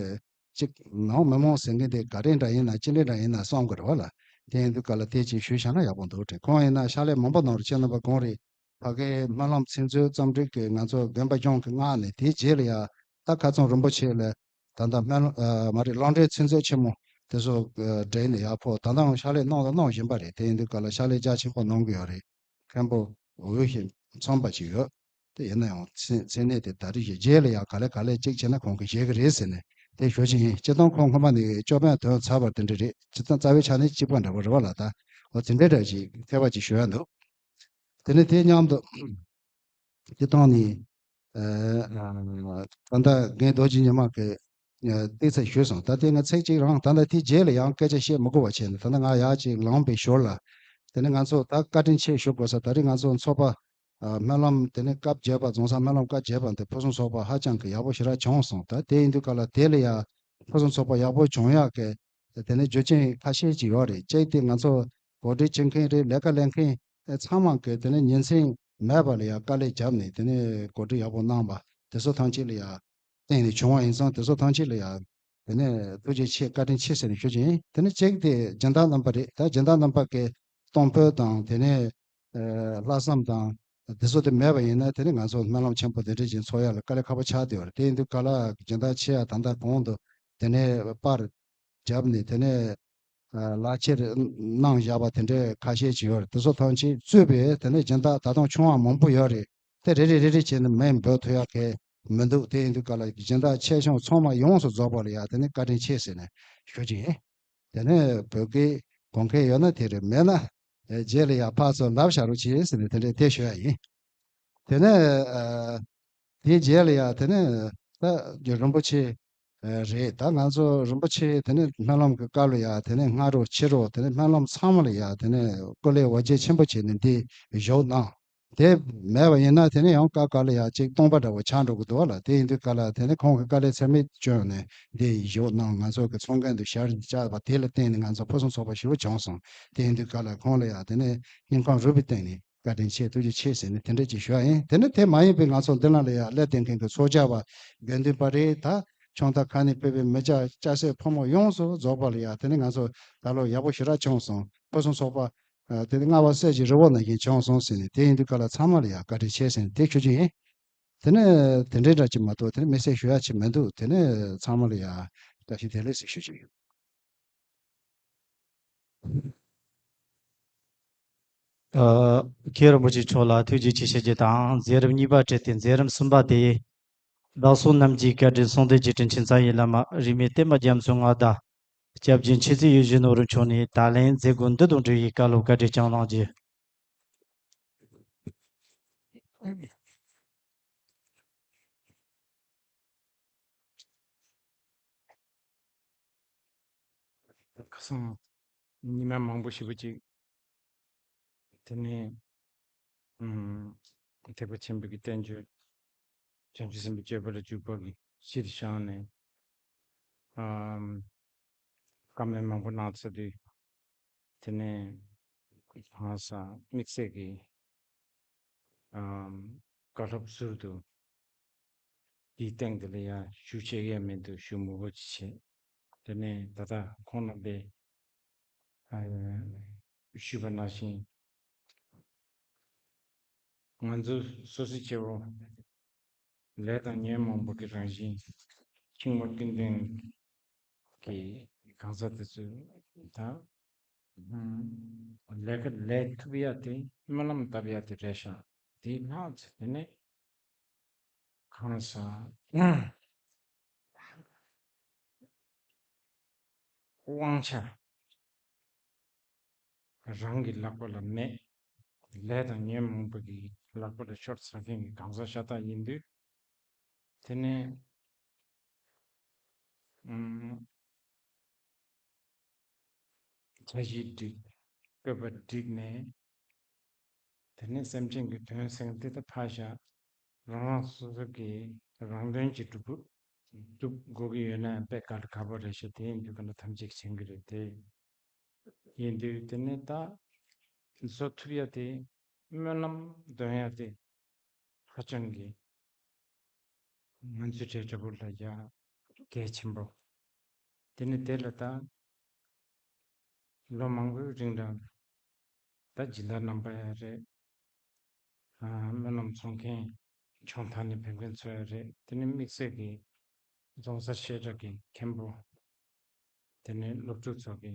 གཅིག་ནང་མི་མང་ཟེར་མཁན་དེ་ག་རེ་འདྲ་ཡིན་ན་ཅི་འདྲ་འདྲ་ཡིན་ན་བསམ་གི་རེད་བ་ལ། དེ་ཡིན་དུས་ག་ལ་དེ་ཅིག་ཞུས་བཞག་ན་ཡག་པོ་འདུག་དྲན། ཁོང་ཡིན་ན་ཕྱག་ལས་མང་པོ་གནང་རེད། ཁྱེད་རྣམ་པ་དགོངས་རེད། ཕ་གིའི་སྨོན་ལམ་ཚིག་མཛོད་རྩོམ་སྒྲིག་གིས་ང་ཚོ་དགོན་པ་གཞུང་གི་མངགས་ནས་དེའི་རྗེས་ལ་ཡ་ད་ཁ་རྩང་རིན་པོ་ཆེ་ལ་ད་ལྟ་སྨོན་ཨ་མ་རེད། ཀློང་སྒྲོན་ཚིག་མཛོད་ཆེན་མོ་དེ་ཚོ་ཨ་སྒྲིག་ནས་ཡར་ཕོག་ད་ལྟའང་ཕྱག་ལས་གནང་དང་གནང་བཞིན་པ་རེད། དེ་ཡིན་དུས་ག་ལ་ཕྱག་ལས་རྒྱ་ཆེན་པོ་གནང་གི་ཡོད་རེད། མཁན་པོ་འོས་ཤིང་འཚམས་པ་ཅིག་ཡོད། དེ་ཡིན་ན་ཡང་མཚན་མཚན་གནས་དེ་ད་རེས་ཀྱི་རྗེས་ལ་ཡང་ག་ལེ་ག་ལེ་གཅིག་བྱས་ན་ཁོང་གིས་བཞེས་གི་རེད་ཟེར་ནས་དེ་ཞུ་གི་ཡིན། སྤྱིར་བཏང་ཁོང་སྔོན་མ་ནས་ཅོ་པན་དོན་ཚར་བ་དེ་འདྲ་རེད། སྤྱིར་བཏང་རྩ་བའི་ཆ་ནས་གཅིག་པ་འདྲ་པོ་རེད་བ་ལ། ད་འོ་དེ་འདྲའི་འདྲ་ཅིག་ཐེ་བ་ཅིག་ཞུ་ཡ་འདུག་དེ་ནས་དེ་མཉམ་དུ་སྤྱིར་བཏང་ནས་ཨ་ད་ལྟ་རྒན་རྡོ་རྗེ་ཉི་མ་གི་ཨ་ཏོག་ཙམ་ཞུས་སོང་། ད་དེ་ང་ཚིག་གཅིག་རང་ད་ལྟ་དེའི་རྗེས་ལ་ཡང་སྐད་ཆ་བཤད་མི་དགོས་པ་བྱས་ནས། ད་ལྟ་ང་ཡར་ཅིག་ལངས་པའི་ཞོར་ལ་ དེ་ནས་ང་ཚོ་ད་བཀའ་དྲིན་ཆེ་ཞུ་དགོས་ས། ད་རེས་ང་ཚོ་ཚོགས་པ་ཨ་སྨོན་ལམ་དེ་ནས་སྐབས་བརྒྱད་པ། རྫོང་སར་སྨོན་ལམ་སྐབས་བརྒྱད་པ་འདི་ཕུན་སུམ་ཚོགས་པ་ཧ་ཅང་གི་ཡག་པོ་ཞེ་དྲག་བྱུང་སོང་། ད་དེ་ཡིན་དུས་ག་ལ་དེ་ལ་ཡ་ཕུན་སུམ་ཚོགས་པ་ཡག་པོ་བྱུང་ཡག་གི་དེ་ནས་རྒྱུ་རྐྱེན་ཁ་ཤས་ཅིག་ཡོད་རེད། གཅིག་དེ་ང་ཚོ་གོ་སྒྲིག་བྱེད་མཁན་རེད། ལས་ཀ་ལས་མཁན་ཚང་མ་གི་དེ་ནས་ཉིན་མཚན་མེད་པ་ལ་ཡ་དཀའ་ལས་བརྒྱབ་ནས་དེ་ནས་གོ་སྒྲིག་ཡག་པོ་གནང་བ་དེ་ཚོ་ཐམས་ཅད་ལ་ཡ་བརྟེན་ནས་བྱུང་བ་ཡིན་ཙང་། དེ་ཚོ་ཐམས་ཅད་ལ་ཡ་དེ་ནས་ཐུགས་རྗེ་ཆེ། བཀའ་དྲིན་ཆེ་ཟེར་ནས་ཞུ་གི་ཡིན། དེ་ནས་གཅིག་དེ་སྦྱིན་བདག་རྣམ་པ་རེད། ད་སྦྱིན་བདག་རྣམ་པ་གི་གཏོང་ཕོད་དང་དེ་ནས་ཨ་ལྷག་བསམ་དང་དེ་ཚོ་དེ་མེད་པ་ཡིན་ན་དེ་ནས་ང་ཚོ་སྨོན་ལམ་ཆེན་པོ་དེ་འདྲ་ཞིག་འཚོགས་ཡག་ལ་དཀའ་ལས་ཁག་པོ་ཆགས་བསྡད་ཡོད་རེད། དེ་ཡིན་དུས་ག་ལ་སྦྱིན་བདག་ཆེ་ཡ་ད་ལྟ་གོང་དུ་དེ་ནས་པར་བརྒྱབ་ནས་དེ་ནས་ཨ་ལག་ཁྱེར་གནང་བཞག་པ་དེ་འདྲའི་ཁ་ཤས་ཅིག་ཡོད་རེད། དེ་ཚོ་ཐམས་ཅད་གཙོས་པའི་དེ་ནས་སྦྱིན་བདག་ད་དུང་ཆུང་བ་མང་པོ་ཡོད་རེད། དེ་རེ་རེ་རེ་རེ་བྱས་ནས་མིང་འབོད་ཐུབ་ཡག་གི་མི་འདུག་དེ་ཡིན་དུས་ག་ལ་སྦྱིན་བདག་ཆེ་ཆུང་ཚང་མ་ཡོངས་སུ་རྫོགས་པ་ལ་ཡ་དེ་ནས་བཀའ་དྲིན་ཆེ་ཟེར་ནས་ཞུ་གི་ཡིན། དེ་ནས་བོད་སྐད་གོ་མཁན་ཡོད་ན་དེ་རེད། མེད་ན་ཨེ་རྗེས་ལ་ཡ་ཕར་ཚུར་ལབ་བཞག་རོགས་བྱེད་ཟེར་ནས་དེ་འདྲས་དེ་ཞུ་ཡ་ཡིན། དེ་ནས་ཨ་དེའི་རྗེས་ལ་ཡ་དེ་ནས་ད་རིན་པོ་ཆེ་ཨ་རེད། ད་ང་ཚོ་རིན་པོ་ཆེ་དེ་ནས་སྨོན་ལམ་གྱི་སྐབས་ལ་ཡ་དེ་ནས་སྔ་དྲོ་ཕྱི་དྲོ་དེ་ནས་སྨོན་ལམ་ཚང་མ་ལ་ཡ་དེ་ནས་སྐུ་ལས་འོ་བརྒྱལ་ཆེན་པོ་བྱས་ནས་འདི་བཞུགས་གནང་། དེ་མེད་པ་ཡིན་ན་དེ་ནས་ཡང་སྐབས་འགའ་ལ་ཡ་གཅིག་སྟོང་པ་འདྲ་བོ་ཆགས་འགྲོ་གི་འདུག་བ་ལ། དེ་ཡིན་དུས་ག་ལ་དེ་ནས་ཁོང་གི་དཀའ་ལས་ཚད་མེད་བསྐྱོན་ནས་འདི་བཞུགས་གནང་། ང་ཚོ་གི་ཚོགས་མགོན་དུ་ཞལ་བཅར་བ་དེ་ལ་བརྟེན་ནས་ང་ཚོ་ཕུན་སུམ་ཚོགས་པ་ཞེ་པོ་བྱུང་སོང་། དེ་ཡིན་དུས་ག་ལ་ཁོང་ལ་ཡ་དེ་ནས་སྙིང་ཁོང་རུས་པའི་གཏིང་ནས་བཀའ་དྲིན་ཆེ་ཐུགས་རྗེ་ཆེ་ཟེར་ནས་དེ་འདྲ་ཅིག་ཞུ་བ་ཡིན། དེ་ནས་དེ་མ་ཡིན་པའི་ང་ཚོ་འདི་ནང་ལ་ཡ་སླེབས་བསྡད་མཁན་གྱི་ཚོགས་བཅར་བ་དགེ་འདུན་པ་རེད། ད་ཆུང་མཐའ་ཁ་ནས་ཕེབས་པའི་མི་སྐྱ་སྐྱ་སེར་ཕོ་མོ་ཡོངས་སུ་རྫོགས་པ་ལ་ཡ་དེ་ནས་ང་ཚོ་ད་ལོ་ཡག་པོ་ཞེ་དྲག་བྱུང་སོང་། ཕུན་སུམ་ཚོགས་པ་ཨ་དེ་ནི་རྔ་བ་སྲས་ཀྱི་རི་བོ་ནང་བཞིན་བྱུང་སོང་ཟེར་ནས། དེ་ཡིན་དུས་ག་ལ་ཚང་མ་ལ་ཡ་བཀའ་དྲིན་ཆེ་ཟེར་ནས་དེ་ཞུ་རྒྱུ་ཡིན། དེ་ནས་དེ་འདྲའི་འདྲ་ཅིག་མ་གཏོགས་དེ་ནས་དམིགས་བསལ་ཞུ་ཡ་ཅིག་མི་འདུག་དེ་ནས་ཚང་མ་ལ་ཡ་བཀྲ་ཤིས་བདེ་ལེགས་ཟེར་ཞུ་རྒྱུ་ཡིན། ཨ། མཁན་རིན་པོ་ཆེ་མཆོག་ལ་ཐུགས་རྗེ་ཆེ་ཞུ་རྒྱུ་དང་། མཛད་རིམ་གཉིས་པ་སྤྲད་དེ་མཛད་རིམ་གསུམ་པ་དེ། བདག་སོགས་རྣམས་ཀྱི་བཀའ་དྲིན་གསུམ་ལྡན་གྱི་དྲིན་ཆེན་རྩ་བའི་བླ་མ་རིས་མེད་བསྟན་པ་རྒྱ་མཚོའི་མངའ་བདག་སྐྱབས་རྗེ་མཁྱེན་བརྩེ་ཡིད་བཞིན་ནོར་བུ་མཆོག་ནས་ད་ལན་མཛད་སྒོ་འདི་དང་འབྲེལ་བའི་བཀའ་སློབ་བཀའ་དྲིན་བསྐྱངས་གནང་རྒྱུ། ཁ་སང་ཉི་མ་མང་པོ་ཞེ་པོ་ཅིག་དེ་ནས་ཨམ་ཐེག་པ་ཆེན་པོའི་གི་བསྟན་བཅོས་བྱང་ཆུབ་སེམས་དཔའི་སྤྱོད་པ་ལ་འཇུག་པ་གི་གཞིར་བཞག་ནས་ཨམ་བཀའ་མོལ་མང་པོ་གནང་ཚར་དུས། དེ་ནས་ཧང་སང་དམིགས་བསལ་གྱི་ཨམ་བཀའ་སློབ་ཟུར་དུ་དེའི་སྟེང་དེ་ལ་ཡང་ཞུ་བྱེད་ཡས་མི་འདུག་ཞུ་མི་དགོས་ཅི་བྱེད། དེ་ནས་ད་ལྟ་ཁོང་རྣམ་པས་ཨ་ཞུས་པ་ནང་བཞིན་ང་ཚོ་སོ་སོ་སྐྱེ་བོ་ལས་དང་ཉོན་མོངས་པ་གི་རང་བཞིན་འཆིང་བ་ཀུན་ལྡན་གྱི་གང་ཟག་དེ་ཚོས་ད་ལས་ཀ་ལས་ཐུབ་ཡ་དེ་སྨོན་ལམ་བཏབ་ཡ་དེ་རེད་ཤག་དེའི་ལྷག་ཙམ་དེ་ནས་གང་ཟག་དབང་ཆ་རང་གི་ལག་པ་ལ་མེད། ལས་དང་ཉོན་མོངས་པ་གི་ལག་པ་ལ་ཤོར་ཚར་མཁན་གྱི་གང་ཟག་ཤ་སྟག་ཡིན་དུས། དེ་ནས་ཨུམ་འཆར་གཞི་བསྒྲིགས། བཀོད་པ་བསྒྲིགས་ནས། དེ་ནས་སེམས་ཅན་གྱི་དོན་སེམས་དེ་ད་ཕར་བཞག་རང་རང་སོ་སོ་གི་རང་དོན་གྱི་སྒྲུབ་སྒྲུབ་དགོས་ཀྱི་ཡོད་ན་དཔེ་དཀའ་ལས་ཁག་པོ་རེད་ཤག་དེ་ཡིན་དུས་ག་འདྲ་ཐམས་ཅད་མཁྱེན་གྱི་རེད་དེ། ཡིན་དུས་དེ་ནས་ད་བཟོ་ཐུབ་ཡ་དེ་སྨོན་ལམ་འདོན་ཡ་དེ་ཧ་ཅང་གི་ང་ཚོའི་གྲས་འདྲ་པོ་ལ་ཡ་གལ་ཆེན་པོ། དེ་ནི་དེ་ལ་ད་ལོ་མང་པོའི་རིང་ལ་ད་སྦྱིན་བདག་རྣམ་པ་ཡ་རེད། ཨ་སྨོན་ལམ་ཚོགས་མཁན་ཆུང་མཐའ་ནས་ཕེབས་མཁན་ཚོ་ཡ་རེད། དེ་ནི་དམིགས་བསལ་གྱི་རྫོང་སར་བཤད་གྲྭ་གི་མཁན་པོ། དེ་ནས་སློབ་ཕྲུག་ཚོ་གི་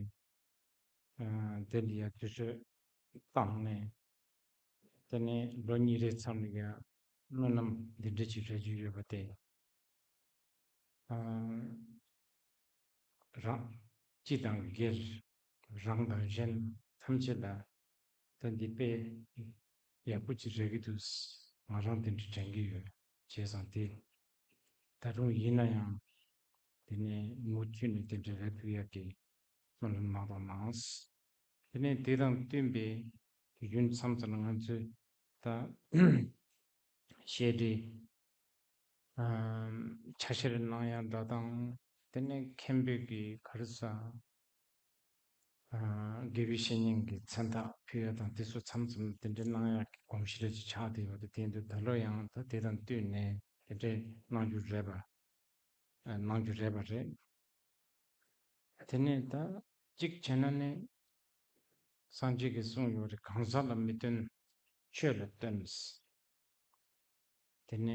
ཨ་དེ་ལ་ཡ་དུས་ཚོད་བཏང་ནས། དེ་ནས་ལོ་གཉིས་རེའི་མཚམས་ལ་ཡ་སྨོན་ལམ་འདི་འདྲ་ཅིག་རེ་རྒྱུ་ཡོད་པ་དེ། ཨ་རང་སྤྱི་དང་སྒེར་རང་དང་གཞན་ཐམས་ཅད་ལ་ད་འདི་དཔེ་ཡག་པོ་ཅིག་རེད་ཀྱི་འདུག་ང་རང་དེ་འདྲ་དྲན་གྱི་ཡོད། བྱས་ཙང་དེ་ད་རུང་ཡིན་ན་ཡང་དེ་ནས་མུ་མཐུད་ནས་དེ་འདྲ་རེད་ཐུབ་ཡག་གི་སྨོན་ལམ་གནང་རོགས་གནང་། དེ་ནས་དེ་དང་བསྟུན་པའི་དུས་རྒྱུན་མཚམས་མཚམས་ལ་ང་ཚོས་ད་བཤད་གྲྭའི་ཨམ་ཆ་ཤས་གནང་ཡག་འདྲ་དང་། དེ་ནས་མཁན་པོའི་གི་ག་རེ་ཟ། ཨ་དགེ་བའི་བཤེས་གཉེན་གྱི་མཚན་རྟགས་ཕུལ་ཡག་དང་དེ་ཚོ་མཚམས་མཚམས་དེ་འདྲའི་གནང་ཡག་གི་གོམས་གཤིས་རེ་ཅིག་ཆགས་བསྡད་ཡོད་རེད། དེ་འདུག་ད་ལོ་ཡང་ད་དེ་དང་བསྟུན་ནས་དེ་འདྲའི་གནང་རྒྱུ་རེད་པ། ཨ་གནང་རྒྱུ་རེད་པ་རེད། དེ་ནས་ད་གཅིག་བྱས་ན་ནི། སངས་རྒྱས་ཀྱིས་གསུངས་ཡོད་རེད། གང་ཟག་ལ་མི་སྟོན། ཆོས་ལ་སྟོན། དེ་ནས་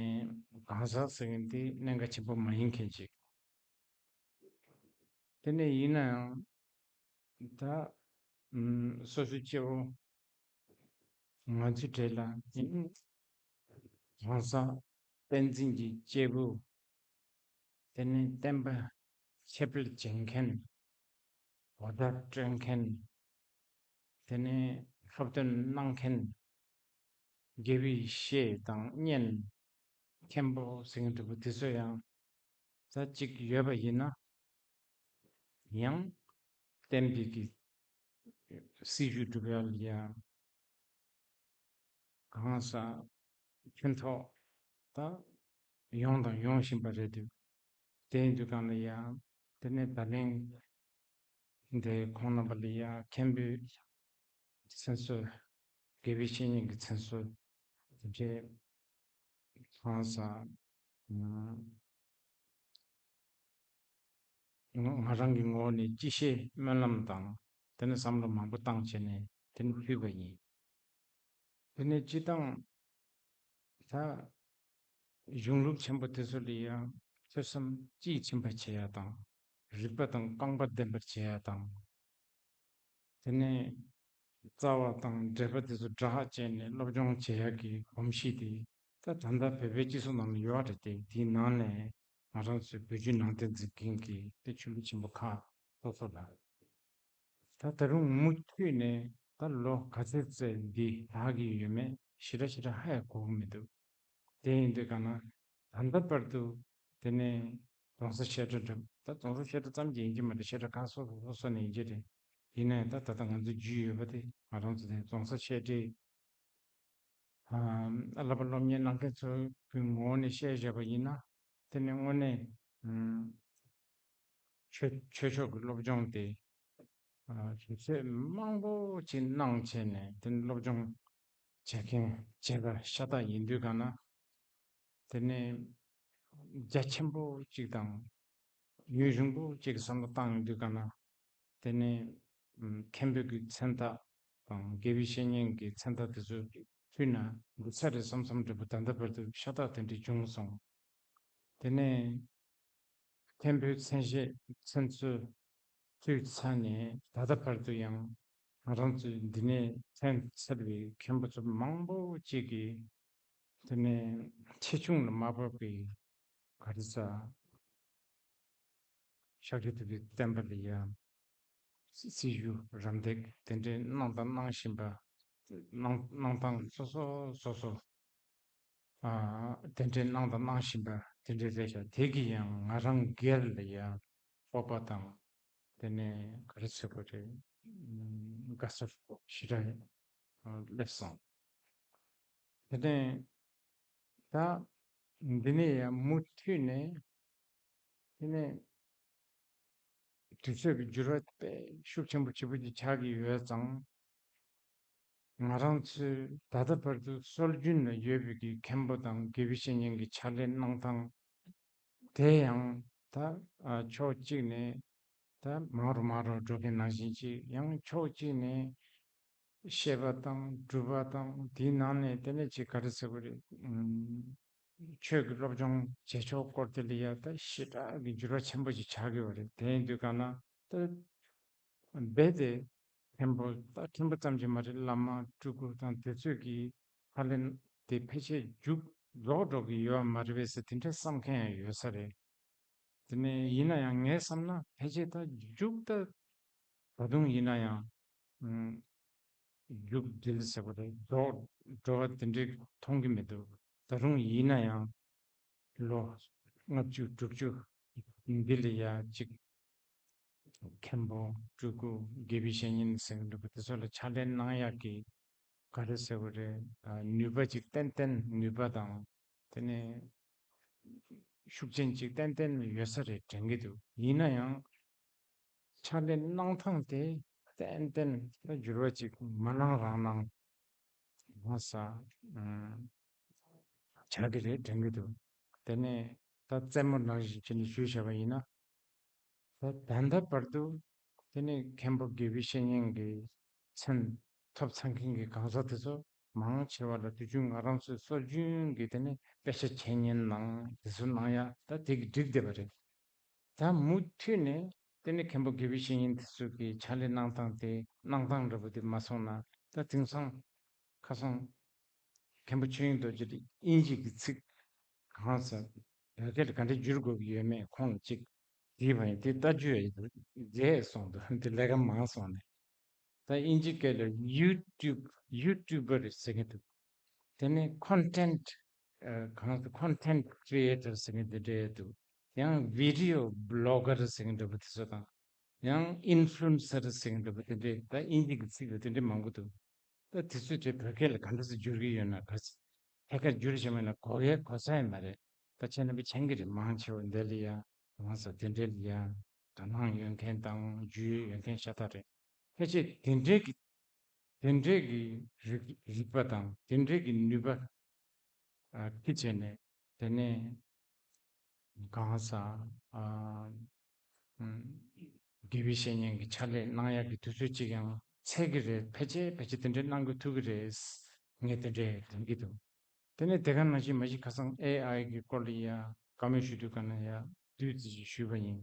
གང་ཟག་ཟེར་མཁན་དེ་གནད་འགག་ཆེན་པོ་མ་ཡིན་མཁན་ཅིག་དེ་ནས་ཡིན་ན་ཡང་ད་ཨམ་སོ་སོའི་སྐྱེ་བོ་ང་ཚོའི་གྲས་ལ་ཡིན། གང་ཟག་བསྟན་འཛིན་གྱི་སྐྱེས་བུ། དེ་ནས་བསྟན་པ་ཆེད་འཕེལ་བྱེད་མཁན། གོ་བརྡ་སྤྲོད་མཁན། དེ་ནས་སློབ་སྟོན་གནང་མཁན། དགེ་བའི་བཤེས་དང་གཉེན། མཁན་པོ་ཟེར་མཁན་འདྲ་པོ་དེ་ཚོ་ཡང་ད་གཅིག་ཡོད་པ་ཡིན་ན། ཡང་བསྟན་པའི་གི་སྲིད་བྱུས་སྒྲུབ་ཡག་ལ་ཡང་གང་ཟག་ཕན་ཐོགས་ད་ཡོང་དང་ཡོང་བཞིན་པ་རེད་འདུག་དེ་ཡིན་དུས་གང་ལ་ཡང་དེ་ནས་ད་ལན་འདི་ཁོང་རྣམ་པ་ལ་ཡང་མཁན་པོའི་མཚན་གསོལ། དགེ་བའི་བཤེས་གཉེན་གྱི་མཚན་གསོལ། དེ་འདྲའི་གང་ཟག་ང་ང་རང་གི་ངོས་ནས་སྤྱི་བཤད་སྨོན་ལམ་དང་དེ་ནས་བསམ་བློ་མང་པོ་བཏང་བྱས་ནས་དེ་ནས་ཕུལ་བ་ཡིན། དེ་ནས་སྤྱི་བཏང་ད་གཞུང་ལུགས་ཆེན་པོ་དེ་ཚོ་ལ་ཡང་ཐོས་བསམ་དཔྱིས་ཕྱིན་པ་བྱེད་ཡ་དང་། རིགས་པ་དང་རྐང་པ་ལྡན་པར་བྱེད་ཡ་དང་། དེ་ནས་རྩ་བ་དང་འགྲེལ་པ་དེ་ཚོ་སྒྲ་ཧ་བཅད་ནས་སློབ་སྦྱོང་བྱེད་ཡག་གི་གོམས་གཤིས་དེ་ད་ད་ལྟ་བོད་པའི་སྤྱི་ཚོགས་ནང་ལ་ཡོད་རེད་དེ། དེའི་ནང་ནས་ང་རང་ཚོའི་བོད་བརྒྱུད་ནང་བསྟན་འཛིན་མཁན་གྱི་དེ་ཆོས་ལུགས་ཆེན་པོ་ཁག་སོ་སོ་ལ། ད་ད་རུང་མུ་མཐུད་ནས་ད་ལོ་ག་ཚོད་ཙམ་འདི་ལྷག་གི་ཡོད་མེད་ཞེ་དྲག་ཞེ་དྲག་ཧ་ཡང་གོ་གི་མི་འདུག་དེ་ཡིན་དུས་གང་ན་ད་ལྟ་བར་དུ་དེ་ནས་རྫོང་སར་བཤད་གྲྭ་འགྲིམ། ད་རྫོང་སར་བཤད་གྲྭ་ཙམ་གྱིས་ཡིན་གྱི་མ་རེད། བཤད་གྲྭ་ཁག་སོ་སོ་སོ་སོ་ནས་ཡིན་གྱི་རེད། ཡིན་ན་ཡང་ད་ད་ལྟ་ང་ཚོ་རྒྱུས་ཡོད་པ་དེ་ང་རང་ཚོ་དེ་རྫོང་སར་བཤད་གྲྭའི་ཨ་བསླབ་པ་སློབ་གཉེར་གནང་མཁན་ཚོའི་ངོས་ནས་བཤད་བཞག་པ་ཡིན་ན། དེ་ནི་དངོས་གནས་ཨ་ཆོས་ཆོས་ཕྱོགས་ཀྱི་སློབ་སྦྱོང་དེ་ཨ་ཞིབ་འཚོལ་མང་པོ་ཅིག་གནང་བྱས་ནས། དེ་ནི་སློབ་སྦྱོང་བྱེད་མཁན་བྱེད་པ་ཤ་སྟག་ཡིན་དུས་གང་ན། དེ་ནི་རྒྱ་ཆེན་པོ་ཅིག་དང་ཡུན་རིང་པོ་ཅིག་གི་བསམ་བློ་བཏང་ཡོང་དུས་གང་ན། དེ་ནས་ཨམ་མཁན་པོ་གི་མཚན་རྟགས་དང་དགེ་བའི་བཤེས་གཉེན་གྱི་མཚན་རྟགས་དེ་ཚོ་ཕུལ་ན་འགྲིག་ས་རེད་བསམ་བསམ་འདྲ་པོ་ད་ལྟ་བར་དུ་ཤ་སྟག་དེ་འདྲ་བྱུང་སོང་། དེ་ནས་མཁན་པོའི་མཚན་ཤས་མཚན་གསོལ་ཕུལ་ཚར་ནས་ད་ལྟ་བར་དུ་ཡང་ང་རང་ཚོའི་འདི་ནས་མཚན་གསོལ་བའི་མཁན་པོ་ཚོ་མང་པོ་ཅིག་གིས་དེ་ནས་ཆེ་ཆུང་ལ་མ་བབས་པའི་ག་རེ་ཟ། ཤཱཀྱ་ཐུབ་པའི་བསྟན་པ་ལ་ཡང་སྲི་སྲི་ཞུ་རམ་འདེགས་དེ་འདྲའི་གནང་དང་གནང་བཞིན་པ། གནང་གནང་སྟངས་སོ་སོ་སོ་སོ་ཨ་དེ་འདྲའི་གནང་དང་གནང་བཞིན་པ་དེ་འདྲའི་རེད་ཤག་དེ་གིས་ཡང་ང་རང་སྒེར་ལ་ཡང་སྤོབས་པ་དང་། དེ་ནས་ག་རེ་ཟེར་དགོས་རེད། ཨ་དགའ་ཚོར་ཞེ་དྲག་ཨ་སླེབས་སོང་། དེ་ནས་ད་འདི་ནས་ཡང་མུ་མཐུད་ནས་དེ་ནས་དུས་ཚོད་ཀྱི་འགྱུར་བ་དཔེ་ཤུགས་ཆེན་པོ་ཆེ་པོ་ཅིག་ཆགས་ཀྱི་ཡོད་ཙང་། ང་རང་ཚོའི་ད་ལྟ་བར་དུ་སྲོལ་རྒྱུན་ལ་ཡོད་པའི་གི་མཁན་པོ་དང་དགེ་བའི་བཤེས་གཉེན་གྱི་ཕྱག་ལས་གནང་སྟངས་དེ་ཡང་ད་ཨ་ཕྱོགས་གཅིག་ནས་ད་མང་རུ་མང་རུ་འགྲོ་མཁན་ནང་བཞིན་ཅིག་ཡང་ཕྱོགས་གཅིག་ནས་བཤད་པ་དང་སྒྲུབ་པ་དང་དེའི་ནང་ནས་དེ་ནས་ཅིག་ག་རེ་ཟེར་དགོས་རེད། ཨུམ། ཆོས་ཀྱི་སློབ་སྦྱོང་བྱེད་ཕྱོགས་སྐོར་དེ་ལ་ཡ་ད་ཞེ་དྲག་གི་འགྱུར་བ་ཆེན་པོ་ཞིག་ཆགས་ཀྱི་ཡོད་རེད། དེ་ཡིན་དུས་གང་ན་ད་རྦད་དེ་མཁན་པོ་ད་མཁན་པོ་ཙམ་གྱིས་མ་རེད། བླ་མ་སྤྲུལ་སྐུ་དང་དེ་ཚོས་ཀྱི་ཕ་ལེན་དེ་ཕལ་ཆེར་མཇུག་རྫོགས་འགྲོ་གི་ཡོད་མ་རེད་པས་ཟེར་དེ་འདྲའི་བསམ་མཁན་ཡང་ཡོད་ས་རེད། དེ་ནས་ཡིན་ན་ཡང་ངས་བསམ་ན་ཕལ་ཆེར་ད་མཇུག་ད་ད་དུང་ཡིན་ན་ཡང་ཨུམ། རྒྱུགས་འགྲིལ་ཟེར་བ་རེད། རྫོགས་འགྲོ་བ་དེ་འདྲའི་མཐོང་གི་མི་འདུག་ད་རུང་ཡིན་ན་ཡང་ལོ་ལྔ་བཅུ་དྲུག་ཅུ་འདི་ལ་ཡ་གཅིག་ མཁན་པོ་སྤྲུལ་སྐུ་དགེ་བའི་བཤེས་གཉེན་ཟེར་གྱི་འདུག་པ། དེ་ཚོ་ལ་ཕྱག་ལས་གནང་ཡག་གི་ག་རེ་ཟེར་དགོས་རེད། ཨ། ནུས་པ་ཅིག་ཏན་ཏན་ནུས་པ་དང་། དེ་ནས་ཤུགས་རྐྱེན་ཅིག་ཏན་ཏན་ཡོད་ས་རེད་དྲན་གྱི་འདུག། ཡིན་ན་ཡང་ཕྱག་ལས་གནང་སྟངས་དེ་ཏན་ཏན་ད་འགྱུར་བ་ཅིག་མ་གནང་རང་གནང་མ་ས་ཨ་ཆགས་ཀྱི་རེད་དྲན་གྱི་འདུག། དེ་ནས་ད་རྩེད་མོ་ནང་བཞིན་བྱས་ནས་ཞུས་བཞག་པ་ཡིན་ན། ད་ད་ལྟ་བར་དུ་དེ་ནས་མཁན་པོ་དགེ་བའི་བཤེས་གཉེན་གྱི་མཚན་ཐོབ་ཚར་མཁན་གྱི་གང་ཟག་དེ་ཚོ་མང་ཆེ་བ་ལ་དུས་རྒྱུན་ང་རང་ཚོའི་སྲོལ་རྒྱུན་གྱི་དེ་ནས་དཔེ་ཆ་འཆད་ཉན་གནང་དེ་ཚོ་གནང་ཡ་ད་དེ་གི་འགྲིག་བསྡད་པ་རེད། ད་མུ་མཐུད་ནས་དེ་ནས་མཁན་པོ་དགེ་བའི་བཤེས་གཉེན་དེ་ཚོ་གི་ཕྱག་ལས་གནང་སྟངས་དེ་གནང་སྟངས་འདྲ་པོ་དེ་མ་སོང་ན། ད་དེང་སང་ཁ་སང་མཁན་པོ་ཆོས་དབྱིངས་རྡོ་རྗེ་དེ་དབྱིན་ཇི་གི་ཚིག་གང་ཟག་བོད་སྐད་ལ་ག་འདྲ་བསྒྱུར་དགོས་ཀྱི་ཡོད་མེད་ཁོང་ལ་གཅིག་དྲིས་པ་ཡིན། དེ་ལྟ་རྒྱུ་ཡ་མཛད་སོང་འདུག། དེ་ལས་ཀ་མང་སོང་ནས། ད་དབྱིན་ཇི་སྐད་ལ་ཡུ་ཊུབ་ཡུ་ཊུ་བར་ཟེར་གྱི་འདུག། དེ་ནས་ཁོན་ཊེན་ཊི་ཨ་གང་ཟེར། ཁོན་ཊེན་ཊི་ཀི་རི་ཨེ་ཊར་ཟེར་གྱི་འདི་འདྲ་འདུག། ཡང་བི་ཌི་ཡོ་བི་ལོག་གར་ཟེར་གྱི་འདྲ་པོ་དེ་ཚོ་དང་། ཡང་ཨིན་ཕུ་ལུ་ཨེན་སར་ཟེར་གྱི་འདྲ་པོ་དེ་འདྲ། ད་དབྱིན་ཇི་གི་ཚིག་ལ་དེ་འདྲ་མང་པོ་འདུག། ད་དེ་ཚོའི་གྲས་བོད་སྐད་ལ་ག་འདྲ་སེ་བསྒྱུར་གྱི་ཡོད་ན། ག་ཚོད་ཐད་ཀར་བསྒྱུར་བྱས་མེད་ན་གོ་ཡས་གོ་ས་ཡང་མ་རེད། ད་ཁྱེད་རྣམ་པས་མཁྱེན་གྱི་རེད། མང་ཆེ་བ་འདི་ལ་ཡ་གང་ཟག་དེ་འདྲའི་ལ་ཡ་དོ་སྣང་ཡོད་མཁན་དང་རྒྱུས་ཡོད་མཁན་ཤ་སྟག་རེད། ཕལ་ཆེར་དེ་འདྲའི་གི་དེ་འདྲའི་གི་རིག་རིག་པ་དང་དེ་འདྲའི་གི་ནུས་པ་ཨ་ཁྱེད་བྱས་ནས། དེ་ནས་གང་ཟག་ཨ་ཨམ་དགེ་བའི་བཤེས་གཉེན་གྱི་ཕྱག་ལས་གནང་ཡག་གི་དུས་ཚོད་ཅིག་ཡང་འཚོལ་གྱི་རེད། ཕལ་ཆེར་ཕལ་ཆེར་དེ་འདྲའི་གནང་དགོས་ཐུག་གི་རེད། ངས་དེ་འདྲའི་དྲན་གྱི་འདུག། དེ་ནས་དེ་ག་ནང་བཞིན་མ་གཞི་ཁ་སང་ཨེ་ཨའི་གི་སྐོར་ལ་ཡ་བཀའ་མོལ་ཞུ་དུས་ག་ན་ཡ་བསྡུས་ཙམ་ཞིག་ཞུས་པ་ཡིན།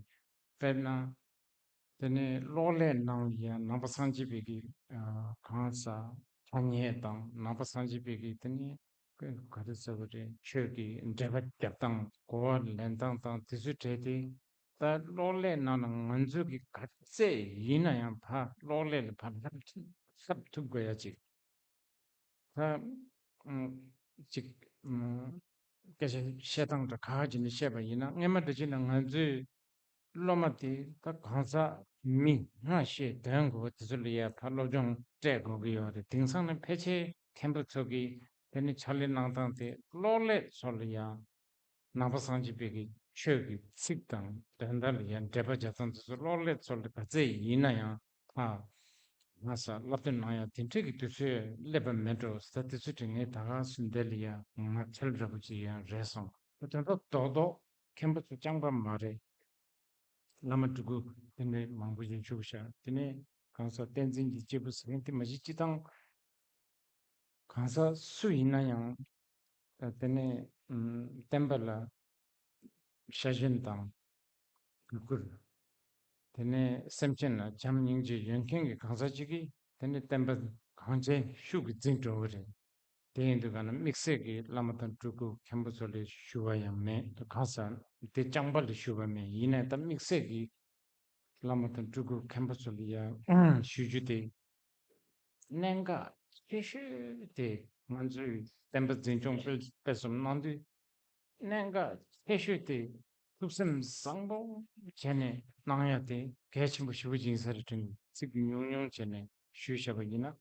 དཔེར་ན། དེ་ནས་གློག་ཀླད་ནང་ལ་ཡང་ནང་པ་སངས་རྒྱས་པའི་གི་ཨ་གང་ཟག་ཐ་སྙད་དང་། ནང་པ་སངས་རྒྱས་པའི་གི་དེ་ནས་ག་རེ་ཟེར་བ་རེད། ཆོས་ཀྱི་འགྲེལ་པ་རྒྱབ་སྟངས། གོ་བ་ལེན་སྟངས་དང་དེ་ཚོའི་གྲས་དེ། ད་གློག་ཀླད་ནང་ལ་ང་ཚོ་གི་ག་ཚད་ཡིན་ན་ཡང་ཕར་གློག་ཀླད་ལ་ཕར་ལྷབ་ཐུབ་ལྷབ་ཐུབ་དགོས་ཡ་ཅིག། ད་ཨ་ཅིག་ཨ་སྐད་ཆ་བཤད་སྟངས་འདྲ་ཁ་ཁ་ཅིག་ནས་བཤད་པ་ཡིན་ན། སྔོན་མ་འདྲ་ཅིག་ན་ང་ཚོའི་སློབ་མ་དེ་ད་གང་ཟག་མི་སྔ་ཤོས་དོན་གོ་དེ་ཚོ་ལ་ཡ་ཕར་སློབ་སྦྱོང་སྤྲད་དགོས་ཀྱི་ཡོད་རེད། དེང་སང་ནི་ཕལ་ཆེར་མཁན་པོ་ཚོ་གིས་དེ་ནི་ཕྱག་ལས་གནང་སྟངས་དེ་གློག་ཀླད་ཚོ་ལ་ཡ་ནང་པ་སངས་རྒྱས་པའི་གི་ཆོས་ཀྱི་ཚིག་དང་དོན་དག་ལ་ཡང་འགྲེལ་པ་རྒྱག་སྟངས་དེ་ཚོ་གློག་ཀླད་ཚོ་ལ་ག་ཚད་ཡིན་ན་ཡང་ཕར་ང་ས་བསླབ་སྟོན་གནང་ཡ་དེ་འདྲ་གི་དུས་ཚོད་སླེབས་པ་མེད་འགྲོ། ད་དུས་ཚོད་དེ་ངས་ད་ག་སུ་འདི་ལ་ཡ་ང་ཁྲེལ་འདྲ་པོ་ཅིག་ཡང་རེད་སོང་། དོན་དག་རྡོག་རྡོག་མཁན་པོ་ཚོ་རྐྱང་པ་མ་རེད། བླ་མ་སྤྲུལ་སྐུ་དེ་འདྲའི་མང་པོ་ཞིག་བཞུགས་ཤག། དེ་ནས་གང་ཟག་བསྟན་འཛིན་གྱི་སྐྱེས་བུ་ཟེར་མཁན་དེ་མ་གཞི་སྤྱི་བཏང་གང་ཟག་སུ་ཡིན་ན་ཡང་། ཨ་དེ་ནས་ཨམ་བསྟན་པ་ལ་ཤ་ཞེན་དང་གུས་བཀུར། དེ་ནས་སེམས་ཅན་ལ་བྱམས་སྙིང་རྗེ་ཡོད་མཁན་གྱི་གང་ཟག་ཅིག་གིས་དེ་ནས་བསྟན་པ་གང་ཅི་ཤུགས་ཀྱིས་འཛིན་འགྲོ་གི་རེད། དེ་ཡིན་དུས་ག་ན་དམིགས་བསལ་གྱི་བླ་མ་དང་སྤྲུལ་སྐུ་མཁན་པོ་ཚོ་ལ་ཞུ་བ་ཡང་མེད། གང་ཟག་དེ་རྐྱང་པ་ལ་ཞུ་བ་མེད། ཡིན་ནའི་ད་དམིགས་བསལ་གྱི་བླ་མ་དང་སྤྲུལ་སྐུ་མཁན་པོ་ཚོ་ལ་ཡང་ཞུ་རྒྱུ་དེ། གནད་འགག་ཆེ་ཤོས་དེ་ང་ཚོས་བསྟན་པ་འཛིན་སྐྱོང་སྤེལ་སྤེལ་གསུམ་གནང་དུས། གནད་འགག་ཆེ་ཤོས་དེ་ཐུགས་སེམས་བཟང་པོ་བྱས་ནས་གནང་ཡ་དེ་གལ་ཆེན་པོ་ཞེ་པོ་ཅིག་ཡིན་ས་རེད་དྲན། ཚིག་ཉུང་ཉུང་བྱས་ནས་ཞུས་བཞག་པ་ཡིན་ན།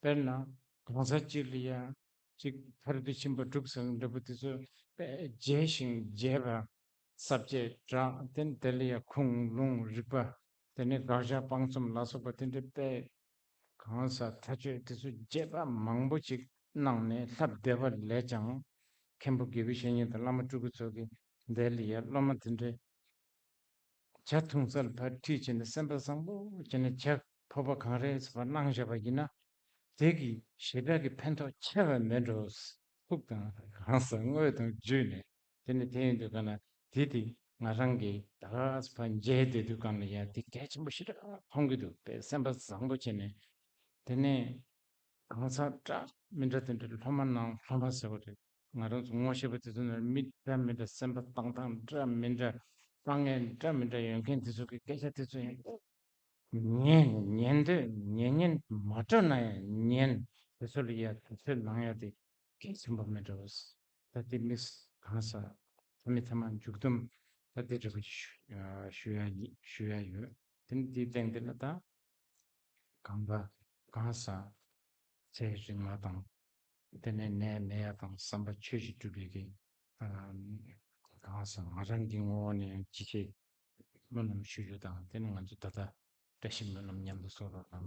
དཔེར་ན་གང་ཟག་གཅིག་ལ་ཡ་གཅིག་ཕ་རོལ་ཏུ་ཕྱིན་པ་དྲུག་ཟེར་འདྲ་པོ་དེ་ཚོ་དཔེ་རྒྱས་ཤིང་རྒྱས་པ། ས་བཅད་གྲགས། དེ་དེ་ལ་ཡ་ཁུངས་ལུང་རིགས་པ། དེ་ནས་དགག་བཞག་སྤང་གསུམ་ལ་སོགས་པ་དེ་འདྲའི་དཔེ་གང་ཟག་མཐའ་དཔྱོད་དེ་ཚོ་རྒྱས་པ་མང་པོ་ཅིག་གནང་ནས་ལྷབ་བསྡད་པ་ལས་ཀྱང་། མཁན་པོ་དགེ་བའི་བཤེས་གཉེན་དང་བླ་མ་སྤྲུལ་སྐུ་ཚོ་གིས་འདི་ལ་ཡ་སློབ་མ་དེ་འདྲའི་ཇ་འཐུང་སར་ཕར་ཁྲིད་བྱས་ནས་སེམས་པ་བཟང་པོ་བྱས་ནས་ཇ་ཕོར་པ་གང་རེ་ཟེར་བ་གནང་བཞག་པ་ཡིན་ན། དེ་གི་ཞེ་དྲག་གི་ཕན་ཐོགས་ཆེ་བ་མེད་འགྲོ། ཐུགས་དང་གང་ཟག་དངོས་དང་བརྒྱུད་ནས། དེ་ནི་དེ་ཡིན་དུས་ག་ན་དེ་དེ་ང་རང་གིས་ད་ག་ས་ཕར་མཇལ་བསྡད་དུས་གང་ལ་ཡ་དེ་གལ་ཆེན་པོ་ཞེ་དྲག་མཐོང་གི་འདུག་པས། སེམས་པ་བཟང་པོ་བྱས་ནས། དེ་ནས་གང་ཟག་འདྲ་མི་འདྲ་དེ་འདྲ་སློབ་མ་ནང་སློབ་མ་ཟེར་བ་རེད། ང་རང་ཚོ་ངོ་ཤེས་པ་དེ་ཚོ་ནང་མི་འདྲ་མི་འདྲ་སེམས་པ་བཏང་སྟངས་འདྲ་མི་འདྲ་དཀའ་ངལ་འདྲ་མི་འདྲ་ཡོད་མཁན་དེ་ཚོ་གི་སྐད་ཆ་དེ་ཚོ་ཡང་ཉན་ཉན་འདོད་ཉན་ཉན་མ་སྤྲོ་ན་ཡང་ཉན། དེ་ཚོ་ལ་ཡ་དེ་ཚོའི་ནང་ཡ་དེ་གལ་ཆེན་པོ་མེད་འགྲོ། ད་དེ་དམིགས་གང་ཟག་ཐ་མི་ཐ་མ་མཇུག་སྡོམ་ད་དེ་འདྲ་པོ་ཞུ་ཡ་ཡིན་ཞུ་ཡ་ཡོད། དེ་ནི་དེའི་སྟེང་དེ་ལ་ད་གང་ག་གང་ཟག་ཚེ་རིང་བ་དང་། དེ་ནས་ནད་མེད་ཡ་དང་བསམ་པ་ཆོས་ཀྱི་སྒྲུབ་པའི་གི་གང་ཟག་ང་རང་གི་ངོ་བོ་ནས་ཡང་ཅི་བྱེད། སྨོན་ལམ་ཞུ་རྒྱུ་དང་། དེ་ནས་ང་ཚོ་ད་ལྟ་བཀྲ་ཤིས་སྨོན་ལམ་མཉམ་དུ་གསོལ་རོགས་གནང་། ཨ།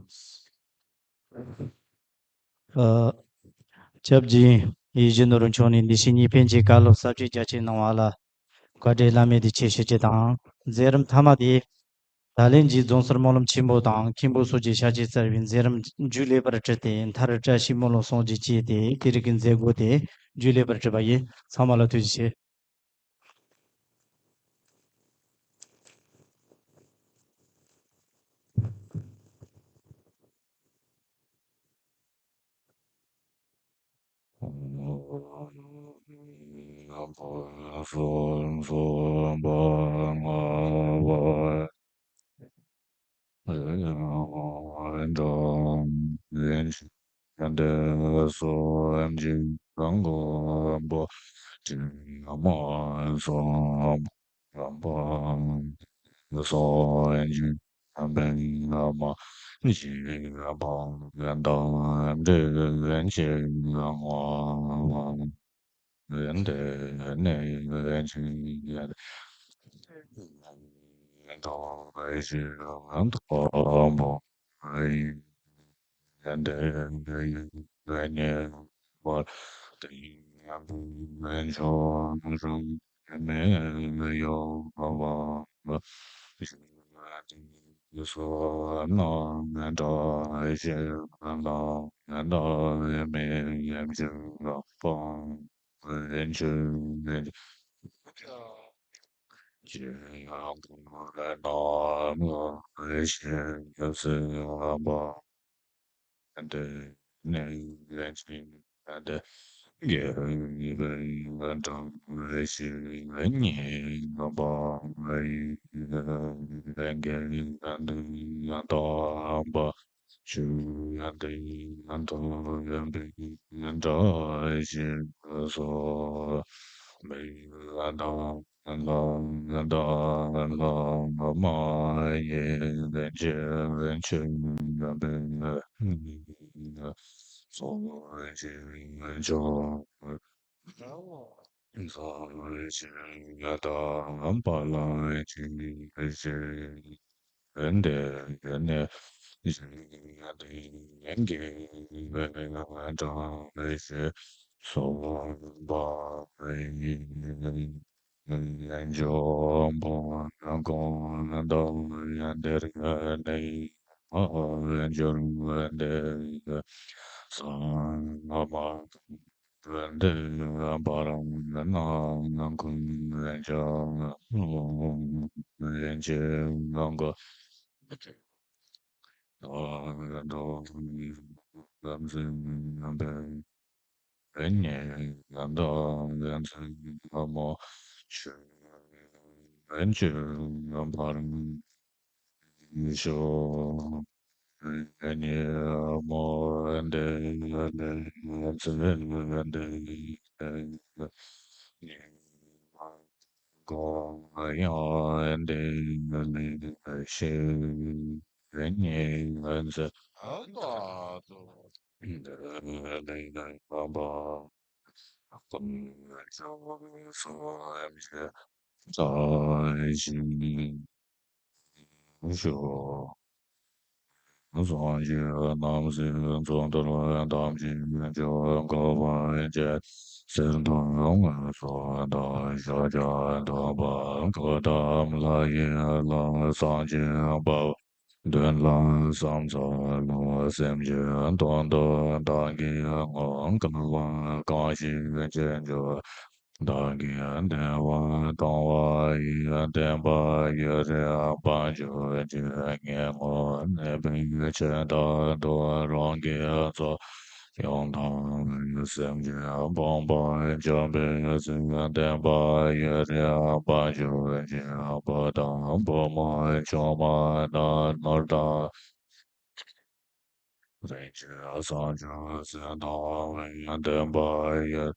སྐྱབས་རྗེ་ཡིད་བཞིན་ནོར་བུ་མཆོག་ནས་འདི་ཕྱི་གཉིས་ཕན་གྱི་བཀའ་སློབ་ཟབ་ཅིང་རྒྱ་ཆེ་གནང་བ་ལ་བཀའ་དྲིན་བླ་མེད་དུ་ཆེ་ཞུ་རྒྱུ་དང་། མཛད་རིམ་མཐའ་མ་དེ་ད་ལན་གྱི་རྫོང་སར་སྨོན་ལམ་ཆེན་པོ་དང་མཁན་པོ་སོགས་ཀྱི་ཕྱག་རྗེས་བསྩལ་བའི་མཛད་རིམ་རྒྱུན་ལེགས་པར་གྲུབ་སྟེ། མཐར་བཀྲ་ཤིས་སྨོན་ལམ་གསུང་རྒྱུ་བཅས་ཏེ། དེ་རིང་གི་མཛད་སྒོ་དེ་རྒྱུན་ལེགས་པར་གྲུབ་པ་ཡིན། ཚང་མ་ལ་ཐུགས་རྗེ་ཆེ། སངས་རྒྱས་རྣམ་གསུམ་ཚོགས་འདུར་ཐམས་ཅད་མཁས་པ་ཅན། གསེར་མདོག་དངོས་སུ་དང་ཤཱཀྱ་ཐུབ་པ། གཽ་ཏམ་ལྷ་ཡི་ལྷ་སངས་རྒྱས་དཔའ་བོ། དོན་ལ་བསམ་ཚུལ་ལ་སེམས་ཀྱི་དོན་དུ་བདག་གིས་བསྔོ། བསྐལ་པ་གང་ཞིག་ཅི་འབྱོར་བདག་གིས་བདེ་བ་དང་བ་ཡི་བསྟན་པ་ཡུན་རིང་དཔལ་འབྱོར་གྱི་ངེས་བསྔོ་ནུས་པའི་ཆེད་དུ་རང་གིས་ཚོགས་ཡང་དག་པའི་སེམས་ཀྱིས་ཕོངས་པ་འཇོམས་པའི་ཚུལ་བསྟན་པ་ཡུན་རིང་དཔལ་འབྱོར་གྱི་བུ་དང་བུ་མོ་ཆུང་མ་དང་ནོར་དང་། རིན་ཆེན་བསམ་བྱུང་ཚུལ་དང་བསྟན་པ་ཡི་དཔལ་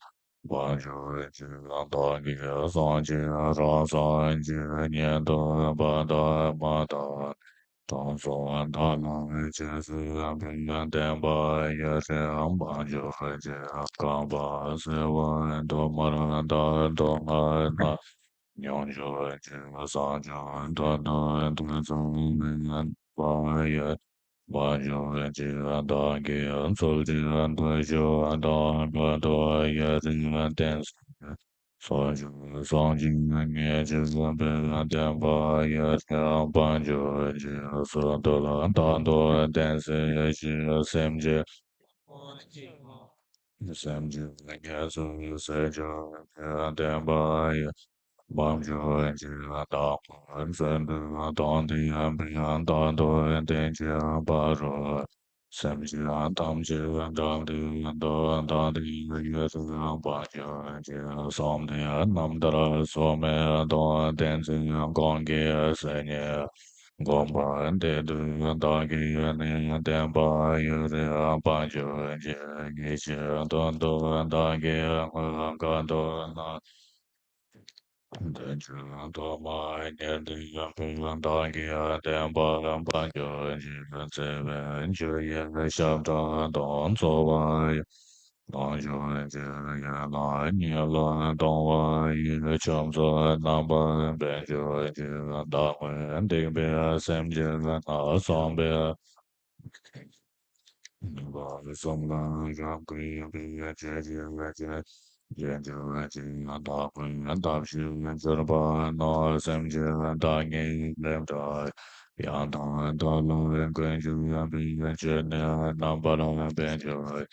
འབྱོར་གྱི་བདག་གིས་སངས་རྒྱས་རང་སངས་རྒྱས་ཉིད་དུ་བ་དང་མ་དང་། དང་ཚོགས་བདག་ལ་རྗེས་སུ་ཕན་པའི་བསྟན་པ་ཡུན་རིང་དཔལ་འབྱོར་གྱི་རྐང་པ་བསིལ་བ་དུ་མར་དང་དུ་མར་ན་མྱོང་འགྱུར་གྱི་བསམ་སྤྱོད་དོན་དུ་དོན་ཚང་བའི་བསྟན་པ་ཡི་དཔལ་འབྱོར་གྱི་བདག་གིས་ཚུལ་ཁྲིམས་བཀོད་རྒྱུ་དང་བཀའ་དུ་ཡུན་རིང་བརྟན་སྲིད། སོགས་ཀྱང་སངས་རྒྱས་ཉིད་ཀྱི་བསྟན་པའི་བསྟན་པ་ཡི་དཔལ་འབྱོར་གྱི་ཟུར་དུ་རྟག་ཏུ་བརྟན་སྲིད་ཞེས་སེམས་ཀྱི་སེམས་ཀྱི་ངལ་གསོ་སེལ་རྒྱུ་བསྟན་པ་ཡི་དཔལ་འབྱོར་གྱི་བདག་པོ་བརྩོན་འགྲུས་དང་ལྡན་པའི་རྟག་ཏུ་བརྟན་གྱུར་པ་རུ། སེམས་ཅན་ཐམས་ཅད་དགྲ་འདུལ་དང་ལྡན་ཏེ་ཡུན་རིང་དཔལ་འབྱོར་གྱི་བསམ་གཏན་རྣམ་ཐར་སོགས་མེད་དང་བསྟན་འཛིན་གང་གི་སེམས་ཉིད་སྒོམ་པ་དེ་དུས་བདག་གིས་ནི་བསྟན་པ་ཡུན་རིང་དཔལ་འབྱོར་གྱི་ཡེ་ཤེས་དོན་དུ་བདག་གིས་དངོས་བཀའ་དུ་གནང་། དོན་བཅུ་ཐོག་མར་གཉེར་འདོད་པའི་བདག་གིས་བསྟན་པ་དཔལ་འབྱོར་གྱི་བརྩེ་བའི་རྒྱུ་ཡི་ཞབས་ཁྲ་དང་ཚོགས་པ་ཡི་དཔལ་འབྱོར་གྱི་ཡན་ལག་གཉིས་ལ་གཏོང་བ་ཡི་ཆོས་ཚོགས་རྣམ་པར་དཔལ་འབྱོར་གྱི་བདག་མོས་སྡིག་པའི་སེམས་ཅན་སྣ་ཚོགས་པའི། ནུས་པ་གསུམ་ལ་རབ་བསྐུལ་བའི་ཆོས་ཀྱི་ལས་ཀྱི་རྒྱལ་འགྱུར་གྱི་བདག་པོས་བདག་གཞན་གྱུར་པ་ནོར་སེམས་ཀྱི་བདག་ཉིད་ལས་འབྲས་ཡང་དག་བདག་ལ་ཀུན་འབྱུང་བའི་ཆོས་ནི་རྣམ་པར་དཔལ་འབྱོར་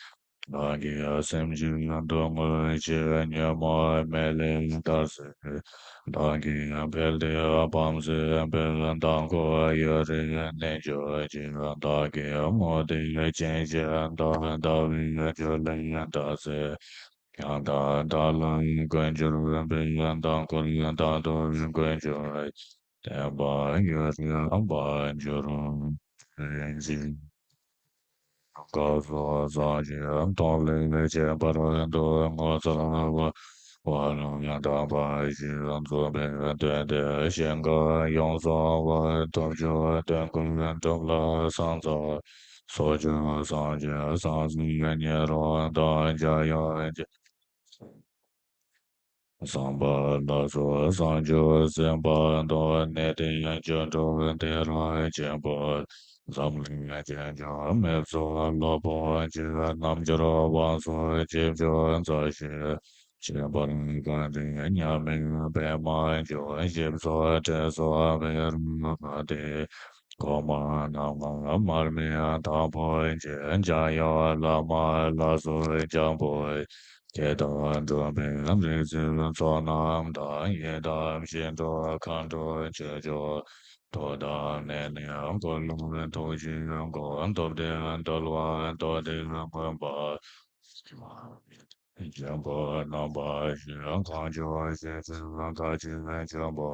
བདག་གི་སེམས་ཀྱི་སྡུག་བསྔལ་ཆེས་ཉོན་མོངས་མེ་ལས་ཐར་སའི་བདག་གི་འཕེལ་འདེབས་བམ་སྲིད་པའི་མདང་དགོང་ཡུན་རིང་གནས་འགྱུར་གྱི་བདག་གི་ངོ་དེ་སྐྱེ་མཆེད་དང་ཟླ་བའི་རྒྱུ་ལས་འདས་སའི་ཡང་དག་བདག་ལ་ཀུན་འབྱུང་བའི་མདང་དགོང་མདང་དུ་ཀུན་འབྱུང་བའི་བསྟན་པ་ཡུན་རིང་དཔལ་འབྱོར་རིན་ཆེན། སྐབས་སུ་སངས་རྒྱས་སྟོབས་ལས་ཁྱད་པར་དུ་ངོ་མཚར་བ་བ་རང་ཡང་དག་པ་ཞིག་འཛུགས་པའི་དོན་དེ་ཞིང་ཁམས་ཡོངས་སུ་བར་ཐོབ་རྒྱུ་དོན་ཀུན་གྲུབ་ལ་སངས་རྒྱས་སོགས་ཀྱང་སངས་རྒྱས་སངས་རྒྱས་ཉན་རང་དང་འཇམ་དབྱངས་ཀྱི། བསམ་པ་ལ་སོགས་བསམ་བརྗོད་སེམས་དཔའ་དང་། གནས་དེའི་སྐྱེ་འགྲོ་དེ་རང་ཆེན་པོ། འཛམ་གླིང་ཅན་གྱི་མི་ཚོགས་ལ་ཕོག་ཅིང་རྣལ་འབྱོར་དབང་སོགས་ཅི་བྱུང་མཛའ་བཤེས་ཁྱད་པར་དགའ་སྟོན་མཉམ་མེད་པད་མ་འབྱུང་། ཞིག་སོགས་དྲེགས་སོགས་བེ་ར་མ་ཏི་གོང་མ་རྣམས་ལ་མར་མེ་དང་པོ་བྱིན། འཇམ་དབྱངས་བླ་མ་ལ་སོགས་འཇམ་དཔལ་དེ་དག་འགྲོ་བའི་རིགས་ཚོགས་རྣམས་དང་། ཡི་དམ་ཞི་ཁྲོ་མཁའ་འགྲོ་ཆོས་སྐྱོང་ཐོག་དང་ནས་ནས་འཁོར་ལོ་ཐུགས་རྗེའི་སྒོ། སྟོབས་ལྡན་འདུལ་བ་མདོ་སྡེ་མངོན་པ། ཆེན་པོ་རྣམ་པ་བཞི། གང་བྱུང་ཞིང་ཆེན་མཁའ་སྤྱོད་ཆེན་པོ།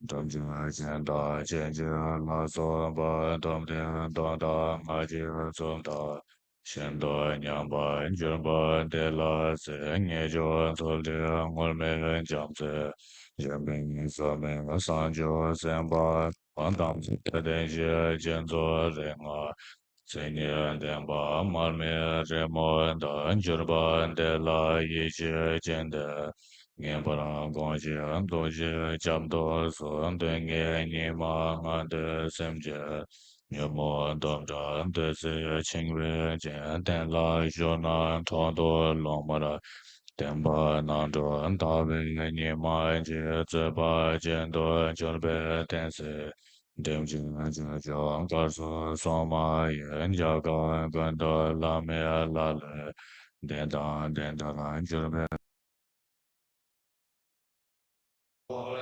ཐམས་ཅད་མཁྱེན་དང་མཁྱེན་ཅིང་ལ་སོགས་པ། སྟོབས་ལྡན་སྟོབས་དང་སྔགས་ཀྱི་ཚོགས་དང་། ཤིན་ཏུ་མཉམ་པར་གྱུར་པ་དེ་ལ་གསོལ། ངེས་འབྱུང་ཚུལ་ཁྲིམས་ངུར་སྨྲིག་བྱམས་བརྩེ་ཞི་མི་སྲུན་མི་བསམ་བརྗོད་སེམས་དཔའ་དམ་ཚིག་ལྡན་ཞིང་བྱིན་རླབས་རིགས་ལྔ་མཚན་ཉིད་ལྡན་པ། མར་མེའི་རི་མོ་དང་། གྱུར་པ་དེ་ལ་ཡིད་ཆེས་བྱིན་ཏེ། ངེས་པར་དགོངས་ཤིག་ཐུགས་རྗེའི་ཞབས་ཏོག་སོགས། དོན་གཉིས་ཉི་མ་ལྔ་དུས་སེམས་ཅན། ཉོན་མོངས་འདུ་འབྲལ་འདོད་སྲེད་འཆིང་བའི་རྐྱེན། གཏན་ལ་ཞུགས་ན་འཕྲང་དུ་ལྷུང་མར། བདེན་པ་རྣམ་གྲོལ་ལྟ་བའི་ཉི་མ་འཆི། རྩོད་པ་ཅན་དུ་གྱུར་པའི་བསྟན་སྲིད། སྒྲིབ་བྱེད་ཆོས་སྐྱོང་གར་སོགས་སྲུང་མ་ཡི། རྒྱལ་ཁམས་ཀུན་ཏུ་ལྷ་མིའི་ལ་ལས། བདེན་དང་བདེན་མཐར་གྱུར་པའི།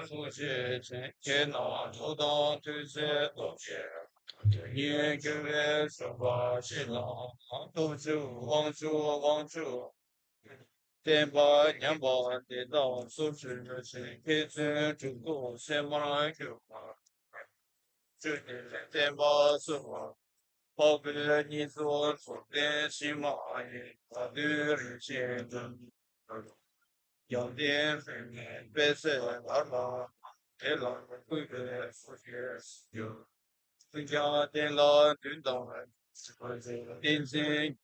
ཐུགས་རྗེ་ཅན། ཁྱེད་རྣམས་ཐུགས་དམ་དུས་གསུམ་སྟོབས་ཆེན། དོན་གཉིས་འགྱུར་བའི་ཞུགས་པ་ཕྱིར་ལ། སྟོབས་བཅུ་དབང་ཕྱུག་དབང་ཕྱུག་བསྟན་པ་ཉམས་པ་འདི་དག་སོར་ཆུད་ཅིང་། མཁས་བཙུན་གྲུབ་ཐོབ་སེམས་མར་གྱུར་པ། བཅུ་གཉིས་བསྟན་པ་སྲུང་བ། འཕགས་པའི་ཉེར་འཚོ་ཐུབ་བསྟན་ཕྱི་མ་ཡི། ད་དུང་རིན་ཆེན་འབྲུ་རྒྱལ་བསྟན་འཛིན་མའི་དཔལ་གསལ་བར་ལ། དེ་ལ་གུས་པས་ཐུགས་རྗེས་གཟིགས་ཞུ། ཀུན་ཀྱང་བསྟན་ལ་འདུན་དང་། བསྟན་འཛིན་